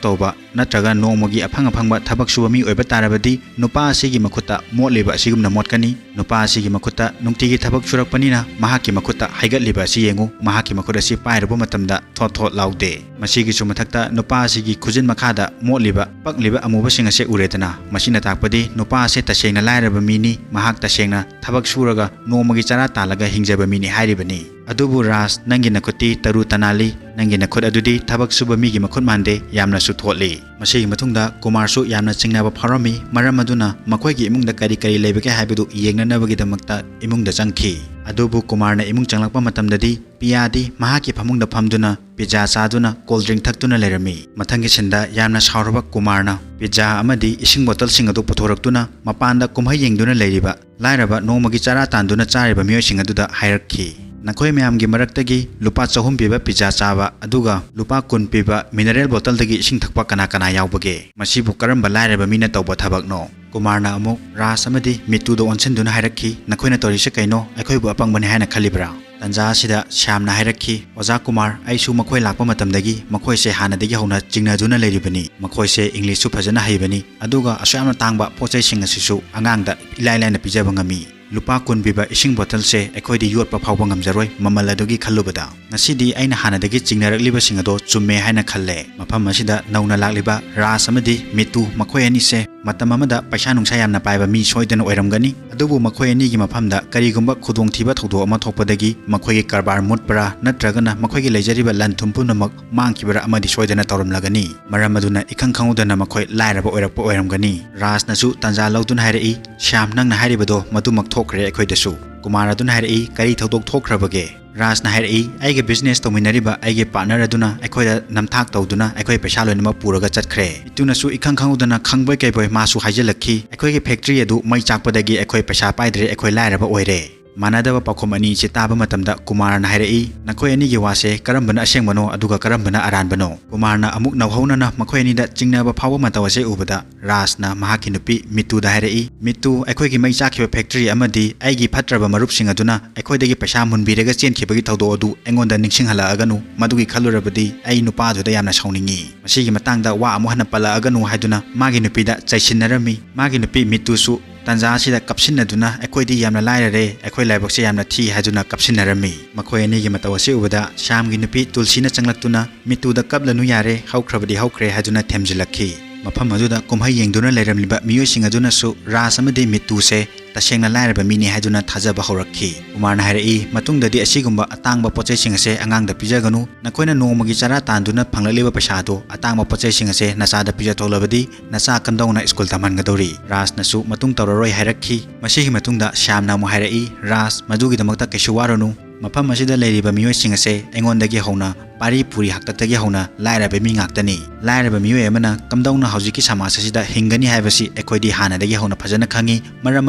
ꯇꯧꯕ ꯅꯠꯇ꯭ꯔꯒ ꯅꯣꯡꯃꯒꯤ ꯑꯐꯪ ꯑꯐꯪꯕ ꯊꯕꯛ ꯁꯨꯕ ꯃꯤ ꯑꯣꯏꯕ ꯇꯥꯔꯕꯗꯤ ꯅꯨꯄꯥ ꯑꯁꯤꯒꯤ ꯃꯈꯨꯠꯇ ꯃꯣꯠꯂꯤꯕ ꯑꯁꯤꯒꯨꯝꯅ ꯃꯣꯠꯀꯅꯤ꯫ ꯅꯨꯄꯥ ꯑꯁꯤꯒꯤ ꯃꯈꯨꯠꯇ ꯅꯨꯡꯇꯤꯒꯤ ꯊꯕꯛ ꯁꯨꯔꯛꯄꯅꯤꯅ ꯃꯍꯥꯛꯀꯤ ꯃꯈꯨꯠꯇ ꯍꯩꯒꯠꯂꯤꯕ ꯑꯁꯤ ꯌꯦꯡꯉꯨ꯫ ꯃꯍꯥꯛꯀꯤ ꯃꯈꯨꯠ ꯑꯁꯤ ꯄꯥꯏꯔꯨꯕ ꯃꯇꯝꯗ ꯊꯣꯠ ꯊꯣꯠ ꯂꯥꯎꯗꯦ꯫ ꯃꯁꯤꯒꯤꯁꯨ ꯃꯊꯛꯇ ꯅꯨꯄꯥ ꯑꯁꯤꯒꯤ ꯈꯨꯖꯤꯟ ꯃꯈꯥꯗ ꯃꯣꯠꯂꯤꯕ ꯄꯛꯂꯤꯕ ꯑꯃꯨꯕꯁꯤꯡ ꯑꯁꯦ ꯎꯔꯦꯗꯅ꯫ ꯃꯁꯤꯅ ꯇꯥꯛꯄꯗꯤ ꯅꯨꯄꯥ ꯑꯁꯦ ꯇꯁꯦꯡꯅ ꯂꯥꯏꯔꯕ ꯃꯤꯅꯤ꯫ ꯃꯍꯥꯛ ꯇꯁꯦꯡꯅ ꯊꯕꯛ ꯁꯨꯔꯒ ꯅꯣꯡꯃꯒꯤ ꯆꯔꯥ ꯇꯥꯜꯂꯒ ꯍꯤꯡꯖꯕ ꯃꯤꯅꯤ ꯍꯥꯏꯔꯤꯕꯅꯤ꯫ ꯑꯗꯨꯕꯨ ꯔꯥꯖ, ꯅꯪꯒꯤ ꯅꯈꯨꯠꯇꯤ ꯇꯔꯨ ꯇꯅꯥꯜꯂꯤ꯫ ꯅꯪꯒꯤ ꯅꯈꯨꯠ ꯑꯗꯨꯗꯤ ꯊꯕꯛ ꯁꯨꯕ ꯃꯤꯒꯤ ꯃꯈꯨꯠ ꯃꯥꯟꯗꯦ, ꯌꯥꯝꯅꯁꯨ ꯊꯣꯠꯂꯤ꯫" ꯃꯁꯤꯒꯤ ꯃꯇꯨꯡꯗ ꯀꯨꯃꯥꯔꯁꯨ ꯌꯥꯝꯅ ꯆꯤꯡꯅꯕ ꯐꯥꯎꯔꯝꯃꯤ꯫ ꯃꯔꯝ ꯑꯗꯨꯅ ꯃꯈꯣꯏꯒꯤ ꯏꯃꯨꯡꯗ ꯀꯔꯤ ꯀꯔꯤ ꯂꯩꯕꯒꯦ ꯍꯥꯏꯕꯗꯨ ꯌꯦꯡꯅꯅꯕꯒꯤꯗꯃꯛꯇ ꯏꯃꯨꯡꯗ ꯆꯪꯈꯤ꯫ ꯑꯗꯨꯕꯨ ꯀꯨꯃꯥꯔꯅ ꯏꯃꯨꯡ ꯆꯪꯂꯛꯄ ꯃꯇꯝꯗꯗꯤ ꯄꯤꯌꯥꯗꯤ ꯃꯍꯥꯛꯀꯤ ꯐꯃꯨꯡꯗ ꯐꯝꯗꯨꯅ ꯄꯤꯖꯥ ꯆꯥꯗꯨꯅ ꯀꯣꯜ ꯗ꯭ꯔꯤꯡ ꯊꯛꯇꯨꯅ ꯂꯩꯔꯝꯃꯤ꯫ ꯃꯊꯪꯒꯤ ꯁꯤꯟꯗ ꯌꯥꯝꯅ ꯁꯥꯎꯔꯕ ꯀꯨꯃꯥꯔꯅ ꯄꯤꯖꯥ ꯑꯃꯗꯤ ꯏꯁꯤꯡ ꯕꯣꯇꯜꯁꯤꯡ ꯑꯗꯨ ꯄꯨꯊꯣꯔꯛꯇꯨꯅ ꯃꯄꯥꯟꯗ ꯀꯨꯝꯍꯩ ꯌꯦꯡꯗꯨꯅ ꯂꯩꯔꯤꯕ ꯂꯥꯏꯔꯕ ꯅꯣꯡꯃꯒꯤ ꯆꯔꯥ ꯇꯥꯟꯗꯨꯅ ꯆꯥꯔꯤꯕ ꯃꯤꯑꯣꯏꯁꯤꯡ ꯑꯗꯨꯗ ꯍꯥꯏꯔꯛꯈꯤ, "ꯅꯈꯣꯏ ꯃꯌꯥꯝꯒꯤ ꯃꯔꯛꯇꯒꯤ ꯂꯨꯄꯥ ꯆꯍꯨꯝ ꯄꯤꯕ ꯄꯤꯖꯥ ꯆꯥꯕ ꯑꯗꯨꯒ ꯂꯨꯄꯥ ꯀꯨꯟ ꯄꯤꯕ ꯃꯤꯅꯔꯦꯜ ꯕꯣꯇꯜꯗꯒꯤ ꯏꯁꯤꯡ ꯊꯛꯄ ꯀꯅꯥ ꯀꯅꯥ ꯌꯥꯎꯕꯒꯦ? ꯃꯁꯤꯕꯨ ꯀꯔꯝꯕ ꯂꯥꯏꯔꯕ ꯃꯤꯅ ꯇꯧꯕ ꯊꯕꯛꯅꯣ?" ꯀꯨꯃꯥꯔꯅ ꯑꯃꯨꯛ ꯔꯥꯖ ꯑꯃꯗꯤ ꯃꯤꯇꯨꯗ ꯑꯣꯟꯁꯤꯟꯗꯨꯅ ꯍꯥꯏꯔꯛꯈꯤ, "ꯅꯈꯣꯏꯅ ꯇꯧꯔꯤꯁꯦ ꯀꯩꯅꯣ? ꯑꯩꯈꯣꯏꯕꯨ ꯑꯄꯪꯕꯅꯤ ꯍꯥꯏꯅ ꯈꯜꯂꯤꯕ꯭ꯔꯥ?" ꯇꯟꯖꯥ ꯑꯁꯤꯗ ꯁ꯭ꯌꯥꯝꯅ ꯍꯥꯏꯔꯛꯈꯤ, "ꯑꯣꯖꯥ ꯀꯨꯃꯥꯔ, ꯑꯩꯁꯨ ꯃꯈꯣꯏ ꯂꯥꯛꯄ ꯃꯇꯝꯗꯒꯤ ꯃꯈꯣꯏꯁꯦ ꯍꯥꯟꯅꯗꯒꯤ ꯍꯧꯅ ꯆꯤꯡꯅꯗꯨꯅ ꯂꯩꯔꯤꯕꯅꯤ꯫ ꯃꯈꯣꯏꯁꯦ ꯏꯪꯂꯤꯁꯁꯨ ꯐꯖꯅ ꯍꯩꯕꯅꯤ, ꯑꯗꯨꯒ ꯑꯁꯨꯛ ꯌꯥꯝꯅ ꯇꯥꯡꯕ ꯄꯣꯠ ꯆꯩꯁꯤꯡ ꯑꯁꯤꯁꯨ ꯑꯉꯥꯡꯗ ꯏꯂꯥꯏ ꯂꯥꯏꯅ ꯄꯤꯖꯕ ꯉꯝꯃꯤ꯫ ꯂꯨꯄꯥ ꯀꯨꯟ ꯄꯤꯕ ꯏꯁꯤꯡ ꯕꯣꯇꯜꯁꯦ ꯑꯩꯈꯣꯏꯗꯤ ꯌꯣꯠꯄ ꯐꯥꯎꯕ ꯉꯝꯖꯔꯣꯏ, ꯃꯃꯜ ꯑꯗꯨꯒꯤ ꯈꯜꯂꯨꯕꯗ꯫ ꯉꯁꯤꯗꯤ ꯑꯩꯅ ꯍꯥꯟꯅꯗꯒꯤ ꯆꯤꯡꯅꯔꯛꯂꯤꯕꯁꯤꯡ ꯑꯗꯣ ꯆꯨꯝꯃꯦ ꯍꯥꯏꯅ ꯈꯜꯂꯦ꯫" ꯃꯐꯝ ꯑꯁꯤꯗ ꯅꯧꯅ ꯂꯥꯛꯂꯤꯕ ꯔꯥꯖ ꯑꯃꯗꯤ ꯃꯤꯇꯨ, ꯃꯈꯣꯏ ꯑꯅꯤꯁꯦ ꯃꯇꯝ ꯑꯃꯗ ꯄꯩꯁꯥ ꯅꯨꯡꯁꯥ ꯌꯥꯝꯅ ꯄꯥꯏꯕ ꯃꯤ ꯁꯣꯏꯗꯅ ꯑꯣꯏꯔꯝꯒꯅꯤ꯫ ꯑꯗꯨꯕꯨ ꯃꯈꯣꯏ ꯑꯅꯤꯒꯤ ꯃꯐꯝꯗ ꯀꯔꯤꯒꯨꯝꯕ ꯈꯨꯗꯣꯡꯊꯤꯕ ꯊꯧꯗꯣꯛ ꯑꯃ ꯊꯣꯛꯄꯗꯒꯤ ꯃꯈꯣꯏꯒꯤ ꯀꯔꯕꯥꯔ ꯃꯨꯠꯄ꯭ꯔꯥ ꯅꯠꯇ꯭ꯔꯒꯅ ꯃꯈꯣꯏꯒꯤ ꯂꯩꯖꯔꯤꯕ ꯂꯟ ꯊꯨꯝ ꯄꯨꯝꯅꯃꯛ ꯃꯥꯡꯈꯤꯕ꯭ꯔꯥ ꯑꯃꯗꯤ ꯁꯣꯏꯗꯅ ꯇꯧꯔꯝꯂꯒꯅꯤ꯫ ꯃꯔꯝ ꯑꯗꯨꯅ ꯏꯈꯪ ꯈꯪꯍꯧꯗꯅ ꯃꯈꯣꯏ ꯂꯥꯏꯔꯕ ꯑꯣꯏꯔꯛꯄ ꯑꯣꯏꯔꯝꯒꯅꯤ꯫ ꯔꯥꯖꯅꯁꯨ ꯇꯥꯟꯖꯥ ꯂꯧꯗꯨꯅ ꯍꯥꯏꯔꯛꯏ, "ꯁ꯭ꯌꯥꯝ, ꯅꯪꯅ ꯍꯥꯏꯔꯤꯕꯗꯣ ꯃꯗꯨꯃꯛ ꯊꯣꯛꯈ꯭ꯔꯦ ꯑꯩꯈꯣꯏꯗꯁꯨ꯫" ꯀꯨꯃꯥꯔ ꯑꯗꯨꯅ ꯍꯥꯏꯔꯛꯏ, "ꯀꯔꯤ ꯊꯧꯗꯣꯛ ꯊꯣꯛꯈ꯭ꯔꯕꯒꯦ?" ꯔꯥꯖꯅ ꯍꯥꯏꯔꯛꯏ, "ꯑꯩꯒ ꯕꯤꯖꯤꯅꯦꯁ ꯇꯧꯃꯤꯟꯅꯔꯤꯕ ꯑꯩꯒꯤ ꯄꯥꯔꯠꯅꯔ ꯑꯗꯨꯅ ꯑꯩꯈꯣꯏꯗ ꯅꯝꯊꯥꯛ ꯇꯧꯗꯨꯅ ꯑꯩꯈꯣꯏ ꯄꯩꯁꯥ ꯂꯣꯏꯅꯃꯛ ꯄꯨꯔꯒ ꯆꯠꯈ꯭ꯔꯦ꯫" ꯃꯤꯇꯨꯅꯁꯨ ꯏꯈꯪ ꯈꯪꯍꯧꯗꯅ ꯈꯪꯕꯣꯏ ꯀꯩꯕꯣꯏ ꯃꯥꯁꯨ ꯍꯥꯏꯖꯤꯜꯂꯛꯈꯤ, "ꯑꯩꯈꯣꯏꯒꯤ ꯐꯦꯛꯇ꯭ꯔꯤ ꯑꯗꯨ ꯃꯩ ꯆꯥꯛꯄꯗꯒꯤ ꯑꯩꯈꯣꯏ ꯄꯩꯁꯥ ꯄꯥꯏꯗ꯭ꯔꯦ, ꯑꯩꯈꯣꯏ ꯂꯥꯏꯔꯕ ꯑꯣꯏꯔꯦ꯫" ꯃꯥꯟꯅꯗꯕ ꯄꯥꯎꯈꯨꯝ ꯑꯅꯤ ꯑꯁꯤ ꯇꯥꯕ ꯃꯇꯝꯗ ꯀꯨꯃꯥꯔꯅ ꯍꯥꯏꯔꯛꯏ, "ꯅꯈꯣꯏ ꯑꯅꯤꯒꯤ ꯋꯥꯁꯦ ꯀꯔꯝꯕꯅ ꯑꯁꯦꯡꯕꯅꯣ ꯑꯗꯨꯒ ꯀꯔꯝꯕꯅ ꯑꯔꯥꯟꯕꯅꯣ?" ꯀꯨꯃꯥꯔꯅ ꯑꯃꯨꯛ ꯅꯧꯍꯧꯅꯅ ꯃꯈꯣꯏ ꯑꯅꯤꯗ ꯆꯤꯡꯅꯕ ꯐꯥꯎꯕ ꯃꯇꯧ ꯑꯁꯤ ꯎꯕꯗ ꯔꯥꯖꯅ ꯃꯍꯥꯛꯀꯤ ꯅꯨꯄꯤ ꯃꯤꯇꯨꯗ ꯍꯥꯏꯔꯛꯏ, "ꯃꯤꯇꯨ, ꯑꯩꯈꯣꯏꯒꯤ ꯃꯩ ꯆꯥꯛꯈꯤꯕ ꯐꯦꯛꯇ꯭ꯔꯤ ꯑꯃꯗꯤ ꯑꯩꯒꯤ ꯐꯠꯇ꯭ꯔꯕ ꯃꯔꯨꯞꯁꯤꯡ ꯑꯗꯨꯅ ꯑꯩꯈꯣꯏꯗꯒꯤ ꯄꯩꯁꯥ ꯃꯨꯟꯕꯤꯔꯒ ꯆꯦꯟꯈꯤꯕꯒꯤ ꯊꯧꯗꯣꯛ ꯑꯗꯨ ꯑꯩꯉꯣꯟꯗ ꯅꯤꯡꯁꯤꯡꯍꯜꯂꯛꯑꯒꯅꯨ꯫ ꯃꯗꯨꯒꯤ ꯈꯜꯂꯨꯔꯕꯗꯤ ꯑꯩ ꯅꯨꯄꯥꯗꯨꯗ ꯌꯥꯝꯅ ꯁꯥꯎꯅꯤꯡꯉꯤ꯫ ꯃꯁꯤꯒꯤ ꯃꯇꯥꯡꯗ ꯋꯥ ꯑꯃꯨꯛ ꯍꯟꯅ ꯄꯜꯂꯛꯑꯒꯅꯨ" ꯍꯥꯏꯗꯨꯅ ꯃꯥꯒꯤ ꯅꯨꯄꯤꯗ ꯆꯩꯁꯤꯟꯅꯔꯝꯃꯤ꯫ ꯃꯥꯒꯤ ꯅꯨꯄꯤ ꯃꯤꯇꯨꯁꯨ ꯇꯥꯟꯖꯥ ꯑꯁꯤꯗ ꯀꯞꯁꯤꯟꯅꯗꯨꯅ, "ꯑꯩꯈꯣꯏꯗꯤ ꯌꯥꯝꯅ ꯂꯥꯏꯔꯔꯦ, ꯑꯩꯈꯣꯏ ꯂꯥꯏꯕꯛꯁꯦ ꯌꯥꯝꯅ ꯊꯤ" ꯍꯥꯏꯗꯨꯅ ꯀꯞꯁꯤꯟꯅꯔꯝꯃꯤ꯫ ꯃꯈꯣꯏ ꯑꯅꯤꯒꯤ ꯃꯇꯧ ꯑꯁꯤ ꯎꯕꯗ ꯁ꯭ꯌꯥꯝꯒꯤ ꯅꯨꯄꯤ ꯇꯨꯜꯁꯤꯅ ꯆꯪꯂꯛꯇꯨꯅ, "ꯃꯤꯇꯨꯗ ꯀꯞꯂꯅꯨ ꯌꯥꯔꯦ, ꯍꯧꯈ꯭ꯔꯕꯗꯤ ꯍꯧꯈ꯭ꯔꯦ" ꯍꯥꯏꯗꯨꯅ ꯊꯦꯝꯖꯤꯜꯂꯛꯈꯤ꯫ ꯃꯐꯝ ꯑꯗꯨꯗ ꯀꯨꯝꯍꯩ ꯌꯦꯡꯗꯨꯅ ꯂꯩꯔꯝꯂꯤꯕ ꯃꯤꯑꯣꯏꯁꯤꯡ ꯑꯗꯨꯅꯁꯨ ꯔꯥꯖ ꯑꯃꯗꯤ ꯃꯤꯇꯨꯁꯦ ꯇꯁꯦꯡꯅ ꯂꯥꯏꯔꯕ ꯃꯤꯅꯤ ꯍꯥꯏꯗꯨꯅ ꯊꯥꯖꯕ ꯍꯧꯔꯛꯈꯤ꯫ ꯀꯨꯃꯥꯔꯅ ꯍꯥꯏꯔꯛꯏ, "ꯃꯇꯨꯡꯗꯗꯤ ꯑꯁꯤꯒꯨꯝꯕ ꯑꯇꯥꯡꯕ ꯄꯣꯠꯆꯩꯁꯤꯡ ꯑꯁꯦ ꯑꯉꯥꯡꯗ ꯄꯤꯖꯒꯅꯨ꯫ ꯅꯈꯣꯏꯅ ꯅꯣꯡꯃꯒꯤ ꯆꯔꯥ ꯇꯥꯟꯗꯨꯅ ꯐꯪꯂꯛꯂꯤꯕ ꯄꯩꯁꯥ ꯑꯗꯨ ꯑꯇꯥꯡꯕ ꯄꯣꯠꯆꯩꯁꯤꯡ ꯑꯁꯦ ꯅꯆꯥꯗ ꯄꯤꯖꯊꯣꯛꯂꯕꯗꯤ ꯅꯆꯥ ꯀꯝꯗꯧꯅ ꯁ꯭ꯀꯨꯜ ꯇꯝꯍꯟꯒꯗꯧꯔꯤ?" ꯔꯥꯖꯅꯁꯨ ꯃꯇꯨꯡ ꯇꯧꯔꯔꯣꯏ ꯍꯥꯏꯔꯛꯈꯤ꯫ ꯃꯁꯤꯒꯤ ꯃꯇꯨꯡꯗ ꯁ꯭ꯌꯥꯝꯅ ꯑꯃꯨꯛ ꯍꯥꯏꯔꯛꯏ, "ꯔꯥꯖ, ꯃꯗꯨꯒꯤꯗꯃꯛꯇ ꯀꯩꯁꯨ ꯋꯥꯔꯨꯅꯨ꯫ ꯃꯐꯝ ꯑꯁꯤꯗ ꯂꯩꯔꯤꯕ ꯃꯤꯑꯣꯏꯁꯤꯡ ꯑꯁꯦ ꯑꯩꯉꯣꯟꯗꯒꯤ ꯍꯧꯅ ꯄꯥꯔꯤ ꯄꯨꯔꯤ ꯍꯥꯛꯇꯛꯇꯒꯤ ꯍꯧꯅ ꯂꯥꯏꯔꯕ ꯃꯤ ꯉꯥꯛꯇꯅꯤ꯫ ꯂꯥꯏꯔꯕ ꯃꯤꯑꯣꯏ ꯑꯃꯅ ꯀꯝꯗꯧꯅ ꯍꯧꯖꯤꯛꯀꯤ ꯁꯃꯥꯖ ꯑꯁꯤꯗ ꯍꯤꯡꯒꯅꯤ ꯍꯥꯏꯕꯁꯤ ꯑꯩꯈꯣꯏꯗꯤ ꯍꯥꯟꯅꯗꯒꯤ ꯍꯧꯅ ꯐꯖꯅ ꯈꯪꯉꯤ꯫ ꯃꯔꯝ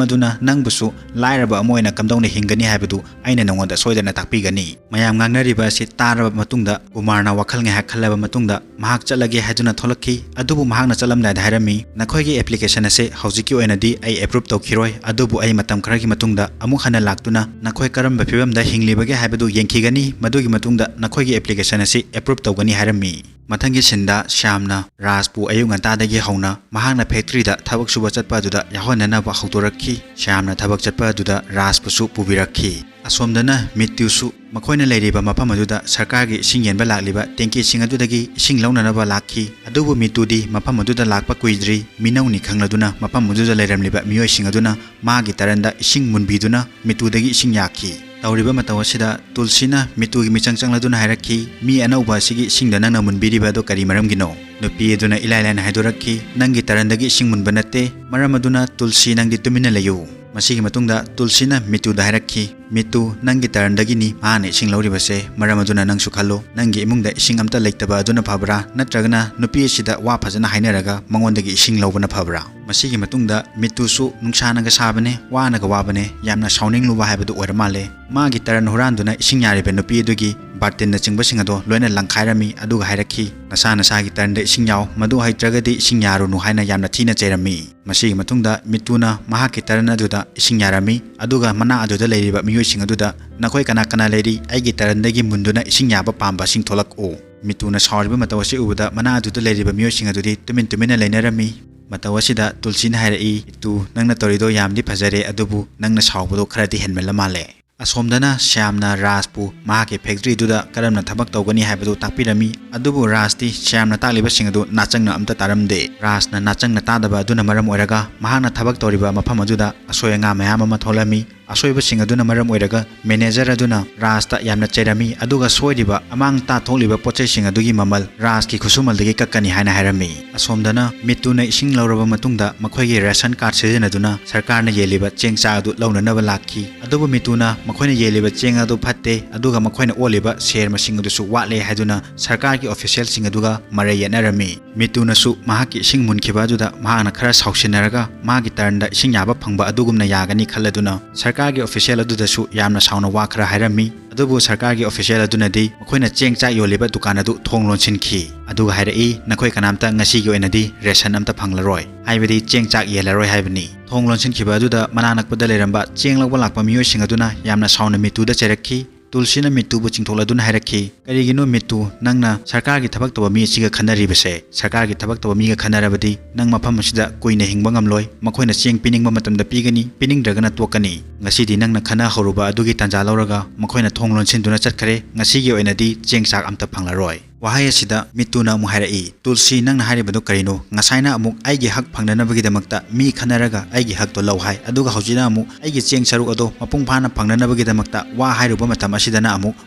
ꯑꯗꯨꯅ ꯅꯪꯕꯨꯁꯨ ꯂꯥꯏꯔꯕ ꯑꯃ ꯑꯣꯏꯅ ꯀꯝꯗꯧꯅ ꯍꯤꯡꯒꯅꯤ ꯍꯥꯏꯕꯗꯨ ꯑꯩꯅ ꯅꯉꯣꯟꯗ ꯁꯣꯏꯗꯅ ꯇꯥꯛꯄꯤꯒꯅꯤ꯫" ꯃꯌꯥꯝ ꯉꯥꯡꯅꯔꯤꯕ ꯑꯁꯤ ꯇꯥꯔꯕ ꯃꯇꯨꯡꯗ ꯀꯨꯃꯥꯔꯅ ꯋꯥꯈꯜ ꯉꯥꯏꯍꯥꯛ ꯈꯜꯂꯕ ꯃꯇꯨꯡꯗ ꯃꯍꯥꯛ ꯆꯠꯂꯒꯦ ꯍꯥꯏꯗꯨꯅ ꯊꯣꯛꯂꯛꯈꯤ꯫ ꯑꯗꯨꯕꯨ ꯃꯍꯥꯛꯅ ꯆꯠꯂꯝꯗꯥꯏꯗ ꯍꯥꯏꯔꯝꯃꯤ, "ꯅꯈꯣꯏꯒꯤ ꯑꯦꯄ꯭ꯂꯤꯀꯦꯁꯟ ꯑꯁꯦ ꯍꯧꯖꯤꯛꯀꯤ ꯑꯣꯏꯅꯗꯤ ꯑꯩ ꯑꯦꯄ꯭ꯔꯨꯞ ꯇꯧꯈꯤꯔꯣꯏ, ꯑꯗꯨꯕꯨ ꯑꯩ ꯃꯇꯝ ꯈꯔꯒꯤ ꯃꯇꯨꯡꯗ ꯑꯃꯨꯛ ꯍꯟꯅ ꯂꯥꯛꯇꯨꯅ ꯅꯈꯣꯏ ꯀꯔꯝꯕ ꯐꯤꯕꯝꯗ ꯍꯤꯡꯂꯤꯕꯒꯦ ꯍꯥꯏꯕꯗꯨ ꯌꯦꯡꯈꯤꯒꯅꯤ꯫ ꯃꯗꯨꯒꯤ ꯃꯇꯨꯡꯗ ꯅꯈꯣꯏꯒꯤ ꯑꯦꯄ꯭ꯂꯤꯀꯦꯁꯟ ꯑꯁꯤ ꯑꯦꯄ꯭ꯔꯨꯞ ꯇꯧꯒꯅꯤ" ꯍꯥꯏꯔꯝꯃꯤ꯫ ꯃꯊꯪꯒꯤ ꯁꯤꯟꯗ ꯁ꯭ꯌꯥꯝꯅ ꯔꯥꯖꯄꯨ ꯑꯌꯨꯛ ꯉꯟꯇꯥꯗꯒꯤ ꯍꯧꯅ ꯃꯍꯥꯛꯅ ꯐꯦꯛꯇ꯭ꯔꯤꯗ ꯊꯕꯛ ꯁꯨꯕ ꯆꯠꯄ ꯑꯗꯨꯗ ꯌꯥꯎꯍꯟꯅꯅꯕ ꯍꯧꯗꯣꯔꯛꯈꯤ꯫ ꯁ꯭ꯌꯥꯝꯅ ꯊꯕꯛ ꯆꯠꯄ ꯑꯗꯨꯗ ꯔꯥꯖꯄꯨꯁꯨ ꯄꯨꯕꯤꯔꯛꯈꯤ꯫ ꯑꯁꯣꯝꯗꯅ ꯃꯤꯇ꯭ꯌꯨꯁꯨ ꯃꯈꯣꯏꯅ ꯂꯩꯔꯤꯕ ꯃꯐꯝ ꯑꯗꯨꯗ ꯁꯔꯀꯥꯔꯒꯤ ꯏꯁꯤꯡ ꯌꯦꯟꯕ ꯂꯥꯛꯂꯤꯕ ꯇꯦꯡꯀꯤꯁꯤꯡ ꯑꯗꯨꯗꯒꯤ ꯏꯁꯤꯡ ꯂꯧꯅꯅꯕ ꯂꯥꯛꯈꯤ꯫ ꯑꯗꯨꯕꯨ ꯃꯤꯇꯨꯗꯤ ꯃꯐꯝ ꯑꯗꯨꯗ ꯂꯥꯛꯄ ꯀꯨꯏꯗ꯭ꯔꯤ꯫ ꯃꯤꯅꯧꯅꯤ ꯈꯪꯂꯗꯨꯅ ꯃꯐꯝ ꯑꯗꯨꯗ ꯂꯩꯔꯝꯂꯤꯕ ꯃꯤꯑꯣꯏꯁꯤꯡ ꯑꯗꯨꯅ ꯃꯥꯒꯤ ꯇꯔꯟꯗ ꯏꯁꯤꯡ ꯃꯨꯟꯕꯤꯗꯨꯅ ꯃꯤꯇꯨꯗꯒꯤ ꯏꯁꯤꯡ ꯌꯥꯈꯤ꯫ ꯇꯧꯔꯤꯕ ꯃꯇꯧ ꯑꯁꯤꯗ ꯇꯨꯜꯁꯤꯅ ꯃꯤꯇꯨꯒꯤ ꯃꯤꯆꯪ ꯆꯪꯂꯗꯨꯅ ꯍꯥꯏꯔꯛꯈꯤ, "ꯃꯤ ꯑꯅꯧꯕ ꯑꯁꯤꯒꯤ ꯏꯁꯤꯡꯗ ꯅꯪꯅ ꯃꯨꯟꯕꯤꯔꯤꯕ ꯑꯗꯨ ꯀꯔꯤ ꯃꯔꯝꯒꯤꯅꯣ?" ꯅꯨꯄꯤ ꯑꯗꯨꯅ ꯏꯂꯥꯏ ꯂꯥꯏꯅ ꯍꯥꯏꯗꯣꯔꯛꯈꯤ, "ꯅꯪꯒꯤ ꯇꯔꯟꯗꯒꯤ ꯏꯁꯤꯡ ꯃꯨꯟꯕ ꯅꯠꯇꯦ, ꯃꯔꯝ ꯑꯗꯨꯅ ꯇꯨꯜꯁꯤ ꯅꯪꯗꯤ ꯇꯨꯃꯤꯟꯅ ꯂꯩꯌꯨ꯫" ꯃꯁꯤꯒꯤ ꯃꯇꯨꯡꯗ ꯇꯨꯜꯁꯤꯅ ꯃꯤꯇꯨꯗ ꯍꯥꯏꯔꯛꯈꯤ, "ꯃꯤꯇꯨ, ꯅꯪꯒꯤ ꯇꯔꯟꯗꯒꯤꯅꯤ ꯃꯍꯥꯛꯅ ꯏꯁꯤꯡ ꯂꯧꯔꯤꯕꯁꯦ꯫ ꯃꯔꯝ ꯑꯗꯨꯅ ꯅꯪꯁꯨ ꯈꯜꯂꯨ, ꯅꯪꯒꯤ ꯏꯃꯨꯡꯗ ꯏꯁꯤꯡ ꯑꯝꯇ ꯂꯩꯇꯕ ꯑꯗꯨꯅ ꯐꯕ꯭ꯔꯥ, ꯅꯠꯇ꯭ꯔꯒꯅ ꯅꯨꯄꯤ ꯑꯁꯤꯗ ꯋꯥ ꯐꯖꯅ ꯍꯥꯏꯅꯔꯒ ꯃꯉꯣꯟꯗꯒꯤ ꯏꯁꯤꯡ ꯂꯧꯕꯅ ꯐꯕ꯭ꯔꯥ?" ꯃꯁꯤꯒꯤ ꯃꯇꯨꯡꯗ ꯃꯤꯇꯨꯁꯨ ꯅꯨꯡꯁꯥꯅꯒ ꯁꯥꯕꯅꯦ, ꯋꯥꯅꯒ ꯋꯥꯕꯅꯦ, ꯌꯥꯝꯅ ꯁꯥꯎꯅꯤꯡꯂꯨꯕ ꯍꯥꯏꯕꯗꯨ ꯑꯣꯏꯔ ꯃꯥꯜꯂꯦ꯫ ꯃꯥꯒꯤ ꯇꯔꯟ ꯍꯨꯔꯥꯟꯗꯨꯅ ꯏꯁꯤꯡ ꯌꯥꯔꯤꯕ ꯅꯨꯄꯤ ꯑꯗꯨꯒꯤ ꯕꯥꯔꯇꯤꯟꯅꯆꯤꯡꯕꯁꯤꯡ ꯑꯗꯣ ꯂꯣꯏꯅ ꯂꯪꯈꯥꯏꯔꯝꯃꯤ, ꯑꯗꯨꯒ ꯍꯥꯏꯔꯛꯈꯤ, "ꯅꯁꯥ ꯅꯁꯥꯒꯤ ꯇꯔꯟꯗ ꯏꯁꯤꯡ ꯌꯥꯎ, ꯃꯗꯨ ꯍꯩꯇ꯭ꯔꯒꯗꯤ ꯏꯁꯤꯡ ꯌꯥꯔꯨꯅꯨ" ꯍꯥꯏꯅ ꯌꯥꯝꯅ ꯊꯤꯅ ꯆꯩꯔꯝꯃꯤ꯫ ꯃꯁꯤꯒꯤ ꯃꯇꯨꯡꯗ ꯃꯤꯇꯨꯅ ꯃꯍꯥꯛꯀꯤ ꯇꯔꯟ ꯑꯗꯨꯗ ꯏꯁꯤꯡ ꯌꯥꯔꯝꯃꯤ, ꯑꯗꯨꯒ ꯃꯅꯥꯛ ꯑꯗꯨꯗ ꯂꯩꯔꯤꯕ ꯃꯤꯑꯣꯏꯁꯤꯡ ꯑꯗꯨꯗ, "ꯅꯈꯣꯏ ꯀꯅꯥ ꯀꯅꯥ ꯂꯩꯔꯤ? ꯑꯩꯒꯤ ꯇꯔꯟꯗꯒꯤ ꯃꯨꯟꯗꯨꯅ ꯏꯁꯤꯡ ꯌꯥꯕ ꯄꯥꯝꯕꯁꯤꯡ ꯊꯣꯛꯂꯛꯎ"꯫ ꯃꯤꯇꯨꯅ ꯁꯥꯎꯔꯤꯕ ꯃꯇꯧ ꯑꯁꯤ ꯎꯕꯗ ꯃꯅꯥꯛ ꯑꯗꯨꯗ ꯂꯩꯔꯤꯕ ꯃꯤꯑꯣꯏꯁꯤꯡ ꯑꯗꯨꯗꯤ ꯇꯨꯃꯤꯟ ꯇꯨꯃꯤꯟꯅ ꯂꯩꯅꯔꯝꯃꯤ꯫ ꯃꯇꯧ ꯑꯁꯤꯗ ꯇꯨꯜꯁꯤꯅ ꯍꯥꯏꯔꯛꯏ, "ꯃꯤꯇꯨ, ꯅꯪꯅ ꯇꯧꯔꯤꯗꯣ ꯌꯥꯝꯗꯤ ꯐꯖꯔꯦ, ꯑꯗꯨꯕꯨ ꯅꯪꯅ ꯁꯥꯎꯕꯗꯣ ꯈꯔꯗꯤ ꯍꯦꯟꯃꯜꯂ ꯃꯥꯜꯂꯦ"꯫ ꯑꯁꯣꯝꯗꯅ ꯁ꯭ꯌꯥꯝꯅ ꯔꯥꯖꯄꯨ ꯃꯍꯥꯛꯀꯤ ꯐꯦꯛꯇ꯭ꯔꯤꯗꯨꯗ ꯀꯔꯝꯅ ꯊꯕꯛ ꯇꯧꯒꯅꯤ ꯍꯥꯏꯕꯗꯨ ꯇꯥꯛꯄꯤꯔꯝꯃꯤ꯫ ꯑꯗꯨꯕꯨ ꯔꯥꯖꯇꯤ ꯁ꯭ꯌꯥꯝꯅ ꯇꯥꯛꯂꯤꯕꯁꯤꯡ ꯑꯗꯨ ꯅꯥꯆꯪꯅ ꯑꯝꯇ ꯇꯥꯔꯝꯗꯦ꯫ ꯔꯥꯖꯅ ꯅꯥꯆꯪꯅ ꯇꯥꯗꯕ ꯑꯗꯨꯅ ꯃꯔꯝ ꯑꯣꯏꯔꯒ ꯃꯍꯥꯛꯅ ꯊꯕꯛ ꯇꯧꯔꯤꯕ ꯃꯐꯝ ꯑꯗꯨꯗ ꯑꯁꯣꯏ ꯑꯉꯥꯝ ꯃꯌꯥꯝ ꯑꯃ ꯊꯣꯛꯂꯝꯃꯤ꯫ ꯑꯁꯣꯏꯕꯁꯤꯡ ꯑꯗꯨꯅ ꯃꯔꯝ ꯑꯣꯏꯔꯒ ꯃꯦꯅꯦꯖꯔ ꯑꯗꯨꯅ ꯔꯥꯖꯇ ꯌꯥꯝꯅ ꯆꯩꯔꯝꯃꯤ, ꯑꯗꯨꯒ ꯁꯣꯏꯔꯤꯕ ꯑꯃꯥꯡ ꯇꯥ ꯊꯣꯛꯂꯤꯕ ꯄꯣꯠꯆꯩꯁꯤꯡ ꯑꯗꯨꯒꯤ ꯃꯃꯜ ꯔꯥꯖꯀꯤ ꯈꯨꯠꯁꯨꯃꯜꯗꯒꯤ ꯀꯛꯀꯅꯤ ꯍꯥꯏꯅ ꯍꯥꯏꯔꯝꯃꯤ꯫ ꯑꯁꯣꯝꯗꯅ ꯃꯤꯇꯨꯅ ꯏꯁꯤꯡ ꯂꯧꯔꯕ ꯃꯇꯨꯡꯗ ꯃꯈꯣꯏꯒꯤ ꯔꯦꯁꯟ ꯀꯥꯔꯗ ꯁꯤꯖꯤꯟꯅꯗꯨꯅ ꯁꯔꯀꯥꯔꯅ ꯌꯦꯜꯂꯤꯕ ꯆꯦꯡ ꯆꯥꯛ ꯑꯗꯨ ꯂꯧꯅꯅꯕ ꯂꯥꯛꯈꯤ꯫ ꯑꯗꯨꯕꯨ ꯃꯤꯇꯨꯅ ꯃꯈꯣꯏꯅ ꯌꯦꯜꯂꯤꯕ ꯆꯦꯡ ꯑꯗꯨ ꯐꯠꯇꯦ, ꯑꯗꯨꯒ ꯃꯈꯣꯏꯅ ꯑꯣꯜꯂꯤꯕ ꯁꯦꯔ ꯃꯁꯤꯡ ꯑꯗꯨꯁꯨ ꯋꯥꯠꯂꯦ ꯍꯥꯏꯗꯨꯅ ꯁꯔꯀꯥꯔꯒꯤ ꯑꯣꯐꯤꯁꯤꯌꯦꯜꯁꯤꯡ ꯑꯗꯨꯒ ꯃꯔꯩ ꯌꯦꯠꯅꯔꯝꯃꯤ꯫ ꯃꯤꯇꯨꯅꯁꯨ ꯃꯍꯥꯛꯀꯤ ꯏꯁꯤꯡ ꯃꯨꯟꯈꯤꯕ ꯑꯗꯨꯗ ꯃꯍꯥꯛꯅ ꯈꯔ ꯁꯥꯎꯁꯤꯟꯅꯔꯒ ꯃꯥꯒꯤ ꯇꯔꯟꯗ ꯏꯁꯤꯡ ꯌꯥꯕ ꯐꯪꯕ ꯑꯗꯨꯒꯨꯝꯅ ꯌꯥꯒꯅꯤ ꯈꯜꯂꯗꯨꯅ ꯁꯔꯀꯥꯔꯒꯤ ꯑꯣꯐꯤꯁꯤꯌꯦꯜ ꯑꯗꯨꯗꯁꯨ ꯌꯥꯝꯅ ꯁꯥꯎꯅ ꯋꯥ ꯈꯔ ꯍꯥꯏꯔꯝꯃꯤ꯫ ꯑꯗꯨꯕꯨ ꯁꯔꯀꯥꯔꯒꯤ ꯑꯣꯐꯤꯁꯤꯌꯦꯜ ꯑꯗꯨꯅꯗꯤ ꯃꯈꯣꯏꯅ ꯆꯦꯡ ꯆꯥꯛ ꯌꯣꯜꯂꯤꯕ ꯗꯨꯀꯥꯟ ꯑꯗꯨ ꯊꯣꯡ ꯂꯣꯟꯁꯤꯟꯈꯤ, ꯑꯗꯨꯒ ꯍꯥꯏꯔꯛꯏ, "ꯅꯈꯣꯏ ꯀꯅꯥꯝꯇ ꯉꯁꯤꯒꯤ ꯑꯣꯏꯅꯗꯤ ꯔꯦꯁꯟ ꯑꯝꯇ ꯐꯪꯂꯔꯣꯏ, ꯍꯥꯏꯕꯗꯤ ꯆꯦꯡ ꯆꯥꯛ ꯌꯦꯜꯂꯔꯣꯏ ꯍꯥꯏꯕꯅꯤ"꯫ ꯊꯣꯡ ꯂꯣꯟꯁꯤꯟꯈꯤꯕ ꯑꯗꯨꯗ ꯃꯅꯥꯛ ꯅꯛꯄꯗ ꯂꯩꯔꯝꯕ ꯆꯦꯡ ꯂꯧꯕ ꯂꯥꯛꯄ ꯃꯤꯑꯣꯏꯁꯤꯡ ꯑꯗꯨꯅ ꯌꯥꯝꯅ ꯁꯥꯎꯅ ꯃꯤꯇꯨꯗ ꯆꯩꯔꯛꯈꯤ꯫ ꯇꯨꯜꯁꯤꯅ ꯃꯤꯇꯨꯕꯨ ꯆꯤꯡꯊꯣꯛꯂꯗꯨꯅ ꯍꯥꯏꯔꯛꯈꯤ, "ꯀꯔꯤꯒꯤꯅꯣ ꯃꯤꯇꯨ, ꯅꯪꯅ ꯁꯔꯀꯥꯔꯒꯤ ꯊꯕꯛ ꯇꯧꯕ ꯃꯤ ꯑꯁꯤꯒ ꯈꯟꯅꯔꯤꯕꯁꯦ? ꯁꯔꯀꯥꯔꯒꯤ ꯊꯕꯛ ꯇꯧꯕ ꯃꯤꯒ ꯈꯟꯅꯔꯕꯗꯤ ꯅꯪ ꯃꯐꯝ ꯑꯁꯤꯗ ꯀꯨꯏꯅ ꯍꯤꯡꯕ ꯉꯝꯂꯣꯏ꯫ ꯃꯈꯣꯏꯅ ꯆꯦꯡ ꯄꯤꯅꯤꯡꯕ ꯃꯇꯝꯗ ꯄꯤꯒꯅꯤ, ꯄꯤꯅꯤꯡꯗ꯭ꯔꯒꯅ ꯇꯣꯛꯀꯅꯤ꯫ ꯉꯁꯤꯗꯤ ꯅꯪꯅ ꯈꯟꯅꯍꯧꯔꯨꯕ ꯑꯗꯨꯒꯤ ꯇꯥꯟꯖꯥ ꯂꯧꯔꯒ ꯃꯈꯣꯏꯅ ꯊꯣꯡ ꯂꯣꯟꯁꯤꯟꯗꯨꯅ ꯆꯠꯈ꯭ꯔꯦ꯫ ꯉꯁꯤꯒꯤ ꯑꯣꯏꯅꯗꯤ ꯆꯦꯡ ꯆꯥꯛ ꯑꯝꯇ ꯐꯪꯂꯔꯣꯏ"꯫ ꯋꯥꯍꯩ ꯑꯁꯤꯗ ꯃꯤꯇꯨꯅ ꯑꯃꯨꯛ ꯍꯥꯏꯔꯛꯏ, "ꯇꯨꯜꯁꯤ, ꯅꯪꯅ ꯍꯥꯏꯔꯤꯕꯗꯨ ꯀꯔꯤꯅꯣ? ꯉꯁꯥꯏꯅ ꯑꯃꯨꯛ ꯑꯩꯒꯤ ꯍꯛ ꯐꯪꯅꯅꯕꯒꯤꯗꯃꯛꯇ ꯃꯤ ꯈꯟꯅꯔꯒ ꯑꯩꯒꯤ ꯍꯛꯇꯣ ꯂꯧ ꯍꯥꯏ, ꯑꯗꯨꯒ ꯍꯧꯖꯤꯛꯅ ꯑꯃꯨꯛ ꯑꯩꯒꯤ ꯆꯦꯡ ꯁꯔꯨꯛ ꯑꯗꯣ ꯃꯄꯨꯡ ꯐꯥꯅ ꯐꯪꯅꯅꯕꯒꯤꯗꯃꯛꯇ ꯋꯥ ꯍꯥꯏꯔꯨꯕ ꯃꯇꯝ ꯑꯁꯤꯗꯅ ꯑꯃꯨꯛ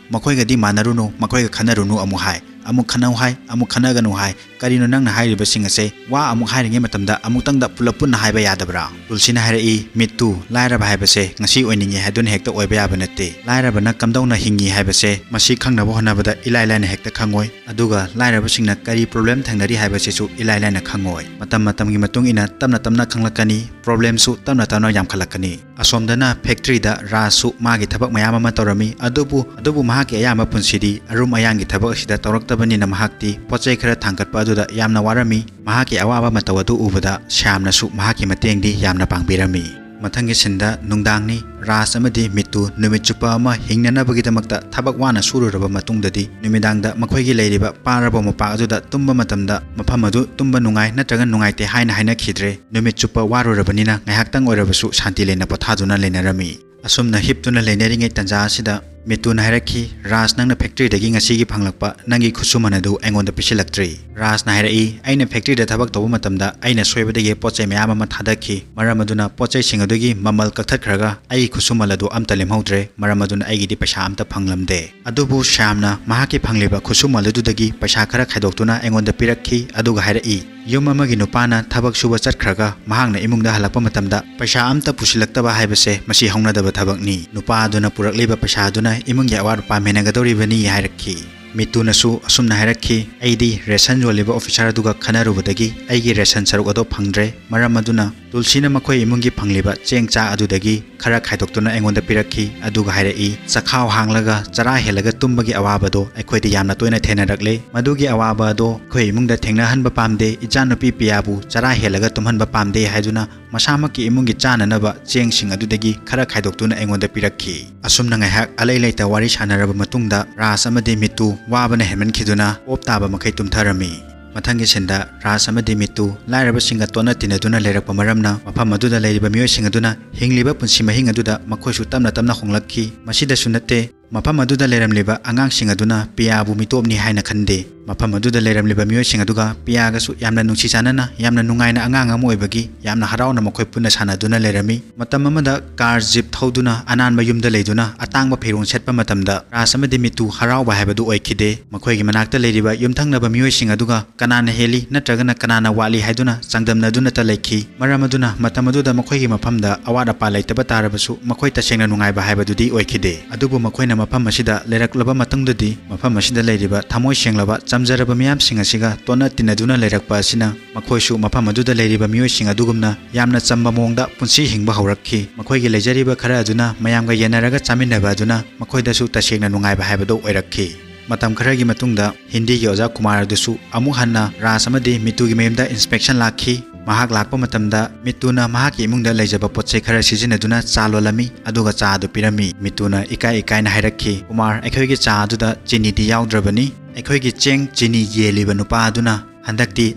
ꯃꯈꯣꯏꯒꯗꯤ ꯃꯥꯟꯅꯔꯨꯅꯨ, ꯃꯈꯣꯏꯒ ꯈꯟꯅꯔꯨꯅꯨ ꯑꯃꯨꯛ ꯍꯥꯏ꯫ ꯑꯃꯨꯛ ꯈꯟꯅꯧ ꯍꯥꯏ, ꯑꯃꯨꯛ ꯈꯟꯅꯒꯅꯨ ꯍꯥꯏ꯫ "ꯀꯔꯤꯅꯣ ꯅꯪꯅ ꯍꯥꯏꯔꯤꯕꯁꯤꯡ ꯑꯁꯦ? ꯋꯥ ꯑꯃꯨꯛ ꯍꯥꯏꯔꯤꯉꯩ ꯃꯇꯝꯗ ꯑꯃꯨꯛꯇꯪꯗ ꯄꯨꯂꯞ ꯄꯨꯟꯅ ꯍꯥꯏꯕ ꯌꯥꯗꯕ꯭ꯔꯥ?" ꯇꯨꯜꯁꯤꯅ ꯍꯥꯏꯔꯛꯏ, "ꯃꯤꯠꯇꯨ, ꯂꯥꯏꯔꯕ ꯍꯥꯏꯕꯁꯦ ꯉꯁꯤ ꯑꯣꯏꯅꯤꯡꯉꯦ ꯍꯥꯏꯗꯨꯅ ꯍꯦꯛꯇ ꯑꯣꯏꯕ ꯌꯥꯕ ꯅꯠꯇꯦ꯫ ꯂꯥꯏꯔꯕꯅ ꯀꯝꯗꯧꯅ ꯍꯤꯡꯉꯤ ꯍꯥꯏꯕꯁꯦ ꯃꯁꯤ ꯈꯪꯅꯕ ꯍꯣꯠꯅꯕꯗ ꯏꯂꯥꯏ ꯂꯥꯏꯅ ꯍꯦꯛꯇ ꯈꯪꯉꯣꯏ꯫ ꯑꯗꯨꯒ ꯂꯥꯏꯔꯕꯁꯤꯡꯅ ꯀꯔꯤ problem ꯊꯦꯡꯅꯔꯤ ꯍꯥꯏꯕꯁꯤꯁꯨ ꯏꯂꯥꯏ ꯂꯥꯏꯅ ꯈꯪꯉꯣꯏ꯫ ꯃꯇꯝ ꯃꯇꯝꯒꯤ ꯃꯇꯨꯡ ꯏꯟꯅ ꯇꯞꯅ ꯇꯞꯅ ꯈꯪꯂꯛꯀꯅꯤ꯫ Problemꯁꯨ ꯇꯞꯅ ꯇꯞꯅ ꯌꯥꯝꯈꯠꯂꯛꯀꯅꯤ꯫" ꯑꯁꯣꯝꯗꯅ factoryꯗ ꯔꯥꯖꯁꯨ ꯃꯥꯒꯤ ꯊꯕꯛ ꯃꯌꯥꯝ ꯑꯃ ꯇꯧꯔꯝꯃꯤ꯫ ꯑꯗꯨꯕꯨ, ꯑꯗꯨꯕꯨ ꯃꯍꯥꯛꯀꯤ ꯑꯌꯥꯝꯕ ꯄꯨꯟꯁꯤꯗꯤ ꯑꯔꯨꯝ ꯑꯌꯥꯡꯒꯤ ꯊꯕꯛ ꯑꯁꯤꯗ ꯇꯧꯔꯛꯇꯕꯅꯤꯅ ꯃꯍꯥꯛꯇꯤ ꯄꯣꯠ ꯆꯩ ꯈꯔ ꯊꯥꯡꯒꯠꯄ ꯑꯗꯨꯗ ꯌꯥꯝꯅ ꯋꯥꯔꯝꯃꯤ꯫ ꯃꯍꯥꯛꯀꯤ ꯑꯋꯥꯕ ꯃꯇꯧ ꯑꯗꯨ ꯎꯕꯗ ꯁ꯭ꯌꯥꯝꯅꯁꯨ ꯃꯍꯥꯛꯀꯤ ꯃꯇꯦꯡꯗꯤ ꯌꯥꯝꯅ ꯄꯥꯡꯕꯤꯔꯝꯃꯤ꯫ ꯃꯊꯪꯒꯤ sceneꯗ ꯅꯨꯡꯗꯥꯡꯅꯤ꯫ ꯔꯥꯖ ꯑꯃꯗꯤ ꯃꯤꯠꯇꯨ ꯅꯨꯃꯤꯠ ꯆꯨꯞꯄ ꯑꯃ ꯍꯤꯡꯅꯅꯕꯒꯤꯗꯃꯛꯇ ꯊꯕꯛ ꯋꯥꯅ ꯁꯨꯔꯨꯔꯕ ꯃꯇꯨꯡꯗꯗꯤ ꯅꯨꯃꯤꯗꯥꯡꯗ ꯃꯈꯣꯏꯒꯤ ꯂꯩꯔꯤꯕ ꯄꯥꯔꯕ ꯃꯣꯝꯄꯥꯛ ꯑꯗꯨꯗ ꯇꯨꯝꯕ ꯃꯇꯝꯗ ꯃꯐꯝ ꯑꯗꯨ ꯇꯨꯝꯕ ꯅꯨꯡꯉꯥꯏ ꯅꯠꯇ꯭ꯔꯒ ꯅꯨꯡꯉꯥꯏꯇꯦ ꯍꯥꯏꯅ ꯍꯥꯏꯅꯈꯤꯗ꯭ꯔꯦ꯫ ꯅꯨꯃꯤꯠ ꯆꯨꯞꯄ ꯋꯥꯔꯨꯔꯕꯅꯤꯅ ꯉꯥꯏꯍꯥꯛꯇꯪ ꯑꯣꯏꯔꯕꯁꯨ ꯁꯥꯟꯇꯤ ꯂꯩꯅ ꯄꯣꯊꯥꯗꯨꯅ ꯂꯩꯅꯔꯝꯃꯤ꯫ ꯑꯁꯨꯝꯅ ꯍꯤꯞꯇꯨꯅ ꯂꯩꯅꯔꯤꯉꯩ ꯇꯟꯖꯥ ꯑꯁꯤꯗ ꯃꯤꯠꯇꯨꯅ ꯍꯥꯏꯔꯛꯈꯤ, "ꯔꯥꯖ, ꯅꯪꯅ factoryꯗꯒꯤ ꯉꯁꯤꯒꯤ ꯐꯪꯂꯛꯄ ꯅꯪꯒꯤ ꯈꯨꯠꯁꯨꯃꯟ ꯑꯗꯨ ꯑꯩꯉꯣꯟꯗ ꯄꯤꯁꯤꯜꯂꯛꯇ꯭ꯔꯤ꯫" ꯔꯥꯖꯅ ꯍꯥꯏꯔꯛꯏ, "ꯑꯩꯅ factoryꯗ ꯊꯕꯛ ꯇꯧꯕ ꯃꯇꯝꯗ ꯑꯩꯅ ꯁꯣꯏꯕꯗꯒꯤ ꯄꯣꯠ ꯆꯩ ꯃꯌꯥꯝ ꯑꯃ ꯊꯥꯗꯈꯤ꯫ ꯃꯔꯝ ꯑꯗꯨꯅ ꯄꯣꯠ ꯆꯩꯁꯤꯡ ꯑꯗꯨꯒꯤ ꯃꯃꯜ ꯀꯛꯊꯠꯈ꯭ꯔꯒ ꯑꯩꯒꯤ ꯈꯨꯠꯁꯨꯃꯟ ꯑꯗꯨ ꯑꯝꯇ ꯂꯦꯝꯍꯧꯗ꯭ꯔꯦ꯫ ꯃꯔꯝ ꯑꯗꯨꯅ ꯑꯩꯒꯤꯗꯤ ꯄꯩꯁꯥ ꯑꯝꯇ ꯐꯪꯂꯝꯗꯦ꯫" ꯑꯗꯨꯕꯨ ꯁ꯭ꯌꯥꯝꯅ ꯃꯍꯥꯛꯀꯤ ꯐꯪꯂꯤꯕ ꯈꯨꯠꯁꯨꯃꯟ ꯑꯗꯨꯗꯒꯤ ꯄꯩꯁꯥ ꯈꯔ ꯈꯥꯏꯗꯣꯛꯇꯨꯅ ꯑꯩꯉꯣꯟꯗ ꯄꯤꯔꯛꯈꯤ꯫ ꯑꯗꯨꯒ ꯍꯥꯏꯔꯛꯏ, "ꯌꯨꯝ ꯑꯃꯒꯤ ꯅꯨꯄꯥꯅ ꯊꯕꯛ ꯁꯨꯕ ꯆꯠꯈ꯭ꯔꯒ ꯃꯍꯥꯛꯅ ꯏꯃꯨꯡꯗ ꯍꯜꯂꯛꯄ ꯃꯇꯝꯗ ꯄꯩꯁꯥ ꯑꯝꯇ ꯄꯨꯁꯤꯜꯂꯛꯇꯕ ꯍꯥꯏꯕꯁꯦ ꯃꯁꯤ ꯍꯧꯅꯗꯕ ꯊꯕꯛꯅꯤ꯫ ꯅꯨꯄꯥ ꯑꯗꯨꯅ ꯄꯨꯔꯛꯂꯤꯕ ꯄꯩꯁꯥ ꯑꯗꯨꯅ ꯏꯃꯨꯡꯒꯤ ꯑꯋꯥꯠ ꯑꯄꯥ ꯃꯦꯟꯅꯒꯗꯧꯔꯤꯕꯅꯤ" ꯍꯥꯏꯔꯛꯈꯤ꯫ ꯃꯤꯠꯇꯨꯅꯁꯨ ꯑꯁꯨꯝꯅ ꯍꯥꯏꯔꯛꯈꯤ, "ꯑꯩꯗꯤ ration ꯌꯣꯜꯂꯤꯕ officer ꯑꯗꯨꯒ ꯈꯟꯅꯔꯨꯕꯗꯒꯤ ꯑꯩꯒꯤ ration ꯁꯔꯨꯛ ꯑꯗꯣ ꯐꯪꯗ꯭ꯔꯦ꯫ ꯃꯔꯝ ꯑꯗꯨꯅ ꯇꯨꯜꯁꯤꯅ ꯃꯈꯣꯏ ꯏꯃꯨꯡꯒꯤ ꯐꯪꯂꯤꯕ ꯆꯦꯡ ꯆꯥꯛ ꯑꯗꯨꯗꯒꯤ ꯈꯔ ꯈꯥꯏꯗꯣꯛꯇꯨꯅ ꯑꯩꯉꯣꯟꯗ ꯄꯤꯔꯛꯈꯤ꯫ ꯑꯗꯨꯒ ꯍꯥꯏꯔꯛꯏ, ꯆꯈꯥꯎ ꯍꯥꯡꯂꯒ ꯆꯔꯥ ꯍꯦꯜꯂꯒ ꯇꯨꯝꯕꯒꯤ ꯑꯋꯥꯕꯗꯣ ꯑꯩꯈꯣꯏꯗꯤ ꯌꯥꯝꯅ ꯇꯣꯏꯅ ꯊꯦꯡꯅꯔꯛꯂꯦ꯫ ꯃꯗꯨꯒꯤ ꯑꯋꯥꯕ ꯑꯗꯣ ꯑꯩꯈꯣꯏ ꯏꯃꯨꯡꯗ ꯊꯦꯡꯅꯍꯟꯕ ꯄꯥꯝꯗꯦ꯫ ꯏꯆꯥꯅꯨꯄꯤ ꯄꯤꯌꯥꯕꯨ ꯆꯔꯥ ꯍꯦꯜꯂꯒ ꯇꯨꯝꯍꯟꯕ ꯄꯥꯝꯗꯦ" ꯍꯥꯏꯗꯨꯅ ꯃꯁꯥꯃꯛꯀꯤ ꯏꯃꯨꯡꯒꯤ ꯆꯥꯅꯅꯕ ꯆꯦꯡꯁꯤꯡ ꯑꯗꯨꯗꯒꯤ ꯈꯔ ꯈꯥꯏꯗꯣꯛꯇꯨꯅ ꯑꯩꯉꯣꯟꯗ ꯄꯤꯔꯛꯈꯤ꯫ ꯑꯁꯨꯝꯅ ꯉꯥꯏꯍꯥꯛ ꯑꯂꯩ ꯂꯩꯇ ꯋꯥꯔꯤ ꯁꯥꯟꯅꯔꯕ ꯃꯇꯨꯡꯗ ꯔꯥꯖ ꯑꯃꯗꯤ ꯃꯤꯠꯇꯨ ꯋꯥꯕꯅ ꯍꯦꯟꯃꯟꯈꯤꯗꯨꯅ ꯑꯣꯞ ꯇꯥꯕ ꯃꯈꯩ ꯇꯨꯝꯊꯔꯝꯃꯤ꯫ ꯃꯊꯪꯒꯤ sceneꯗ ꯔꯥꯖ ꯑꯃꯗꯤ ꯃꯤꯠꯇꯨ ꯂꯥꯏꯔꯕꯁꯤꯡꯒ ꯇꯣꯠꯅ ꯇꯤꯟꯅꯗꯨꯅ ꯂꯩꯔꯛꯄ ꯃꯔꯝꯅ ꯃꯐꯝ ꯑꯗꯨꯗ ꯂꯩꯔꯤꯕ ꯃꯤꯑꯣꯏꯁꯤꯡ ꯑꯗꯨꯅ ꯍꯤꯡꯂꯤꯕ ꯄꯨꯟꯁꯤ ꯃꯍꯤꯡ ꯑꯗꯨꯗ ꯃꯈꯣꯏꯁꯨ ꯇꯞꯅ ꯇꯞꯅ ꯍꯣꯡꯂꯛꯈꯤ꯫ ꯃꯁꯤꯗꯁꯨ ꯅꯠꯇꯦ, ꯃꯐꯝ ꯑꯗꯨꯗ ꯂꯩꯔꯝꯂꯤꯕ ꯑꯉꯥꯡꯁꯤꯡ ꯑꯗꯨꯅ ꯄꯤꯌꯥꯕꯨ ꯃꯤꯇꯣꯞꯅꯤ ꯍꯥꯏꯅ ꯈꯟꯗꯦ꯫ ꯃꯐꯝ ꯑꯗꯨꯗ ꯂꯩꯔꯝꯂꯤꯕ ꯃꯤꯑꯣꯏꯁꯤꯡ ꯑꯗꯨꯒ ꯄꯤꯌꯥꯒꯁꯨ ꯌꯥꯝꯅ ꯅꯨꯡꯁꯤ ꯆꯥꯟꯅꯅ, ꯌꯥꯝꯅ ꯅꯨꯡꯉꯥꯏꯅ ꯑꯉꯥꯡ ꯑꯃ ꯑꯣꯏꯕꯒꯤ ꯌꯥꯝꯅ ꯍꯔꯥꯎꯅ ꯃꯈꯣꯏ ꯄꯨꯟꯅ ꯁꯥꯟꯅꯗꯨꯅ ꯂꯩꯔꯝꯃꯤ꯫ ꯃꯇꯝ ꯑꯃꯗ ꯀꯥꯔ ꯖꯤꯞ ꯊꯧꯗꯨꯅ ꯑꯅꯥꯟꯕ ꯌꯨꯝꯗ ꯂꯩꯗꯨꯅ ꯑꯇꯥꯡꯕ ꯐꯤꯔꯣꯜ ꯁꯦꯠꯄ ꯃꯇꯝꯗ ꯔꯥꯖ ꯑꯃꯗꯤ ꯃꯤꯇꯨ ꯍꯔꯥꯎꯕ ꯍꯥꯏꯕꯗꯨ ꯑꯣꯏꯈꯤꯗꯦ꯫ ꯃꯈꯣꯏꯒꯤ ꯃꯅꯥꯛꯇ ꯂꯩꯔꯤꯕ ꯌꯨꯝꯊꯪꯅꯕ ꯃꯤꯑꯣꯏꯁꯤꯡ ꯑꯗꯨꯒ ꯀꯅꯥꯅ ꯍꯦꯜꯂꯤ ꯅꯠꯇ꯭ꯔꯒꯅ ꯀꯅꯥꯅ ꯋꯥꯠꯂꯤ ꯍꯥꯏꯗꯨꯅ ꯆꯥꯡꯗꯝꯅꯗꯨꯅꯇ ꯂꯩꯈꯤ꯫ ꯃꯔꯝ ꯑꯗꯨꯅ ꯃꯇꯝ ꯑꯗꯨꯗ ꯃꯈꯣꯏꯒꯤ ꯃꯐꯝꯗ ꯑꯋꯥꯠ ꯑꯄꯥ ꯂꯩꯇꯕ ꯇꯥꯔꯕꯁꯨ ꯃꯈꯣꯏ ꯇꯁꯦꯡꯅ ꯅꯨꯡꯉꯥꯏꯕ ꯍꯥꯏꯕꯗꯨꯗꯤ ꯑꯣꯏꯈꯤꯗꯦ꯫ ꯑꯗꯨꯕꯨ ꯃꯈꯣꯏꯅ ꯃꯐꯝ ꯑꯁꯤꯗ ꯂꯩꯔꯛꯂꯕ ꯃꯇꯨꯡꯗꯗꯤ ꯃꯐꯝ ꯑꯁꯤꯗ ꯂꯩꯔꯤꯕ ꯊꯃꯣꯏ ꯁꯦꯡꯂꯕ ꯆꯝꯖꯔꯕ ꯃꯤꯌꯥꯝꯁꯤꯡ ꯑꯁꯤꯒ ꯇꯣꯠꯅ ꯇꯤꯟꯅꯗꯨꯅ ꯂꯩꯔꯛꯄ ꯑꯁꯤꯅ ꯃꯈꯣꯏꯁꯨ ꯃꯐꯝ ꯑꯗꯨꯗ ꯂꯩꯔꯤꯕ ꯃꯤꯑꯣꯏꯁꯤꯡ ꯑꯗꯨꯒꯨꯝꯅ ꯌꯥꯝꯅ ꯆꯝꯕ ꯃꯑꯣꯡꯗ ꯄꯨꯟꯁꯤ ꯍꯤꯡꯕ ꯍꯧꯔꯛꯈꯤ꯫ ꯃꯈꯣꯏꯒꯤ ꯂꯩꯖꯔꯤꯕ ꯈꯔ ꯑꯗꯨꯅ ꯃꯌꯥꯝꯒ ꯌꯦꯟꯅꯔꯒ ꯆꯥꯃꯤꯟꯅꯕ ꯑꯗꯨꯅ ꯃꯈꯣꯏꯗꯁꯨ ꯇꯁꯦꯡꯅ ꯅꯨꯡꯉꯥꯏꯕ ꯍꯥꯏꯕꯗꯨ ꯑꯣꯏꯔꯛꯈꯤ꯫ ꯃꯇꯝ ꯈꯔꯒꯤ ꯃꯇꯨꯡꯗ ꯍꯤꯟꯗꯤꯒꯤ ꯑꯣꯖꯥ ꯀꯨꯃꯥꯔ ꯑꯗꯨꯁꯨ ꯑꯃꯨꯛ ꯍꯟꯅ ꯔꯥꯖ ꯑꯃꯗꯤ ꯃꯤꯇꯨꯒꯤ ꯃꯌꯨꯝꯗ ꯏꯟꯁꯄꯦꯛꯁꯟ ꯂꯥꯛꯈꯤ꯫ ꯃꯍꯥꯛ ꯂꯥꯛꯄ ꯃꯇꯝꯗ ꯃꯤꯇꯨꯅ ꯃꯍꯥꯛꯀꯤ ꯏꯃꯨꯡꯗ ꯂꯩꯖꯕ ꯄꯣꯠ ꯆꯩ ꯈꯔ ꯁꯤꯖꯤꯟꯅꯗꯨꯅ ꯆꯥ ꯂꯣꯜꯂꯝꯃꯤ, ꯑꯗꯨꯒ ꯆꯥ ꯑꯗꯨ ꯄꯤꯔꯝꯃꯤ꯫ ꯃꯤꯇꯨꯅ ꯏꯀꯥꯏ ꯏꯀꯥꯏꯅ ꯍꯥꯏꯔꯛꯈꯤ, "ꯀꯨꯃꯥꯔ, ꯑꯩꯈꯣꯏꯒꯤ ꯆꯥ ꯑꯗꯨꯗ ꯆꯤꯅꯤꯗꯤ ꯌꯥꯎꯗ꯭ꯔꯕꯅꯤ꯫ ꯑꯩꯈꯣꯏꯒꯤ ꯆꯦꯡ ꯆꯤꯅꯤ ꯌꯦꯜꯂꯤꯕ ꯅꯨꯄꯥ ꯑꯗꯨꯅ ꯍꯟꯗꯛꯇꯤ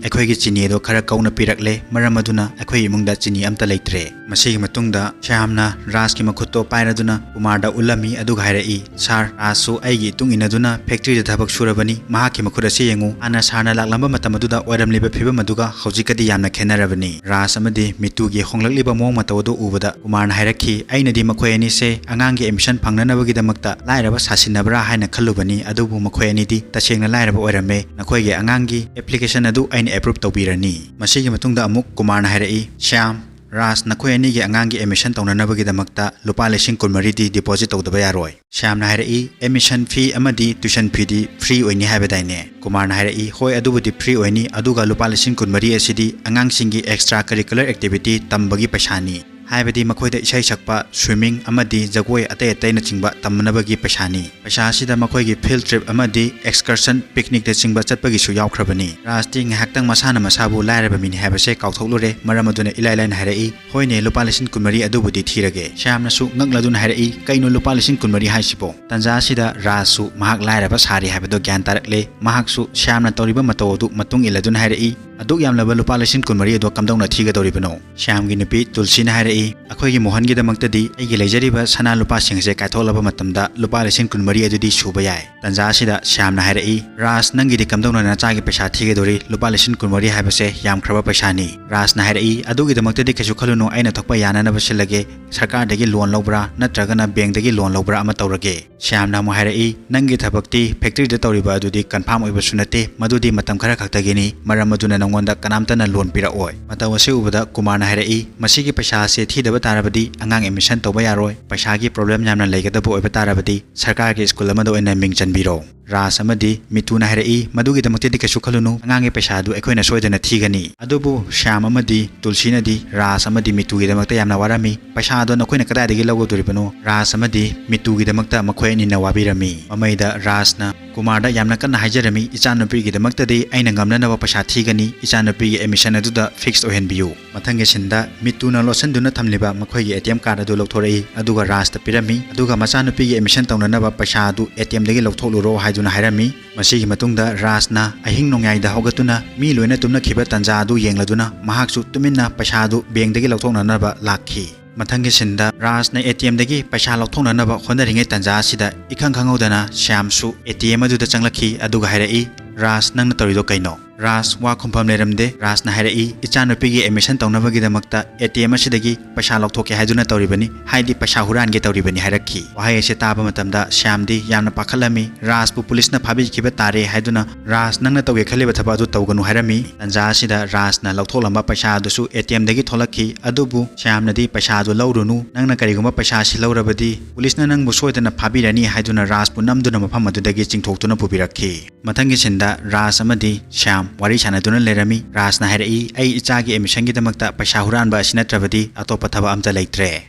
ꯑꯩꯈꯣꯏꯒꯤ ꯆꯤꯅꯤ ꯑꯗꯣ ꯈꯔ ꯀꯧꯅ ꯄꯤꯔꯛꯂꯦ, ꯃꯔꯝ ꯑꯗꯨꯅ ꯑꯩꯈꯣꯏ ꯏꯃꯨꯡꯗ ꯆꯤꯅꯤ ꯑꯝꯇ ꯂꯩꯇ꯭ꯔꯦ"꯫ ꯃꯁꯤꯒꯤ ꯃꯇꯨꯡꯗ ꯁ꯭ꯌꯥꯝꯅ ꯔꯥꯖꯀꯤ ꯃꯈꯨꯠꯇꯣ ꯄꯥꯏꯔꯗꯨꯅ ꯀꯨꯃꯥꯔꯗ ꯎꯠꯂꯝꯃꯤ, ꯑꯗꯨꯒ ꯍꯥꯏꯔꯛꯏ, "ꯁꯥꯔ, ꯔꯥꯖꯁꯨ ꯑꯩꯒꯤ ꯏꯇꯨꯡ ꯏꯟꯅꯗꯨꯅ ꯐꯦꯛꯇ꯭ꯔꯤꯗ ꯊꯕꯛ ꯁꯨꯔꯕꯅꯤ꯫ ꯃꯍꯥꯛꯀꯤ ꯃꯈꯨꯠ ꯑꯁꯤ ꯌꯦꯡꯉꯨ꯫ ꯍꯥꯟꯅ ꯁꯥꯔꯅ ꯂꯥꯛꯂꯝꯕ ꯃꯇꯝ ꯑꯗꯨꯗ ꯑꯣꯏꯔꯝꯂꯤꯕ ꯐꯤꯕꯝ ꯑꯗꯨꯒ ꯍꯧꯖꯤꯛꯀꯗꯤ ꯌꯥꯝꯅ ꯈꯦꯠꯅꯔꯕꯅꯤ"꯫ ꯔꯥꯖ ꯑꯃꯗꯤ ꯃꯤꯇꯨꯒꯤ ꯍꯣꯡꯂꯛꯂꯤꯕ ꯃꯑꯣꯡ ꯃꯇꯧ ꯑꯗꯨ ꯎꯕꯗ ꯀꯨꯃꯥꯔꯅ ꯍꯥꯏꯔꯛꯈꯤ, "ꯑꯩꯅꯗꯤ ꯃꯈꯣꯏ ꯑꯅꯤꯁꯦ ꯑꯉꯥꯡꯒꯤ ꯑꯦꯗꯃꯤꯁꯟ ꯐꯪꯅꯅꯕꯒꯤꯗꯃꯛꯇ ꯂꯥꯏꯔꯕ ꯁꯥꯁꯤꯟꯅꯕ꯭ꯔꯥ ꯍꯥꯏꯅ ꯈꯜꯂꯨꯕꯅꯤ, ꯑꯗꯨꯕꯨ ꯃꯈꯣꯏ ꯑꯅꯤꯗꯤ ꯇꯁꯦꯡꯅ ꯂꯥꯏꯔꯕ ꯑꯣꯏꯔꯝꯃꯦ꯫ ꯅꯈꯣꯏꯒꯤ ꯑꯉꯥꯡꯒꯤ ꯑꯦꯄ꯭ꯂꯤꯀꯦꯁꯟ ꯑꯗꯨ ꯑꯩꯅ ꯑꯦꯄ꯭ꯔꯨꯞ ꯇꯧꯕꯤꯔꯅꯤ"꯫ ꯃꯁꯤꯒꯤ ꯃꯇꯨꯡꯗ ꯑꯃꯨꯛ ꯀꯨꯃꯥꯔꯅ ꯍꯥꯏꯔꯛꯏ, "ꯁ꯭ꯌꯥꯝ, ꯔꯥꯖ, ꯅꯈꯣꯏ ꯑꯅꯤꯒꯤ ꯑꯉꯥꯡꯒꯤ ꯑꯦꯗꯃꯤꯁꯟ ꯇꯧꯅꯅꯕꯒꯤꯗꯃꯛꯇ ꯂꯨꯄꯥ ꯂꯤꯁꯤꯡ ꯀꯨꯟꯃꯔꯤꯗꯤ ꯗꯤꯄꯣꯖꯤꯠ ꯇꯧꯗꯕ ꯌꯥꯔꯣꯏ"꯫ ꯁ꯭ꯌꯥꯝꯅ ꯍꯥꯏꯔꯛꯏ, "ꯑꯦꯗꯃꯤꯁꯟ ꯐꯤ ꯑꯃꯗꯤ ꯇ꯭ꯌꯨꯁꯟ ꯐꯤꯗꯤ ꯐ꯭ꯔꯤ ꯑꯣꯏꯅꯤ ꯍꯥꯏꯕꯗꯥꯏꯅꯦ?" ꯀꯨꯃꯥꯔꯅ ꯍꯥꯏꯔꯛꯏ, "ꯍꯣꯏ, ꯑꯗꯨꯕꯨꯗꯤ ꯐ꯭ꯔꯤ ꯑꯣꯏꯅꯤ, ꯑꯗꯨꯒ ꯂꯨꯄꯥ ꯂꯤꯁꯤꯡ ꯀꯨꯟꯃꯔꯤ ꯑꯁꯤꯗꯤ ꯑꯉꯥꯡꯁꯤꯡꯒꯤ ꯑꯦꯛꯁꯇ꯭ꯔꯥ ꯀꯔꯤꯀꯨꯂꯔ ꯑꯦꯛꯇꯤꯚꯤꯇꯤ ꯇꯝꯕꯒꯤ ꯄꯩꯁꯥꯅꯤ, ꯍꯥꯏꯕꯗꯤ ꯃꯈꯣꯏꯗ ꯏꯁꯩ ꯁꯛꯄ, ꯁ꯭ꯋꯤꯃꯤꯡ ꯑꯃꯗꯤ ꯖꯒꯣꯏ ꯑꯇꯩ ꯑꯇꯩꯅꯆꯤꯡꯕ ꯇꯝꯅꯕꯒꯤ ꯄꯩꯁꯥꯅꯤ꯫ ꯄꯩꯁꯥ ꯑꯁꯤꯗ ꯃꯈꯣꯏꯒꯤ ꯐꯤꯜꯗ ꯇ꯭ꯔꯤꯞ ꯑꯃꯗꯤ ꯑꯦꯛꯁꯀꯔꯁꯟ, ꯄꯤꯛꯅꯤꯛꯇꯆꯤꯡꯕ ꯆꯠꯄꯒꯤꯁꯨ ꯌꯥꯎꯈ꯭ꯔꯕꯅꯤ"꯫ ꯔꯥꯖꯇꯤ ꯉꯥꯏꯍꯥꯛꯇꯪ ꯃꯁꯥꯅ ꯃꯁꯥꯕꯨ ꯂꯥꯏꯔꯕ ꯃꯤꯅꯤ ꯍꯥꯏꯕꯁꯦ ꯀꯥꯎꯊꯣꯛꯂꯨꯔꯦ, ꯃꯔꯝ ꯑꯗꯨꯅ ꯏꯂꯥꯏ ꯂꯥꯏꯅ ꯍꯥꯏꯔꯛꯏ, "ꯍꯣꯏꯅꯦ, ꯂꯨꯄꯥ ꯂꯤꯁꯤꯡ ꯀꯨꯟꯃꯔꯤ ꯑꯗꯨꯕꯨꯗꯤ ꯊꯤꯔꯒꯦ"꯫ ꯁ꯭ꯌꯥꯝꯅꯁꯨ ꯉꯛꯂꯗꯨꯅ ꯍꯥꯏꯔꯛꯏ, "ꯀꯩꯅꯣ ꯂꯨꯄꯥ ꯂꯤꯁꯤꯡ ꯀꯨꯟꯃꯔꯤ ꯍꯥꯏꯁꯤꯕꯣ?" ꯇꯟꯖꯥ ꯑꯁꯤꯗ ꯔꯥꯖꯁꯨ ꯃꯍꯥꯛ ꯂꯥꯏꯔꯕ ꯁꯥꯔꯤ ꯍꯥꯏꯕꯗꯨ ꯒ꯭ꯌꯥꯟ ꯇꯥꯔꯛꯂꯦ꯫ ꯃꯍꯥꯛꯁꯨ ꯁ꯭ꯌꯥꯝꯅ ꯇꯧꯔꯤꯕ ꯃꯇꯧ ꯑꯗꯨ ꯃꯇꯨꯡ ꯏꯜꯂꯗꯨꯅ ꯍꯥꯏꯔꯛꯏ, ꯑꯗꯨꯛ ꯌꯥꯝꯂꯕ ꯂꯨꯄꯥ ꯂꯤꯁꯤꯡ ꯀꯨꯟꯃꯔꯤ ꯑꯗꯣ ꯀꯝꯗꯧꯅ ꯊꯤꯒꯗꯧꯔꯤꯕꯅꯣ? ꯁ꯭ꯌꯥꯝꯒꯤ ꯅꯨꯄꯤ ꯇꯨꯜꯁꯤꯅ ꯍꯥꯏꯔꯛꯏ, "ꯑꯩꯈꯣꯏꯒꯤ ꯃꯣꯍꯟꯒꯤꯗꯃꯛꯇꯗꯤ ꯑꯩꯒꯤ ꯂꯩꯖꯔꯤꯕ ꯁꯅꯥ ꯂꯨꯄꯥꯁꯤꯡ ꯑꯁꯦ ꯀꯥꯏꯊꯣꯛꯂꯕ ꯃꯇꯝꯗ ꯂꯨꯄꯥ ꯂꯤꯁꯤꯡ ꯀꯨꯟꯃꯔꯤ ꯑꯗꯨꯗꯤ ꯁꯨꯕ ꯌꯥꯏ"꯫ ꯇꯟꯖꯥ ꯑꯁꯤꯗ ꯁ꯭ꯌꯥꯝꯅ ꯍꯥꯏꯔꯛꯏ, "ꯔꯥꯖ, ꯅꯪꯒꯤꯗꯤ ꯀꯝꯗꯧꯅ ꯅꯆꯥꯒꯤ ꯄꯩꯁꯥ ꯊꯤꯒꯗꯧꯔꯤ? ꯂꯨꯄꯥ ꯂꯤꯁꯤꯡ ꯀꯨꯟꯃꯔꯤ ꯍꯥꯏꯕꯁꯦ ꯌꯥꯝꯈ꯭ꯔꯕ ꯄꯩꯁꯥꯅꯤ"꯫ ꯔꯥꯖꯅ ꯍꯥꯏꯔꯛꯏ, "ꯑꯗꯨꯒꯤꯗꯃꯛꯇꯗꯤ ꯀꯩꯁꯨ ꯈꯜꯂꯨꯅꯨ, ꯑꯩꯅ ꯊꯣꯛꯄ ꯌꯥꯅꯅꯕ ꯁꯤꯜꯂꯒꯦ꯫ ꯁꯔꯀꯥꯔꯗꯒꯤ ꯂꯣꯟ ꯂꯧꯕ꯭ꯔꯥ ꯅꯠꯇ꯭ꯔꯒꯅ ꯕꯦꯡꯗꯒꯤ ꯂꯣꯟ ꯂꯧꯕ꯭ꯔꯥ ꯑꯃ ꯇꯧꯔꯒꯦ"꯫ ꯁ꯭ꯌꯥꯝꯅ ꯑꯃꯨꯛ ꯍꯥꯏꯔꯛꯏ, "ꯅꯪꯒꯤ ꯊꯕꯛꯇꯤ ꯐꯦꯛꯇ꯭ꯔꯤꯗ ꯇꯧꯔꯤꯕ ꯑꯗꯨꯗꯤ ꯀꯟꯐꯥꯔꯝ ꯑꯣꯏꯕꯁꯨ ꯅꯠꯇꯦ, ꯃꯗꯨꯗꯤ ꯃꯇꯝ ꯈꯔ ꯈꯛꯇꯒꯤꯅꯤ, ꯃꯔꯝ ꯑꯗꯨꯅ ꯅꯪꯉꯣꯟꯗ ꯀꯅꯥꯝꯇꯅ ꯂꯣꯟ ꯄꯤꯔꯛꯑꯣꯏ"꯫ ꯃꯇꯧ ꯑꯁꯤ ꯎꯕꯗ ꯀꯨꯃꯥꯔꯅ ꯍꯥꯏꯔꯛꯏ, "ꯃꯁꯤꯒꯤ ꯄꯩꯁꯥ ꯑꯁꯤ ꯊꯤꯗꯕ ꯇꯥꯔꯕꯗꯤ ꯑꯉꯥꯡ ꯑꯦꯗꯃꯤꯁꯟ ꯇꯧꯕ ꯌꯥꯔꯣꯏ, ꯄꯩꯁꯥꯒꯤ ꯄ꯭ꯔꯣꯕ꯭ꯂꯦꯝ ꯌꯥꯝꯅ ꯂꯩꯒꯗꯕ ꯑꯣꯏꯕ ꯇꯥꯔꯕꯗꯤ ꯁꯔꯀꯥꯔꯒꯤ ꯁ꯭ꯀꯨꯜ ꯑꯃꯗ ꯑꯣꯏꯅ ꯃꯤꯡ ꯆꯟꯕꯤꯔꯣ"꯫ ꯔꯥꯖ ꯑꯃꯗꯤ ꯃꯤꯇꯨꯅ ꯍꯥꯏꯔꯛꯏ, "ꯃꯗꯨꯒꯤꯗꯃꯛꯇꯗꯤ ꯀꯩꯁꯨ ꯈꯜꯂꯨꯅꯨ, ꯑꯉꯥꯡꯒꯤ ꯄꯩꯁꯥꯗꯨ ꯑꯩꯈꯣꯏꯅ ꯁꯣꯏꯗꯅ ꯊꯤꯒꯅꯤ"꯫ ꯑꯗꯨꯕꯨ ꯁ꯭ꯌꯥꯝ ꯑꯃꯗꯤ ꯇꯨꯜꯁꯤꯅꯗꯤ ꯔꯥꯖ ꯑꯃꯗꯤ ꯃꯤꯇꯨꯒꯤꯗꯃꯛꯇ ꯌꯥꯝꯅ ꯋꯥꯔꯝꯃꯤ꯫ "ꯄꯩꯁꯥꯗꯣ ꯅꯈꯣꯏꯅ ꯀꯗꯥꯏꯗꯒꯤ ꯂꯧꯒꯗꯣꯔꯤꯕꯅꯣ?" ꯔꯥꯖ ꯑꯃꯗꯤ ꯃꯤꯇꯨꯒꯤꯗꯃꯛꯇ ꯃꯈꯣꯏ ꯑꯅꯤꯅ ꯋꯥꯕꯤꯔꯝꯃꯤ꯫ ꯃꯃꯩꯗ ꯔꯥꯖꯅ ꯀꯨꯃꯥꯔꯗ ꯌꯥꯝꯅ ꯀꯟꯅ ꯍꯥꯏꯖꯔꯝꯃꯤ, "ꯏꯆꯥꯅꯨꯄꯤꯒꯤꯗꯃꯛꯇꯗꯤ ꯑꯩꯅ ꯉꯝꯅꯅꯕ ꯄꯩꯁꯥ ꯊꯤꯒꯅꯤ, ꯏꯆꯥꯅꯨꯄꯤꯒꯤ ꯑꯦꯗꯃꯤꯁꯟ ꯑꯗꯨꯗ ꯐꯤꯛꯁ ꯑꯣꯏꯍꯟꯕꯤꯌꯨ"꯫ ꯃꯊꯪꯒꯤ ꯁꯤꯟꯗ ꯃꯤꯇꯨꯅ ꯂꯣꯠꯁꯤꯟꯗꯨꯅ ꯊꯝꯂꯤꯕ ꯃꯈꯣꯏꯒꯤ ꯑꯦ ꯇꯤ ꯑꯦꯝ ꯀꯥꯔꯗ ꯑꯗꯨ ꯂꯧꯊꯣꯔꯛꯏ, ꯑꯗꯨꯒ ꯔꯥꯖꯇ ꯄꯤꯔꯝꯃꯤ, ꯑꯗꯨꯒ ꯃꯆꯥꯅꯨꯄꯤꯒꯤ ꯑꯦꯗꯃꯤꯁꯟ ꯇꯧꯅꯅꯕ ꯄꯩꯁꯥ ꯑꯗꯨ ꯑꯦ ꯇꯤ ꯑꯦꯝꯗꯒꯤ ꯂꯧꯊꯣꯛꯂꯨꯔꯣ ꯍꯥꯏꯗꯨꯅ ꯍꯥꯏꯔꯝꯃꯤ꯫ ꯃꯁꯤꯒꯤ ꯃꯇꯨꯡꯗ ꯔꯥꯖꯅ ꯑꯍꯤꯡ ꯅꯣꯡꯌꯥꯏꯗ ꯍꯧꯒꯠꯇꯨꯅ ꯃꯤ ꯂꯣꯏꯅ ꯇꯨꯝꯅꯈꯤꯕ ꯇꯥꯟꯖꯥ ꯑꯗꯨ ꯌꯦꯡꯂꯗꯨꯅ ꯃꯍꯥꯛꯁꯨ ꯇꯨꯃꯤꯟꯅ ꯄꯩꯁꯥ ꯑꯗꯨ ꯕꯦꯡꯗꯒꯤ ꯂꯧꯊꯣꯛꯅꯅꯕ ꯂꯥꯛꯈꯤ꯫ ꯃꯊꯪꯒꯤ ꯁꯤꯟꯗ ꯔꯥꯖꯅ ꯑꯦ ꯇꯤ ꯑꯦꯝꯗꯒꯤ ꯄꯩꯁꯥ ꯂꯧꯊꯣꯛꯅꯅꯕ ꯍꯣꯠꯅꯔꯤꯉꯩ ꯇꯥꯟꯖꯥ ꯑꯁꯤꯗ ꯏꯈꯪ ꯈꯪꯍꯧꯗꯅ ꯁ꯭ꯌꯥꯝꯁꯨ ꯑꯦ ꯇꯤ ꯑꯦꯝ ꯑꯗꯨꯗ ꯆꯪꯂꯛꯈꯤ, ꯑꯗꯨꯒ ꯍꯥꯏꯔꯛꯏ, "ꯔꯥꯖ, ꯅꯪꯅ ꯇꯧꯔꯤꯗꯣ ꯀꯩꯅꯣ?" ꯔꯥꯖ ꯋꯥ ꯈꯨꯝꯐꯝ ꯂꯩꯔꯝꯗꯦ꯫ ꯔꯥꯖꯅ ꯍꯥꯏꯔꯛꯏ, "ꯏꯆꯥꯅꯨꯄꯤꯒꯤ ꯑꯦꯗꯃꯤꯁꯟ ꯇꯧꯅꯕꯒꯤꯗꯃꯛꯇ ꯑꯦ ꯇꯤ ꯑꯦꯝ ꯑꯁꯤꯗꯒꯤ ꯄꯩꯁꯥ ꯂꯧꯊꯣꯛꯀꯦ ꯍꯥꯏꯗꯨꯅ ꯇꯧꯔꯤꯕꯅꯤ, ꯍꯥꯏꯗꯤ ꯄꯩꯁꯥ ꯍꯨꯔꯥꯟꯒꯦ ꯇꯧꯔꯤꯕꯅꯤ" ꯍꯥꯏꯔꯛꯈꯤ꯫ ꯋꯥꯍꯩ ꯑꯁꯤ ꯇꯥꯕ ꯃꯇꯝꯗ ꯁ꯭ꯌꯥꯝꯗꯤ ꯌꯥꯝꯅ ꯄꯥꯈꯠꯂꯝꯃꯤ꯫ ꯔꯥꯖꯄꯨ ꯄꯨꯂꯤꯁꯅ ꯐꯥꯕꯤꯈꯤꯕ ꯇꯥꯔꯦ ꯍꯥꯏꯗꯨꯅ ꯔꯥꯖ, "ꯅꯪꯅ ꯇꯧꯒꯦ ꯈꯜꯂꯤꯕ ꯊꯕꯛ ꯑꯗꯨ ꯇꯧꯒꯅꯨ" ꯍꯥꯏꯔꯝꯃꯤ꯫ ꯇꯥꯟꯖꯥ ꯑꯁꯤꯗ ꯔꯥꯖꯅ ꯂꯧꯊꯣꯛꯂꯝꯕ ꯄꯩꯁꯥ ꯑꯗꯨꯁꯨ ꯑꯦ ꯇꯤ ꯑꯦꯝꯗꯒꯤ ꯊꯣꯛꯂꯛꯈꯤ꯫ ꯑꯗꯨꯕꯨ ꯁ꯭ꯌꯥꯝꯅꯗꯤ, "ꯄꯩꯁꯥꯗꯨ ꯂꯧꯔꯨꯅꯨ, ꯅꯪꯅ ꯀꯔꯤꯒꯨꯝꯕ ꯄꯩꯁꯥ ꯑꯁꯤ ꯂꯧꯔꯕꯗꯤ ꯄꯨꯂꯤꯁꯅ ꯅꯪꯕꯨ ꯁꯣꯏꯗꯅ ꯐꯥꯕꯤꯔꯅꯤ" ꯍꯥꯏꯗꯨꯅ ꯔꯥꯖꯄꯨ ꯅꯝꯗꯨꯅ ꯃꯐꯝ ꯑꯗꯨꯗꯒꯤ ꯆꯤꯡꯊꯣꯛꯇꯨꯅ ꯄꯨꯕꯤꯔꯛꯈꯤ꯫ ꯃꯊꯪꯒꯤ ꯁꯤꯟꯗ ꯔꯥꯖ ꯑꯃꯗꯤ ꯁ꯭ꯌꯥꯝ ꯋꯥꯔꯤ ꯁꯥꯟꯅꯗꯨꯅ ꯂꯩꯔꯝꯃꯤ꯫ ꯔꯥꯖꯅ ꯍꯥꯏꯔꯛꯏ, "ꯑꯩ ꯏꯆꯥꯒꯤ ꯑꯦꯗꯃꯤꯁꯟꯒꯤꯗꯃꯛꯇ ꯄꯩꯁꯥ ꯍꯨꯔꯥꯟꯕ ꯑꯁꯤ ꯅꯠꯇ꯭ꯔꯕꯗꯤ ꯑꯇꯣꯞꯄ ꯊꯕꯛ ꯑꯝꯇ ꯂꯩꯇ꯭ꯔꯦ"꯫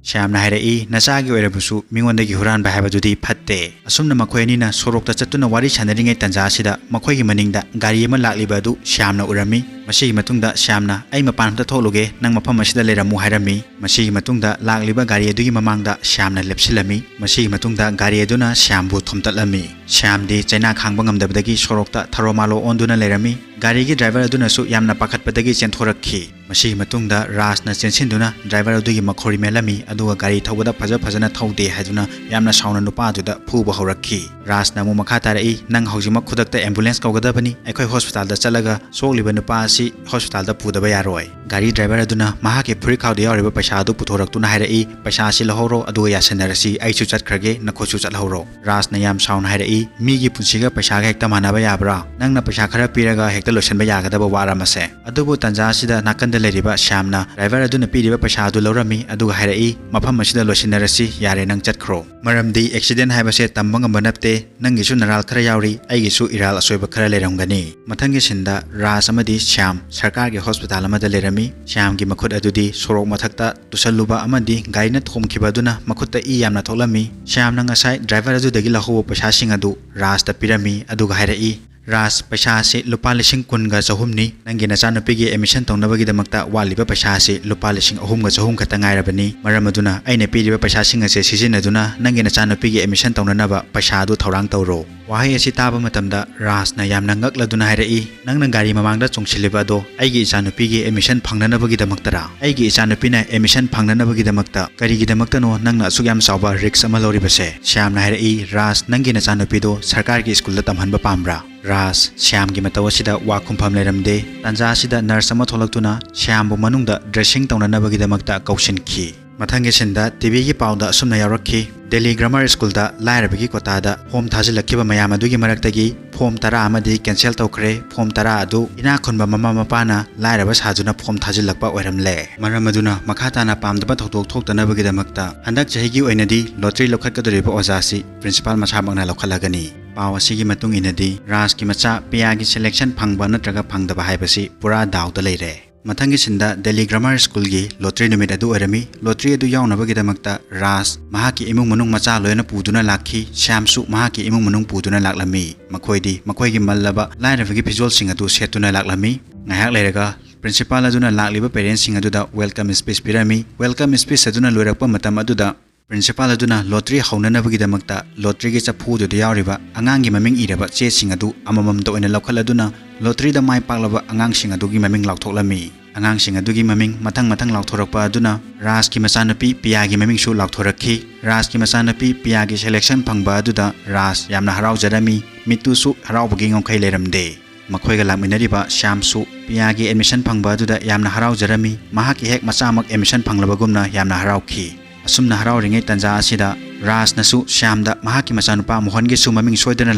ꯁ꯭ꯌꯥꯝꯅ ꯍꯥꯏꯔꯛꯏ, "ꯅꯆꯥꯒꯤ ꯑꯣꯏꯔꯕꯁꯨ ꯃꯤꯉꯣꯟꯗꯒꯤ ꯍꯨꯔꯥꯟꯕ ꯍꯥꯏꯕꯗꯨꯗꯤ ꯐꯠꯇꯦ"꯫ ꯑꯁꯨꯝꯅ ꯃꯈꯣꯏ ꯑꯅꯤꯅ ꯁꯣꯔꯣꯛꯇ ꯆꯠꯇꯨꯅ ꯋꯥꯔꯤ ꯁꯥꯟꯅꯔꯤꯉꯩ ꯇꯥꯟꯖꯥ ꯑꯁꯤꯗ ꯃꯈꯣꯏꯒꯤ ꯃꯅꯤꯡꯗ ꯒꯥꯔꯤ ꯑꯃ ꯂꯥꯛꯂꯤꯕ ꯑꯗꯨ ꯁ꯭ꯌꯥꯝꯅ ꯎꯔꯝꯃꯤ꯫ ꯃꯁꯤꯒꯤ ꯃꯇꯨꯡꯗ ꯁ꯭ꯌꯥꯝꯅ, "ꯑꯩ ꯃꯄꯥꯟ ꯑꯝꯇ ꯊꯣꯛꯂꯨꯒꯦ, ꯅꯪ ꯃꯐꯝ ꯑꯁꯤꯗ ꯂꯩꯔꯝꯃꯨ" ꯍꯥꯏꯔꯝꯃꯤ꯫ ꯃꯁꯤꯒꯤ ꯃꯇꯨꯡꯗ ꯂꯥꯛꯂꯤꯕ ꯒꯥꯔꯤ ꯑꯗꯨꯒꯤ ꯃꯃꯥꯡꯗ ꯁ꯭ꯌꯥꯝꯅ ꯂꯦꯞꯁꯤꯜꯂꯝꯃꯤ꯫ ꯃꯁꯤꯒꯤ ꯃꯇꯨꯡꯗ ꯒꯥꯔꯤ ꯑꯗꯨꯅ ꯁ꯭ꯌꯥꯝꯕꯨ ꯊꯣꯝꯇꯠꯂꯝꯃꯤ꯫ ꯁ꯭ꯌꯥꯝꯗꯤ ꯆꯩꯅꯥ ꯈꯥꯡꯕ ꯉꯝꯗꯕꯗꯒꯤ ꯁꯣꯔꯣꯛꯇ ꯊꯔꯣ ꯃꯥꯂꯣ ꯑꯣꯟꯗꯨꯅ ꯂꯩꯔꯝꯃꯤ꯫ ꯒꯥꯔꯤꯒꯤ ꯗ꯭ꯔꯥꯏꯚꯔ ꯑꯗꯨꯅꯁꯨ ꯌꯥꯝꯅ ꯄꯥꯈꯠꯄꯗꯒꯤ ꯆꯦꯟꯊꯣꯔꯛꯈꯤ꯫ ꯃꯁꯤꯒꯤ ꯃꯇꯨꯡꯗ ꯔꯥꯖꯅ ꯆꯦꯟꯁꯤꯟꯗꯨꯅ ꯗ꯭ꯔꯥꯏꯚꯔ ꯑꯗꯨꯒꯤ ꯃꯈꯣꯔꯤ ꯃꯦꯠꯂꯝꯃꯤ, ꯑꯗꯨꯒ ꯒꯥꯔꯤ ꯊꯧꯕꯗ ꯐꯖ ꯐꯖꯅ ꯊꯧꯗꯦ ꯍꯥꯏꯗꯨꯅ ꯌꯥꯝꯅ ꯁꯥꯎꯅ ꯅꯨꯄꯥ ꯑꯗꯨꯗ ꯐꯨꯕ ꯍꯧꯔꯛꯈꯤ꯫ ꯔꯥꯖꯅ ꯑꯃꯨꯛ ꯃꯈꯥ ꯇꯥꯔꯛꯏ, "ꯅꯪ ꯍꯧꯖꯤꯛꯃꯛ ꯈꯨꯗꯛꯇ ꯑꯦꯝꯕꯨꯂꯦꯟꯁ ꯀꯧꯒꯗꯕꯅꯤ, ꯑꯩꯈꯣꯏ ꯍꯣꯁꯄꯤꯇꯥꯜꯗ ꯆꯠꯂꯒ ꯁꯣꯛꯂꯤꯕ ꯅꯨꯄꯥ ꯑꯁꯤ ꯍꯣꯁꯄꯤꯇꯥꯜꯗ ꯄꯨꯗꯕ ꯌꯥꯔꯣꯏ꯫" ꯒꯥꯔꯤ ꯗ꯭ꯔꯥꯏꯚꯔ ꯑꯗꯨꯅ ꯃꯍꯥꯛꯀꯤ ꯐꯨꯔꯤꯠꯈꯥꯎꯗ ꯌꯥꯎꯔꯤꯕ ꯄꯩꯁꯥ ꯑꯗꯨ ꯄꯨꯊꯣꯔꯛꯇꯨꯅ ꯍꯥꯏꯔꯛꯏ, "ꯄꯩꯁꯥ ꯑꯁꯤ ꯂꯧꯍꯧꯔꯣ, ꯑꯗꯨꯒ ꯌꯥꯁꯟꯅꯔꯁꯤ, ꯑꯩꯁꯨ ꯆꯠꯈ꯭ꯔꯒꯦ, ꯅꯈꯣꯏꯁꯨ ꯆꯠꯍꯧꯔꯣ꯫" ꯔꯥꯖꯅ ꯌꯥꯝ ꯁꯥꯎꯅ ꯍꯥꯏꯔꯛꯏ, "ꯃꯤꯒꯤ ꯄꯨꯟꯁꯤꯒ ꯄꯩꯁꯥꯒ ꯍꯦꯛꯇ ꯃꯥꯟꯅꯕ ꯌꯥꯕ꯭ꯔꯥ? ꯅꯪꯅ ꯄꯩꯁꯥ ꯈꯔ ꯄꯤꯔꯒ ꯍꯦꯛꯇ ꯂꯣꯏꯁꯤꯟꯕ ꯌꯥꯒꯗꯕ ꯋꯥꯔ ꯑꯃꯁꯦ?" ꯑꯗꯨꯕꯨ ꯇꯟꯖꯥ ꯑꯁꯤꯗ ꯅꯥꯀꯟꯗ ꯂꯩꯔꯤꯕ ꯁ꯭ꯌꯥꯝꯅ ꯗ꯭ꯔꯥꯏꯚꯔ ꯑꯗꯨꯅ ꯄꯤꯔꯤꯕ ꯄꯩꯁꯥ ꯑꯗꯨ ꯂꯧꯔꯝꯃꯤ, ꯑꯗꯨꯒ ꯍꯥꯏꯔꯛꯏ, "ꯃꯐꯝ ꯑꯁꯤꯗ ꯂꯣꯏꯁꯤꯟꯅꯔꯁꯤ, ꯌꯥꯔꯦ, ꯅꯪ ꯆꯠꯈ꯭ꯔꯣ꯫" ꯃꯔꯝꯗꯤ ꯑꯦꯛꯁꯤꯗꯦꯟ ꯍꯥꯏꯕꯁꯦ ꯇꯝꯕ ꯉꯝꯕ ꯅꯠꯇꯦ, ꯅꯪꯒꯤꯁꯨ ꯅꯔꯥꯜ ꯈꯔ ꯌꯥꯎꯔꯤ, ꯑꯩꯒꯤꯁꯨ ꯏꯔꯥꯜ ꯑꯁꯣꯏꯕ ꯈꯔ ꯂꯩꯔꯝꯒꯅꯤ꯫ ꯃꯊꯪꯒꯤ ꯁꯤꯟꯗ ꯔꯥꯖ ꯑꯃꯗꯤ ꯁ꯭ꯌꯥꯝ ꯁꯔꯀꯥꯔꯒꯤ ꯍꯣꯁꯄꯤꯇꯥꯜ ꯑꯃꯗ ꯂꯩꯔꯝꯃꯤ꯫ ꯁ꯭ꯌꯥꯝꯒꯤ ꯃꯈꯨꯠ ꯑꯗꯨꯗꯤ ꯁꯣꯔꯣꯛ ꯃꯊꯛꯇ ꯇꯨꯁꯜꯂꯨꯕ ꯑꯃꯗꯤ ꯒꯥꯔꯤꯅ ꯊꯣꯝꯈꯤꯕ ꯑꯗꯨꯅ ꯃꯈꯨꯠꯇ ꯏ ꯌꯥꯝꯅ ꯊꯣꯛꯂꯝꯃꯤ꯫ ꯁ꯭ꯌꯥꯝꯅ ꯉꯁꯥꯏ ꯗ꯭ꯔꯥꯏꯚꯔ ꯑꯗꯨꯗꯒꯤ ꯂꯧꯍꯧꯕ ꯄꯩꯁꯥꯁꯤꯡ ꯑꯗꯨ ꯔꯥꯖꯇ ꯄꯤꯔꯝꯃꯤ, ꯑꯗꯨꯒ ꯍꯥꯏꯔꯛꯏ, "ꯔꯥꯖ, ꯄꯩꯁꯥ ꯑꯁꯤ ꯂꯨꯄꯥ ꯂꯤꯁꯤꯡ ꯀꯨꯟꯒ ꯆꯍꯨꯝꯅꯤ꯫ ꯅꯪꯒꯤ ꯅꯆꯥꯅꯨꯄꯤꯒꯤ ꯑꯦꯗꯃꯤꯁꯟ ꯇꯧꯅꯕꯒꯤꯗꯃꯛꯇ ꯋꯥꯠꯂꯤꯕ ꯄꯩꯁꯥ ꯑꯁꯤ ꯂꯨꯄꯥ ꯂꯤꯁꯤꯡ ꯑꯍꯨꯝꯒ ꯆꯍꯨꯝ ꯈꯛꯇ ꯉꯥꯏꯔꯕꯅꯤ꯫ ꯃꯔꯝ ꯑꯗꯨꯅ ꯑꯩꯅ ꯄꯤꯔꯤꯕ ꯄꯩꯁꯥꯁꯤꯡ ꯑꯁꯤ ꯁꯤꯖꯤꯟꯅꯗꯨꯅ ꯅꯪꯒꯤ ꯅꯆꯥꯅꯨꯄꯤꯒꯤ ꯑꯦꯗꯃꯤꯁꯟ ꯇꯧꯅꯅꯕ ꯄꯩꯁꯥ ꯑꯗꯨ ꯊꯧꯔꯥꯡ ꯇꯧꯔꯣ꯫" ꯋꯥꯍꯩ ꯑꯁꯤ ꯇꯥꯕ ꯃꯇꯝꯗ ꯔꯥꯖꯅ ꯌꯥꯝꯅ ꯉꯛꯂꯗꯨꯅ ꯍꯥꯏꯔꯛꯏ, "ꯅꯪꯅ ꯒꯥꯔꯤ ꯃꯃꯥꯡꯗ ꯆꯣꯡꯁꯤꯜꯂꯤꯕ ꯑꯗꯣ ꯑꯩꯒꯤ ꯏꯆꯥꯅꯨꯄꯤꯒꯤ ꯑꯦꯗꯃꯤꯁꯟ ꯐꯪꯅꯅꯕꯒꯤꯗꯃꯛꯇꯔꯥ? ꯑꯩꯒꯤ ꯏꯆꯥꯅꯨꯄꯤꯅ ꯑꯦꯗꯃꯤꯁꯟ ꯐꯪꯅꯅꯕꯒꯤꯗꯃꯛꯇ ꯀꯔꯤꯒꯤꯗꯃꯛꯇꯅꯣ ꯅꯪꯅ ꯑꯁꯨꯛ ꯌꯥꯝ ꯆꯥꯎꯕ ꯔꯤꯛꯁ ꯑꯃ ꯂꯧꯔꯤꯕꯁꯦ?" ꯁ꯭ꯌꯥꯝꯅ ꯍꯥꯏꯔꯛꯏ, "ꯔꯥꯖ, ꯅꯪꯒꯤ ꯅꯆꯥꯅꯨꯄꯤꯗꯣ ꯁꯔꯀꯥꯔꯒꯤ ꯁ꯭ꯀꯨꯜꯗ ꯇꯝꯍꯟꯕ ꯄꯥꯝꯕ꯭ꯔꯥ?" ꯔꯥꯖ, ꯁ꯭ꯌꯥꯝꯒꯤ ꯃꯇꯧ ꯑꯁꯤꯗ ꯋꯥ ꯈꯨꯝꯐꯝ ꯂꯩꯔꯝꯗꯦ꯫ ꯇꯥꯟꯖꯥ ꯑꯁꯤꯗ ꯅꯔꯁ ꯑꯃ ꯊꯣꯛꯂꯛꯇꯨꯅ ꯁ꯭ꯌꯥꯝꯕꯨ ꯃꯅꯨꯡꯗ ꯗ꯭ꯔꯦꯁꯤꯡ ꯇꯧꯅꯅꯕꯒꯤꯗꯃꯛꯇ ꯀꯧꯁꯤꯟꯈꯤ꯫ ꯃꯊꯪꯒꯤ ꯁꯤꯟꯗ ꯇꯤꯚꯤꯒꯤ ꯄꯥꯎꯗ ꯑꯁꯨꯝꯅ ꯌꯥꯎꯔꯛꯈꯤ, "ꯗꯦꯜꯂꯤ ꯒ꯭ꯔꯥꯃꯔ ꯁ꯭ꯀꯨꯜꯗ ꯂꯥꯏꯔꯕꯒꯤ ꯀꯣꯇꯥꯗ ꯐꯣꯝ ꯊꯥꯖꯤꯜꯂꯛꯈꯤꯕ ꯃꯌꯥꯝ ꯑꯗꯨꯒꯤ ꯃꯔꯛꯇꯒꯤ ꯐꯣꯝ ꯇꯔꯥ ꯑꯃꯗꯤ ꯀꯦꯟꯁꯦꯜ ꯇꯧꯈ꯭ꯔꯦ꯫ ꯐꯣꯝ ꯇꯔꯥ ꯑꯗꯨ ꯏꯅꯥꯛ ꯈꯨꯟꯕ ꯃꯃꯥ ꯃꯄꯥꯅ ꯂꯥꯏꯔꯕ ꯁꯥꯗꯨꯅ ꯐꯣꯝ ꯊꯥꯖꯤꯜꯂꯛꯄ ꯑꯣꯏꯔꯝꯂꯦ꯫ ꯃꯔꯝ ꯑꯗꯨꯅ ꯃꯈꯥ ꯇꯥꯅ ꯄꯥꯝꯗꯕ ꯊꯧꯗꯣꯛ ꯊꯣꯛꯇꯅꯕꯒꯤꯗꯃꯛꯇ ꯍꯟꯗꯛ ꯆꯍꯤꯒꯤ ꯑꯣꯏꯅꯗꯤ ꯂꯣꯇ꯭ꯔꯤ ꯂꯧꯈꯠꯀꯗꯧꯔꯤꯕ ꯑꯣꯖꯥꯁꯤ ꯄ꯭ꯔꯤꯟꯁꯤꯄꯥꯜ ꯃꯁꯥꯃꯛꯅ ꯂꯧꯈꯠꯂꯒꯅꯤ꯫" ꯄꯥꯎ ꯑꯁꯤꯒꯤ ꯃꯇꯨꯡ ꯏꯟꯅꯗꯤ ꯔꯥꯖꯀꯤ ꯃꯆꯥ ꯄꯤꯌꯥꯒꯤ ꯁꯦꯂꯦꯛꯁꯟ ꯐꯪꯕ ꯅꯠꯇ꯭ꯔꯒ ꯐꯪꯗꯕ ꯍꯥꯏꯕꯁꯤ ꯄꯨꯔꯥ ꯗꯥꯎꯗ ꯂꯩꯔꯦ꯫ ꯃꯊꯪꯒꯤ ꯁꯤꯟꯗ ꯗꯦꯜꯂꯤ ꯒ꯭ꯔꯥꯃꯔ ꯁ꯭ꯀꯨꯜꯒꯤ ꯂꯣꯇ꯭ꯔꯤ ꯅꯨꯃꯤꯠ ꯑꯗꯨ ꯑꯣꯏꯔꯝꯃꯤ꯫ ꯂꯣꯇ꯭ꯔꯤ ꯑꯗꯨ ꯌꯥꯎꯅꯕꯒꯤꯗꯃꯛꯇ ꯔꯥꯖ ꯃꯍꯥꯛꯀꯤ ꯏꯃꯨꯡ ꯃꯅꯨꯡ ꯃꯆꯥ ꯂꯣꯏꯅ ꯄꯨꯗꯨꯅ ꯂꯥꯛꯈꯤ꯫ ꯁ꯭ꯌꯥꯝꯁꯨ ꯃꯍꯥꯛꯀꯤ ꯏꯃꯨꯡ ꯃꯅꯨꯡ ꯄꯨꯗꯨꯅ ꯂꯥꯛꯂꯝꯃꯤ꯫ ꯃꯈꯣꯏꯗꯤ ꯃꯈꯣꯏꯒꯤ ꯃꯜꯂꯕ ꯂꯥꯏꯔꯕꯒꯤ ꯐꯤꯖꯣꯜꯁꯤꯡ ꯑꯗꯨ ꯁꯦꯠꯇꯨꯅ ꯂꯥꯛꯂꯝꯃꯤ꯫ ꯉꯥꯏꯍꯥꯛ ꯂꯩꯔꯒ ꯄ꯭ꯔꯤꯟꯁꯤꯄꯥꯜ ꯑꯗꯨꯅ ꯂꯥꯛꯂꯤꯕ ꯄꯦꯔꯦꯟꯁꯁꯤꯡ ꯑꯗꯨꯗ ꯋꯦꯜꯀꯝ ꯁ꯭ꯄꯤꯆ ꯄꯤꯔꯝꯃꯤ꯫ ꯋꯦꯜꯀꯝ ꯁ꯭ꯄꯤꯆ ꯑꯗꯨꯅ ꯂꯣꯏꯔꯛꯄ ꯃꯇꯝ ꯑꯗꯨꯗ ꯄ꯭ꯔꯤꯟꯁꯤꯄꯥꯜ ꯑꯗꯨꯅ ꯂꯣꯇ꯭ꯔꯤ ꯍꯧꯅꯅꯕꯒꯤꯗꯃꯛꯇ ꯂꯣꯇ꯭ꯔꯤꯒꯤ ꯆꯐꯨꯗꯨꯗ ꯌꯥꯎꯔꯤꯕ ꯑꯉꯥꯡꯒꯤ ꯃꯃꯤꯡ ꯏꯔꯕ ꯆꯦꯁꯤꯡ ꯑꯗꯨ ꯑꯃꯃꯝꯇ ꯑꯣꯏꯅ ꯂꯧꯈꯠꯂꯗꯨꯅ ꯂꯣꯇ꯭ꯔꯤꯗ ꯃꯥꯏ ꯄꯥꯛꯂꯕ ꯑꯉꯥꯡꯁꯤꯡ ꯑꯗꯨꯒꯤ ꯃꯃꯤꯡ ꯂꯥꯎꯊꯣꯛꯂꯝꯃꯤ꯫ ꯑꯉꯥꯡꯁꯤꯡ ꯑꯗꯨꯒꯤ ꯃꯃꯤꯡ ꯃꯊꯪ ꯃꯊꯪ ꯂꯥꯎꯊꯣꯔꯛꯄ ꯑꯗꯨꯅ ꯔꯥꯖꯀꯤ ꯃꯆꯥꯅꯨꯄꯤ ꯄꯤꯌꯥꯒꯤ ꯃꯃꯤꯡꯁꯨ ꯂꯥꯎꯊꯣꯔꯛꯈꯤ꯫ ꯔꯥꯖꯀꯤ ꯃꯆꯥꯅꯨꯄꯤ ꯄꯤꯌꯥꯒꯤ selection ꯐꯪꯕ ꯑꯗꯨꯗ ꯔꯥꯖ ꯌꯥꯝꯅ ꯍꯔꯥꯎꯖꯔꯝꯃꯤ꯫ ꯃꯤꯠꯇꯨꯁꯨ ꯍꯔꯥꯎꯕꯒꯤ ꯉꯝꯈꯩ ꯂꯩꯔꯝꯗꯦ꯫ ꯃꯈꯣꯏꯒ ꯂꯥꯛꯃꯤꯟꯅꯔꯤꯕ ꯁ꯭ꯌꯥꯝꯁꯨ ꯄꯤꯌꯥꯒꯤ admission ꯐꯪꯕ ꯑꯗꯨꯗ ꯌꯥꯝꯅ ꯍꯔꯥꯎꯖꯔꯝꯃꯤ꯫ ꯃꯍꯥꯛꯀꯤ ꯍꯦꯛ ꯃꯆꯥꯃꯛ admission ꯐꯪꯂꯕꯒꯨꯝꯅ ꯌꯥꯝꯅ ꯍꯔꯥꯎꯈꯤ꯫ ꯑꯁꯨꯝꯅ ꯍꯔꯥꯎꯔꯤꯉꯩ ꯇꯥꯟꯖꯥ ꯑꯁꯤꯗ ꯔꯥꯖꯅꯁꯨ ꯁ꯭ꯌꯥꯝꯗ ꯃꯍꯥꯛꯀꯤ ꯃꯆꯥꯅꯨꯄꯥ ꯃꯣꯍꯟꯒꯤꯁꯨ ꯃꯃꯤꯡ ꯁꯣꯏꯗꯅ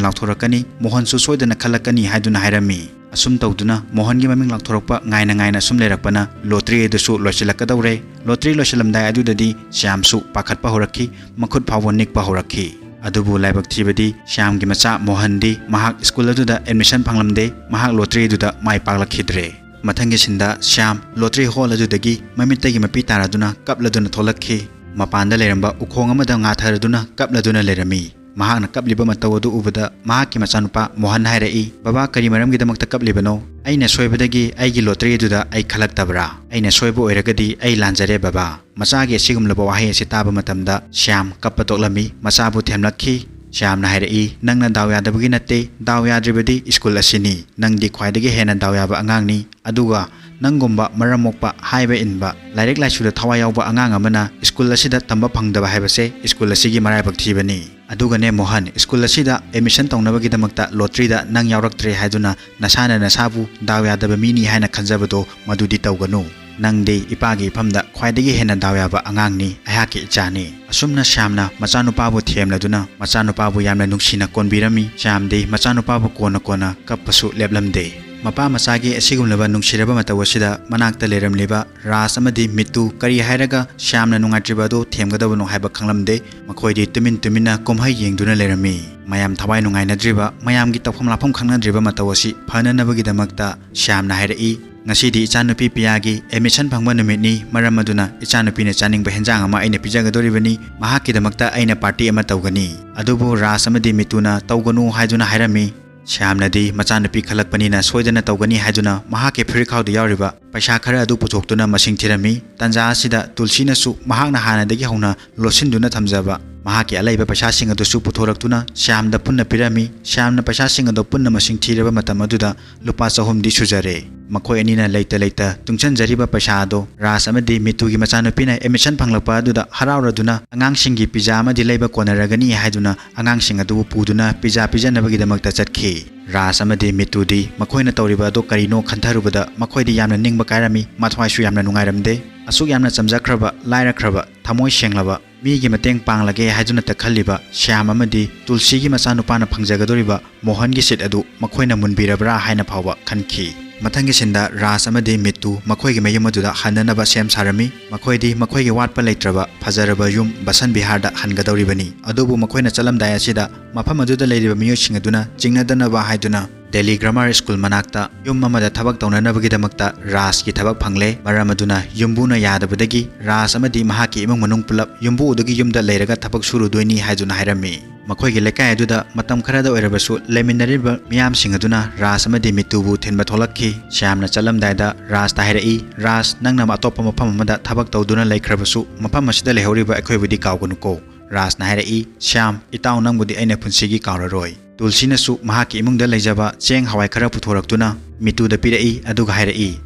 ꯂꯥꯎꯊꯣꯔꯛꯀꯅꯤ, ꯃꯣꯍꯟꯁꯨ ꯁꯣꯏꯗꯅ ꯈꯜꯂꯛꯀꯅꯤ ꯍꯥꯏꯗꯨꯅ ꯍꯥꯏꯔꯝꯃꯤ꯫ ꯑꯁꯨꯝ ꯇꯧꯗꯨꯅ ꯃꯣꯍꯟꯒꯤ ꯃꯃꯤꯡ ꯂꯥꯎꯊꯣꯔꯛꯄ ꯉꯥꯏꯅ ꯉꯥꯏꯅ ꯁꯨꯝ ꯂꯩꯔꯛꯄꯅ ꯂꯣꯇ꯭ꯔꯤ ꯑꯗꯨꯁꯨ ꯂꯣꯏꯁꯤꯜꯂꯛꯀꯗꯧꯔꯦ꯫ ꯂꯣꯇ꯭ꯔꯤ ꯂꯣꯏꯁꯤꯜꯂꯝꯗꯥꯏ ꯑꯗꯨꯗꯗꯤ ꯁ꯭ꯌꯥꯝꯁꯨ ꯄꯥꯈꯠꯄ ꯍꯧꯔꯛꯈꯤ, ꯃꯈꯨꯠ ꯐꯥꯎꯕ ꯅꯤꯛꯄ ꯍꯧꯔꯛꯈꯤ꯫ ꯑꯗꯨꯕꯨ ꯂꯥꯏꯕꯛ ꯊꯤꯕꯗꯤ ꯁ꯭ꯌꯥꯝꯒꯤ ꯃꯆꯥ ꯃꯣꯍꯟꯗꯤ ꯃꯍꯥꯛ ꯁ꯭ꯀꯨꯜ ꯑꯗꯨꯗ admission ꯐꯪꯂꯝꯗꯦ, ꯃꯍꯥꯛ ꯂꯣꯇ꯭ꯔꯤ ꯑꯗꯨꯗ ꯃꯥꯏ ꯄꯥꯛꯂꯛꯈꯤꯗ꯭ꯔꯦ꯫ ꯃꯊꯪꯒꯤ ꯁꯤꯟꯗ ꯁ꯭ꯌꯥꯝ ꯂꯣꯇ꯭ꯔꯤ ꯍꯣꯜ ꯑꯗꯨꯗꯒꯤ ꯃꯃꯤꯠꯇꯒꯤ ꯃꯄꯤ ꯇꯥꯔꯗꯨꯅ ꯀꯞꯂꯗꯨꯅ ꯊꯣꯛꯂꯛꯈꯤ꯫ ꯃꯄꯥꯟꯗ ꯂꯩꯔꯝꯕ ꯎꯈꯣꯡ ꯑꯃꯗ ꯉꯥꯊꯔꯗꯨꯅ ꯀꯞꯂꯗꯨꯅ ꯂꯩꯔꯝꯃꯤ꯫ ꯃꯍꯥꯛꯅ ꯀꯞꯂꯤꯕ ꯃꯇꯧ ꯑꯗꯨ ꯎꯕꯗ ꯃꯍꯥꯛꯀꯤ ꯃꯆꯥꯅꯨꯄꯥ ꯃꯣꯍꯟ ꯍꯥꯏꯔꯛꯏ, "ꯕꯕꯥ, ꯀꯔꯤ ꯃꯔꯝꯒꯤꯗꯃꯛꯇ ꯀꯞꯂꯤꯕꯅꯣ?" "ꯑꯩꯅ ꯁꯣꯏꯕꯗꯒꯤ ꯑꯩꯒꯤ ꯂꯣꯇ꯭ꯔꯤ ꯑꯗꯨꯗ ꯑꯩ ꯈꯜꯂꯛꯇꯕ꯭ꯔꯥ? ꯑꯩꯅ ꯁꯣꯏꯕ ꯑꯣꯏꯔꯒꯗꯤ ꯑꯩ ꯂꯥꯟꯖꯔꯦ ꯕꯕꯥ"꯫ ꯃꯆꯥꯒꯤ ꯑꯁꯤꯒꯨꯝꯂꯕ ꯋꯥꯍꯩ ꯑꯁꯤ ꯇꯥꯕ ꯃꯇꯝꯗ ꯁ꯭ꯌꯥꯝ ꯀꯞꯄ ꯇꯣꯛꯂꯝꯃꯤ꯫ ꯃꯆꯥꯕꯨ ꯊꯦꯝꯂꯛꯈꯤ꯫ ꯁ꯭ꯌꯥꯝꯅ ꯍꯥꯏꯔꯛꯏ, "ꯅꯪꯅ ꯗꯥꯎ ꯌꯥꯗꯕꯒꯤ ꯅꯠꯇꯦ, ꯗꯥꯎ ꯌꯥꯗ꯭ꯔꯤꯕꯗꯤ ꯁ꯭ꯀꯨꯜ ꯑꯁꯤꯅꯤ꯫ ꯅꯪꯗꯤ ꯈ꯭ꯋꯥꯏꯗꯒꯤ ꯍꯦꯟꯅ ꯗꯥꯎ ꯌꯥꯕ ꯑꯉꯥꯡꯅꯤ꯫ ꯑꯗꯨꯒ ꯅꯪꯒꯨꯝꯕ ꯃꯔꯝ ꯃꯣꯛꯄ, ꯍꯥꯏꯕ ꯏꯟꯕ, ꯂꯥꯏꯔꯤꯛ ꯂꯥꯏꯁꯨꯗ ꯊꯋꯥꯏ ꯌꯥꯎꯕ ꯑꯉꯥꯡ ꯑꯃꯅ ꯁ꯭ꯀꯨꯜ ꯑꯁꯤꯗ ꯇꯝꯕ ꯐꯪꯗꯕ ꯍꯥꯏꯕꯁꯦ ꯁ꯭ꯀꯨꯜ ꯑꯁꯤꯒꯤ ꯃꯔꯥꯏꯕꯛ ꯊꯤꯕꯅꯤ꯫ ꯑꯗꯨꯒꯅꯦ ꯃꯣꯍꯟ, ꯁ꯭ꯀꯨꯜ ꯑꯁꯤꯗ admission ꯇꯧꯅꯕꯒꯤꯗꯃꯛꯇ ꯂꯣꯇ꯭ꯔꯤꯗ ꯅꯪ ꯌꯥꯎꯔꯛꯇ꯭ꯔꯦ ꯍꯥꯏꯗꯨꯅ ꯅꯁꯥꯅ ꯅꯁꯥꯕꯨ ꯗꯥꯎ ꯌꯥꯗꯕ ꯃꯤꯅꯤ ꯍꯥꯏꯅ ꯈꯟꯖꯕꯗꯣ ꯃꯗꯨꯗꯤ ꯇꯧꯒꯅꯨ꯫ ꯅꯪꯗꯤ ꯏꯄꯥꯒꯤ ꯏꯐꯝꯗ ꯈ꯭ꯋꯥꯏꯗꯒꯤ ꯍꯦꯟꯅ ꯗꯥꯎ ꯌꯥꯕ ꯑꯉꯥꯡꯅꯤ, ꯑꯩꯍꯥꯛꯀꯤ ꯏꯆꯥꯅꯤ"꯫ ꯑꯁꯨꯝꯅ ꯁ꯭ꯌꯥꯝꯅ ꯃꯆꯥꯅꯨꯄꯥꯕꯨ ꯊꯦꯝꯂꯗꯨꯅ ꯃꯆꯥꯅꯨꯄꯥꯕꯨ ꯌꯥꯝꯅ ꯅꯨꯡꯁꯤꯅ ꯀꯣꯟꯕꯤꯔꯝꯃꯤ꯫ ꯁ꯭ꯌꯥꯝꯗꯤ ꯃꯆꯥꯅꯨꯄꯥꯕꯨ ꯀꯣꯟꯅ ꯀꯣꯟꯅ ꯀꯞꯄꯁꯨ ꯂꯦꯞꯂꯝꯗꯦ꯫ ꯃꯄꯥ ꯃꯆꯥꯒꯤ ꯑꯁꯤꯒꯨꯝꯂꯕ ꯅꯨꯡꯁꯤꯔꯕ ꯃꯇꯧ ꯑꯁꯤꯗ ꯃꯅꯥꯛꯇ ꯂꯩꯔꯝꯂꯤꯕ ꯔꯥꯖ ꯑꯃꯗꯤ ꯃꯤꯠꯇꯨ ꯀꯔꯤ ꯍꯥꯏꯔꯒ ꯁ꯭ꯌꯥꯝꯅ ꯅꯨꯡꯉꯥꯏꯇ꯭ꯔꯤꯕ ꯑꯗꯨ ꯊꯦꯝꯒꯗꯕꯅꯣ ꯍꯥꯏꯕ ꯈꯪꯂꯝꯗꯦ꯫ ꯃꯈꯣꯏꯗꯤ ꯇꯨꯃꯤꯟ ꯇꯨꯃꯤꯟꯅ ꯀꯨꯝꯍꯩ ꯌꯦꯡꯗꯨꯅ ꯂꯩꯔꯝꯃꯤ꯫ ꯃꯌꯥꯝ ꯊꯋꯥꯏ ꯅꯨꯡꯉꯥꯏꯅꯗ꯭ꯔꯤꯕ, ꯃꯌꯥꯝꯒꯤ ꯇꯧꯐꯝ ꯂꯥꯛꯐꯝ ꯈꯪꯅꯗ꯭ꯔꯤꯕ ꯃꯇꯧ ꯑꯁꯤ ꯐꯅꯅꯕꯒꯤꯗꯃꯛꯇ ꯁ꯭ꯌꯥꯝꯅ ꯍꯥꯏꯔꯛꯏ, "ꯉꯁꯤꯗꯤ ꯏꯆꯥꯅꯨꯄꯤ ꯄꯤꯌꯥꯒꯤ admission ꯐꯪꯕ ꯅꯨꯃꯤꯠꯅꯤ, ꯃꯔꯝ ꯑꯗꯨꯅ ꯏꯆꯥꯅꯨꯄꯤꯅ ꯆꯥꯅꯤꯡꯕ ꯍꯦꯟꯖꯥꯡ ꯑꯃ ꯑꯩꯅ ꯄꯤꯖꯒꯗꯧꯔꯤꯕꯅꯤ, ꯃꯍꯥꯛꯀꯤꯗꯃꯛꯇ ꯑꯩꯅ party ꯑꯃ ꯇꯧꯒꯅꯤ"꯫ ꯑꯗꯨꯕꯨ ꯔꯥꯖ ꯑꯃꯗꯤ ꯃꯤꯠꯇꯨꯅ ꯇꯧꯒꯅꯨ ꯍꯥꯏꯗꯨꯅ ꯍꯥꯏꯔꯝꯃꯤ꯫ ꯁ꯭ꯌꯥꯝꯅꯗꯤ ꯃꯆꯥꯅꯨꯄꯤ ꯈꯜꯂꯛꯄꯅꯤꯅ ꯁꯣꯏꯗꯅ ꯇꯧꯒꯅꯤ ꯍꯥꯏꯗꯨꯅ ꯃꯍꯥꯛꯀꯤ ꯐꯨꯔꯤꯠꯈꯥꯎꯗ ꯌꯥꯎꯔꯤꯕ ꯄꯩꯁꯥ ꯈꯔ ꯑꯗꯨ ꯄꯨꯊꯣꯛꯇꯨꯅ ꯃꯁꯤꯡ ꯊꯤꯔꯝꯃꯤ꯫ ꯇꯟꯖꯥ ꯑꯁꯤꯗ ꯇꯨꯜꯁꯤꯅꯁꯨ ꯃꯍꯥꯛꯅ ꯍꯥꯟꯅꯗꯒꯤ ꯍꯧꯅ ꯂꯣꯠꯁꯤꯟꯗꯨꯅ ꯊꯝꯖꯕ ꯃꯍꯥꯛꯀꯤ ꯑꯂꯩꯕ ꯄꯩꯁꯥꯁꯤꯡ ꯑꯗꯨꯁꯨ ꯄꯨꯊꯣꯔꯛꯇꯨꯅ ꯁ꯭ꯌꯥꯝꯗ ꯄꯨꯟꯅ ꯄꯤꯔꯝꯃꯤ꯫ ꯁ꯭ꯌꯥꯝꯅ ꯄꯩꯁꯥꯁꯤꯡ ꯑꯗꯨ ꯄꯨꯟꯅ ꯃꯁꯤꯡ ꯊꯤꯔꯕ ꯃꯇꯝ ꯑꯗꯨꯗ ꯂꯨꯄꯥ ꯆꯍꯨꯝꯗꯤ ꯁꯨꯖꯔꯦ꯫ ꯃꯈꯣꯏ ꯑꯅꯤꯅ ꯂꯩꯇ ꯂꯩꯇ ꯇꯨꯡꯁꯤꯟꯖꯔꯤꯕ ꯄꯩꯁꯥ ꯑꯗꯨ ꯔꯥꯖ ꯑꯃꯗꯤ ꯃꯤꯇꯨꯒꯤ ꯃꯆꯥꯅꯨꯄꯤꯅ admission ꯐꯪꯂꯛꯄ ꯑꯗꯨꯗ ꯍꯔꯥꯎꯔꯗꯨꯅ ꯑꯉꯥꯡꯁꯤꯡꯒꯤ pizza ꯑꯃꯗꯤ ꯂꯩꯕ ꯀꯣꯟꯅꯔꯒꯅꯤ ꯍꯥꯏꯗꯨꯅ ꯑꯉꯥꯡꯁꯤꯡ ꯑꯗꯨꯕꯨ ꯄꯨꯗꯨꯅ pizza ꯄꯤꯖꯅꯕꯒꯤꯗꯃꯛꯇ ꯆꯠꯈꯤ꯫ ꯔꯥꯖ ꯑꯃꯗꯤ ꯃꯤꯇꯨꯗꯤ ꯃꯈꯣꯏꯅ ꯇꯧꯔꯤꯕ ꯑꯗꯨ ꯀꯔꯤꯅꯣ ꯈꯟꯊꯔꯨꯕꯗ ꯃꯈꯣꯏꯗꯤ ꯌꯥꯝꯅ ꯅꯤꯡꯕ ꯀꯥꯏꯔꯝꯃꯤ꯫ ꯃꯊ꯭ꯋꯥꯏꯁꯨ ꯌꯥꯝꯅ ꯅꯨꯡꯉꯥꯏꯔꯝꯗꯦ꯫ ꯑꯁꯨꯛ ꯌꯥꯝꯅ ꯆꯝꯖꯈ꯭ꯔꯕ, ꯂꯥꯏꯔꯈ꯭ꯔꯕ, ꯊꯃꯣꯏ ꯁꯦꯡꯂꯕ, ꯃꯤꯒꯤ ꯃꯇꯦꯡ ꯄꯥꯡꯂꯒꯦ ꯍꯥꯏꯗꯨꯅꯇ ꯈꯜꯂꯤꯕ ꯁ꯭ꯌꯥꯝ ꯑꯃꯗꯤ ꯇꯨꯜꯁꯤꯒꯤ ꯃꯆꯥꯅꯨꯄꯥꯅ ꯐꯪꯖꯒꯗꯧꯔꯤꯕ ꯃꯣꯍꯟꯒꯤ seat ꯑꯗꯨ ꯃꯈꯣꯏꯅ ꯃꯨꯟꯕꯤꯔꯕ꯭ꯔꯥ ꯍꯥꯏꯅ ꯐꯥꯎꯕ ꯈꯟꯈꯤ꯫ ꯃꯊꯪꯒꯤ ꯁꯤꯟꯗ ꯔꯥꯖ ꯑꯃꯗꯤ ꯃꯤꯇꯨ ꯃꯈꯣꯏꯒꯤ ꯃꯌꯨꯝ ꯑꯗꯨꯗ ꯍꯟꯅꯅꯕ ꯁꯦꯝ ꯁꯥꯔꯝꯃꯤ꯫ ꯃꯈꯣꯏꯗꯤ ꯃꯈꯣꯏꯒꯤ ꯋꯥꯠꯄ ꯂꯩꯇ꯭ꯔꯕ ꯐꯖꯔꯕ ꯌꯨꯝ ꯕꯁꯟ ꯕꯤꯍꯥꯔꯗ ꯍꯟꯒꯗꯧꯔꯤꯕꯅꯤ꯫ ꯑꯗꯨꯕꯨ ꯃꯈꯣꯏꯅ ꯆꯠꯂꯝꯗꯥꯏ ꯑꯁꯤꯗ ꯃꯐꯝ ꯑꯗꯨꯗ ꯂꯩꯔꯤꯕ ꯃꯤꯑꯣꯏꯁꯤꯡ ꯑꯗꯨꯅ ꯆꯤꯡꯅꯗꯅꯕ ꯍꯥꯏꯗꯨꯅ ꯗꯦꯜꯂꯤ Grammar School ꯃꯅꯥꯛꯇ ꯌꯨꯝ ꯑꯃꯗ ꯊꯕꯛ ꯇꯧꯅꯅꯕꯒꯤꯗꯃꯛꯇ ꯔꯥꯖꯀꯤ ꯊꯕꯛ ꯐꯪꯂꯦ꯫ ꯃꯔꯝ ꯑꯗꯨꯅ ꯌꯨꯝꯕꯨꯅ ꯌꯥꯗꯕꯗꯒꯤ ꯔꯥꯖ ꯑꯃꯗꯤ ꯃꯍꯥꯛꯀꯤ ꯏꯃꯨꯡ ꯃꯅꯨꯡ ꯄꯨꯂꯞ ꯌꯨꯝꯕꯨꯗꯨꯒꯤ ꯌꯨꯝꯗ ꯂꯩꯔꯒ ꯊꯕꯛ ꯁꯨꯔꯨꯗꯣꯏꯅꯤ ꯍꯥꯏꯗꯨꯅ ꯍꯥꯏꯔꯝꯃꯤ꯫ ꯃꯈꯣꯏꯒꯤ ꯂꯩꯀꯥꯏ ꯑꯗꯨꯗ ꯃꯇꯝ ꯈꯔꯗ ꯑꯣꯏꯔꯕꯁꯨ ꯂꯩꯃꯤꯟꯅꯔꯤꯕ ꯃꯤꯌꯥꯝꯁꯤꯡ ꯑꯗꯨꯅ ꯔꯥꯖ ꯑꯃꯗꯤ ꯃꯤꯇꯨꯕꯨ ꯊꯤꯟꯕ ꯊꯣꯛꯂꯛꯈꯤ꯫ ꯁ꯭ꯌꯥꯝꯅ ꯆꯠꯂꯝꯗꯥꯏꯗ ꯔꯥꯖꯇ ꯍꯥꯏꯔꯛꯏ, "ꯔꯥꯖ, ꯅꯪꯅ ꯑꯇꯣꯞꯄ ꯃꯐꯝ ꯑꯃꯗ ꯊꯕꯛ ꯇꯧꯗꯨꯅ ꯂꯩꯈ꯭ꯔꯕꯁꯨ ꯃꯐꯝ ꯑꯁꯤꯗ ꯂꯩꯍꯧꯔꯤꯕ ꯑꯩꯈꯣꯏꯕꯨꯗꯤ ꯀꯥꯎꯒꯅꯨꯀꯣ꯫" ꯔꯥꯖꯅ ꯍꯥꯏꯔꯛꯏ, "ꯁ꯭ꯌꯥꯝ, ꯏꯇꯥꯎ ꯅꯪꯕꯨꯗꯤ ꯑꯩꯅ ꯄꯨꯟꯁꯤꯒꯤ ꯀꯥꯎꯔꯔꯣꯏ꯫" ꯇꯨꯜꯁꯤꯅꯁꯨ ꯃꯍꯥꯛꯀꯤ ꯏꯃꯨꯡꯗ ꯂꯩꯖꯕ ꯆꯦꯡ ꯍꯋꯥꯏ ꯈꯔ ꯄꯨꯊꯣꯔꯛꯇꯨꯅ ꯃꯤꯇꯨꯗ ꯄꯤꯔꯛꯏ, ꯑꯗꯨꯒ ꯍꯥꯏꯔꯛꯏ,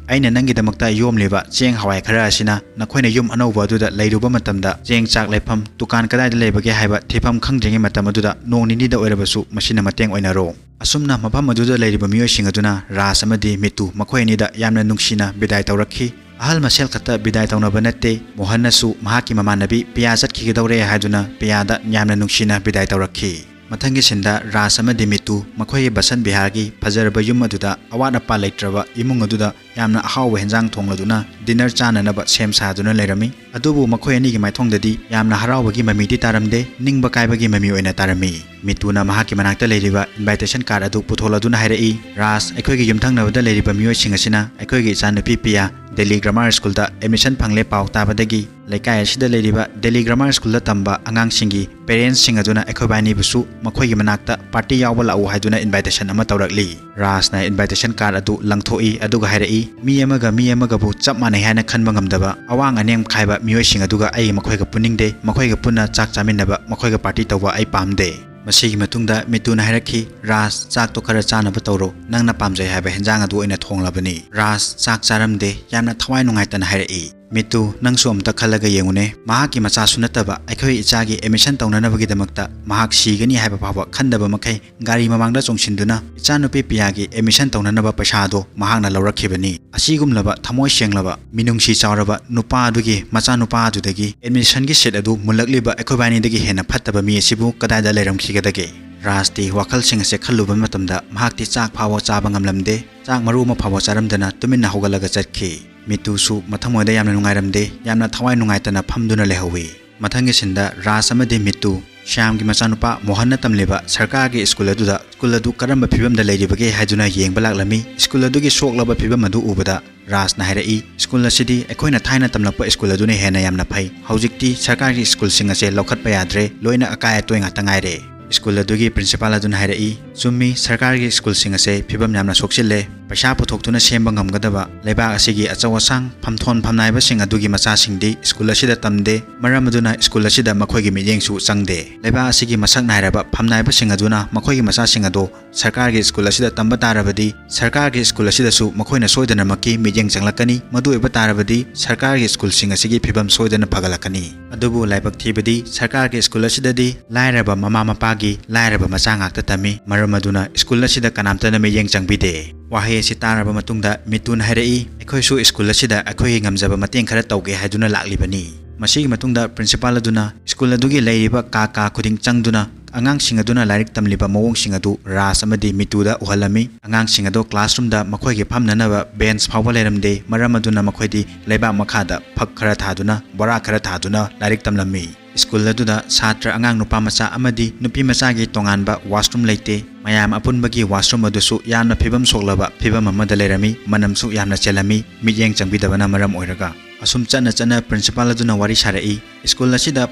"ꯑꯩꯅ ꯅꯪꯒꯤꯗꯃꯛꯇ ꯌꯣꯝꯂꯤꯕ ꯆꯦꯡ ꯍꯋꯥꯏ ꯈꯔ ꯑꯁꯤꯅ ꯅꯈꯣꯏꯅ ꯌꯨꯝ ꯑꯅꯧꯕ ꯑꯗꯨꯗ ꯂꯩꯔꯨꯕ ꯃꯇꯝꯗ ꯆꯦꯡ ꯆꯥꯛ ꯂꯩꯐꯝ ꯗꯨꯀꯥꯟ ꯀꯗꯥꯏꯗ ꯂꯩꯕꯒꯦ ꯍꯥꯏꯕ ꯊꯤꯐꯝ ꯈꯪꯗ꯭ꯔꯤꯉꯩ ꯃꯇꯝ ꯑꯗꯨꯗ ꯅꯣꯡ ꯅꯤꯅꯤꯗ ꯑꯣꯏꯔꯕꯁꯨ ꯃꯁꯤꯅ ꯃꯇꯦꯡ ꯑꯣꯏꯅꯔꯣ꯫" ꯑꯁꯨꯝꯅ ꯃꯐꯝ ꯑꯗꯨꯗ ꯂꯩꯔꯤꯕ ꯃꯤꯑꯣꯏꯁꯤꯡ ꯑꯗꯨꯅ ꯔꯥꯖ ꯑꯃꯗꯤ ꯃꯤꯇꯨ ꯃꯈꯣꯏ ꯑꯅꯤꯗ ꯌꯥꯝꯅ ꯅꯨꯡꯁꯤꯅ ꯕꯤꯗꯥꯏ ꯇꯧꯔꯛꯈꯤ꯫ ꯑꯍꯜ ꯃꯁꯦꯜ ꯈꯛꯇ ꯕꯤꯗꯥꯏ ꯇꯧꯅꯕ ꯅꯠꯇꯦ, ꯃꯣꯍꯟꯅꯁꯨ ꯃꯍꯥꯛꯀꯤ ꯃꯃꯥꯟꯅꯕꯤ ꯄꯤꯌꯥ ꯆꯠꯈꯤꯒꯗꯧꯔꯦ ꯍꯥꯏꯗꯨꯅ ꯄꯤꯌꯥꯗ ꯌꯥꯝꯅ ꯅꯨꯡꯁꯤꯅ ꯕꯤꯗꯥꯏ ꯇꯧꯔꯛꯈꯤ꯫ ꯃꯊꯪꯒꯤ ꯁꯤꯟꯗ ꯔꯥꯖ ꯑꯃꯗꯤ ꯃꯤꯇꯨ ꯃꯈꯣꯏꯒꯤ ꯕꯁꯟ ꯕꯤꯍꯥꯔꯒꯤ ꯐꯖꯔꯕ ꯌꯨꯝ ꯑꯗꯨꯗ ꯑꯋꯥꯠ ꯑꯄꯥ ꯂꯩꯇ꯭ꯔꯕ ꯏꯃꯨꯡ ꯑꯗꯨꯗ ꯌꯥꯝꯅ ꯑꯍꯥꯎꯕ ꯍꯦꯟꯖꯥꯡ ꯊꯣꯡꯂꯗꯨꯅ dinner ꯆꯥꯅꯅꯕ ꯁꯦꯝ ꯁꯥꯗꯨꯅ ꯂꯩꯔꯝꯃꯤ꯫ ꯑꯗꯨꯕꯨ ꯃꯈꯣꯏ ꯑꯅꯤꯒꯤ ꯃꯥꯏꯊꯣꯡꯗꯗꯤ ꯌꯥꯝꯅ ꯍꯔꯥꯎꯕꯒꯤ ꯃꯃꯤꯗꯤ ꯇꯥꯔꯝꯗꯦ, ꯅꯤꯡꯕ ꯀꯥꯏꯕꯒꯤ ꯃꯃꯤ ꯑꯣꯏꯅ ꯇꯥꯔꯝꯃꯤ꯫ ꯃꯤꯇꯨꯅ ꯃꯍꯥꯛꯀꯤ ꯃꯅꯥꯛꯇ ꯂꯩꯔꯤꯕ invitation card ꯑꯗꯨ ꯄꯨꯊꯣꯛꯂꯗꯨꯅ ꯍꯥꯏꯔꯛꯏ, "ꯔꯥꯖ, ꯑꯩꯈꯣꯏꯒꯤ ꯌꯨꯝꯊꯪꯅꯕꯗ ꯂꯩꯔꯤꯕ ꯃꯤꯑꯣꯏꯁꯤꯡ ꯑꯁꯤꯅ ꯑꯩꯈꯣꯏꯒꯤ ꯏꯆꯥꯅꯨꯄꯤ ꯄꯤꯌꯥ ꯗꯦꯜꯂꯤ ꯒ꯭ꯔꯥꯃꯥꯔ ꯁ꯭ꯀꯨꯜꯗ ꯑꯦꯗꯃꯤꯁꯟ ꯐꯪꯂꯦ ꯄꯥꯎ ꯇꯥꯕꯗꯒꯤ ꯂꯩꯀꯥꯏ ꯑꯁꯤꯗ ꯂꯩꯔꯤꯕ ꯗꯦꯜꯂꯤ ꯒ꯭ꯔꯥꯃꯥꯔ ꯁ꯭ꯀꯨꯜꯗ ꯇꯝꯕ ꯑꯉꯥꯡꯁꯤꯡꯒꯤ ꯄꯦꯔꯦꯟꯁꯁꯤꯡ ꯑꯗꯨꯅ ꯑꯩꯈꯣꯏꯕꯥꯅꯤꯕꯨꯁꯨ ꯃꯈꯣꯏꯒꯤ ꯃꯅꯥꯛꯇ ꯄꯥꯔꯇꯤ ꯌꯥꯎꯕ ꯂꯥꯛꯎ ꯍꯥꯏꯗꯨꯅ ꯏꯟꯚꯥꯏꯇꯦꯁꯟ ꯑꯃ ꯇꯧꯔꯛꯂꯤ꯫ ꯔꯥꯖꯅ ꯏꯟꯚꯥꯏꯇꯦꯁꯟ ꯀꯥꯔꯗ ꯑꯗꯨ ꯂꯪꯊꯣꯛꯏ, ꯑꯗꯨꯒ ꯍꯥꯏꯔꯛꯏ, "ꯃꯤ ꯑꯃꯒ ꯃꯤ ꯑꯃꯒꯕꯨ ꯆꯞ ꯃꯥꯟꯅꯩ ꯍꯥꯏꯅ ꯈꯟꯕ ꯉꯝꯗꯕ ꯑꯋꯥꯡ ꯑꯅꯦꯝ ꯈꯥꯏꯕ ꯃꯤꯑꯣꯏꯁꯤꯡ ꯑꯗꯨꯒ ꯑꯩ ꯃꯈꯣꯏꯒ ꯄꯨꯟꯅꯤꯡꯗꯦ, ꯃꯈꯣꯏꯒ ꯄꯨꯟꯅ ꯆꯥꯛ ꯆꯥꯃꯤꯟꯅꯕ, ꯃꯈꯣꯏꯒ ꯄꯥꯔꯇꯤ ꯇꯧꯕ ꯑꯩ ꯄꯥꯝꯗꯦ"꯫ ꯃꯁꯤꯒꯤ ꯃꯇꯨꯡꯗ ꯃꯤꯇꯨꯅ ꯍꯥꯏꯔꯛꯈꯤ, "ꯔꯥꯖ, ꯆꯥꯛꯇꯣ ꯈꯔ ꯆꯥꯅꯕ ꯇꯧꯔꯣ, ꯅꯪꯅ ꯄꯥꯝꯖꯩ ꯍꯥꯏꯕ ꯍꯦꯟꯖꯥꯡ ꯑꯗꯨ ꯑꯣꯏꯅ ꯊꯣꯡꯂꯕꯅꯤ"꯫ ꯔꯥꯖ ꯆꯥꯛ ꯆꯥꯔꯝꯗꯦ, ꯌꯥꯝꯅ ꯊꯋꯥꯏ ꯅꯨꯡꯉꯥꯏꯇꯅ ꯍꯥꯏꯔꯛꯏ꯫ "ꯃꯤꯇꯨ, ꯅꯪꯁꯨ ꯑꯝꯇ ꯈꯜꯂꯒ ꯌꯦꯡꯉꯨꯅꯦ, ꯃꯍꯥꯛꯀꯤ ꯃꯆꯥꯁꯨ ꯅꯠꯇꯕ ꯑꯩꯈꯣꯏ ꯏꯆꯥꯒꯤ ꯑꯦꯗꯃꯤꯁꯟ ꯇꯧꯅꯅꯕꯒꯤꯗꯃꯛꯇ ꯃꯍꯥꯛ ꯁꯤꯒꯅꯤ ꯍꯥꯏꯕ ꯐꯥꯎꯕ ꯈꯟꯗꯕ ꯃꯈꯩ ꯒꯥꯔꯤ ꯃꯃꯥꯡꯗ ꯆꯣꯡꯁꯤꯟꯗꯨꯅ ꯏꯆꯥꯅꯨꯄꯤ ꯄꯤꯌꯥꯒꯤ ꯑꯦꯗꯃꯤꯁꯟ ꯇꯧꯅꯅꯕ ꯄꯩꯁꯥ ꯑꯗꯨ ꯃꯍꯥꯛꯅ ꯂꯧꯔꯛꯈꯤꯕꯅꯤ꯫ ꯑꯁꯤꯒꯨꯝꯂꯕ ꯊꯃꯣꯏ ꯁꯦꯡꯂꯕ, ꯃꯤꯅꯨꯡꯁꯤ ꯆꯥꯎꯔꯕ ꯅꯨꯄꯥ ꯑꯗꯨꯒꯤ ꯃꯆꯥꯅꯨꯄꯥ ꯑꯗꯨꯗꯒꯤ ꯑꯦꯗꯃꯤꯁꯟꯒꯤ ꯁꯤꯠ ꯑꯗꯨ ꯃꯨꯜꯂꯛꯂꯤꯕ ꯑꯩꯈꯣꯏꯕꯥꯅꯤꯗꯒꯤ ꯍꯦꯟꯅ ꯐꯠꯇꯕ ꯃꯤ ꯑꯁꯤꯕꯨ ꯀꯗꯥꯏꯗ ꯂꯩꯔꯝꯈꯤꯒꯗꯒꯦ?" ꯔꯥꯖꯇꯤ ꯋꯥꯈꯜꯁꯤꯡ ꯑꯁꯦ ꯈꯜꯂꯨꯕ ꯃꯇꯝꯗ ꯃꯍꯥꯛꯇꯤ ꯆꯥꯛ ꯐꯥꯎꯕ ꯆꯥꯕ ꯉꯝꯂꯝꯗꯦ꯫ ꯆꯥꯛ ꯃꯔꯨ ꯑꯃ ꯐꯥꯎꯕ ꯆꯥꯔꯝꯗꯅ ꯇꯨꯃꯤꯟꯅ ꯍꯧꯒꯠꯂꯒ ꯆꯠꯈꯤ꯫ ꯃꯤꯇꯨꯁꯨ ꯃꯊꯃꯣꯏꯗ ꯌꯥꯝꯅ ꯅꯨꯡꯉꯥꯏꯔꯝꯗꯦ, ꯌꯥꯝꯅ ꯊꯋꯥꯏ ꯅꯨꯡꯉꯥꯏꯇꯅ ꯐꯝꯗꯨꯅ ꯂꯩꯍꯧꯏ꯫ ꯃꯊꯪꯒꯤ ꯁꯤꯟꯗ ꯔꯥꯖ ꯑꯃꯗꯤ ꯃꯤꯇꯨ ꯁ꯭ꯌꯥꯝꯒꯤ ꯃꯆꯥꯅꯨꯄꯥ ꯃꯣꯍꯟꯅ ꯇꯝꯂꯤꯕ ꯁꯔꯀꯥꯔꯒꯤ ꯁ꯭ꯀꯨꯜ ꯑꯗꯨꯗ ꯁ꯭ꯀꯨꯜ ꯑꯗꯨ ꯀꯔꯝꯕ ꯐꯤꯕꯝꯗ ꯂꯩꯔꯤꯕꯒꯦ ꯍꯥꯏꯗꯨꯅ ꯌꯦꯡꯕ ꯂꯥꯛꯂꯝꯃꯤ꯫ ꯁ꯭ꯀꯨꯜ ꯑꯗꯨꯒꯤ ꯁꯣꯛꯂꯕ ꯐꯤꯕꯝ ꯑꯗꯨ ꯎꯕꯗ ꯔꯥꯖꯅ ꯍꯥꯏꯔꯛꯏ, "ꯁ꯭ꯀꯨꯜ ꯑꯁꯤꯗꯤ ꯑꯩꯈꯣꯏꯅ ꯊꯥꯏꯅ ꯇꯝꯂꯛꯄ ꯁ꯭ꯀꯨꯜ ꯑꯗꯨꯅ ꯍꯦꯟꯅ ꯌꯥꯝꯅ ꯐꯩ꯫ ꯍꯧꯖꯤꯛꯇꯤ ꯁꯔꯀꯥꯔꯒꯤ ꯁ꯭ꯀꯨꯜꯁꯤꯡ ꯑꯁꯦ ꯂꯧꯈꯠꯄ ꯌꯥꯗ꯭ꯔꯦ, ꯂꯣꯏꯅ ꯑꯀꯥꯏ ꯑꯇꯣꯏ ꯉꯥꯛꯇ ꯉꯥꯏꯔꯦ"꯫ ꯁ꯭ꯀꯨꯜ ꯑꯗꯨꯒꯤ ꯄ꯭ꯔꯤꯟꯁꯤꯄꯥꯜ ꯑꯗꯨꯅ ꯍꯥꯏꯔꯛꯏ, "ꯆꯨꯝꯃꯤ, ꯁꯔꯀꯥꯔꯒꯤ ꯁ꯭ꯀꯨꯜꯁꯤꯡ ꯑꯁꯦ ꯐꯤꯕꯝ ꯌꯥꯝꯅ ꯁꯣꯛꯆꯤꯜꯂꯦ꯫ ꯄꯩꯁꯥ ꯄꯨꯊꯣꯛꯇꯨꯅ ꯁꯦꯝꯕ ꯉꯝꯒꯗꯕ, ꯂꯩꯕꯥꯛ ꯑꯁꯤꯒꯤ ꯑꯆꯧ ꯑꯁꯥꯡ ꯐꯝꯊꯣꯟ ꯐꯝꯅꯥꯏꯕꯁꯤꯡ ꯑꯗꯨꯒꯤ ꯃꯆꯥꯁꯤꯡꯗꯤ ꯁ꯭ꯀꯨꯜ ꯑꯁꯤꯗ ꯇꯝꯗꯦ, ꯃꯔꯝ ꯑꯗꯨꯅ ꯁ꯭ꯀꯨꯜ ꯑꯁꯤꯗ ꯃꯈꯣꯏꯒꯤ ꯃꯤꯠꯌꯦꯡꯁꯨ ꯆꯪꯗꯦ꯫ ꯂꯩꯕꯥꯛ ꯑꯁꯤꯒꯤ ꯃꯁꯛ ꯅꯥꯏꯔꯕ ꯐꯝꯅꯥꯏꯕꯁꯤꯡ ꯑꯗꯨꯅ ꯃꯈꯣꯏꯒꯤ ꯃꯆꯥꯁꯤꯡ ꯑꯗꯨ ꯁꯔꯀꯥꯔꯒꯤ ꯁ꯭ꯀꯨꯜ ꯑꯁꯤꯗ ꯇꯝꯕ ꯇꯥꯔꯕꯗꯤ, ꯁꯔꯀꯥꯔꯒꯤ ꯁ꯭ꯀꯨꯜ ꯑꯁꯤꯗꯁꯨ ꯃꯈꯣꯏꯅ ꯁꯣꯏꯗꯅꯃꯛꯀꯤ ꯃꯤꯠꯌꯦꯡ ꯆꯪꯂꯛꯀꯅꯤ꯫ ꯃꯗꯨ ꯑꯣꯏꯕ ꯇꯥꯔꯕꯗꯤ ꯁꯔꯀꯥꯔꯒꯤ ꯁ꯭ꯀꯨꯜꯁꯤꯡ ꯑꯁꯤꯒꯤ ꯐꯤꯕꯝ ꯁꯣꯏꯗꯅ ꯐꯒꯠꯂꯛꯀꯅꯤ꯫ ꯑꯗꯨꯕꯨ ꯂꯥꯏꯕꯛ ꯊꯤꯕꯗꯤ ꯁꯔꯀꯥꯔꯒꯤ ꯁ꯭ꯀꯨꯜ ꯑꯁꯤꯗꯗꯤ ꯂꯥꯏꯔꯕ ꯃꯃꯥ ꯃꯄꯥꯒꯤ ꯂꯥꯏꯔꯕ ꯃꯆꯥ ꯉꯥꯛꯇ ꯇꯝꯃꯤ꯫ ꯃꯔꯝ ꯑꯗꯨꯅ ꯁ꯭ꯀꯨꯜ ꯑꯁꯤꯗ ꯀꯅꯥꯝꯇꯅ ꯃꯤꯠꯌꯦꯡ ꯆꯪꯕꯤꯗꯦ"꯫ ꯋꯥꯍꯩ ꯑꯁꯤ ꯇꯥꯔꯕ ꯃꯇꯨꯡꯗ ꯃꯤꯇꯨꯅ ꯍꯥꯏꯔꯛꯏ, "ꯑꯩꯈꯣꯏꯁꯨ ꯁ꯭ꯀꯨꯜ ꯑꯁꯤꯗ ꯑꯩꯈꯣꯏꯒꯤ ꯉꯝꯖꯕ ꯃꯇꯦꯡ ꯈꯔ ꯇꯧꯒꯦ ꯍꯥꯏꯗꯨꯅ ꯂꯥꯛꯂꯤꯕꯅꯤ"꯫ ꯃꯁꯤꯒꯤ ꯃꯇꯨꯡꯗ ꯄ꯭ꯔꯤꯟꯁꯤꯄꯥꯜ ꯑꯗꯨꯅ ꯁ꯭ꯀꯨꯜ ꯑꯗꯨꯒꯤ ꯂꯩꯔꯤꯕ ꯀꯥ ꯀꯥ ꯈꯨꯗꯤꯡ ꯆꯪꯗꯨꯅ ꯑꯉꯥꯡꯁꯤꯡ ꯑꯗꯨꯅ ꯂꯥꯏꯔꯤꯛ ꯇꯝꯂꯤꯕ ꯃꯑꯣꯡꯁꯤꯡ ꯑꯗꯨ ꯔꯥꯖ ꯑꯃꯗꯤ ꯃꯤꯇꯨꯗ ꯎꯍꯜꯂꯝꯃꯤ꯫ ꯑꯉꯥꯡꯁꯤꯡ ꯑꯗꯨ ꯀ꯭ꯂꯥꯁꯔꯨꯝꯗ ꯃꯈꯣꯏꯒꯤ ꯐꯝꯅꯅꯕ ꯕꯦꯟꯁ ꯐꯥꯎꯕ ꯂꯩꯔꯝꯗꯦ, ꯃꯔꯝ ꯑꯗꯨꯅ ꯃꯈꯣꯏꯗꯤ ꯂꯩꯕꯥꯛ ꯃꯈꯥꯗ ꯐꯛ ꯈꯔ ꯊꯥꯗꯨꯅ, ꯕꯣꯔꯥ ꯈꯔ ꯊꯥꯗꯨꯅ ꯂꯥꯏꯔꯤꯛ ꯇꯝꯂꯝꯃꯤ꯫ ꯁ꯭ꯀꯨꯜ ꯑꯗꯨꯗ ꯁꯥꯇ꯭ꯔ ꯑꯉꯥꯡ ꯅꯨꯄꯥ ꯃꯆꯥ ꯑꯃꯗꯤ ꯅꯨꯄꯤ ꯃꯆꯥꯒꯤ ꯇꯣꯉꯥꯟꯕ ꯋꯥꯁꯔꯨꯝ ꯂꯩꯇꯦ꯫ ꯃꯌꯥꯝ ꯑꯄꯨꯟꯕꯒꯤ washroom ꯑꯗꯨꯁꯨ ꯌꯥꯝꯅ ꯐꯤꯕꯝ ꯁꯣꯛꯂꯕ ꯐꯤꯕꯝ ꯑꯃꯗ ꯂꯩꯔꯝꯃꯤ꯫ ꯃꯅꯝꯁꯨ ꯌꯥꯝꯅ ꯆꯦꯜꯂꯝꯃꯤ꯫ ꯃꯤꯠꯌꯦꯡ ꯆꯪꯕꯤꯗꯕꯅ ꯃꯔꯝ ꯑꯣꯏꯔꯒ꯫ ꯑꯁꯨꯝ ꯆꯠꯅ ꯆꯠꯅ principal ꯑꯗꯨꯅ ꯋꯥꯔꯤ ꯁꯥꯔꯛꯏ꯫ ꯁ꯭ꯀꯨꯜ ꯑꯁꯤꯗ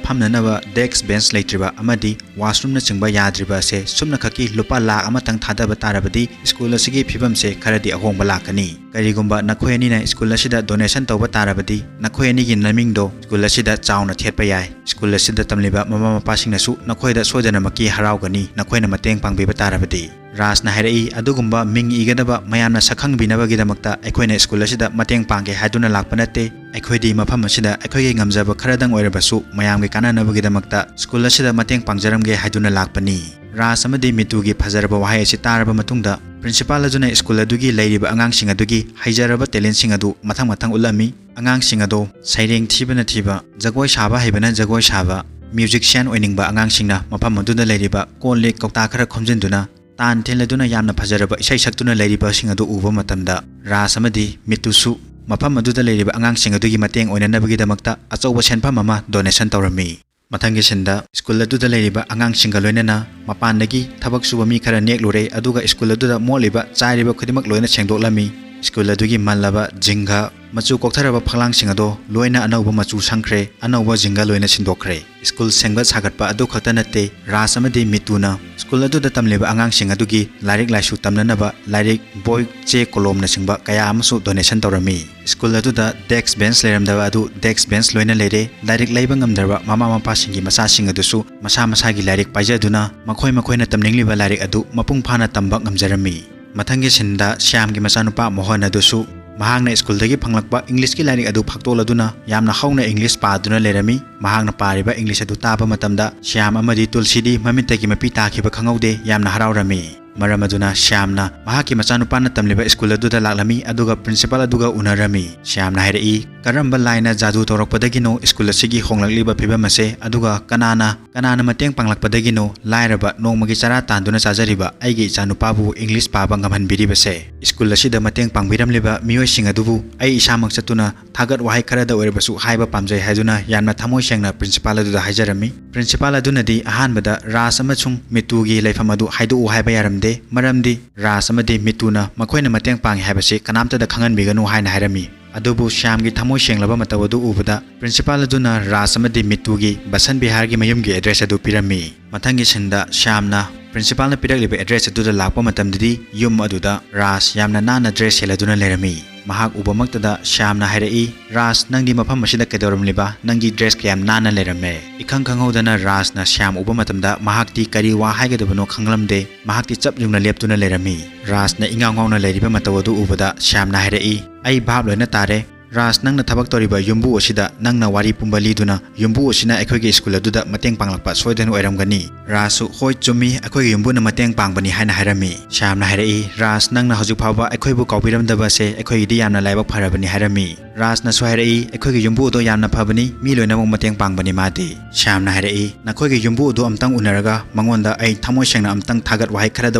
ꯐꯝꯅꯅꯕ desk bench ꯂꯩꯇ꯭ꯔꯤꯕ ꯑꯃꯗꯤ washroomꯅꯆꯤꯡꯕ ꯌꯥꯗ꯭ꯔꯤꯕ ꯑꯁꯦ ꯁꯨꯞꯅꯈꯛꯀꯤ ꯂꯨꯄꯥ ꯂꯥꯈ ꯑꯃꯇꯪ ꯊꯥꯗꯕ ꯇꯥꯔꯕꯗꯤ ꯁ꯭ꯀꯨꯜ ꯑꯁꯤꯒꯤ ꯐꯤꯕꯝꯁꯦ ꯈꯔꯗꯤ ꯑꯍꯣꯡꯕ ꯂꯥꯛꯀꯅꯤ꯫ ꯀꯔꯤꯒꯨꯝꯕ ꯅꯈꯣꯏ ꯑꯅꯤꯅ ꯁ꯭ꯀꯨꯜ ꯑꯁꯤꯗ donation ꯇꯧꯕ ꯇꯥꯔꯕꯗꯤ ꯅꯈꯣꯏ ꯑꯅꯤꯒꯤ ꯅꯃꯤꯡꯗꯣ ꯁ꯭ꯀꯨꯜ ꯑꯁꯤꯗ ꯆꯥꯎꯅ ꯊꯦꯠꯄ ꯌꯥꯏ꯫ ꯁ꯭ꯀꯨꯜ ꯑꯁꯤꯗ ꯇꯝꯂꯤꯕ ꯃꯃꯥ ꯃꯄꯥꯁꯤꯡꯅꯁꯨ ꯅꯈꯣꯏꯗ ꯁꯣꯏꯗꯅꯃꯛꯀꯤ ꯍꯔꯥꯎꯒꯅꯤ, ꯅꯈꯣꯏꯅ ꯃꯇꯦꯡ ꯄꯥꯡꯕꯤꯕ ꯇꯥꯔꯕꯗꯤ꯫ ꯔꯥꯖꯅ ꯍꯥꯏꯔꯛꯏ, ꯑꯗꯨꯒꯨꯝꯕ ꯃꯤꯡ ꯏꯒꯗꯕ ꯃꯌꯥꯝꯅ ꯁꯛꯈꯪꯕꯤꯅꯕꯒꯤꯗꯃꯛꯇ ꯑꯩꯈꯣꯏꯅ ꯁ꯭ꯀꯨꯜ ꯑꯁꯤꯗ ꯃꯇꯦꯡ ꯄꯥꯡꯒꯦ ꯍꯥꯏꯗꯨꯅ ꯂꯥꯛꯄ ꯅꯠꯇꯦ꯫ ꯑꯩꯈꯣꯏꯗꯤ ꯃꯐꯝ ꯑꯁꯤꯗ ꯑꯩꯈꯣꯏꯒꯤ ꯉꯝꯖꯕ ꯈꯔꯗꯪ ꯑꯣꯏꯔꯕꯁꯨ ꯃꯌꯥꯝꯒꯤ ꯀꯥꯟꯅꯅꯕꯒꯤꯗꯃꯛꯇ ꯁ꯭ꯀꯨꯜ ꯑꯁꯤꯗ ꯃꯇꯦꯡ ꯄꯥꯡꯖꯔꯝꯒꯦ ꯍꯥꯏꯗꯨꯅ ꯂꯥꯛꯄꯅꯤ꯫ ꯔꯥꯖ ꯑꯃꯗꯤ ꯃꯤꯇꯨꯒꯤ ꯐꯖꯔꯕ ꯋꯥꯍꯩ ꯑꯁꯤ ꯇꯥꯔꯕ ꯃꯇꯨꯡꯗ principal ꯑꯗꯨꯅ ꯁ꯭ꯀꯨꯜ ꯑꯗꯨꯒꯤ ꯂꯩꯔꯤꯕ ꯑꯉꯥꯡꯁꯤꯡ ꯑꯗꯨꯒꯤ ꯍꯩꯖꯔꯕ talentꯁꯤꯡ ꯑꯗꯨ ꯃꯊꯪ ꯃꯊꯪ ꯎꯠꯂꯝꯃꯤ꯫ ꯑꯉꯥꯡꯁꯤꯡ ꯑꯗꯣ ꯁꯩꯔꯦꯡ ꯊꯤꯕꯅ ꯊꯤꯕ, ꯖꯒꯣꯏ ꯁꯥꯕ ꯍꯩꯕꯅ ꯖꯒꯣꯏ ꯁꯥꯕ, musician ꯑꯣꯏꯅꯤꯡꯕ ꯑꯉꯥꯡꯁꯤꯡꯅ ꯃꯐꯝ ꯑꯗꯨꯗ ꯂꯩꯔꯤꯕ ꯀꯣꯜ ꯂꯤꯛ ꯀꯧꯇꯥ ꯈꯔ ꯈꯣꯝꯖꯤꯟꯗꯨꯅ ꯇꯥꯟ ꯊꯤꯜꯂꯗꯨꯅ ꯌꯥꯝꯅ ꯐꯖꯔꯕ ꯏꯁꯩ ꯁꯛꯇꯨꯅ ꯂꯩꯔꯤꯕꯁꯤꯡ ꯑꯗꯨ ꯎꯕ ꯃꯇꯝꯗ ꯔꯥꯖ ꯑꯃꯗꯤ ꯃꯤꯇꯨꯁꯨ ꯃꯐꯝ ꯑꯗꯨꯗ ꯂꯩꯔꯤꯕ ꯑꯉꯥꯡꯁꯤꯡ ꯑꯗꯨꯒꯤ ꯃꯇꯦꯡ ꯑꯣꯏꯅꯅꯕꯒꯤꯗꯃꯛꯇ ꯑꯆꯧꯕ ꯁꯦꯟꯐꯝ ꯑꯃ donation ꯇꯧꯔꯝꯃꯤ꯫ ꯃꯊꯪꯒꯤ ꯁꯤꯟꯗ ꯁ꯭ꯀꯨꯜ ꯑꯗꯨꯗ ꯂꯩꯔꯤꯕ ꯑꯉꯥꯡꯁꯤꯡꯒ ꯂꯣꯏꯅꯅ ꯃꯄꯥꯟꯗꯒꯤ ꯊꯕꯛ ꯁꯨꯕ ꯃꯤ ꯈꯔ ꯅꯦꯛꯂꯨꯔꯦ, ꯑꯗꯨꯒ ꯁ꯭ꯀꯨꯜ ꯑꯗꯨꯗ ꯃꯣꯠꯂꯤꯕ ꯆꯥꯏꯔꯤꯕ ꯈꯨꯗꯤꯡꯃꯛ ꯂꯣꯏꯅ ꯁꯦꯡꯗꯣꯛꯂꯝꯃꯤ꯫ ꯁ꯭ꯀꯨꯜ ꯑꯗꯨꯒꯤ ꯃꯜꯂꯕ ꯖꯤꯡꯒ, ꯃꯆꯨ ꯀꯣꯛꯊꯔꯕ ꯐꯛꯂꯥꯡꯁꯤꯡ ꯑꯗꯣ ꯂꯣꯏꯅ ꯑꯅꯧꯕ ꯃꯆꯨ ꯁꯪꯈ꯭ꯔꯦ, ꯑꯅꯧꯕ ꯖꯤꯡꯒ ꯂꯣꯏꯅ ꯁꯤꯟꯗꯣꯛꯈ꯭ꯔꯦ꯫ ꯁ꯭ꯀꯨꯜ ꯁꯦꯝꯒꯠ ꯁꯥꯒꯠꯄ ꯑꯗꯨ ꯈꯛꯇ ꯅꯠꯇꯦ, ꯔꯥꯖ ꯑꯃꯗꯤ ꯃꯤꯇꯨꯅ ꯁ꯭ꯀꯨꯜ ꯑꯗꯨꯗ ꯇꯝꯂꯤꯕ ꯑꯉꯥꯡꯁꯤꯡ ꯑꯗꯨꯒꯤ ꯂꯥꯏꯔꯤꯛ ꯂꯥꯏꯁꯨ ꯇꯝꯅꯅꯕ ꯂꯥꯏꯔꯤꯛ, ꯕꯣꯏ, ꯆꯦ, ꯀꯣꯂꯣꯝꯅꯆꯤꯡꯕ ꯀꯌꯥ ꯑꯃꯁꯨ donation ꯇꯧꯔꯝꯃꯤ꯫ ꯁ꯭ꯀꯨꯜ ꯑꯗꯨꯗ desk bench ꯂꯩꯔꯝꯗꯕ ꯑꯗꯨ desk bench ꯂꯣꯏꯅ ꯂꯩꯔꯦ꯫ ꯂꯥꯏꯔꯤꯛ ꯂꯩꯕ ꯉꯝꯗ꯭ꯔꯕ ꯃꯃꯥ ꯃꯄꯥꯁꯤꯡꯒꯤ ꯃꯆꯥꯁꯤꯡ ꯑꯗꯨꯁꯨ ꯃꯁꯥ ꯃꯁꯥꯒꯤ ꯂꯥꯏꯔꯤꯛ ꯄꯥꯏꯖꯗꯨꯅ ꯃꯈꯣꯏ ꯃꯈꯣꯏꯅ ꯇꯝꯅꯤꯡꯂꯤꯕ ꯂꯥꯏꯔꯤꯛ ꯑꯗꯨ ꯃꯄꯨꯡ ꯐꯥꯅ ꯇꯝꯕ ꯉꯝꯖꯔꯝꯃꯤ꯫ ꯃꯊꯪꯒꯤ ꯁꯤꯟꯗ ꯁ꯭ꯌꯥꯝꯒꯤ ꯃꯆꯥꯅꯨꯄꯥ ꯃꯣꯍꯟ ꯑꯗꯨꯁꯨ ꯃꯍꯥꯛꯅ ꯁ꯭ꯀꯨꯜꯗꯒꯤ ꯐꯪꯂꯛꯄ ꯏꯪꯂꯤꯁꯀꯤ ꯂꯥꯏꯔꯤꯛ ꯑꯗꯨ ꯐꯥꯛꯇꯣꯛꯂꯗꯨꯅ ꯌꯥꯝꯅ ꯍꯧꯅ ꯏꯪꯂꯤꯁ ꯄꯥꯗꯨꯅ ꯂꯩꯔꯝꯃꯤ꯫ ꯃꯍꯥꯛꯅ ꯄꯥꯔꯤꯕ ꯏꯪꯂꯤꯁ ꯑꯗꯨ ꯇꯥꯕ ꯃꯇꯝꯗ ꯁ꯭ꯌꯥꯝ ꯑꯃꯗꯤ ꯇꯨꯜꯁꯤꯗꯤ ꯃꯃꯤꯠꯇꯒꯤ ꯃꯄꯤ ꯇꯥꯈꯤꯕ ꯈꯪꯍꯧꯗꯦ, ꯌꯥꯝꯅ ꯍꯔꯥꯎꯔꯝꯃꯤ꯫ ꯃꯔꯝ ꯑꯗꯨꯅ ꯁ꯭ꯌꯥꯝꯅ ꯃꯍꯥꯛꯀꯤ ꯃꯆꯥꯅꯨꯄꯥꯅ ꯇꯝꯂꯤꯕ ꯁ꯭ꯀꯨꯜ ꯑꯗꯨꯗ ꯂꯥꯛꯂꯝꯃꯤ, ꯑꯗꯨꯒ ꯄ꯭ꯔꯤꯟꯁꯤꯄꯥꯜ ꯑꯗꯨꯒ ꯎꯅꯔꯝꯃꯤ꯫ ꯁ꯭ꯌꯥꯝꯅ ꯍꯥꯏꯔꯛꯏ, "ꯀꯔꯝꯕ ꯂꯥꯏꯅ ꯖꯥꯗꯨ ꯇꯧꯔꯛꯄꯗꯒꯤꯅꯣ ꯁ꯭ꯀꯨꯜ ꯑꯁꯤꯒꯤ ꯍꯣꯡꯂꯛꯂꯤꯕ ꯐꯤꯕꯝ ꯑꯁꯦ? ꯑꯗꯨꯒ ꯀꯅꯥꯅ, ꯀꯅꯥꯅ ꯃꯇꯦꯡ ꯄꯥꯡꯂꯛꯄꯗꯒꯤꯅꯣ ꯂꯥꯏꯔꯕ, ꯅꯣꯡꯃꯒꯤ ꯆꯔꯥ ꯇꯥꯟꯗꯨꯅ ꯆꯥꯖꯔꯤꯕ ꯑꯩꯒꯤ ꯏꯆꯥꯅꯨꯄꯥꯕꯨ ꯏꯪꯂꯤꯁ ꯄꯥꯕ ꯉꯝꯍꯟꯕꯤꯔꯤꯕꯁꯦ? ꯁ꯭ꯀꯨꯜ ꯑꯁꯤꯗ ꯃꯇꯦꯡ ꯄꯥꯡꯕꯤꯔꯝꯂꯤꯕ ꯃꯤꯑꯣꯏꯁꯤꯡ ꯑꯗꯨꯕꯨ ꯑꯩ ꯏꯁꯥꯃꯛ ꯆꯠꯇꯨꯅ ꯊꯥꯒꯠ ꯋꯥꯍꯩ ꯈꯔꯗ ꯑꯣꯏꯔꯕꯁꯨ ꯍꯥꯏꯕ ꯄꯥꯝꯖꯩ" ꯍꯥꯏꯗꯨꯅ ꯌꯥꯝꯅ ꯊꯃꯣꯏ ꯁꯦꯡꯅ ꯄ꯭ꯔꯤꯟꯁꯤꯄꯥꯜ ꯑꯗꯨꯗ ꯍꯥꯏꯖꯔꯝꯃꯤ꯫ ꯄ꯭ꯔꯤꯟꯁꯤꯄꯥꯜ ꯑꯗꯨꯅꯗꯤ ꯑꯍꯥꯟꯕꯗ ꯔꯥꯖ ꯑꯃꯁꯨꯡ ꯃꯤꯇꯨꯒꯤ ꯂꯩꯐꯝ ꯑꯗꯨ ꯍꯥꯏꯗꯣꯛꯎ ꯍꯥꯏꯕ ꯌꯥꯔꯝꯗꯦ, ꯃꯔꯝꯗꯤ ꯔꯥꯖ ꯑꯃꯗꯤ ꯃꯤꯇꯨꯅ ꯃꯈꯣꯏꯅ ꯃꯇꯦꯡ ꯄꯥꯡꯉꯤ ꯍꯥꯏꯕꯁꯤ ꯀꯅꯥꯝꯇꯗ ꯈꯪꯍꯟꯕꯤꯒꯅꯨ ꯍꯥꯏꯅ ꯍꯥꯏꯔꯝꯃꯤ꯫ ꯑꯗꯨꯕꯨ ꯁ꯭ꯌꯥꯝꯒꯤ ꯊꯃꯣꯏ ꯁꯦꯡꯂꯕ ꯃꯇꯧ ꯑꯗꯨ ꯎꯕꯗ ꯄ꯭ꯔꯤꯟꯁꯤꯄꯥꯜ ꯑꯗꯨꯅ ꯔꯥꯖ ꯑꯃꯗꯤ ꯃꯤꯇꯨꯒꯤ ꯕꯁꯟ ꯕꯤꯍꯥꯔꯒꯤ ꯃꯌꯨꯝꯒꯤ ꯑꯦꯗ꯭ꯔꯦꯁ ꯑꯗꯨ ꯄꯤꯔꯝꯃꯤ꯫ ꯃꯊꯪꯒꯤ ꯁꯤꯟꯗ ꯁ꯭ꯌꯥꯝꯅ ꯄ꯭ꯔꯤꯟꯁꯤꯄꯥꯜꯅ ꯄꯤꯔꯛꯂꯤꯕ ꯑꯦꯗ꯭ꯔꯦꯁ ꯑꯗꯨꯗ ꯂꯥꯛꯄ ꯃꯇꯝꯗꯗꯤ ꯌꯨꯝ ꯑꯗꯨꯗ ꯔꯥꯖ ꯌꯥꯝꯅ ꯅꯥꯟꯅ ꯗ꯭ꯔꯦꯁ ꯁꯦꯠꯂꯗꯨꯅ ꯂꯩꯔꯝꯃꯤ꯫ ꯃꯍꯥꯛ ꯎꯕꯃꯛꯇꯗ ꯁ꯭ꯌꯥꯝꯅ ꯍꯥꯏꯔꯛꯏ, "ꯔꯥꯖ, ꯅꯪꯗꯤ ꯃꯐꯝ ꯑꯁꯤꯗ ꯀꯩꯗꯧꯔꯝꯂꯤꯕ? ꯅꯪꯒꯤ ꯗ꯭ꯔꯦꯁ ꯀꯌꯥꯝ ꯅꯥꯟꯅ ꯂꯩꯔꯝꯃꯦ?" ꯏꯈꯪ ꯈꯪꯍꯧꯗꯅ ꯔꯥꯖꯅ ꯁ꯭ꯌꯥꯝ ꯎꯕ ꯃꯇꯝꯗ ꯃꯍꯥꯛꯇꯤ ꯀꯔꯤ ꯋꯥ ꯍꯥꯏꯒꯗꯕꯅꯣ ꯈꯪꯂꯝꯗꯦ꯫ ꯃꯍꯥꯛꯇꯤ ꯆꯞ ꯌꯨꯡꯅ ꯂꯦꯞꯇꯨꯅ ꯂꯩꯔꯝꯃꯤ꯫ ꯔꯥꯖꯅ ꯏꯉꯥꯎ ꯉꯥꯎꯅ ꯂꯩꯔꯤꯕ ꯃꯇꯧ ꯑꯗꯨ ꯎꯕꯗ ꯁ꯭ꯌꯥꯝꯅ ꯍꯥꯏꯔꯛꯏ, "ꯑꯩ ꯚꯥꯞ ꯂꯣꯏꯅ ꯇꯥꯔꯦ꯫ ꯔꯥꯖ, ꯅꯪꯅ ꯊꯕꯛ ꯇꯧꯔꯤꯕ ꯌꯨꯝꯕꯨ ꯑꯁꯤꯗ ꯅꯪꯅ ꯋꯥꯔꯤ ꯄꯨꯝꯕ ꯂꯤꯗꯨꯅ ꯌꯨꯝꯕꯨ ꯑꯁꯤꯅ ꯑꯩꯈꯣꯏꯒꯤ ꯁ꯭ꯀꯨꯜ ꯑꯗꯨꯗ ꯃꯇꯦꯡ ꯄꯥꯡꯂꯛꯄ ꯁꯣꯏꯗꯅ ꯑꯣꯏꯔꯝꯒꯅꯤ꯫" ꯔꯥꯖꯁꯨ, "ꯍꯣꯏ, ꯆꯨꯝꯃꯤ, ꯑꯩꯈꯣꯏꯒꯤ ꯌꯨꯝꯕꯨꯅ ꯃꯇꯦꯡ ꯄꯥꯡꯕꯅꯤ" ꯍꯥꯏꯅ ꯍꯥꯏꯔꯝꯃꯤ꯫ ꯁ꯭ꯌꯥꯝꯅ ꯍꯥꯏꯔꯛꯏ, "ꯔꯥꯖ, ꯅꯪꯅ ꯍꯧꯖꯤꯛ ꯐꯥꯎꯕ ꯑꯩꯈꯣꯏꯕꯨ ꯀꯥꯎꯕꯤꯔꯝꯗꯕ ꯑꯁꯦ ꯑꯩꯈꯣꯏꯒꯤꯗꯤ ꯌꯥꯝꯅ ꯂꯥꯏꯕꯛ ꯐꯔꯕꯅꯤ" ꯍꯥꯏꯔꯝꯃꯤ꯫ ꯔꯥꯖꯅꯁꯨ ꯍꯥꯏꯔꯛꯏ, "ꯑꯩꯈꯣꯏꯒꯤ ꯌꯨꯝꯕꯨ ꯑꯗꯣ ꯌꯥꯝꯅ ꯐꯕꯅꯤ, ꯃꯤ ꯂꯣꯏꯅꯃꯛ ꯃꯇꯦꯡ ꯄꯥꯡꯕꯅꯤ ꯃꯥꯗꯤ꯫" ꯁ꯭ꯌꯥꯝꯅ ꯍꯥꯏꯔꯛꯏ, "ꯅꯈꯣꯏꯒꯤ ꯌꯨꯝꯕꯨ ꯑꯗꯨ ꯑꯝꯇꯪ ꯎꯅꯔꯒ ꯃꯉꯣꯟꯗ ꯑꯩ ꯊꯃꯣꯏ ꯁꯦꯡꯅ ꯑꯝꯇꯪ ꯊꯥꯒꯠ ꯋꯥꯍꯩ ꯈꯔꯗ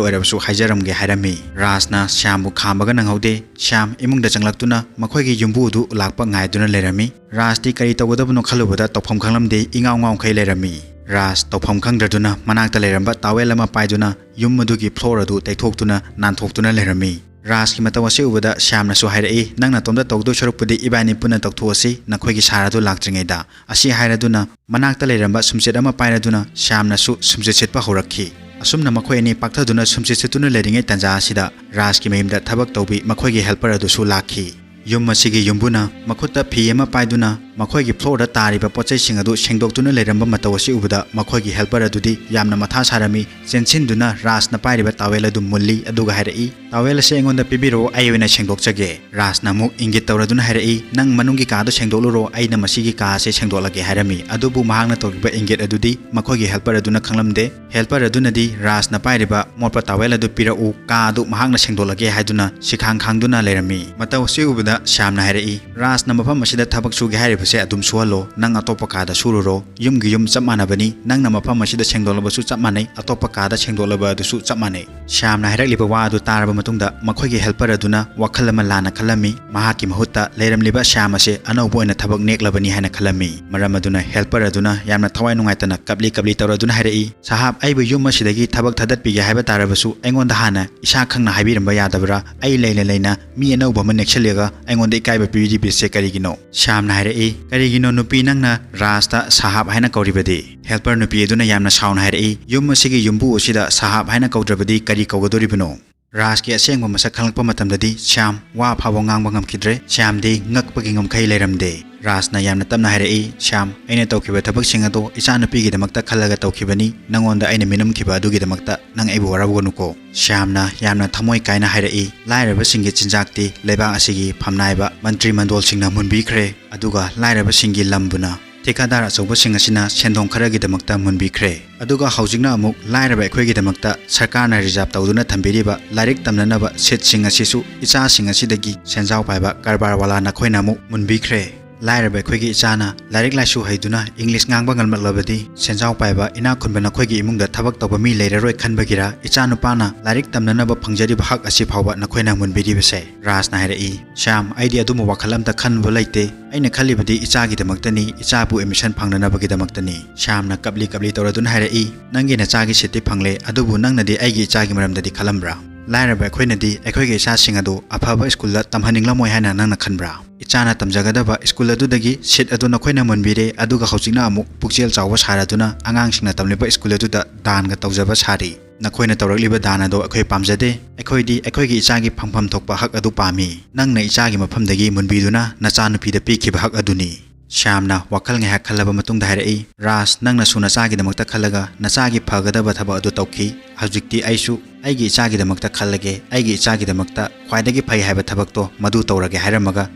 ꯑꯣꯏꯔꯕꯁꯨ ꯍꯥꯏꯖꯔꯝꯒꯦ" ꯍꯥꯏꯔꯝꯃꯤ꯫ ꯔꯥꯖꯅ ꯁ꯭ꯌꯥꯝꯕꯨ ꯈꯥꯝꯕꯒ ꯅꯪꯍꯧꯗꯦ꯫ ꯁ꯭ꯌꯥꯝ ꯏꯃꯨꯡꯗ ꯆꯪꯂꯛꯇꯨꯅ ꯃꯈꯣꯏꯒꯤ ꯌꯨꯝꯕꯨ ꯑꯗꯨ ꯂꯥꯛꯄ ꯉꯥꯏꯗꯨꯅ ꯂꯩꯔꯝꯃꯤ꯫ ꯔꯥꯖꯇꯤ ꯀꯔꯤ ꯇꯧꯒꯗꯕꯅꯣ ꯈꯜꯂꯨꯕꯗ ꯇꯧꯐꯝ ꯈꯪꯂꯝꯗꯦ, ꯏꯉꯥꯎ ꯉꯥꯎꯈꯩ ꯂꯩꯔꯝꯃꯤ꯫ ꯔꯥꯖ ꯇꯧꯐꯝ ꯈꯪꯗ꯭ꯔꯗꯨꯅ ꯃꯅꯥꯛꯇ ꯂꯩꯔꯝꯕ ꯇꯥꯋꯦꯜ ꯑꯃ ꯄꯥꯏꯗꯨꯅ ꯌꯨꯝ ꯑꯗꯨꯒꯤ ꯐ꯭ꯂꯣꯔ ꯑꯗꯨ ꯇꯩꯊꯣꯛꯇꯨꯅ ꯅꯥꯟꯊꯣꯛꯇꯨꯅ ꯂꯩꯔꯝꯃꯤ꯫ ꯔꯥꯖꯀꯤ ꯃꯇꯧ ꯑꯁꯤ ꯎꯕꯗ ꯁ꯭ꯌꯥꯝꯅꯁꯨ ꯍꯥꯏꯔꯛꯏ, "ꯅꯪ ꯅꯇꯣꯝꯇ ꯇꯧꯗꯣꯏ ꯁꯔꯨꯛꯄꯨꯗꯤ ꯏꯕꯥꯅꯤ ꯄꯨꯟꯅ ꯇꯧꯊꯣꯛꯑꯁꯤ, ꯅꯈꯣꯏꯒꯤ ꯁꯥꯔ ꯑꯗꯨ ꯂꯥꯛꯇ꯭ꯔꯤꯉꯩꯗ꯫" ꯑꯁꯤ ꯍꯥꯏꯔꯗꯨꯅ ꯃꯅꯥꯛꯇ ꯂꯩꯔꯝꯕ ꯁꯨꯝꯆꯦꯠ ꯑꯃ ꯄꯥꯏꯔꯗꯨꯅ ꯁ꯭ꯌꯥꯝꯅꯁꯨ ꯁꯨꯝꯆꯦꯠ ꯁꯤꯠꯄ ꯍꯧꯔꯛꯈꯤ꯫ ꯑꯁꯨꯝꯅ ꯃꯈꯣꯏ ꯑꯅꯤ ꯄꯥꯛꯊꯗꯨꯅ ꯁꯨꯝꯆꯦꯠ ꯁꯤꯠꯇꯨꯅ ꯂꯩꯔꯤꯉꯩ ꯇꯥꯟꯖꯥ ꯑꯁꯤꯗ ꯔꯥꯖꯀꯤ ꯃꯌꯨꯝꯗ ꯊꯕꯛ ꯇꯧꯕꯤ ꯃꯈꯣꯏꯒꯤ ꯍꯦꯜꯄꯔ ꯑꯗꯨꯁꯨ ꯂꯥꯛꯈꯤ꯫ ꯌꯨꯝ ꯑꯁꯤꯒꯤ ꯌꯨꯝꯕꯨꯅ ꯃꯈꯨꯠꯇ ꯐꯤ ꯑꯃ ꯄꯥꯏꯗꯨꯅ ꯃꯈꯣꯏꯒꯤ floorꯗ ꯇꯥꯔꯤꯕ ꯄꯣꯠꯆꯩꯁꯤꯡ ꯑꯗꯨ ꯁꯦꯡꯗꯣꯛꯇꯨꯅ ꯂꯩꯔꯝꯕ ꯃꯇꯧ ꯑꯁꯤ ꯎꯕꯗ ꯃꯈꯣꯏꯒꯤ helper ꯑꯗꯨꯗꯤ ꯌꯥꯝꯅ ꯃꯊꯥ ꯁꯥꯔꯝꯃꯤ꯫ ꯆꯦꯟꯁꯤꯟꯗꯨꯅ ꯔꯥꯖꯅ ꯄꯥꯏꯔꯤꯕ towel ꯑꯗꯨ ꯃꯨꯜꯂꯤ, ꯑꯗꯨꯒ ꯍꯥꯏꯔꯛꯏ, "Towel ꯑꯁꯤ ꯑꯩꯉꯣꯟꯗ ꯄꯤꯕꯤꯔꯛꯑꯣ, ꯑꯩ ꯑꯣꯏꯅ ꯁꯦꯡꯗꯣꯛꯆꯒꯦ꯫" ꯔꯥꯖꯅ ꯑꯃꯨꯛ ꯏꯪꯒꯤꯠ ꯇꯧꯔꯗꯨꯅ ꯍꯥꯏꯔꯛꯏ, "ꯅꯪ ꯃꯅꯨꯡꯒꯤ ꯀꯥꯗꯣ ꯁꯦꯡꯗꯣꯛꯂꯨꯔꯣ, ꯑꯩꯅ ꯃꯁꯤꯒꯤ ꯀꯥ ꯑꯁꯤ ꯁꯦꯡꯗꯣꯛꯂꯒꯦ" ꯍꯥꯏꯔꯝꯃꯤ꯫ ꯑꯗꯨꯕꯨ ꯃꯍꯥꯛꯅ ꯇꯧꯔꯤꯕ ꯏꯪꯒꯤꯠ ꯑꯗꯨꯗꯤ ꯃꯈꯣꯏꯒꯤ helper ꯑꯗꯨꯅ ꯈꯪꯂꯝꯗꯦ꯫ Helper ꯑꯗꯨꯅꯗꯤ ꯔꯥꯖꯅ ꯄꯥꯏꯔꯤꯕ ꯃꯣꯠꯄ towel ꯑꯗꯨ ꯄꯤꯔꯛꯎ, ꯀꯥ ꯑꯗꯨ ꯃꯍꯥꯛꯅ ꯁꯦꯡꯗꯣꯛꯂꯒꯦ ꯍꯥꯏꯗꯨꯅ ꯁꯤꯈꯥꯡ ꯈꯥꯡꯗꯨꯅ ꯂꯩꯔꯝꯃꯤ꯫ ꯃꯇꯧ ꯑꯁꯤ ꯎꯕꯗ ꯁ꯭ꯌꯥꯝꯅ ꯍꯥꯏꯔꯛꯏ, "ꯔꯥꯖꯅ ꯃꯐꯝ ꯑꯁꯤꯗ ꯊꯕꯛ ꯁꯨꯒꯦ ꯍꯥꯏꯔꯤꯕꯁꯦ ꯑꯗꯨꯝ ꯁꯨꯍꯜꯂꯣ, ꯅꯪ ꯑꯇꯣꯞꯄ ꯀꯥꯗ ꯁꯨꯔꯨꯔꯣ꯫ ꯌꯨꯝꯒꯤ ꯌꯨꯝ ꯆꯞ ꯃꯥꯟꯅꯕꯅꯤ, ꯅꯪꯅ ꯃꯐꯝ ꯑꯁꯤꯗ ꯁꯦꯡꯗꯣꯛꯂꯕꯁꯨ ꯆꯞ ꯃꯥꯟꯅꯩ, ꯑꯇꯣꯞꯄ ꯀꯥꯗ ꯁꯦꯡꯗꯣꯛꯂꯕ ꯑꯗꯨꯁꯨ ꯆꯞ ꯃꯥꯟꯅꯩ꯫" ꯁ꯭ꯌꯥꯝꯅ ꯍꯥꯏꯔꯛꯂꯤꯕ ꯋꯥ ꯑꯗꯨ ꯇꯥꯔꯕ ꯃꯇꯨꯡꯗ ꯃꯈꯣꯏꯒꯤ helper ꯑꯗꯨꯅ ꯋꯥꯈꯜ ꯑꯃ ꯂꯥꯟꯅ ꯈꯜꯂꯝꯃꯤ꯫ ꯃꯍꯥꯛꯀꯤ ꯃꯍꯨꯠꯇ ꯂꯩꯔꯝꯂꯤꯕ ꯁ꯭ꯌꯥꯝ ꯑꯁꯦ ꯑꯅꯧꯕ ꯑꯣꯏꯅ ꯊꯕꯛ ꯅꯦꯛꯂꯕꯅꯤ ꯍꯥꯏꯅ ꯈꯜꯂꯝꯃꯤ꯫ ꯃꯔꯝ ꯑꯗꯨꯅ helper ꯑꯗꯨꯅ ꯌꯥꯝꯅ ꯊꯋꯥꯏ ꯅꯨꯡꯉꯥꯏꯇꯅ ꯀꯞꯂꯤ ꯀꯞꯂꯤ ꯇꯧꯔꯗꯨꯅ ꯍꯥꯏꯔꯛꯏ, "ꯁꯥꯍꯥꯕ, ꯑꯩꯕꯨ ꯌꯨꯝ ꯑꯁꯤꯗꯒꯤ ꯊꯕꯛ ꯊꯥꯗꯠꯄꯤꯒꯦ ꯍꯥꯏꯕ ꯇꯥꯔꯕꯁꯨ ꯑꯩꯉꯣꯟꯗ ꯍꯥꯟꯅ ꯏꯁꯥ ꯈꯪꯅ ꯍꯥꯏꯕꯤꯔꯝꯕ ꯌꯥꯗꯕ꯭ꯔꯥ? ꯑꯩ ꯂꯩꯅ ꯂꯩꯅ ꯃꯤ ꯑꯅꯧꯕ ꯑꯃ ꯅꯦꯛꯁꯜꯂꯒ ꯑꯩꯉꯣꯟꯗ ꯏꯀꯥꯏꯕ ꯄꯤꯕꯤꯔꯤꯕꯁꯦ ꯀꯔꯤꯒꯤꯅꯣ?" ꯁ꯭ꯌꯥꯝꯅ ꯍꯥꯏꯔꯛꯏ, "ꯀꯔꯤꯒꯤꯅꯣ ꯅꯨꯄꯤ ꯅꯪꯅ ꯔꯥꯖꯇ ꯁꯥꯍꯥꯕ ꯍꯥꯏꯅ ꯀꯧꯔꯤꯕꯗꯤ?" Helper ꯅꯨꯄꯤ ꯑꯗꯨꯅ ꯌꯥꯝꯅ ꯁꯥꯎꯅ ꯍꯥꯏꯔꯛꯏ, "ꯌꯨꯝ ꯑꯁꯤꯒꯤ ꯌꯨꯝꯕꯨ ꯑꯁꯤꯗ ꯁꯥꯍꯥꯕ ꯍꯥꯏꯅ ꯀꯧꯗ꯭ꯔꯕꯗꯤ ꯀꯔꯤ ꯀꯧꯒꯗꯧꯔꯤꯕꯅꯣ?" ꯔꯥꯖꯀꯤ ꯑꯁꯦꯡꯕ ꯃꯁꯛ ꯈꯪꯂꯛꯄ ꯃꯇꯝꯗꯗꯤ ꯁ꯭ꯌꯥꯝ ꯋꯥ ꯐꯥꯎꯕ ꯉꯥꯡꯕ ꯉꯝꯈꯤꯗ꯭ꯔꯦ꯫ ꯁ꯭ꯌꯥꯝꯗꯤ ꯉꯛꯄꯒꯤ ꯉꯝꯈꯩ ꯂꯩꯔꯝꯗꯦ꯫ ꯔꯥꯖꯅ ꯌꯥꯝꯅ ꯇꯞꯅ ꯍꯥꯏꯔꯛꯏ, "ꯁ꯭ꯌꯥꯝ, ꯑꯩꯅ ꯇꯧꯈꯤꯕ ꯊꯕꯛꯁꯤꯡ ꯑꯗꯣ ꯏꯆꯥꯅꯨꯄꯤꯒꯤꯗꯃꯛꯇ ꯈꯜꯂꯒ ꯇꯧꯈꯤꯕꯅꯤ, ꯅꯉꯣꯟꯗ ꯑꯩꯅ ꯃꯤꯅꯝꯈꯤꯕ ꯑꯗꯨꯒꯤꯗꯃꯛꯇ ꯅꯪ ꯑꯩꯕꯨ ꯋꯥꯔꯧꯒꯅꯨꯀꯣ꯫" ꯁ꯭ꯌꯥꯝꯅ ꯌꯥꯝꯅ ꯊꯃꯣꯏ ꯀꯥꯏꯅ ꯍꯥꯏꯔꯛꯏ, "ꯂꯥꯏꯔꯕꯁꯤꯡꯒꯤ ꯆꯤꯟꯖꯥꯛꯇꯤ ꯂꯩꯕꯥꯛ ꯑꯁꯤꯒꯤ ꯐꯝꯅꯥꯏꯕ ꯃꯟꯇ꯭ꯔꯤ ꯃꯟꯗꯣꯜꯁꯤꯡꯅ ꯃꯨꯟꯕꯤꯈ꯭ꯔꯦ, ꯑꯗꯨꯒ ꯂꯥꯏꯔꯕꯁꯤꯡꯒꯤ ꯂꯝꯕꯨꯅ ꯊꯤꯀꯥꯗꯥꯔ ꯑꯆꯧꯕꯁꯤꯡ ꯑꯁꯤꯅ ꯁꯦꯟꯗꯣꯡ ꯈꯔꯒꯤꯗꯃꯛꯇ ꯃꯨꯟꯕꯤꯈ꯭ꯔꯦ꯫ ꯑꯗꯨꯒ ꯍꯧꯖꯤꯛꯅ ꯑꯃꯨꯛ ꯂꯥꯏꯔꯕ ꯑꯩꯈꯣꯏꯒꯤꯗꯃꯛꯇ ꯁꯔꯀꯥꯔꯅ reserve ꯇꯧꯗꯨꯅ ꯊꯝꯕꯤꯔꯤꯕ ꯂꯥꯏꯔꯤꯛ ꯇꯝꯅꯅꯕ seatꯁꯤꯡ ꯑꯁꯤꯁꯨ ꯏꯆꯥꯁꯤꯡ ꯑꯁꯤꯗꯒꯤ ꯁꯦꯟꯖꯥꯎ ꯄꯥꯏꯕ ꯀꯔꯕꯥꯔ ꯋꯥꯂꯥ ꯅꯈꯣꯏꯅ ꯑꯃꯨꯛ ꯃꯨꯟꯕꯤꯈ꯭ꯔꯦ꯫ ꯂꯥꯏꯔꯕ ꯑꯩꯈꯣꯏꯒꯤ ꯏꯆꯥꯅ ꯂꯥꯏꯔꯤꯛ ꯂꯥꯏꯁꯨ ꯍꯩꯗꯨꯅ English ꯉꯥꯡꯕ ꯉꯝꯂꯛꯂꯕꯗꯤ ꯁꯦꯟꯖꯥꯎ ꯄꯥꯏꯕ ꯏꯅꯥꯛ ꯈꯨꯟꯕ ꯅꯈꯣꯏꯒꯤ ꯏꯃꯨꯡꯗ ꯊꯕꯛ ꯇꯧꯕ ꯃꯤ ꯂꯩꯔꯔꯣꯏ ꯈꯟꯕꯒꯤꯔ ꯏꯆꯥꯅꯨꯄꯥꯅ ꯂꯥꯏꯔꯤꯛ ꯇꯝꯅꯅꯕ ꯐꯪꯖꯔꯤꯕ ꯍꯛ ꯑꯁꯤ ꯐꯥꯎꯕ ꯅꯈꯣꯏꯅ ꯃꯨꯟꯕꯤꯔꯤꯕꯁꯦ?" ꯔꯥꯖꯅ ꯍꯥꯏꯔꯛꯏ, "ꯁ꯭ꯌꯥꯝ, ꯑꯩꯗꯤ ꯑꯗꯨꯝꯕ ꯋꯥꯈꯜ ꯑꯝꯇ ꯈꯟꯕ ꯂꯩꯇꯦ꯫ ꯑꯩꯅ ꯈꯜꯂꯤꯕꯗꯤ ꯏꯆꯥꯒꯤꯗꯃꯛꯇꯅꯤ, ꯏꯆꯥꯕꯨ admission ꯐꯪꯅꯅꯕꯒꯤꯗꯃꯛꯇꯅꯤ꯫" ꯁ꯭ꯌꯥꯝꯅ ꯀꯞꯂꯤ ꯀꯞꯂꯤ ꯇꯧꯔꯗꯨꯅ ꯍꯥꯏꯔꯛꯏ, "ꯅꯪꯒꯤ ꯅꯆꯥꯒꯤ seatꯇꯤ ꯐꯪꯂꯦ, ꯑꯗꯨꯕꯨ ꯅꯪꯅꯗꯤ ꯑꯩꯒꯤ ꯏꯆꯥꯒꯤ ꯃꯔꯝꯗꯗꯤ ꯈꯜꯂꯝꯕ꯭ꯔꯥ? ꯂꯥꯏꯔꯕ ꯑꯩꯈꯣꯏꯅꯗꯤ ꯑꯩꯈꯣꯏꯒꯤ ꯏꯆꯥꯁꯤꯡ ꯑꯗꯨ ꯑꯐꯕ schoolꯗ ꯇꯝꯍꯟꯅꯤꯡꯂꯝꯃꯣꯏ ꯍꯥꯏꯅ ꯅꯪꯅ ꯈꯟꯕ꯭ꯔꯥ? ꯏꯆꯥꯅ ꯇꯝꯖꯒꯗꯕ school ꯑꯗꯨꯗꯒꯤ seat ꯑꯗꯨ ꯅꯈꯣꯏꯅ ꯃꯨꯟꯕꯤꯔꯦ, ꯑꯗꯨꯒ ꯍꯧꯖꯤꯛꯅ ꯑꯃꯨꯛ ꯄꯨꯛꯆꯦꯜ ꯆꯥꯎꯕ ꯁꯥꯔꯗꯨꯅ ꯑꯉꯥꯡꯁꯤꯡꯅ ꯇꯝꯂꯤꯕ school ꯑꯗꯨꯗ ꯗꯥꯟꯒ ꯇꯧꯖꯕ ꯁꯥꯔꯤ꯫ ꯅꯈꯣꯏꯅ ꯇꯧꯔꯛꯂꯤꯕ ꯗꯥꯟ ꯑꯗꯣ ꯑꯩꯈꯣꯏ ꯄꯥꯝꯖꯗꯦ꯫ ꯑꯩꯈꯣꯏꯗꯤ ꯑꯩꯈꯣꯏꯒꯤ ꯏꯆꯥꯒꯤ ꯐꯪꯐꯝ ꯊꯣꯛꯄ ꯍꯛ ꯑꯗꯨ ꯄꯥꯝꯃꯤ꯫ ꯅꯪꯅ ꯏꯆꯥꯒꯤ ꯃꯐꯝꯗꯒꯤ ꯃꯨꯟꯕꯤꯗꯨꯅ ꯅꯆꯥꯅꯨꯄꯤꯗ ꯄꯤꯈꯤꯕ ꯍꯛ ꯑꯗꯨꯅꯤ꯫" ꯁ꯭ꯌꯥꯝꯅ ꯋꯥꯈꯜ ꯉꯥꯏꯍꯥꯛ ꯈꯜꯂꯕ ꯃꯇꯨꯡꯗ ꯍꯥꯏꯔꯛꯏ, "ꯔꯥꯖ, ꯅꯪꯅꯁꯨ ꯅꯆꯥꯒꯤꯗꯃꯛꯇ ꯈꯜꯂꯒ ꯅꯆꯥꯒꯤ ꯐꯒꯗꯕ ꯊꯕꯛ ꯑꯗꯨ ꯇꯧꯈꯤ꯫ ꯍꯧꯖꯤꯛꯇꯤ ꯑꯩꯁꯨ ꯑꯩꯒꯤ ꯏꯆꯥꯒꯤꯗꯃꯛꯇ ꯈꯜꯂꯒꯦ, ꯑꯩꯒꯤ ꯏꯆꯥꯒꯤꯗꯃꯛꯇ ꯈ꯭ꯋꯥꯏꯗꯒꯤ ꯐꯩ ꯍꯥꯏꯕ ꯊꯕꯛꯇꯣ ꯃꯗꯨ ꯇꯧꯔꯒꯦ" ꯍꯥꯏꯔꯝꯃꯒ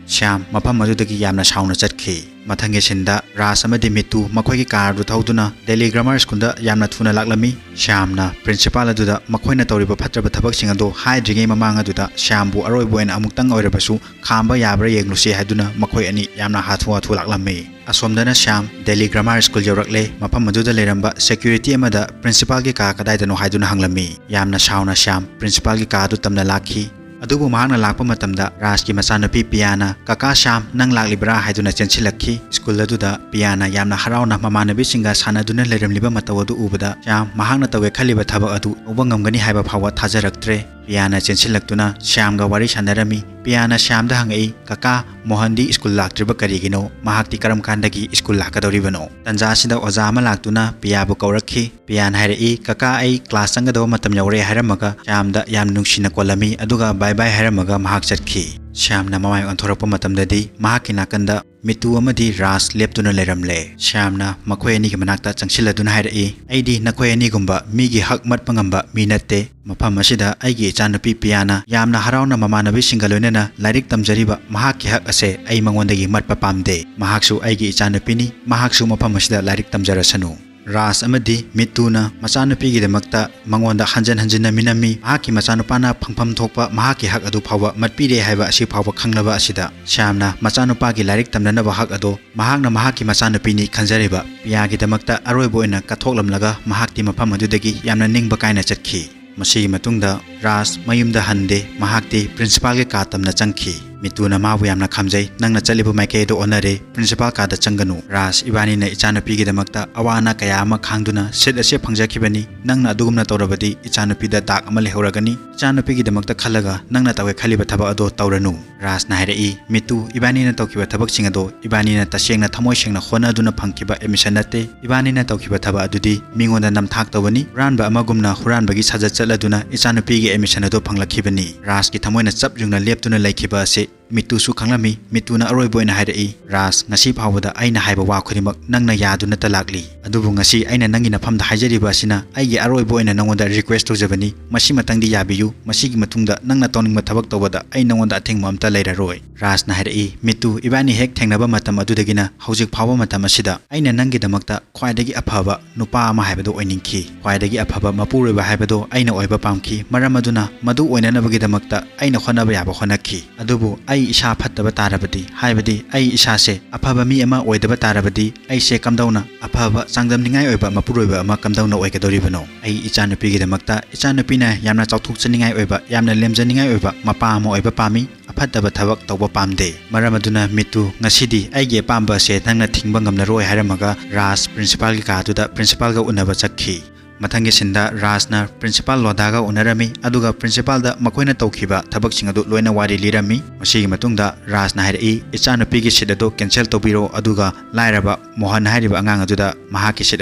ꯁ꯭ꯌꯥꯝ ꯃꯐꯝ ꯑꯗꯨꯗꯒꯤ ꯌꯥꯝꯅ ꯁꯥꯎꯅ ꯆꯠꯈꯤ꯫ ꯃꯊꯪꯒꯤ ꯁꯤꯟꯗ ꯔꯥꯖ ꯑꯃꯗꯤ ꯃꯤꯇꯨ ꯃꯈꯣꯏꯒꯤ ꯀꯥꯔ ꯑꯗꯨ ꯊꯧꯗꯨꯅ ꯗꯦꯜꯂꯤ ꯒ꯭ꯔꯥꯃꯥꯔ ꯁ꯭ꯀꯨꯜꯗ ꯌꯥꯝꯅ ꯊꯨꯅ ꯂꯥꯛꯂꯝꯃꯤ꯫ ꯁ꯭ꯌꯥꯝꯅ ꯄ꯭ꯔꯤꯟꯁꯤꯄꯥꯜ ꯑꯗꯨꯗ ꯃꯈꯣꯏꯅ ꯇꯧꯔꯤꯕ ꯐꯠꯇ꯭ꯔꯕ ꯊꯕꯛꯁꯤꯡ ꯑꯗꯨ ꯍꯥꯏꯗ꯭ꯔꯤꯉꯩ ꯃꯃꯥꯡ ꯑꯗꯨꯗ ꯁ꯭ꯌꯥꯝꯕꯨ ꯑꯔꯣꯏꯕ ꯑꯣꯏꯅ ꯑꯃꯨꯛꯇꯪ ꯑꯣꯏꯔꯕꯁꯨ ꯈꯥꯝꯕ ꯌꯥꯕ꯭ꯔꯥ ꯌꯦꯡꯂꯨꯁꯤ ꯍꯥꯏꯗꯨꯅ ꯃꯈꯣꯏ ꯑꯅꯤ ꯌꯥꯝꯅ ꯍꯥꯊꯨ ꯍꯥꯊꯨ ꯂꯥꯛꯂꯝꯃꯤ꯫ ꯑꯁꯣꯝꯗꯅ ꯁ꯭ꯌꯥꯝ ꯗꯦꯜꯂꯤ ꯒ꯭ꯔꯥꯃꯥꯔ ꯁ꯭ꯀꯨꯜ ꯌꯧꯔꯛꯂꯦ꯫ ꯃꯐꯝ ꯑꯗꯨꯗ ꯂꯩꯔꯝꯕ ꯁꯦꯀ꯭ꯌꯨꯔꯤꯇꯤ ꯑꯃꯗ ꯄ꯭ꯔꯤꯟꯁꯤꯄꯥꯜꯒꯤ ꯀꯥ ꯀꯗꯥꯏꯗꯅꯣ ꯍꯥꯏꯗꯨꯅ ꯍꯪꯂꯝꯃꯤ꯫ ꯌꯥꯝꯅ ꯁꯥꯎꯅ ꯁ꯭ꯌꯥꯝ ꯄ꯭ꯔꯤꯟꯁꯤꯄꯥꯜꯒꯤ ꯀꯥ ꯑꯗꯨ ꯇꯝꯅ ꯂꯥꯛꯈꯤ꯫ ꯑꯗꯨꯕꯨ ꯃꯍꯥꯛꯅ ꯂꯥꯛꯄ ꯃꯇꯝꯗ ꯔꯥꯖꯀꯤ ꯃꯆꯥꯅꯨꯄꯤ ꯄꯤꯌꯥꯅ, "ꯀꯀꯥ ꯁ꯭ꯌꯥꯝ, ꯅꯪ ꯂꯥꯛꯂꯤꯕ꯭ꯔꯥ?" ꯍꯥꯏꯗꯨꯅ ꯆꯦꯟꯁꯤꯜꯂꯛꯈꯤ꯫ ꯁ꯭ꯀꯨꯜ ꯑꯗꯨꯗ ꯄꯤꯌꯥꯅ ꯌꯥꯝꯅ ꯍꯔꯥꯎꯅ ꯃꯃꯥꯟꯅꯕꯤꯁꯤꯡꯒ ꯁꯥꯟꯅꯗꯨꯅ ꯂꯩꯔꯝꯂꯤꯕ ꯃꯇꯧ ꯑꯗꯨ ꯎꯕꯗ ꯁ꯭ꯌꯥꯝ ꯃꯍꯥꯛꯅ ꯇꯧꯒꯦ ꯈꯜꯂꯤꯕ ꯊꯕꯛ ꯑꯗꯨ ꯇꯧꯕ ꯉꯝꯒꯅꯤ ꯍꯥꯏꯕ ꯐꯥꯎꯕ ꯊꯥꯖꯔꯛꯇ꯭ꯔꯦ꯫ ꯄꯤꯌꯥꯅ ꯆꯦꯟꯁꯤꯜꯂꯛꯇꯨꯅ ꯁ꯭ꯌꯥꯝꯒ ꯋꯥꯔꯤ ꯁꯥꯟꯅꯔꯝꯃꯤ꯫ ꯄꯤꯌꯥꯅ ꯁ꯭ꯌꯥꯝꯗ ꯍꯪꯉꯛꯏ, "ꯀꯀꯥ, ꯃꯣꯍꯟꯗꯤ ꯁ꯭ꯀꯨꯜ ꯂꯥꯛꯇ꯭ꯔꯤꯕ ꯀꯔꯤꯒꯤꯅꯣ? ꯃꯍꯥꯛꯇꯤ ꯀꯔꯝ ꯀꯥꯟꯗꯒꯤ ꯁ꯭ꯀꯨꯜ ꯂꯥꯛꯀꯗꯧꯔꯤꯕꯅꯣ?" ꯇꯟꯖꯥ ꯑꯁꯤꯗ ꯑꯣꯖꯥ ꯑꯃ ꯂꯥꯛꯇꯨꯅ ꯄꯤꯌꯥꯕꯨ ꯀꯧꯔꯛꯈꯤ꯫ ꯄꯤꯌꯥꯅ ꯍꯥꯏꯔꯛꯏ, "ꯀꯀꯥ, ꯑꯩ ꯀ꯭ꯂꯥꯁ ꯆꯪꯒꯗꯕ ꯃꯇꯝ ꯌꯧꯔꯦ" ꯍꯥꯏꯔꯝꯃꯒ ꯁ꯭ꯌꯥꯝꯗ ꯌꯥꯝ ꯅꯨꯡꯁꯤꯅ ꯀꯣꯜꯂꯝꯃꯤ꯫ ꯑꯗꯨꯒ ꯕꯥꯏ ꯕꯥꯏ ꯍꯥꯏꯔꯝꯃꯒ ꯃꯍꯥꯛ ꯆꯠꯈꯤ꯫ ꯁ꯭ꯌꯥꯝꯅ ꯃꯃꯥꯏ ꯑꯣꯟꯊꯣꯔꯛꯄ ꯃꯇꯝꯗꯗꯤ ꯃꯍꯥꯛꯀꯤ ꯅꯥꯀꯟꯗ ꯃꯤꯇꯨ ꯑꯃꯗꯤ ꯔꯥꯖ ꯂꯦꯞꯇꯨꯅ ꯂꯩꯔꯝꯂꯦ꯫ ꯁ꯭ꯌꯥꯝꯅ ꯃꯈꯣꯏ ꯑꯅꯤꯒꯤ ꯃꯅꯥꯛꯇ ꯆꯪꯁꯤꯜꯂꯗꯨꯅ ꯍꯥꯏꯔꯛꯏ, "ꯑꯩꯗꯤ ꯅꯈꯣꯏ ꯑꯅꯤꯒꯨꯝꯕ ꯃꯤꯒꯤ ꯍꯛ ꯃꯠꯄ ꯉꯝꯕ ꯃꯤ ꯅꯠꯇꯦ꯫ ꯃꯐꯝ ꯑꯁꯤꯗ ꯑꯩꯒꯤ ꯏꯆꯥꯅꯨꯄꯤ ꯄꯤꯌꯥꯅ ꯌꯥꯝꯅ ꯍꯔꯥꯎꯅ ꯃꯃꯥꯟꯅꯕꯤꯁꯤꯡꯒ ꯂꯣꯏꯅꯅ ꯂꯥꯏꯔꯤꯛ ꯇꯝꯖꯔꯤꯕ ꯃꯍꯥꯛꯀꯤ ꯍꯛ ꯑꯁꯦ ꯑꯩ ꯃꯉꯣꯟꯗꯒꯤ ꯃꯠꯄ ꯄꯥꯝꯗꯦ꯫ ꯃꯍꯥꯛꯁꯨ ꯑꯩꯒꯤ ꯏꯆꯥꯅꯨꯄꯤꯅꯤ, ꯃꯍꯥꯛꯁꯨ ꯃꯐꯝ ꯑꯁꯤꯗ ꯂꯥꯏꯔꯤꯛ ꯇꯝꯖꯔꯁꯅꯨ"꯫ ꯔꯥꯖ ꯑꯃꯗꯤ ꯃꯤꯇꯨꯅ ꯃꯆꯥꯅꯨꯄꯤꯒꯤꯗꯃꯛꯇ ꯃꯉꯣꯟꯗ ꯍꯟꯖꯟ ꯍꯟꯖꯤꯟꯅ ꯃꯤꯅꯝꯃꯤ꯫ ꯃꯍꯥꯛꯀꯤ ꯃꯆꯥꯅꯨꯄꯥꯅ ꯐꯪꯐꯝ ꯊꯣꯛꯄ ꯃꯍꯥꯛꯀꯤ ꯍꯛ ꯑꯗꯨ ꯐꯥꯎꯕ ꯃꯠꯄꯤꯔꯦ ꯍꯥꯏꯕ ꯑꯁꯤ ꯐꯥꯎꯕ ꯈꯪꯂꯕ ꯑꯁꯤꯗ ꯁ꯭ꯌꯥꯝꯅ ꯃꯆꯥꯅꯨꯄꯥꯒꯤ ꯂꯥꯏꯔꯤꯛ ꯇꯝꯅꯅꯕ ꯍꯛ ꯑꯗꯨ ꯃꯍꯥꯛꯅ ꯃꯍꯥꯛꯀꯤ ꯃꯆꯥꯅꯨꯄꯤꯅꯤ ꯈꯟꯖꯔꯤꯕ ꯄꯤꯌꯥꯒꯤꯗꯃꯛꯇ ꯑꯔꯣꯏꯕ ꯑꯣꯏꯅ ꯀꯠꯊꯣꯛꯂꯝꯂꯒ ꯃꯍꯥꯛꯇꯤ ꯃꯐꯝ ꯑꯗꯨꯗꯒꯤ ꯌꯥꯝꯅ ꯅꯤꯡꯕ ꯀꯥꯏꯅ ꯆꯠꯈꯤ꯫ ꯃꯁꯤꯒꯤ ꯃꯇꯨꯡꯗ ꯔꯥꯖ ꯃꯌꯨꯝꯗ ꯍꯟꯗꯦ, ꯃꯍꯥꯛꯇꯤ ꯄ꯭ꯔꯤꯟꯁꯤꯄꯥꯜꯒꯤ ꯀꯥ ꯇꯝꯅ ꯆꯪꯈꯤ꯫ ꯃꯤꯇꯨꯅ ꯃꯥꯕꯨ ꯌꯥꯝꯅ ꯈꯥꯝꯖꯩ, "ꯅꯪꯅ ꯆꯠꯂꯤꯕ ꯃꯥꯏꯀꯩ ꯑꯗꯨ ꯑꯣꯟꯅꯔꯦ, ꯄ꯭ꯔꯤꯟꯁꯤꯄꯥꯜ ꯀꯥꯗ ꯆꯪꯒꯅꯨ꯫ ꯔꯥꯖ, ꯏꯕꯥꯅꯤꯅ ꯏꯆꯥꯅꯨꯄꯤꯒꯤꯗꯃꯛꯇ ꯑꯋꯥ ꯑꯅꯥ ꯀꯌꯥ ꯑꯃ ꯈꯥꯡꯗꯨꯅ ꯁꯤꯠ ꯑꯁꯤ ꯐꯪꯖꯈꯤꯕꯅꯤ, ꯅꯪꯅ ꯑꯗꯨꯒꯨꯝꯅ ꯇꯧꯔꯕꯗꯤ ꯏꯆꯥꯅꯨꯄꯤꯗ ꯗꯥꯛ ꯑꯃ ꯂꯩꯍꯧꯔꯒꯅꯤ꯫ ꯏꯆꯥꯅꯨꯄꯤꯒꯤꯗꯃꯛꯇ ꯈꯜꯂꯒ ꯅꯪꯅ ꯇꯧꯒꯦ ꯈꯜꯂꯤꯕ ꯊꯕꯛ ꯑꯗꯣ ꯇꯧꯔꯅꯨ"꯫ ꯔꯥꯖꯅ ꯍꯥꯏꯔꯛꯏ, "ꯃꯤꯇꯨ, ꯏꯕꯥꯅꯤꯅ ꯇꯧꯈꯤꯕ ꯊꯕꯛꯁꯤꯡ ꯑꯗꯣ ꯏꯕꯥꯅꯤꯅ ꯇꯁꯦꯡꯅ ꯊꯃꯣꯏ ꯁꯦꯡꯅ ꯍꯣꯠꯅꯗꯨꯅ ꯐꯪꯈꯤꯕ ꯑꯦꯗꯃꯤꯁꯟ ꯅꯠꯇꯦ꯫ ꯏꯕꯥꯅꯤꯅ ꯇꯧꯈꯤꯕ ꯊꯕꯛ ꯑꯗꯨꯗꯤ ꯃꯤꯉꯣꯟꯗ ꯅꯝꯊꯥꯛ ꯇꯧꯕꯅꯤ꯫ ꯍꯨꯔꯥꯟꯕ ꯑꯃꯒꯨꯝꯅ ꯍꯨꯔꯥꯟꯕꯒꯤ ꯁꯥꯖꯠ ꯆꯠꯂꯗꯨꯅ ꯏꯆꯥꯅꯨꯄꯤꯒꯤ ꯑꯦꯗꯃꯤꯁꯟ ꯑꯗꯨ ꯐꯪꯂꯛꯈꯤꯕꯅꯤ"꯫ ꯔꯥꯖꯀꯤ ꯊꯃꯣꯏꯅ ꯆꯞ ꯌꯨꯡꯅ ꯂꯦꯞꯇꯨꯅ ꯂꯩꯈꯤꯕ ꯑꯁꯤ ꯃꯤꯇꯨꯁꯨ ꯈꯪꯂꯝꯃꯤ꯫ ꯃꯤꯇꯨꯅ ꯑꯔꯣꯏꯕ ꯑꯣꯏꯅ ꯍꯥꯏꯔꯛꯏ, "ꯔꯥꯖ, ꯉꯁꯤ ꯐꯥꯎꯕꯗ ꯑꯩꯅ ꯍꯥꯏꯕ ꯋꯥ ꯈꯨꯗꯤꯡꯃꯛ ꯅꯪꯅ ꯌꯥꯗꯨꯅꯇ ꯂꯥꯛꯂꯤ꯫ ꯑꯗꯨꯕꯨ ꯉꯁꯤ ꯑꯩꯅ ꯅꯪꯒꯤ ꯅꯐꯝꯗ ꯍꯥꯏꯖꯔꯤꯕ ꯑꯁꯤꯅ ꯑꯩꯒꯤ ꯑꯔꯣꯏꯕ ꯑꯣꯏꯅ ꯅꯪꯉꯣꯟꯗ request ꯇꯧꯖꯕꯅꯤ꯫ ꯃꯁꯤꯃꯇꯪꯗꯤ ꯌꯥꯕꯤꯌꯨ꯫ ꯃꯁꯤꯒꯤ ꯃꯇꯨꯡꯗ ꯅꯪꯅ ꯇꯧꯅꯤꯡꯕ ꯊꯕꯛ ꯇꯧꯕꯗ ꯑꯩ ꯅꯪꯉꯣꯟꯗ ꯑꯊꯤꯡꯕ ꯑꯝꯇ ꯂꯩꯔꯔꯣꯏ꯫" ꯔꯥꯖꯅ ꯍꯥꯏꯔꯛꯏ, "ꯃꯤꯇꯨ, ꯏꯕꯥꯅꯤ ꯍꯦꯛ ꯊꯦꯡꯅꯕ ꯃꯇꯝ ꯑꯗꯨꯗꯒꯤꯅ ꯍꯧꯖꯤꯛ ꯐꯥꯎꯕ ꯃꯇꯝ ꯑꯁꯤꯗ ꯑꯩꯅ ꯅꯪꯒꯤꯗꯃꯛꯇ ꯈ꯭ꯋꯥꯏꯗꯒꯤ ꯑꯐꯕ ꯅꯨꯄꯥ ꯑꯃ ꯍꯥꯏꯕꯗꯨ ꯑꯣꯏꯅꯤꯡꯈꯤ꯫ ꯈ꯭ꯋꯥꯏꯗꯒꯤ ꯑꯐꯕ ꯃꯄꯨꯔꯣꯏꯕ ꯍꯥꯏꯕꯗꯨ ꯑꯩꯅ ꯑꯣꯏꯕ ꯄꯥꯝꯈꯤ꯫ ꯃꯔꯝ ꯑꯗꯨꯅ ꯃꯗꯨ ꯑꯣꯏꯅꯅꯕꯒꯤꯗꯃꯛꯇ ꯑꯩꯅ ꯍꯣꯠꯅꯕ ꯌꯥꯕ ꯍꯣꯠꯅꯈꯤ꯫ ꯑꯗꯨꯕꯨ ꯑꯩ ꯏꯁꯥ ꯐꯠꯇꯕ ꯇꯥꯔꯕꯗꯤ, ꯍꯥꯏꯕꯗꯤ ꯑꯩ ꯏꯁꯥꯁꯦ ꯑꯐꯕ ꯃꯤ ꯑꯃ ꯑꯣꯏꯗꯕ ꯇꯥꯔꯕꯗꯤ, ꯑꯩꯁꯦ ꯀꯝꯗꯧꯅ ꯑꯐꯕ, ꯆꯥꯡꯗꯝꯅꯤꯡꯉꯥꯏ ꯑꯣꯏꯕ ꯃꯄꯨꯔꯣꯏꯕ ꯑꯃ ꯀꯝꯗꯧꯅ ꯑꯣꯏꯒꯗꯧꯔꯤꯕꯅꯣ? ꯑꯩ ꯏꯆꯥꯅꯨꯄꯤꯒꯤꯗꯃꯛꯇ, ꯏꯆꯥꯅꯨꯄꯤꯅ ꯌꯥꯝꯅ ꯆꯥꯎꯊꯣꯛꯆꯅꯤꯡꯉꯥꯏ ꯑꯣꯏꯕ, ꯌꯥꯝꯅ ꯂꯦꯝꯖꯅꯤꯡꯉꯥꯏ ꯑꯣꯏꯕ ꯃꯄꯥ ꯑꯃ ꯑꯣꯏꯕ ꯄꯥꯝꯃꯤ꯫ ꯑꯐꯠꯇꯕ ꯊꯕꯛ ꯇꯧꯕ ꯄꯥꯝꯗꯦ꯫ ꯃꯔꯝ ꯑꯗꯨꯅ ꯃꯤꯇꯨ, ꯉꯁꯤꯗꯤ ꯑꯩꯒꯤ ꯑꯄꯥꯝꯕ ꯑꯁꯦ ꯅꯪꯅ ꯊꯤꯡꯕ ꯉꯝꯂꯔꯣꯏ" ꯍꯥꯏꯔꯝꯃꯒ ꯔꯥꯖ principalꯒꯤ ꯀꯥꯗꯨꯗ principalꯒ ꯎꯅꯕ ꯆꯠꯈꯤ꯫ ꯃꯊꯪꯒꯤ sceneꯗ ꯔꯥꯖꯅ principal ꯂꯣꯗꯥꯒ ꯎꯅꯔꯝꯃꯤ, ꯑꯗꯨꯒ principalꯗ ꯃꯈꯣꯏꯅ ꯇꯧꯈꯤꯕ ꯊꯕꯛꯁꯤꯡ ꯑꯗꯨ ꯂꯣꯏꯅ ꯋꯥꯔꯤ ꯂꯤꯔꯝꯃꯤ꯫ ꯃꯁꯤꯒꯤ ꯃꯇꯨꯡꯗ ꯔꯥꯖꯅ ꯍꯥꯏꯔꯛꯏ, "ꯏꯆꯥꯅꯨꯄꯤꯒꯤ seat ꯑꯗꯨ cancel ꯇꯧꯕꯤꯔꯣ, ꯑꯗꯨꯒ ꯂꯥꯏꯔꯕ ꯃꯣꯍꯟ ꯍꯥꯏꯔꯤꯕ ꯑꯉꯥꯡ ꯑꯗꯨꯗ ꯃꯍꯥꯛꯀꯤ seat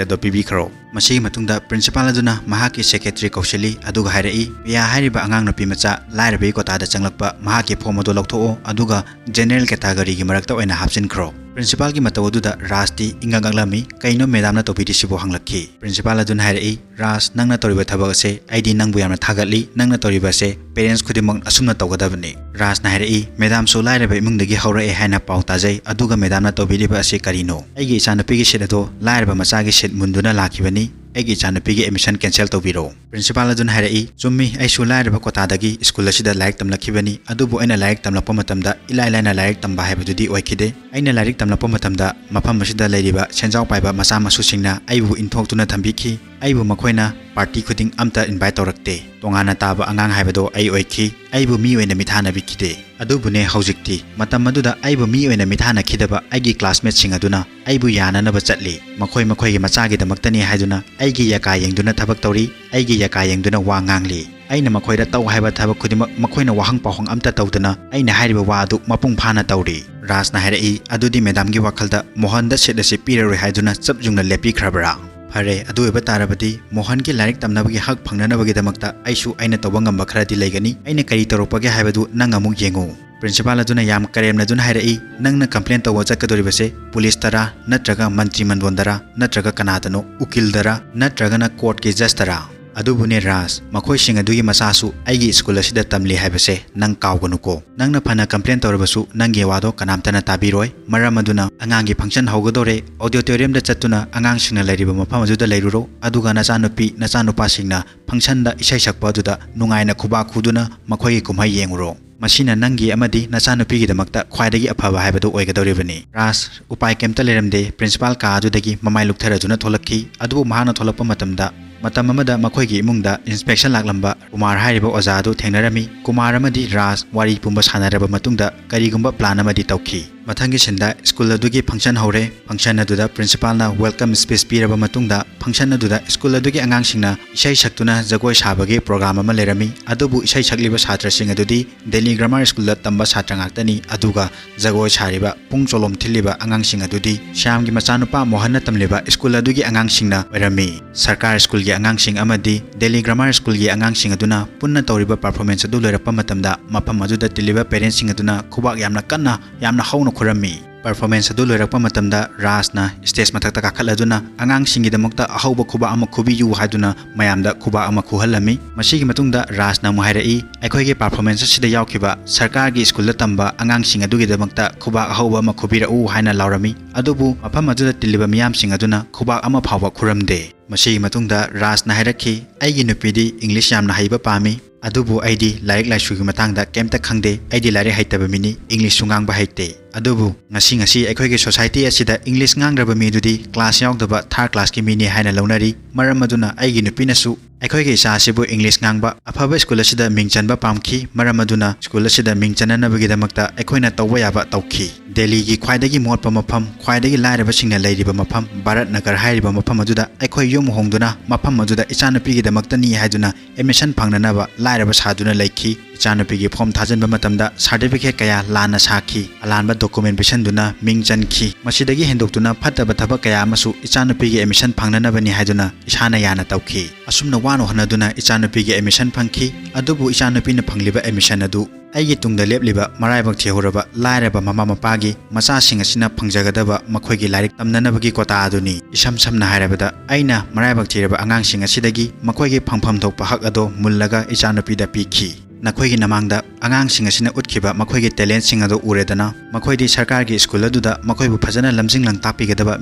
ꯑꯗꯨ ꯄꯤꯕꯤꯈ꯭ꯔꯣ꯫" ꯃꯁꯤꯒꯤ ꯃꯇꯨꯡꯗ principal ꯑꯗꯨꯅ ꯃꯍꯥꯛꯀꯤ secretary ꯀꯧꯁꯤꯜꯂꯤ, ꯑꯗꯨꯒ ꯍꯥꯏꯔꯛꯏ, "ꯄꯤꯌꯥ ꯍꯥꯏꯔꯤꯕ ꯑꯉꯥꯡ ꯅꯨꯄꯤ ꯃꯆꯥ ꯂꯥꯏꯔꯕꯒꯤ quotaꯗ ꯆꯪꯂꯛꯄ ꯃꯍꯥꯛꯀꯤ form ꯑꯗꯨ ꯂꯧꯊꯣꯛꯑꯣ, ꯑꯗꯨꯒ general categoryꯒꯤ ꯃꯔꯛꯇ ꯑꯣꯏꯅ ꯍꯥꯞꯆꯤꯟꯈ꯭ꯔꯣ꯫" Principalꯒꯤ ꯃꯇꯧ ꯑꯗꯨꯗ ꯔꯥꯖꯇꯤ ꯏꯉꯛ ꯉꯛꯂꯝꯃꯤ꯫ "ꯀꯩꯅꯣ madamꯅ ꯇꯧꯕꯤꯔꯤꯁꯤꯕꯨ?" ꯍꯪꯂꯛꯈꯤ꯫ Principal ꯑꯗꯨꯅ ꯍꯥꯏꯔꯛꯏ, "ꯔꯥꯖ, ꯅꯪꯅ ꯇꯧꯔꯤꯕ ꯊꯕꯛ ꯑꯁꯦ ꯑꯩꯗꯤ ꯅꯪꯕꯨ ꯌꯥꯝꯅ ꯊꯥꯒꯠꯂꯤ꯫ ꯅꯪꯅ ꯇꯧꯔꯤꯕ ꯑꯁꯦ parents ꯈꯨꯗꯤꯡꯃꯛ ꯑꯁꯨꯝꯅ ꯇꯧꯒꯗꯕꯅꯤ꯫" ꯔꯥꯖꯅ ꯍꯥꯏꯔꯛꯏ, "Madamꯁꯨ ꯂꯥꯏꯔꯕ ꯏꯃꯨꯡꯗꯒꯤ ꯍꯧꯔꯛꯑꯦ ꯍꯥꯏꯅ ꯄꯥꯎ ꯇꯥꯖꯩ, ꯑꯗꯨꯒ madamꯅ ꯇꯧꯕꯤꯔꯤꯕ ꯑꯁꯤ ꯀꯔꯤꯅꯣ? ꯑꯩꯒꯤ ꯏꯆꯥꯅꯨꯄꯤꯒꯤ seat ꯑꯗꯣ ꯂꯥꯏꯔꯕ ꯃꯆꯥꯒꯤ seat ꯃꯨꯟꯗꯨꯅ ꯂꯥꯛꯈꯤꯕꯅꯤ꯫ ꯑꯩꯒꯤ ꯏꯆꯥꯅꯨꯄꯤꯒꯤ admission cancel ꯇꯧꯕꯤꯔꯣ꯫" Principal ꯑꯗꯨꯅ ꯍꯥꯏꯔꯛꯏ, "ꯆꯨꯝꯃꯤ, ꯑꯩꯁꯨ ꯂꯥꯏꯔꯕ quotaꯗꯒꯤ school ꯑꯁꯤꯗ ꯂꯥꯏꯔꯤꯛ ꯇꯝꯂꯛꯈꯤꯕꯅꯤ, ꯑꯗꯨꯕꯨ ꯑꯩꯅ ꯂꯥꯏꯔꯤꯛ ꯇꯝꯂꯛꯄ ꯃꯇꯝꯗ ꯏꯂꯥꯏ ꯂꯥꯏꯅ ꯂꯥꯏꯔꯤꯛ ꯇꯝꯕ ꯍꯥꯏꯕꯗꯨꯗꯤ ꯑꯣꯏꯈꯤꯗꯦ꯫ ꯑꯩꯅ ꯂꯥꯏꯔꯤꯛ ꯇꯝꯂꯛꯄ ꯃꯇꯝꯗ ꯃꯐꯝ ꯑꯁꯤꯗ ꯂꯩꯔꯤꯕ ꯁꯦꯟꯖꯥꯎ ꯄꯥꯏꯕ ꯃꯆꯥ ꯃꯁꯨꯁꯤꯡꯅ ꯑꯩꯕꯨ ꯏꯟꯊꯣꯛꯇꯨꯅ ꯊꯝꯕꯤꯈꯤ꯫ ꯑꯩꯕꯨ ꯃꯈꯣꯏꯅ party ꯈꯨꯗꯤꯡ ꯑꯝꯇ invite ꯇꯧꯔꯛꯇꯦ꯫ ꯇꯣꯉꯥꯟꯅ ꯇꯥꯕ ꯑꯉꯥꯡ ꯍꯥꯏꯕꯗꯣ ꯑꯩ ꯑꯣꯏꯈꯤ꯫ ꯑꯩꯕꯨ ꯃꯤ ꯑꯣꯏꯅ ꯃꯤꯊꯥꯅꯕꯤꯈꯤꯗꯦ꯫ ꯑꯗꯨꯕꯨꯅꯦ, ꯍꯧꯖꯤꯛꯇꯤ ꯃꯇꯝ ꯑꯗꯨꯗ ꯑꯩꯕꯨ ꯃꯤ ꯑꯣꯏꯅ ꯃꯤꯊꯥꯅꯈꯤꯗꯕ ꯑꯩꯒꯤ classmateꯁꯤꯡ ꯑꯗꯨꯅ ꯑꯩꯕꯨ ꯌꯥꯅꯅꯕ ꯆꯠꯂꯤ꯫ ꯃꯈꯣꯏ ꯃꯈꯣꯏꯒꯤ ꯃꯆꯥꯒꯤꯗꯃꯛꯇꯅꯤ ꯍꯥꯏꯗꯨꯅ ꯑꯩꯒꯤ ꯌꯥꯀꯥ ꯌꯦꯡꯗꯨꯅ ꯊꯕꯛ ꯇꯧꯔꯤ, ꯑꯩꯒꯤ ꯌꯥꯀꯥ ꯌꯦꯡꯗꯨꯅ ꯋꯥ ꯉꯥꯡꯂꯤ꯫ ꯑꯩꯅ ꯃꯈꯣꯏꯗ ꯇꯧ ꯍꯥꯏꯕ ꯊꯕꯛ ꯈꯨꯗꯤꯡꯃꯛ ꯃꯈꯣꯏꯅ ꯋꯥꯍꯪ ꯄꯥꯎꯍꯪ ꯑꯝꯇ ꯇꯧꯗꯅ ꯑꯩꯅ ꯍꯥꯏꯔꯤꯕ ꯋꯥ ꯑꯗꯨ ꯃꯄꯨꯡ ꯐꯥꯅ ꯇꯧꯔꯤ꯫" ꯔꯥꯖꯅ ꯍꯥꯏꯔꯛꯏ, "ꯑꯗꯨꯗꯤ madamꯒꯤ ꯋꯥꯈꯜꯗ ꯃꯣꯍꯟꯗ seat ꯑꯁꯤ ꯄꯤꯔꯔꯣꯏ ꯍꯥꯏꯗꯨꯅ ꯆꯞ ꯌꯨꯡꯅ ꯂꯦꯞꯄꯤꯈ꯭ꯔꯕ꯭ꯔꯥ? ꯐꯔꯦ, ꯑꯗꯨ ꯑꯣꯏꯕ ꯇꯥꯔꯕꯗꯤ ꯃꯣꯍꯟꯒꯤ ꯂꯥꯏꯔꯤꯛ ꯇꯝꯅꯕꯒꯤ ꯍꯛ ꯐꯪꯅꯅꯕꯒꯤꯗꯃꯛꯇ ꯑꯩꯁꯨ ꯑꯩꯅ ꯇꯧꯕ ꯉꯝꯕ ꯈꯔꯗꯤ ꯂꯩꯒꯅꯤ꯫ ꯑꯩꯅ ꯀꯔꯤ ꯇꯧꯔꯛꯄꯒꯦ ꯍꯥꯏꯕꯗꯨ ꯅꯪ ꯑꯃꯨꯛ ꯌꯦꯡꯉꯨ꯫" ꯄ꯭ꯔꯤꯟꯁꯤꯄꯥꯜ ꯑꯗꯨꯅ ꯌꯥꯝ ꯀꯔꯦꯝꯅꯗꯨꯅ ꯍꯥꯏꯔꯛꯏ, "ꯅꯪꯅ ꯀꯝꯄ꯭ꯂꯦꯟ ꯇꯧꯕ ꯆꯠꯀꯗꯧꯔꯤꯕꯁꯦ ꯄꯨꯂꯤꯁꯇꯔꯥ, ꯅꯠꯇ꯭ꯔꯒ ꯃꯟꯇ꯭ꯔꯤ ꯃꯟꯗꯣꯟꯗꯔꯥ, ꯅꯠꯇ꯭ꯔꯒ ꯀꯅꯥꯗꯅꯣ, ꯎꯀꯤꯜꯗꯔꯥ, ꯅꯠꯇ꯭ꯔꯒꯅ ꯀꯣꯔꯠꯀꯤ ꯖꯁꯇꯔꯥ?" ꯑꯗꯨꯕꯨꯅꯦ ꯔꯥꯖ, ꯃꯈꯣꯏꯁꯤꯡ ꯑꯗꯨꯒꯤ ꯃꯆꯥꯁꯨ ꯑꯩꯒꯤ ꯁ꯭ꯀꯨꯜ ꯑꯁꯤꯗ ꯇꯝꯂꯤ ꯍꯥꯏꯕꯁꯦ ꯅꯪ ꯀꯥꯎꯒꯅꯨꯀꯣ꯫ ꯅꯪꯅ ꯐꯅ ꯀꯝꯄ꯭ꯂꯦꯟ ꯇꯧꯔꯕꯁꯨ ꯅꯪꯒꯤ ꯋꯥꯗꯣ ꯀꯅꯥꯝꯇꯅ ꯇꯥꯕꯤꯔꯣꯏ꯫ ꯃꯔꯝ ꯑꯗꯨꯅ ꯑꯉꯥꯡꯒꯤ ꯐꯪꯁꯟ ꯍꯧꯒꯗꯧꯔꯦ, ꯑꯣꯗꯤꯇꯣꯔꯤꯌꯝꯗ ꯆꯠꯇꯨꯅ ꯑꯉꯥꯡꯁꯤꯡꯅ ꯂꯩꯔꯤꯕ ꯃꯐꯝ ꯑꯗꯨꯗ ꯂꯩꯔꯨꯔꯣ, ꯑꯗꯨꯒ ꯅꯆꯥꯅꯨꯄꯤ, ꯅꯆꯥꯅꯨꯄꯥꯁꯤꯡꯅ ꯐꯪꯁꯟꯗ ꯏꯁꯩ ꯁꯛꯄ ꯑꯗꯨꯗ ꯅꯨꯡꯉꯥꯏꯅ ꯈꯨꯕꯥꯛ ꯈꯨꯗꯨꯅ ꯃꯈꯣꯏꯒꯤ ꯀꯨꯝꯍꯩ ꯌꯦꯡꯉꯨꯔꯣ꯫ ꯃꯁꯤꯅ ꯅꯪꯒꯤ ꯑꯃꯗꯤ ꯅꯆꯥꯅꯨꯄꯤꯒꯤꯗꯃꯛꯇ ꯈ꯭ꯋꯥꯏꯗꯒꯤ ꯑꯐꯕ ꯍꯥꯏꯕꯗꯨ ꯑꯣꯏꯒꯗꯧꯔꯤꯕꯅꯤ꯫ ꯔꯥꯖ ꯎꯄꯥꯏ ꯀꯩꯝꯇ ꯂꯩꯔꯝꯗꯦ, ꯄ꯭ꯔꯤꯟꯁꯤꯄꯥꯜ ꯀꯥ ꯑꯗꯨꯗꯒꯤ ꯃꯃꯥꯏ ꯂꯨꯛꯊꯔꯗꯨꯅ ꯊꯣꯛꯂꯛꯈꯤ꯫ ꯑꯗꯨꯕꯨ ꯃꯍꯥꯛꯅ ꯊꯣꯛꯂꯛꯄ ꯃꯇꯝꯗ, ꯃꯇꯝ ꯑꯃꯗ ꯃꯈꯣꯏꯒꯤ ꯏꯃꯨꯡꯗ ꯏꯟꯁꯄꯦꯛꯁꯟ ꯂꯥꯛꯂꯝꯕ ꯀꯨꯃꯥꯔ ꯍꯥꯏꯔꯤꯕ ꯑꯣꯖꯥ ꯑꯗꯨ ꯊꯦꯡꯅꯔꯝꯃꯤ꯫ ꯀꯨꯃꯥꯔ ꯑꯃꯗꯤ ꯔꯥꯖ ꯋꯥꯔꯤ ꯄꯨꯝꯕ ꯁꯥꯟꯅꯔꯕ ꯃꯇꯨꯡꯗ ꯀꯔꯤꯒꯨꯝꯕ ꯄ꯭ꯂꯥꯟ ꯑꯃꯗꯤ ꯇꯧꯈꯤ꯫ ꯃꯊꯪꯒꯤ ꯁꯤꯟꯗ ꯁ꯭ꯀꯨꯜ ꯑꯗꯨꯒꯤ ꯐꯪꯁꯟ ꯍꯧꯔꯦ꯫ ꯐꯪꯁꯟ ꯑꯗꯨꯗ ꯄ꯭ꯔꯤꯟꯁꯤꯄꯥꯜꯅ ꯋꯦꯜꯀꯝ ꯁ꯭ꯄꯤꯆ ꯄꯤꯔꯕ ꯃꯇꯨꯡꯗ, ꯐꯪꯁꯟ ꯑꯗꯨꯗ ꯁ꯭ꯀꯨꯜ ꯑꯗꯨꯒꯤ ꯑꯉꯥꯡꯁꯤꯡꯅ ꯏꯁꯩ ꯁꯛꯇꯨꯅ ꯖꯒꯣꯏ ꯁꯥꯕꯒꯤ ꯄ꯭ꯔꯣꯒ꯭ꯔꯥꯝ ꯑꯃ ꯂꯩꯔꯝꯃꯤ꯫ ꯑꯗꯨꯕꯨ ꯏꯁꯩ ꯁꯛꯂꯤꯕ ꯁꯥꯇ꯭ꯔꯁꯤꯡ ꯑꯗꯨꯗꯤ ꯗꯦꯜꯂꯤ ꯒ꯭ꯔꯥꯃꯥꯔ ꯁ꯭ꯀꯨꯜꯗ ꯇꯝꯕ ꯁꯥꯇ꯭ꯔ ꯉꯥꯛꯇꯅꯤ꯫ ꯑꯗꯨꯒ ꯖꯒꯣꯏ ꯁꯥꯔꯤꯕ, ꯄꯨꯡ ꯆꯣꯂꯣꯝ ꯊꯤꯜꯂꯤꯕ ꯑꯉꯥꯡꯁꯤꯡ ꯑꯗꯨꯗꯤ ꯁ꯭ꯌꯥꯝꯒꯤ ꯃꯆꯥꯅꯨꯄꯥ ꯃꯣꯍꯟꯅ ꯇꯝꯂꯤꯕ ꯁ꯭ꯀꯨꯜ ꯑꯗꯨꯒꯤ ꯑꯉꯥꯡꯁꯤꯡꯅ ꯑꯣꯏꯔꯝꯃꯤ꯫ ꯁꯔꯀꯥꯔ ꯁ꯭ꯀꯨꯜꯒꯤ ꯑꯉꯥꯡꯁꯤꯡ ꯑꯃꯗꯤ ꯗꯦꯜꯂꯤ ꯒ꯭ꯔꯥꯃꯥꯔ ꯁ꯭ꯀꯨꯜꯒꯤ ꯑꯉꯥꯡꯁꯤꯡ ꯑꯗꯨꯅ ꯄꯨꯟꯅ ꯇꯧꯔꯤꯕ ꯄꯔꯐꯣꯔꯃꯦꯟꯁ ꯑꯗꯨ ꯂꯣꯏꯔꯛꯄ ꯃꯇꯝꯗ, ꯃꯐꯝ ꯑꯗꯨꯗ ꯇꯤꯜꯂꯤꯕ ꯄꯦꯔꯦꯟꯁꯁꯤꯡ ꯑꯗꯨꯅ ꯈꯨꯕꯥꯛ ꯌꯥꯝꯅ ꯀꯟꯅ, ꯌꯥꯝꯅ ꯍꯧꯅ ꯈꯨꯔꯝꯃꯤ꯫ ꯄꯔꯐꯣꯔꯃꯦꯟꯁ ꯑꯗꯨ ꯂꯣꯏꯔꯛꯄ ꯃꯇꯝꯗ ꯔꯥꯖꯅ ꯁ꯭ꯇꯦꯖ ꯃꯊꯛꯇ ꯀꯥꯈꯠꯂꯗꯨꯅ ꯑꯉꯥꯡꯁꯤꯡꯒꯤꯗꯃꯛꯇ ꯑꯍꯧꯕ ꯈꯨꯕꯥꯛ ꯑꯃ ꯈꯨꯕꯤꯌꯨ ꯍꯥꯏꯗꯨꯅ ꯃꯌꯥꯝꯗ ꯈꯨꯕꯥꯛ ꯑꯃ ꯈꯨꯍꯜꯂꯝꯃꯤ꯫ ꯃꯁꯤꯒꯤ ꯃꯇꯨꯡꯗ ꯔꯥꯖꯅ ꯑꯃꯨꯛ ꯍꯥꯏꯔꯛꯏ, "ꯑꯩꯈꯣꯏꯒꯤ ꯄꯔꯐꯣꯔꯃꯦꯟꯁ ꯑꯁꯤꯗ ꯌꯥꯎꯈꯤꯕ ꯁꯔꯀꯥꯔꯒꯤ ꯁ꯭ꯀꯨꯜꯗ ꯇꯝꯕ ꯑꯉꯥꯡꯁꯤꯡ ꯑꯗꯨꯒꯤꯗꯃꯛꯇ ꯈꯨꯕꯥꯛ ꯑꯍꯧꯕ ꯑꯃ ꯈꯨꯕꯤꯔꯛꯎ" ꯍꯥꯏꯅ ꯂꯥꯎꯔꯝꯃꯤ꯫ ꯑꯗꯨꯕꯨ ꯃꯐꯝ ꯑꯗꯨꯗ ꯇꯤꯜꯂꯤꯕ ꯃꯤꯌꯥꯝꯁꯤꯡ ꯑꯗꯨꯅ ꯈꯨꯕꯥꯛ ꯑꯃ ꯐꯥꯎꯕ ꯈꯨꯔꯝꯗꯦ꯫ ꯃꯁꯤꯒꯤ ꯃꯇꯨꯡꯗ ꯔꯥꯖꯅ ꯍꯥꯏꯔꯛꯈꯤ, "ꯑꯩꯒꯤ ꯅꯨꯄꯤꯗꯤ ꯏꯪꯂꯤꯁ ꯌꯥꯝꯅ ꯍꯩꯕ ꯄꯥꯝꯃꯤ, ꯑꯗꯨꯕꯨ ꯑꯩꯗꯤ ꯂꯥꯏꯔꯤꯛ ꯂꯥꯏꯁꯨꯒꯤ ꯃꯇꯥꯡꯗ ꯀꯩꯝꯇ ꯈꯪꯗꯦ꯫ ꯑꯩꯗꯤ ꯂꯥꯏꯔꯤꯛ ꯍꯩꯇꯕ ꯃꯤꯅꯤ, ꯏꯪꯂꯤꯁꯁꯨ ꯉꯥꯡꯕ ꯍꯩꯇꯦ꯫ ꯑꯗꯨꯕꯨ ꯉꯁꯤ, ꯉꯁꯤ ꯑꯩꯈꯣꯏꯒꯤ ꯁꯣꯁꯥꯏꯇꯤ ꯑꯁꯤꯗ ꯏꯪꯂꯤꯁ ꯉꯥꯡꯗ꯭ꯔꯕ ꯃꯤꯗꯨꯗꯤ ꯀ꯭ꯂꯥꯁ ꯌꯥꯎꯗꯕ ꯊꯥꯔꯗ ꯀ꯭ꯂꯥꯁꯀꯤ ꯃꯤꯅꯤ ꯍꯥꯏꯅ ꯂꯧꯅꯔꯤ꯫ ꯃꯔꯝ ꯑꯗꯨꯅ ꯑꯩꯒꯤ ꯅꯨꯄꯤꯅꯁꯨ ꯑꯩꯈꯣꯏꯒꯤ ꯏꯆꯥ ꯑꯁꯤꯕꯨ ꯏꯪꯂꯤꯁ ꯉꯥꯡꯕ ꯑꯐꯕ ꯁ꯭ꯀꯨꯜ ꯑꯁꯤꯗ ꯃꯤꯡ ꯆꯟꯕ ꯄꯥꯝꯈꯤ꯫ ꯃꯔꯝ ꯑꯗꯨꯅ ꯁ꯭ꯀꯨꯜ ꯑꯁꯤꯗ ꯃꯤꯡ ꯆꯟꯅꯅꯕꯒꯤꯗꯃꯛꯇ ꯑꯩꯈꯣꯏꯅ ꯇꯧꯕ ꯌꯥꯕ ꯇꯧꯈꯤ꯫ ꯗꯦꯜꯂꯤꯒꯤ ꯈ꯭ꯋꯥꯏꯗꯒꯤ ꯃꯣꯠꯄ ꯃꯐꯝ, ꯈ꯭ꯋꯥꯏꯗꯒꯤ ꯂꯥꯏꯔꯕꯁꯤꯡꯅ ꯂꯩꯔꯤꯕ ꯃꯐꯝ, ꯚꯥꯔꯠ ꯅꯒꯔ ꯍꯥꯏꯔꯤꯕ ꯃꯐꯝ ꯑꯗꯨꯗ ꯑꯩꯈꯣꯏ ꯌꯨꯝ ꯍꯣꯡꯗꯨꯅ ꯃꯐꯝ ꯑꯗꯨꯗ ꯏꯆꯥꯅꯨꯄꯤꯒꯤꯗꯃꯛꯇꯅꯤ ꯍꯥꯏꯗꯨꯅ ꯑꯦꯗꯃꯤꯁꯟ ꯐꯪꯅꯅꯕ ꯂꯥꯏꯔꯕ ꯁꯥꯗꯨꯅ ꯂꯩꯈꯤ꯫ ꯏꯆꯥꯅꯨꯄꯤꯒꯤ ꯐꯣꯔꯝ ꯊꯥꯖꯤꯟꯕ ꯃꯇꯝꯗ ꯁꯥꯔꯇꯤꯐꯤꯀꯦꯠ ꯀꯌꯥ ꯂꯥꯟꯅ ꯁꯥꯈꯤ, ꯑꯂꯥꯟꯕ ꯗꯣꯀꯨꯃꯦꯟ ꯄꯤꯁꯟꯗꯨꯅ ꯃꯤꯡ ꯆꯟꯈꯤ꯫ ꯃꯁꯤꯗꯒꯤ ꯍꯦꯟꯗꯣꯛꯇꯨꯅ ꯐꯠꯇꯕ ꯊꯕꯛ ꯀꯌꯥ ꯑꯃꯁꯨ ꯏꯆꯥꯅꯨꯄꯤꯒꯤ ꯑꯦꯗꯃꯤꯁꯟ ꯐꯪꯅꯅꯕꯅꯤ ꯍꯥꯏꯗꯨꯅ ꯏꯁꯥꯅ ꯌꯥꯅ ꯇꯧꯈꯤ꯫ ꯑꯁꯨꯝꯅ ꯋꯥꯅ ꯍꯣꯠꯅꯗꯨꯅ ꯏꯆꯥꯅꯨꯄꯤꯒꯤ ꯑꯦꯗꯃꯤꯁꯟ ꯐꯪꯈꯤ꯫ ꯑꯗꯨꯕꯨ ꯏꯆꯥꯅꯨꯄꯤꯅ ꯐꯪꯂꯤꯕ ꯑꯦꯗꯃꯤꯁꯟ ꯑꯗꯨ ꯑꯩꯒꯤ ꯇꯨꯡꯗ ꯂꯦꯞꯂꯤꯕ ꯃꯔꯥꯏꯕꯛ ꯊꯤꯍꯧꯔꯕ ꯂꯥꯏꯔꯕ ꯃꯃꯥ ꯃꯄꯥꯒꯤ ꯃꯆꯥꯁꯤꯡ ꯑꯁꯤꯅ ꯐꯪꯖꯒꯗꯕ ꯃꯈꯣꯏꯒꯤ ꯂꯥꯏꯔꯤꯛ ꯇꯝꯅꯅꯕꯒꯤ ꯀꯣꯇꯥ ꯑꯗꯨꯅꯤ꯫ ꯏꯁꯝ ꯁꯝꯅ ꯍꯥꯏꯔꯕꯗ, ꯑꯩꯅ ꯃꯔꯥꯏꯕꯛ ꯊꯤꯔꯕ ꯑꯉꯥꯡꯁꯤꯡ ꯑꯁꯤꯗꯒꯤ ꯃꯈꯣꯏꯒꯤ ꯐꯪꯐꯝ ꯊꯣꯛꯄ ꯍꯛ ꯑꯗꯣ ꯃꯨꯜꯂꯒ ꯏꯆꯥꯅꯨꯄꯤꯗ ꯄꯤꯈꯤ꯫ ꯅꯈꯣꯏꯒꯤ ꯅꯃꯥꯡꯗ ꯑꯉꯥꯡꯁꯤꯡ ꯑꯁꯤꯅ ꯎꯠꯈꯤꯕ ꯃꯈꯣꯏꯒꯤ talentꯁꯤꯡ ꯑꯗꯨ ꯎꯔꯦꯗꯅ꯫ ꯃꯈꯣꯏꯗꯤ ꯁꯔꯀꯥꯔꯒꯤ ꯁ꯭ꯀꯨꯜ ꯑꯗꯨꯗ ꯃꯈꯣꯏꯕꯨ ꯐꯖꯅ ꯂꯝꯖꯤꯡ ꯂꯝꯇꯥꯛꯄꯤꯒꯗꯕ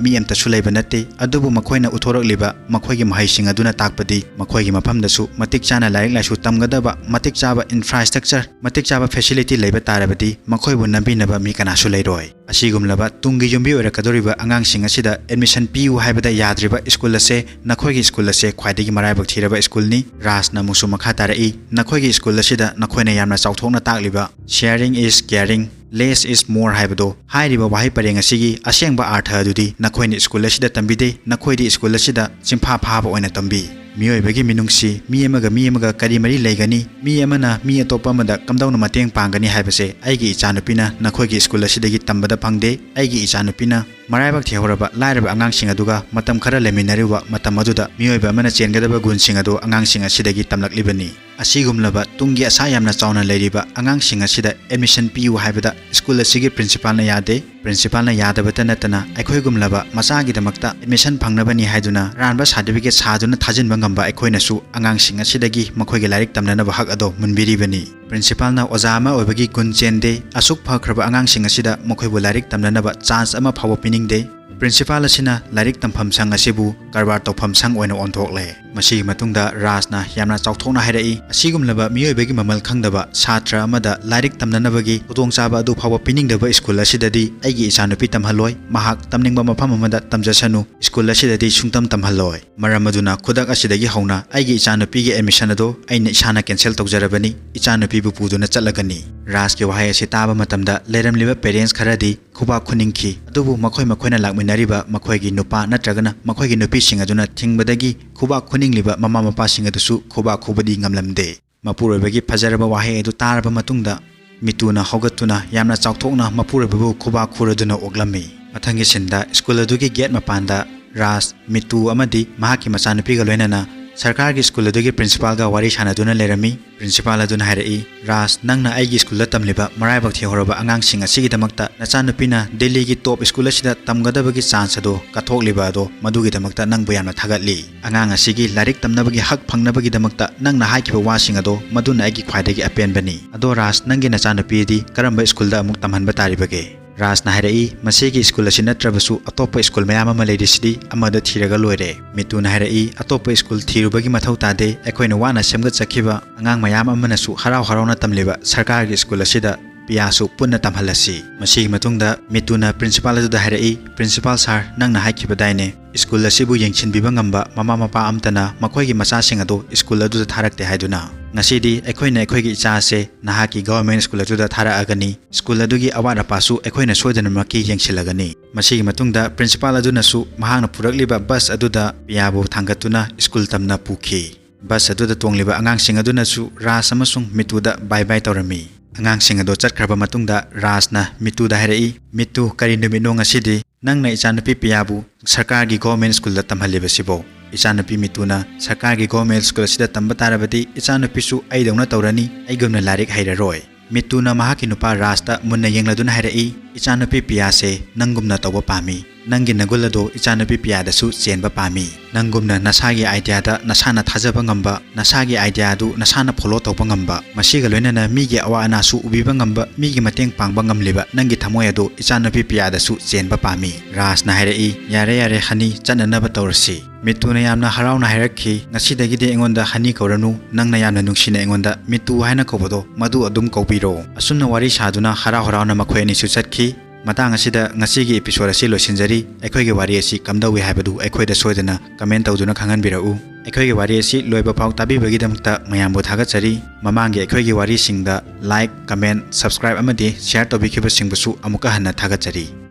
ꯃꯤ ꯑꯃꯠꯇꯁꯨ ꯂꯩꯕ ꯅꯠꯇꯦ꯫ ꯑꯗꯨꯕꯨ ꯃꯈꯣꯏꯅ ꯎꯠꯊꯣꯔꯛꯂꯤꯕ ꯃꯈꯣꯏꯒꯤ ꯃꯍꯩꯁꯤꯡ ꯑꯗꯨꯅ ꯇꯥꯛꯄꯗꯤ ꯃꯈꯣꯏꯒꯤ ꯃꯐꯝꯗꯁꯨ ꯃꯇꯤꯛ ꯆꯥꯅ ꯂꯥꯏꯔꯤꯛ ꯂꯥꯏꯁꯨ ꯇꯝꯒꯗꯕ, ꯃꯇꯤꯛ ꯆꯥꯕ infrastructure, ꯃꯇꯤꯛ ꯆꯥꯕ facility ꯂꯩꯕ ꯇꯥꯔꯕꯗꯤ ꯃꯈꯣꯏꯕꯨ ꯅꯝꯕꯤꯅꯕ ꯃꯤ ꯀꯅꯥꯁꯨ ꯂꯩꯔꯣꯏ꯫ ꯑꯁꯤꯒꯨꯝꯂꯕ ꯇꯨꯡꯒꯤ ꯌꯨꯝꯕꯤ ꯑꯣꯏꯔꯛꯀꯗꯧꯔꯤꯕ ꯑꯉꯥꯡꯁꯤꯡ ꯑꯁꯤꯗ admission ꯄꯤꯌꯨ ꯍꯥꯏꯕꯗ ꯌꯥꯗ꯭ꯔꯤꯕ ꯁ꯭ꯀꯨꯜ ꯑꯁꯦ, ꯅꯈꯣꯏꯒꯤ ꯁ꯭ꯀꯨꯜ ꯑꯁꯦ ꯈ꯭ꯋꯥꯏꯗꯒꯤ ꯃꯔꯥꯏꯕꯛ ꯊꯤꯔꯕ ꯁ꯭ꯀꯨꯜꯅꯤ꯫ ꯔꯥꯖꯅ ꯑꯃꯨꯛꯁꯨ ꯃꯈꯥ ꯇꯥꯔꯛꯏ, ꯅꯈꯣꯏꯒꯤ ꯁ꯭ꯀꯨꯜ ꯑꯁꯤꯗ ꯅꯈꯣꯏꯅ ꯌꯥꯝꯅ ꯆꯥꯎꯊꯣꯛꯅ ꯇꯥꯛꯂꯤꯕ "Sharing is caring, less is more" ꯍꯥꯏꯕꯗꯣ, ꯍꯥꯏꯔꯤꯕ ꯋꯥꯍꯩ ꯄꯔꯦꯡ ꯑꯁꯤꯒꯤ ꯑꯁꯦꯡꯕ ꯑꯥꯔꯊ ꯑꯗꯨꯗꯤ ꯅꯈꯣꯏꯅ ꯁ꯭ꯀꯨꯜ ꯑꯁꯤꯗ ꯇꯝꯕꯤꯗꯦ, ꯅꯈꯣꯏꯗꯤ ꯁ꯭ꯀꯨꯜ ꯑꯁꯤꯗ ꯆꯤꯟꯐꯥ ꯐꯥꯕ ꯑꯣꯏꯅ ꯇꯝꯕꯤ꯫ ꯃꯤꯑꯣꯏꯕꯒꯤ ꯃꯤꯅꯨꯡꯁꯤ, ꯃꯤ ꯑꯃꯒ ꯃꯤ ꯑꯃꯒ ꯀꯔꯤ ꯃꯔꯤ ꯂꯩꯒꯅꯤ? ꯃꯤ ꯑꯃꯅ ꯃꯤ ꯑꯇꯣꯞꯄ ꯑꯃꯗ ꯀꯝꯗꯧꯅ ꯃꯇꯦꯡ ꯄꯥꯡꯒꯅꯤ ꯍꯥꯏꯕꯁꯦ ꯑꯩꯒꯤ ꯏꯆꯥꯅꯨꯄꯤꯅ ꯅꯈꯣꯏꯒꯤ ꯁ꯭ꯀꯨꯜ ꯑꯁꯤꯗꯒꯤ ꯇꯝꯕꯗ ꯐꯪꯗꯦ꯫ ꯑꯩꯒꯤ ꯏꯆꯥꯅꯨꯄꯤꯅ ꯃꯔꯥꯏꯕꯛ ꯊꯤꯍꯧꯔꯕ ꯂꯥꯏꯔꯕ ꯑꯉꯥꯡꯁꯤꯡ ꯑꯗꯨꯒ ꯃꯇꯝ ꯈꯔ ꯂꯩꯃꯤꯟꯅꯔꯨꯕ ꯃꯇꯝ ꯑꯗꯨꯗ ꯃꯤꯑꯣꯏꯕ ꯑꯃꯅ ꯆꯦꯟꯒꯗꯕ ꯒꯨꯟꯁꯤꯡ ꯑꯗꯨ ꯑꯉꯥꯡꯁꯤꯡ ꯑꯁꯤꯗꯒꯤ ꯇꯝꯂꯛꯂꯤꯕꯅꯤ꯫ ꯑꯁꯤꯒꯨꯝꯂꯕ ꯇꯨꯡꯒꯤ ꯑꯁꯥ ꯌꯥꯝꯅ ꯆꯥꯎꯅ ꯂꯩꯔꯤꯕ ꯑꯉꯥꯡꯁꯤꯡ ꯑꯁꯤꯗ admission ꯄꯤꯌꯨ ꯍꯥꯏꯕꯗ ꯁ꯭ꯀꯨꯜ ꯑꯁꯤꯒꯤ principalꯅ ꯌꯥꯗꯦ꯫ Principalꯅ ꯌꯥꯗꯕꯇ ꯅꯠꯇꯅ ꯑꯩꯈꯣꯏꯒꯨꯝꯂꯕ ꯃꯆꯥꯒꯤꯗꯃꯛꯇ admission ꯐꯪꯅꯕꯅꯤ ꯍꯥꯏꯗꯨꯅ ꯑꯔꯥꯟꯕ certificate ꯁꯥꯗꯨꯅ ꯊꯥꯖꯤꯟꯕ ꯉꯝꯕ ꯑꯩꯈꯣꯏꯅꯁꯨ ꯑꯉꯥꯡꯁꯤꯡ ꯑꯁꯤꯗꯒꯤ ꯃꯈꯣꯏꯒꯤ ꯂꯥꯏꯔꯤꯛ ꯇꯝꯅꯅꯕ ꯍꯛ ꯑꯗꯣ ꯃꯨꯟꯕꯤꯔꯤꯕꯅꯤ꯫ Principalꯅ ꯑꯣꯖꯥ ꯑꯃ ꯑꯣꯏꯕꯒꯤ ꯒꯨꯟ ꯆꯦꯟꯗꯦ꯫ ꯑꯁꯨꯛ ꯐꯈ꯭ꯔꯕ ꯑꯉꯥꯡꯁꯤꯡ ꯑꯁꯤꯗ ꯃꯈꯣꯏꯕꯨ ꯂꯥꯏꯔꯤꯛ ꯇꯝꯅꯅꯕ chance ꯑꯃ ꯐꯥꯎꯕ ꯄꯤꯅꯤꯡꯗꯦ꯫ Principal ꯑꯁꯤꯅ ꯂꯥꯏꯔꯤꯛ ꯇꯝꯐꯝ ꯁꯪ ꯑꯁꯤꯕꯨ ꯀꯔꯕꯥꯔ ꯇꯧꯐꯝ ꯁꯪ ꯑꯣꯏꯅ ꯑꯣꯟꯊꯣꯛꯂꯦ꯫ ꯃꯁꯤꯒꯤ ꯃꯇꯨꯡꯗ ꯔꯥꯖꯅ ꯌꯥꯝꯅ ꯆꯥꯎꯊꯣꯛꯅ ꯍꯥꯏꯔꯛꯏ, "ꯑꯁꯤꯒꯨꯝꯂꯕ ꯃꯤꯑꯣꯏꯕꯒꯤ ꯃꯃꯜ ꯈꯪꯗꯕ ꯁꯥꯇ꯭ꯔ ꯑꯃꯗ ꯂꯥꯏꯔꯤꯛ ꯇꯝꯅꯅꯕꯒꯤ ꯈꯨꯗꯣꯡꯆꯥꯕ ꯑꯗꯨ ꯐꯥꯎꯕ ꯄꯤꯅꯤꯡꯗꯕ ꯁ꯭ꯀꯨꯜ ꯑꯁꯤꯗꯗꯤ ꯑꯩꯒꯤ ꯏꯆꯥꯅꯨꯄꯤ ꯇꯝꯍꯜꯂꯣꯏ꯫ ꯃꯍꯥꯛ ꯇꯝꯅꯤꯡꯕ ꯃꯐꯝ ꯑꯃꯗ ꯇꯝꯖꯁꯅꯨ꯫ ꯁ꯭ꯀꯨꯜ ꯑꯁꯤꯗꯗꯤ ꯁꯨꯡꯇꯝ ꯇꯝꯍꯜꯂꯣꯏ꯫ ꯃꯔꯝ ꯑꯗꯨꯅ ꯈꯨꯗꯛ ꯑꯁꯤꯗꯒꯤ ꯍꯧꯅ ꯑꯩꯒꯤ ꯏꯆꯥꯅꯨꯄꯤꯒꯤ admission ꯑꯗꯣ ꯑꯩꯅ ꯏꯁꯥꯅ cancel ꯇꯧꯖꯔꯕꯅꯤ꯫ ꯏꯆꯥꯅꯨꯄꯤꯕꯨ ꯄꯨꯗꯨꯅ ꯆꯠꯂꯒꯅꯤ꯫" ꯔꯥꯖꯀꯤ ꯋꯥꯍꯩ ꯑꯁꯤ ꯇꯥꯕ ꯃꯇꯝꯗ ꯂꯩꯔꯝꯂꯤꯕ parents ꯈꯔꯗꯤ ꯈꯨꯕꯥꯛ ꯈꯨꯅꯤꯡꯈꯤ꯫ ꯑꯗꯨꯕꯨ ꯃꯈꯣꯏ ꯃꯈꯣꯏꯅ ꯂꯥꯛꯃꯤꯟꯅꯔꯤꯕ ꯃꯈꯣꯏꯒꯤ ꯅꯨꯄꯥ ꯅꯠꯇ꯭ꯔꯒꯅ ꯃꯈꯣꯏꯒꯤ ꯅꯨꯄꯤꯁꯤꯡ ꯑꯗꯨꯅ ꯊꯤꯡꯕꯗꯒꯤ ꯈꯨꯕꯥꯛ ꯈꯨꯅꯤꯡꯂꯤꯕ ꯃꯃꯥ ꯃꯄꯥꯁꯤꯡ ꯑꯗꯨꯁꯨ ꯈꯨꯕꯥꯛ ꯈꯨꯕꯗꯤ ꯉꯝꯂꯝꯗꯦ꯫ ꯃꯄꯨꯔꯣꯏꯕꯒꯤ ꯐꯖꯔꯕ ꯋꯥꯍꯩ ꯑꯗꯨ ꯇꯥꯔꯕ ꯃꯇꯨꯡꯗ ꯃꯤꯇꯨꯅ ꯍꯧꯒꯠꯇꯨꯅ ꯌꯥꯝꯅ ꯆꯥꯎꯊꯣꯛꯅ ꯃꯄꯨꯔꯣꯏꯕꯕꯨ ꯈꯨꯕꯥꯛ ꯈꯨꯔꯗꯨꯅ ꯑꯣꯛꯂꯝꯃꯤ꯫ ꯃꯊꯪꯒꯤ ꯁꯤꯟꯗ ꯁ꯭ꯀꯨꯜ ꯑꯗꯨꯒꯤ gate ꯃꯄꯥꯟꯗ ꯔꯥꯖ, ꯃꯤꯇꯨ ꯑꯃꯗꯤ ꯃꯍꯥꯛꯀꯤ ꯃꯆꯥꯅꯨꯄꯤꯒ ꯂꯣꯏꯅꯅ ꯁꯔꯀꯥꯔꯒꯤ ꯁ꯭ꯀꯨꯜ ꯑꯗꯨꯒꯤ ꯄ꯭ꯔꯤꯟꯁꯤꯄꯥꯜꯒ ꯋꯥꯔꯤ ꯁꯥꯟꯅꯗꯨꯅ ꯂꯩꯔꯝꯃꯤ꯫ ꯄ꯭ꯔꯤꯟꯁꯤꯄꯥꯜ ꯑꯗꯨꯅ ꯍꯥꯏꯔꯛꯏ, "ꯔꯥꯖ, ꯅꯪꯅ ꯑꯩꯒꯤ ꯁ꯭ꯀꯨꯜꯗ ꯇꯝꯂꯤꯕ ꯃꯔꯥꯏꯕꯛ ꯊꯤꯍꯧꯔꯕ ꯑꯉꯥꯡꯁꯤꯡ ꯑꯁꯤꯒꯤꯗꯃꯛꯇ ꯅꯆꯥꯅꯨꯄꯤꯅ ꯗꯤꯜꯂꯤꯒꯤ ꯇꯣꯞ ꯁ꯭ꯀꯨꯜ ꯑꯁꯤꯗ ꯇꯝꯒꯗꯕꯒꯤ ꯆꯥꯟꯁ ꯑꯗꯣ ꯀꯠꯊꯣꯛꯂꯤꯕ ꯑꯗꯣ ꯃꯗꯨꯒꯤꯗꯃꯛꯇ ꯅꯪꯕꯨ ꯌꯥꯝꯅ ꯊꯥꯒꯠꯂꯤ꯫ ꯑꯉꯥꯡ ꯑꯁꯤꯒꯤ ꯂꯥꯏꯔꯤꯛ ꯇꯝꯅꯕꯒꯤ ꯍꯛ ꯐꯪꯅꯕꯒꯤꯗꯃꯛꯇ ꯅꯪꯅ ꯍꯥꯏꯈꯤꯕ ꯋꯥꯁꯤꯡ ꯑꯗꯣ ꯃꯗꯨꯅ ꯑꯩꯒꯤ ꯈ꯭ꯋꯥꯏꯗꯒꯤ ꯑꯄꯦꯟꯕꯅꯤ꯫ ꯑꯗꯣ ꯔꯥꯖ, ꯅꯪꯒꯤ ꯅꯆꯥꯅꯨꯄꯤꯗꯤ ꯀꯔꯝꯕ ꯁ꯭ꯀꯨꯜꯗ ꯑꯃꯨꯛ ꯇꯝꯍꯟꯕ ꯇꯥꯔꯤꯕꯒꯦ?" ꯔꯥꯖꯅ ꯍꯥꯏꯔꯛꯏ, "ꯃꯁꯤꯒꯤ ꯁ꯭ꯀꯨꯜ ꯑꯁꯤ ꯅꯠꯇ꯭ꯔꯕꯁꯨ ꯑꯇꯣꯞꯄ ꯁ꯭ꯀꯨꯜ ꯃꯌꯥꯝ ꯑꯃ ꯂꯩꯔꯤꯁꯤꯗꯤ, ꯑꯃꯗ ꯊꯤꯔꯒ ꯂꯣꯏꯔꯦ꯫" ꯃꯤꯇꯨꯅ ꯍꯥꯏꯔꯛꯏ, "ꯑꯇꯣꯞꯄ ꯁ꯭ꯀꯨꯜ ꯊꯤꯔꯨꯕꯒꯤ ꯃꯊꯧ ꯇꯥꯗꯦ꯫ ꯑꯩꯈꯣꯏꯅ ꯋꯥꯅ ꯁꯦꯝꯒꯠꯆꯈꯤꯕ ꯑꯉꯥꯡ ꯃꯌꯥꯝ ꯑꯃꯅꯁꯨ ꯍꯔꯥꯎ ꯍꯔꯥꯎꯅ ꯇꯝꯂꯤꯕ ꯁꯔꯀꯥꯔꯒꯤ ꯁ꯭ꯀꯨꯜ ꯑꯁꯤꯗ ꯄꯤꯌꯥꯁꯨ ꯄꯨꯟꯅ ꯇꯝꯍꯜꯂꯁꯤ꯫" ꯃꯁꯤꯒꯤ ꯃꯇꯨꯡꯗ ꯃꯤꯇꯨꯅ ꯄ꯭ꯔꯤꯟꯁꯤꯄꯥꯜ ꯑꯗꯨꯗ ꯍꯥꯏꯔꯛꯏ, "ꯄ꯭ꯔꯤꯟꯁꯤꯄꯥꯜ ꯁꯥꯔ, ꯅꯪꯅ ꯍꯥꯏꯈꯤꯕꯗꯥꯏꯅꯦ, ꯁ꯭ꯀꯨꯜ ꯑꯁꯤꯕꯨ ꯌꯦꯡꯁꯤꯟꯕꯤꯕ ꯉꯝꯕ ꯃꯃꯥ ꯃꯄꯥ ꯑꯝꯇꯅ ꯃꯈꯣꯏꯒꯤ ꯃꯆꯥꯁꯤꯡ ꯑꯗꯨ ꯁ꯭ꯀꯨꯜ ꯑꯗꯨꯗ ꯊꯥꯔꯛꯇꯦ ꯍꯥꯏꯗꯨꯅ? ꯉꯁꯤꯗꯤ ꯑꯩꯈꯣꯏꯅ ꯑꯩꯈꯣꯏꯒꯤ ꯏꯆꯥ ꯑꯁꯦ ꯅꯍꯥꯛꯀꯤ ꯒꯚꯔꯟꯃꯦꯟꯠ ꯁ꯭ꯀꯨꯜ ꯑꯗꯨꯗ ꯊꯥꯔꯛꯑꯒꯅꯤ꯫ ꯁ꯭ꯀꯨꯜ ꯑꯗꯨꯒꯤ ꯑꯋꯥꯠ ꯑꯄꯥꯁꯨ ꯑꯩꯈꯣꯏꯅ ꯁꯣꯏꯗꯅꯃꯛꯀꯤ ꯌꯦꯡꯁꯤꯜꯂꯒꯅꯤ꯫" ꯃꯁꯤꯒꯤ ꯃꯇꯨꯡꯗ ꯄ꯭ꯔꯤꯟꯁꯤꯄꯥꯜ ꯑꯗꯨꯅꯁꯨ ꯃꯍꯥꯛꯅ ꯄꯨꯔꯛꯂꯤꯕ ꯕꯁ ꯑꯗꯨꯗ ꯄꯤꯌꯥꯕꯨ ꯊꯥꯡꯒꯠꯇꯨꯅ ꯁ꯭ꯀꯨꯜ ꯇꯝꯅ ꯄꯨꯈꯤ꯫ ꯕꯁ ꯑꯗꯨꯗ ꯇꯣꯡꯂꯤꯕ ꯑꯉꯥꯡꯁꯤꯡ ꯑꯗꯨꯅꯁꯨ ꯔꯥꯖ ꯑꯃꯁꯨꯡ ꯃꯤꯇꯨꯗ ꯕꯥꯏ ꯕꯥꯏ ꯇꯧꯔꯝꯃꯤ꯫ ꯑꯉꯥꯡꯁꯤꯡ ꯑꯗꯨ ꯆꯠꯈ꯭ꯔꯕ ꯃꯇꯨꯡꯗ ꯔꯥꯖꯅ ꯃꯤꯇꯨꯗ ꯍꯥꯏꯔꯛꯏ, "ꯃꯤꯇꯨ, ꯀꯔꯤ ꯅꯨꯃꯤꯠꯅꯣ ꯉꯁꯤꯗꯤ? ꯅꯪꯅ ꯏꯆꯥꯅꯨꯄꯤ ꯄꯤꯌꯥꯕꯨ ꯁꯔꯀꯥꯔꯒꯤ ꯒꯣꯔꯃꯦꯟ ꯁ꯭ꯀꯨꯜꯗ ꯇꯝꯍꯜꯂꯤꯕꯁꯤꯕꯣ?" "ꯏꯆꯥꯅꯨꯄꯤ ꯃꯤꯇꯨꯅ ꯁꯔꯀꯥꯔꯒꯤ ꯒꯣꯔꯃꯦꯟ ꯁ꯭ꯀꯨꯜ ꯑꯁꯤꯗ ꯇꯝꯕ ꯇꯥꯔꯕꯗꯤ ꯏꯆꯥꯅꯨꯄꯤꯁꯨ ꯑꯩꯗꯧꯅ ꯇꯧꯔꯅꯤ, ꯑꯩꯒꯨꯝꯅ ꯂꯥꯏꯔꯤꯛ ꯍꯩꯔꯔꯣꯏ꯫" ꯃꯤꯇꯨꯅ ꯃꯍꯥꯛꯀꯤ ꯅꯨꯄꯥ ꯔꯥꯖꯇ ꯃꯨꯟꯅ ꯌꯦꯡꯂꯗꯨꯅ ꯍꯥꯏꯔꯛꯏ, "ꯏꯆꯥꯅꯨꯄꯤ ꯄꯤꯌꯥꯁꯦ ꯅꯪꯒꯨꯝꯅ ꯇꯧꯕ ꯄꯥꯝꯃꯤ꯫ ꯅꯪꯒꯤ ꯅꯒꯨꯜ ꯑꯗꯨ ꯏꯆꯥꯅꯨꯄꯤ ꯄꯤꯌꯥꯗꯁꯨ ꯆꯦꯟꯕ ꯄꯥꯝꯃꯤ꯫ ꯅꯪꯒꯨꯝꯅ ꯅꯁꯥꯒꯤ ꯑꯥꯏꯗꯤꯌꯥꯗ ꯅꯁꯥꯅ ꯊꯥꯖꯕ ꯉꯝꯕ, ꯅꯁꯥꯒꯤ ꯑꯥꯏꯗꯤꯌꯥ ꯑꯗꯨ ꯅꯁꯥꯅ ꯐꯣꯂꯣ ꯇꯧꯕ ꯉꯝꯕ, ꯃꯁꯤꯒ ꯂꯣꯏꯅꯅ ꯃꯤꯒꯤ ꯑꯋꯥ ꯑꯅꯥꯁꯨ ꯎꯕꯤꯕ ꯉꯝꯕ, ꯃꯤꯒꯤ ꯃꯇꯦꯡ ꯄꯥꯡꯕ ꯉꯝꯂꯤꯕ ꯅꯪꯒꯤ ꯊꯃꯣꯏ ꯑꯗꯨ ꯏꯆꯥꯅꯨꯄꯤ ꯄꯤꯌꯥꯗꯁꯨ ꯆꯦꯟꯕ ꯄꯥꯝꯃꯤ꯫" ꯔꯥꯖꯅ ꯍꯥꯏꯔꯛꯏ, "ꯌꯥꯔꯦ, ꯌꯥꯔꯦ, ꯍꯅꯤ, ꯆꯠꯅꯅꯕ ꯇꯧꯔꯁꯤ꯫" ꯃꯤꯇꯨꯅ ꯌꯥꯝꯅ ꯍꯔꯥꯎꯅ ꯍꯥꯏꯔꯛꯈꯤ, "ꯉꯁꯤꯗꯒꯤꯗꯤ ꯑꯩꯉꯣꯟꯗ ꯍꯅꯤ ꯀꯧꯔꯅꯨ, ꯅꯪꯅ ꯌꯥꯝꯅ ꯅꯨꯡꯁꯤꯅ ꯑꯩꯉꯣꯟꯗ ꯃꯤꯇꯨ ꯍꯥꯏꯅ ꯀꯧꯕꯗꯣ ꯃꯗꯨ ꯑꯗꯨꯝ ꯀꯧꯕꯤꯔꯣ꯫" ꯑꯁꯨꯝꯅ ꯋꯥꯔꯤ ꯁꯥꯗꯨꯅ ꯍꯔꯥꯎ ꯍꯔꯥꯎꯅ ꯃꯈꯣꯏ ꯑꯅꯤꯁꯨ ꯆꯠꯈꯤ꯫ ꯃꯇꯥꯡ ꯑꯁꯤꯗ ꯉꯁꯤꯒꯤ episode ꯑꯁꯤ ꯂꯣꯏꯁꯤꯟꯖꯔꯤ꯫ ꯑꯩꯈꯣꯏꯒꯤ ꯋꯥꯔꯤ ꯑꯁꯤ ꯀꯝꯗꯧꯏ ꯍꯥꯏꯕꯗꯨ ꯑꯩꯈꯣꯏꯗ ꯁꯣꯏꯗꯅ comment ꯇꯧꯗꯨꯅ ꯈꯪꯍꯟꯕꯤꯔꯛꯎ꯫ ꯑꯩꯈꯣꯏꯒꯤ ꯋꯥꯔꯤ ꯑꯁꯤ ꯂꯣꯏꯕ ꯐꯥꯎ ꯇꯥꯕꯤꯕꯒꯤꯗꯃꯛꯇ ꯃꯌꯥꯝꯕꯨ ꯊꯥꯒꯠꯆꯔꯤ꯫ ꯃꯃꯥꯡꯒꯤ ꯑꯩꯈꯣꯏꯒꯤ ꯋꯥꯔꯤꯁꯤꯡꯗ like, comment, subscribe ꯑꯃꯗꯤ share ꯇꯧꯕꯤꯈꯤꯕꯁꯤꯡꯕꯨꯁꯨ ꯑꯃꯨꯛꯀ ꯍꯟꯅ ꯊꯥꯒꯠꯆꯔꯤ꯫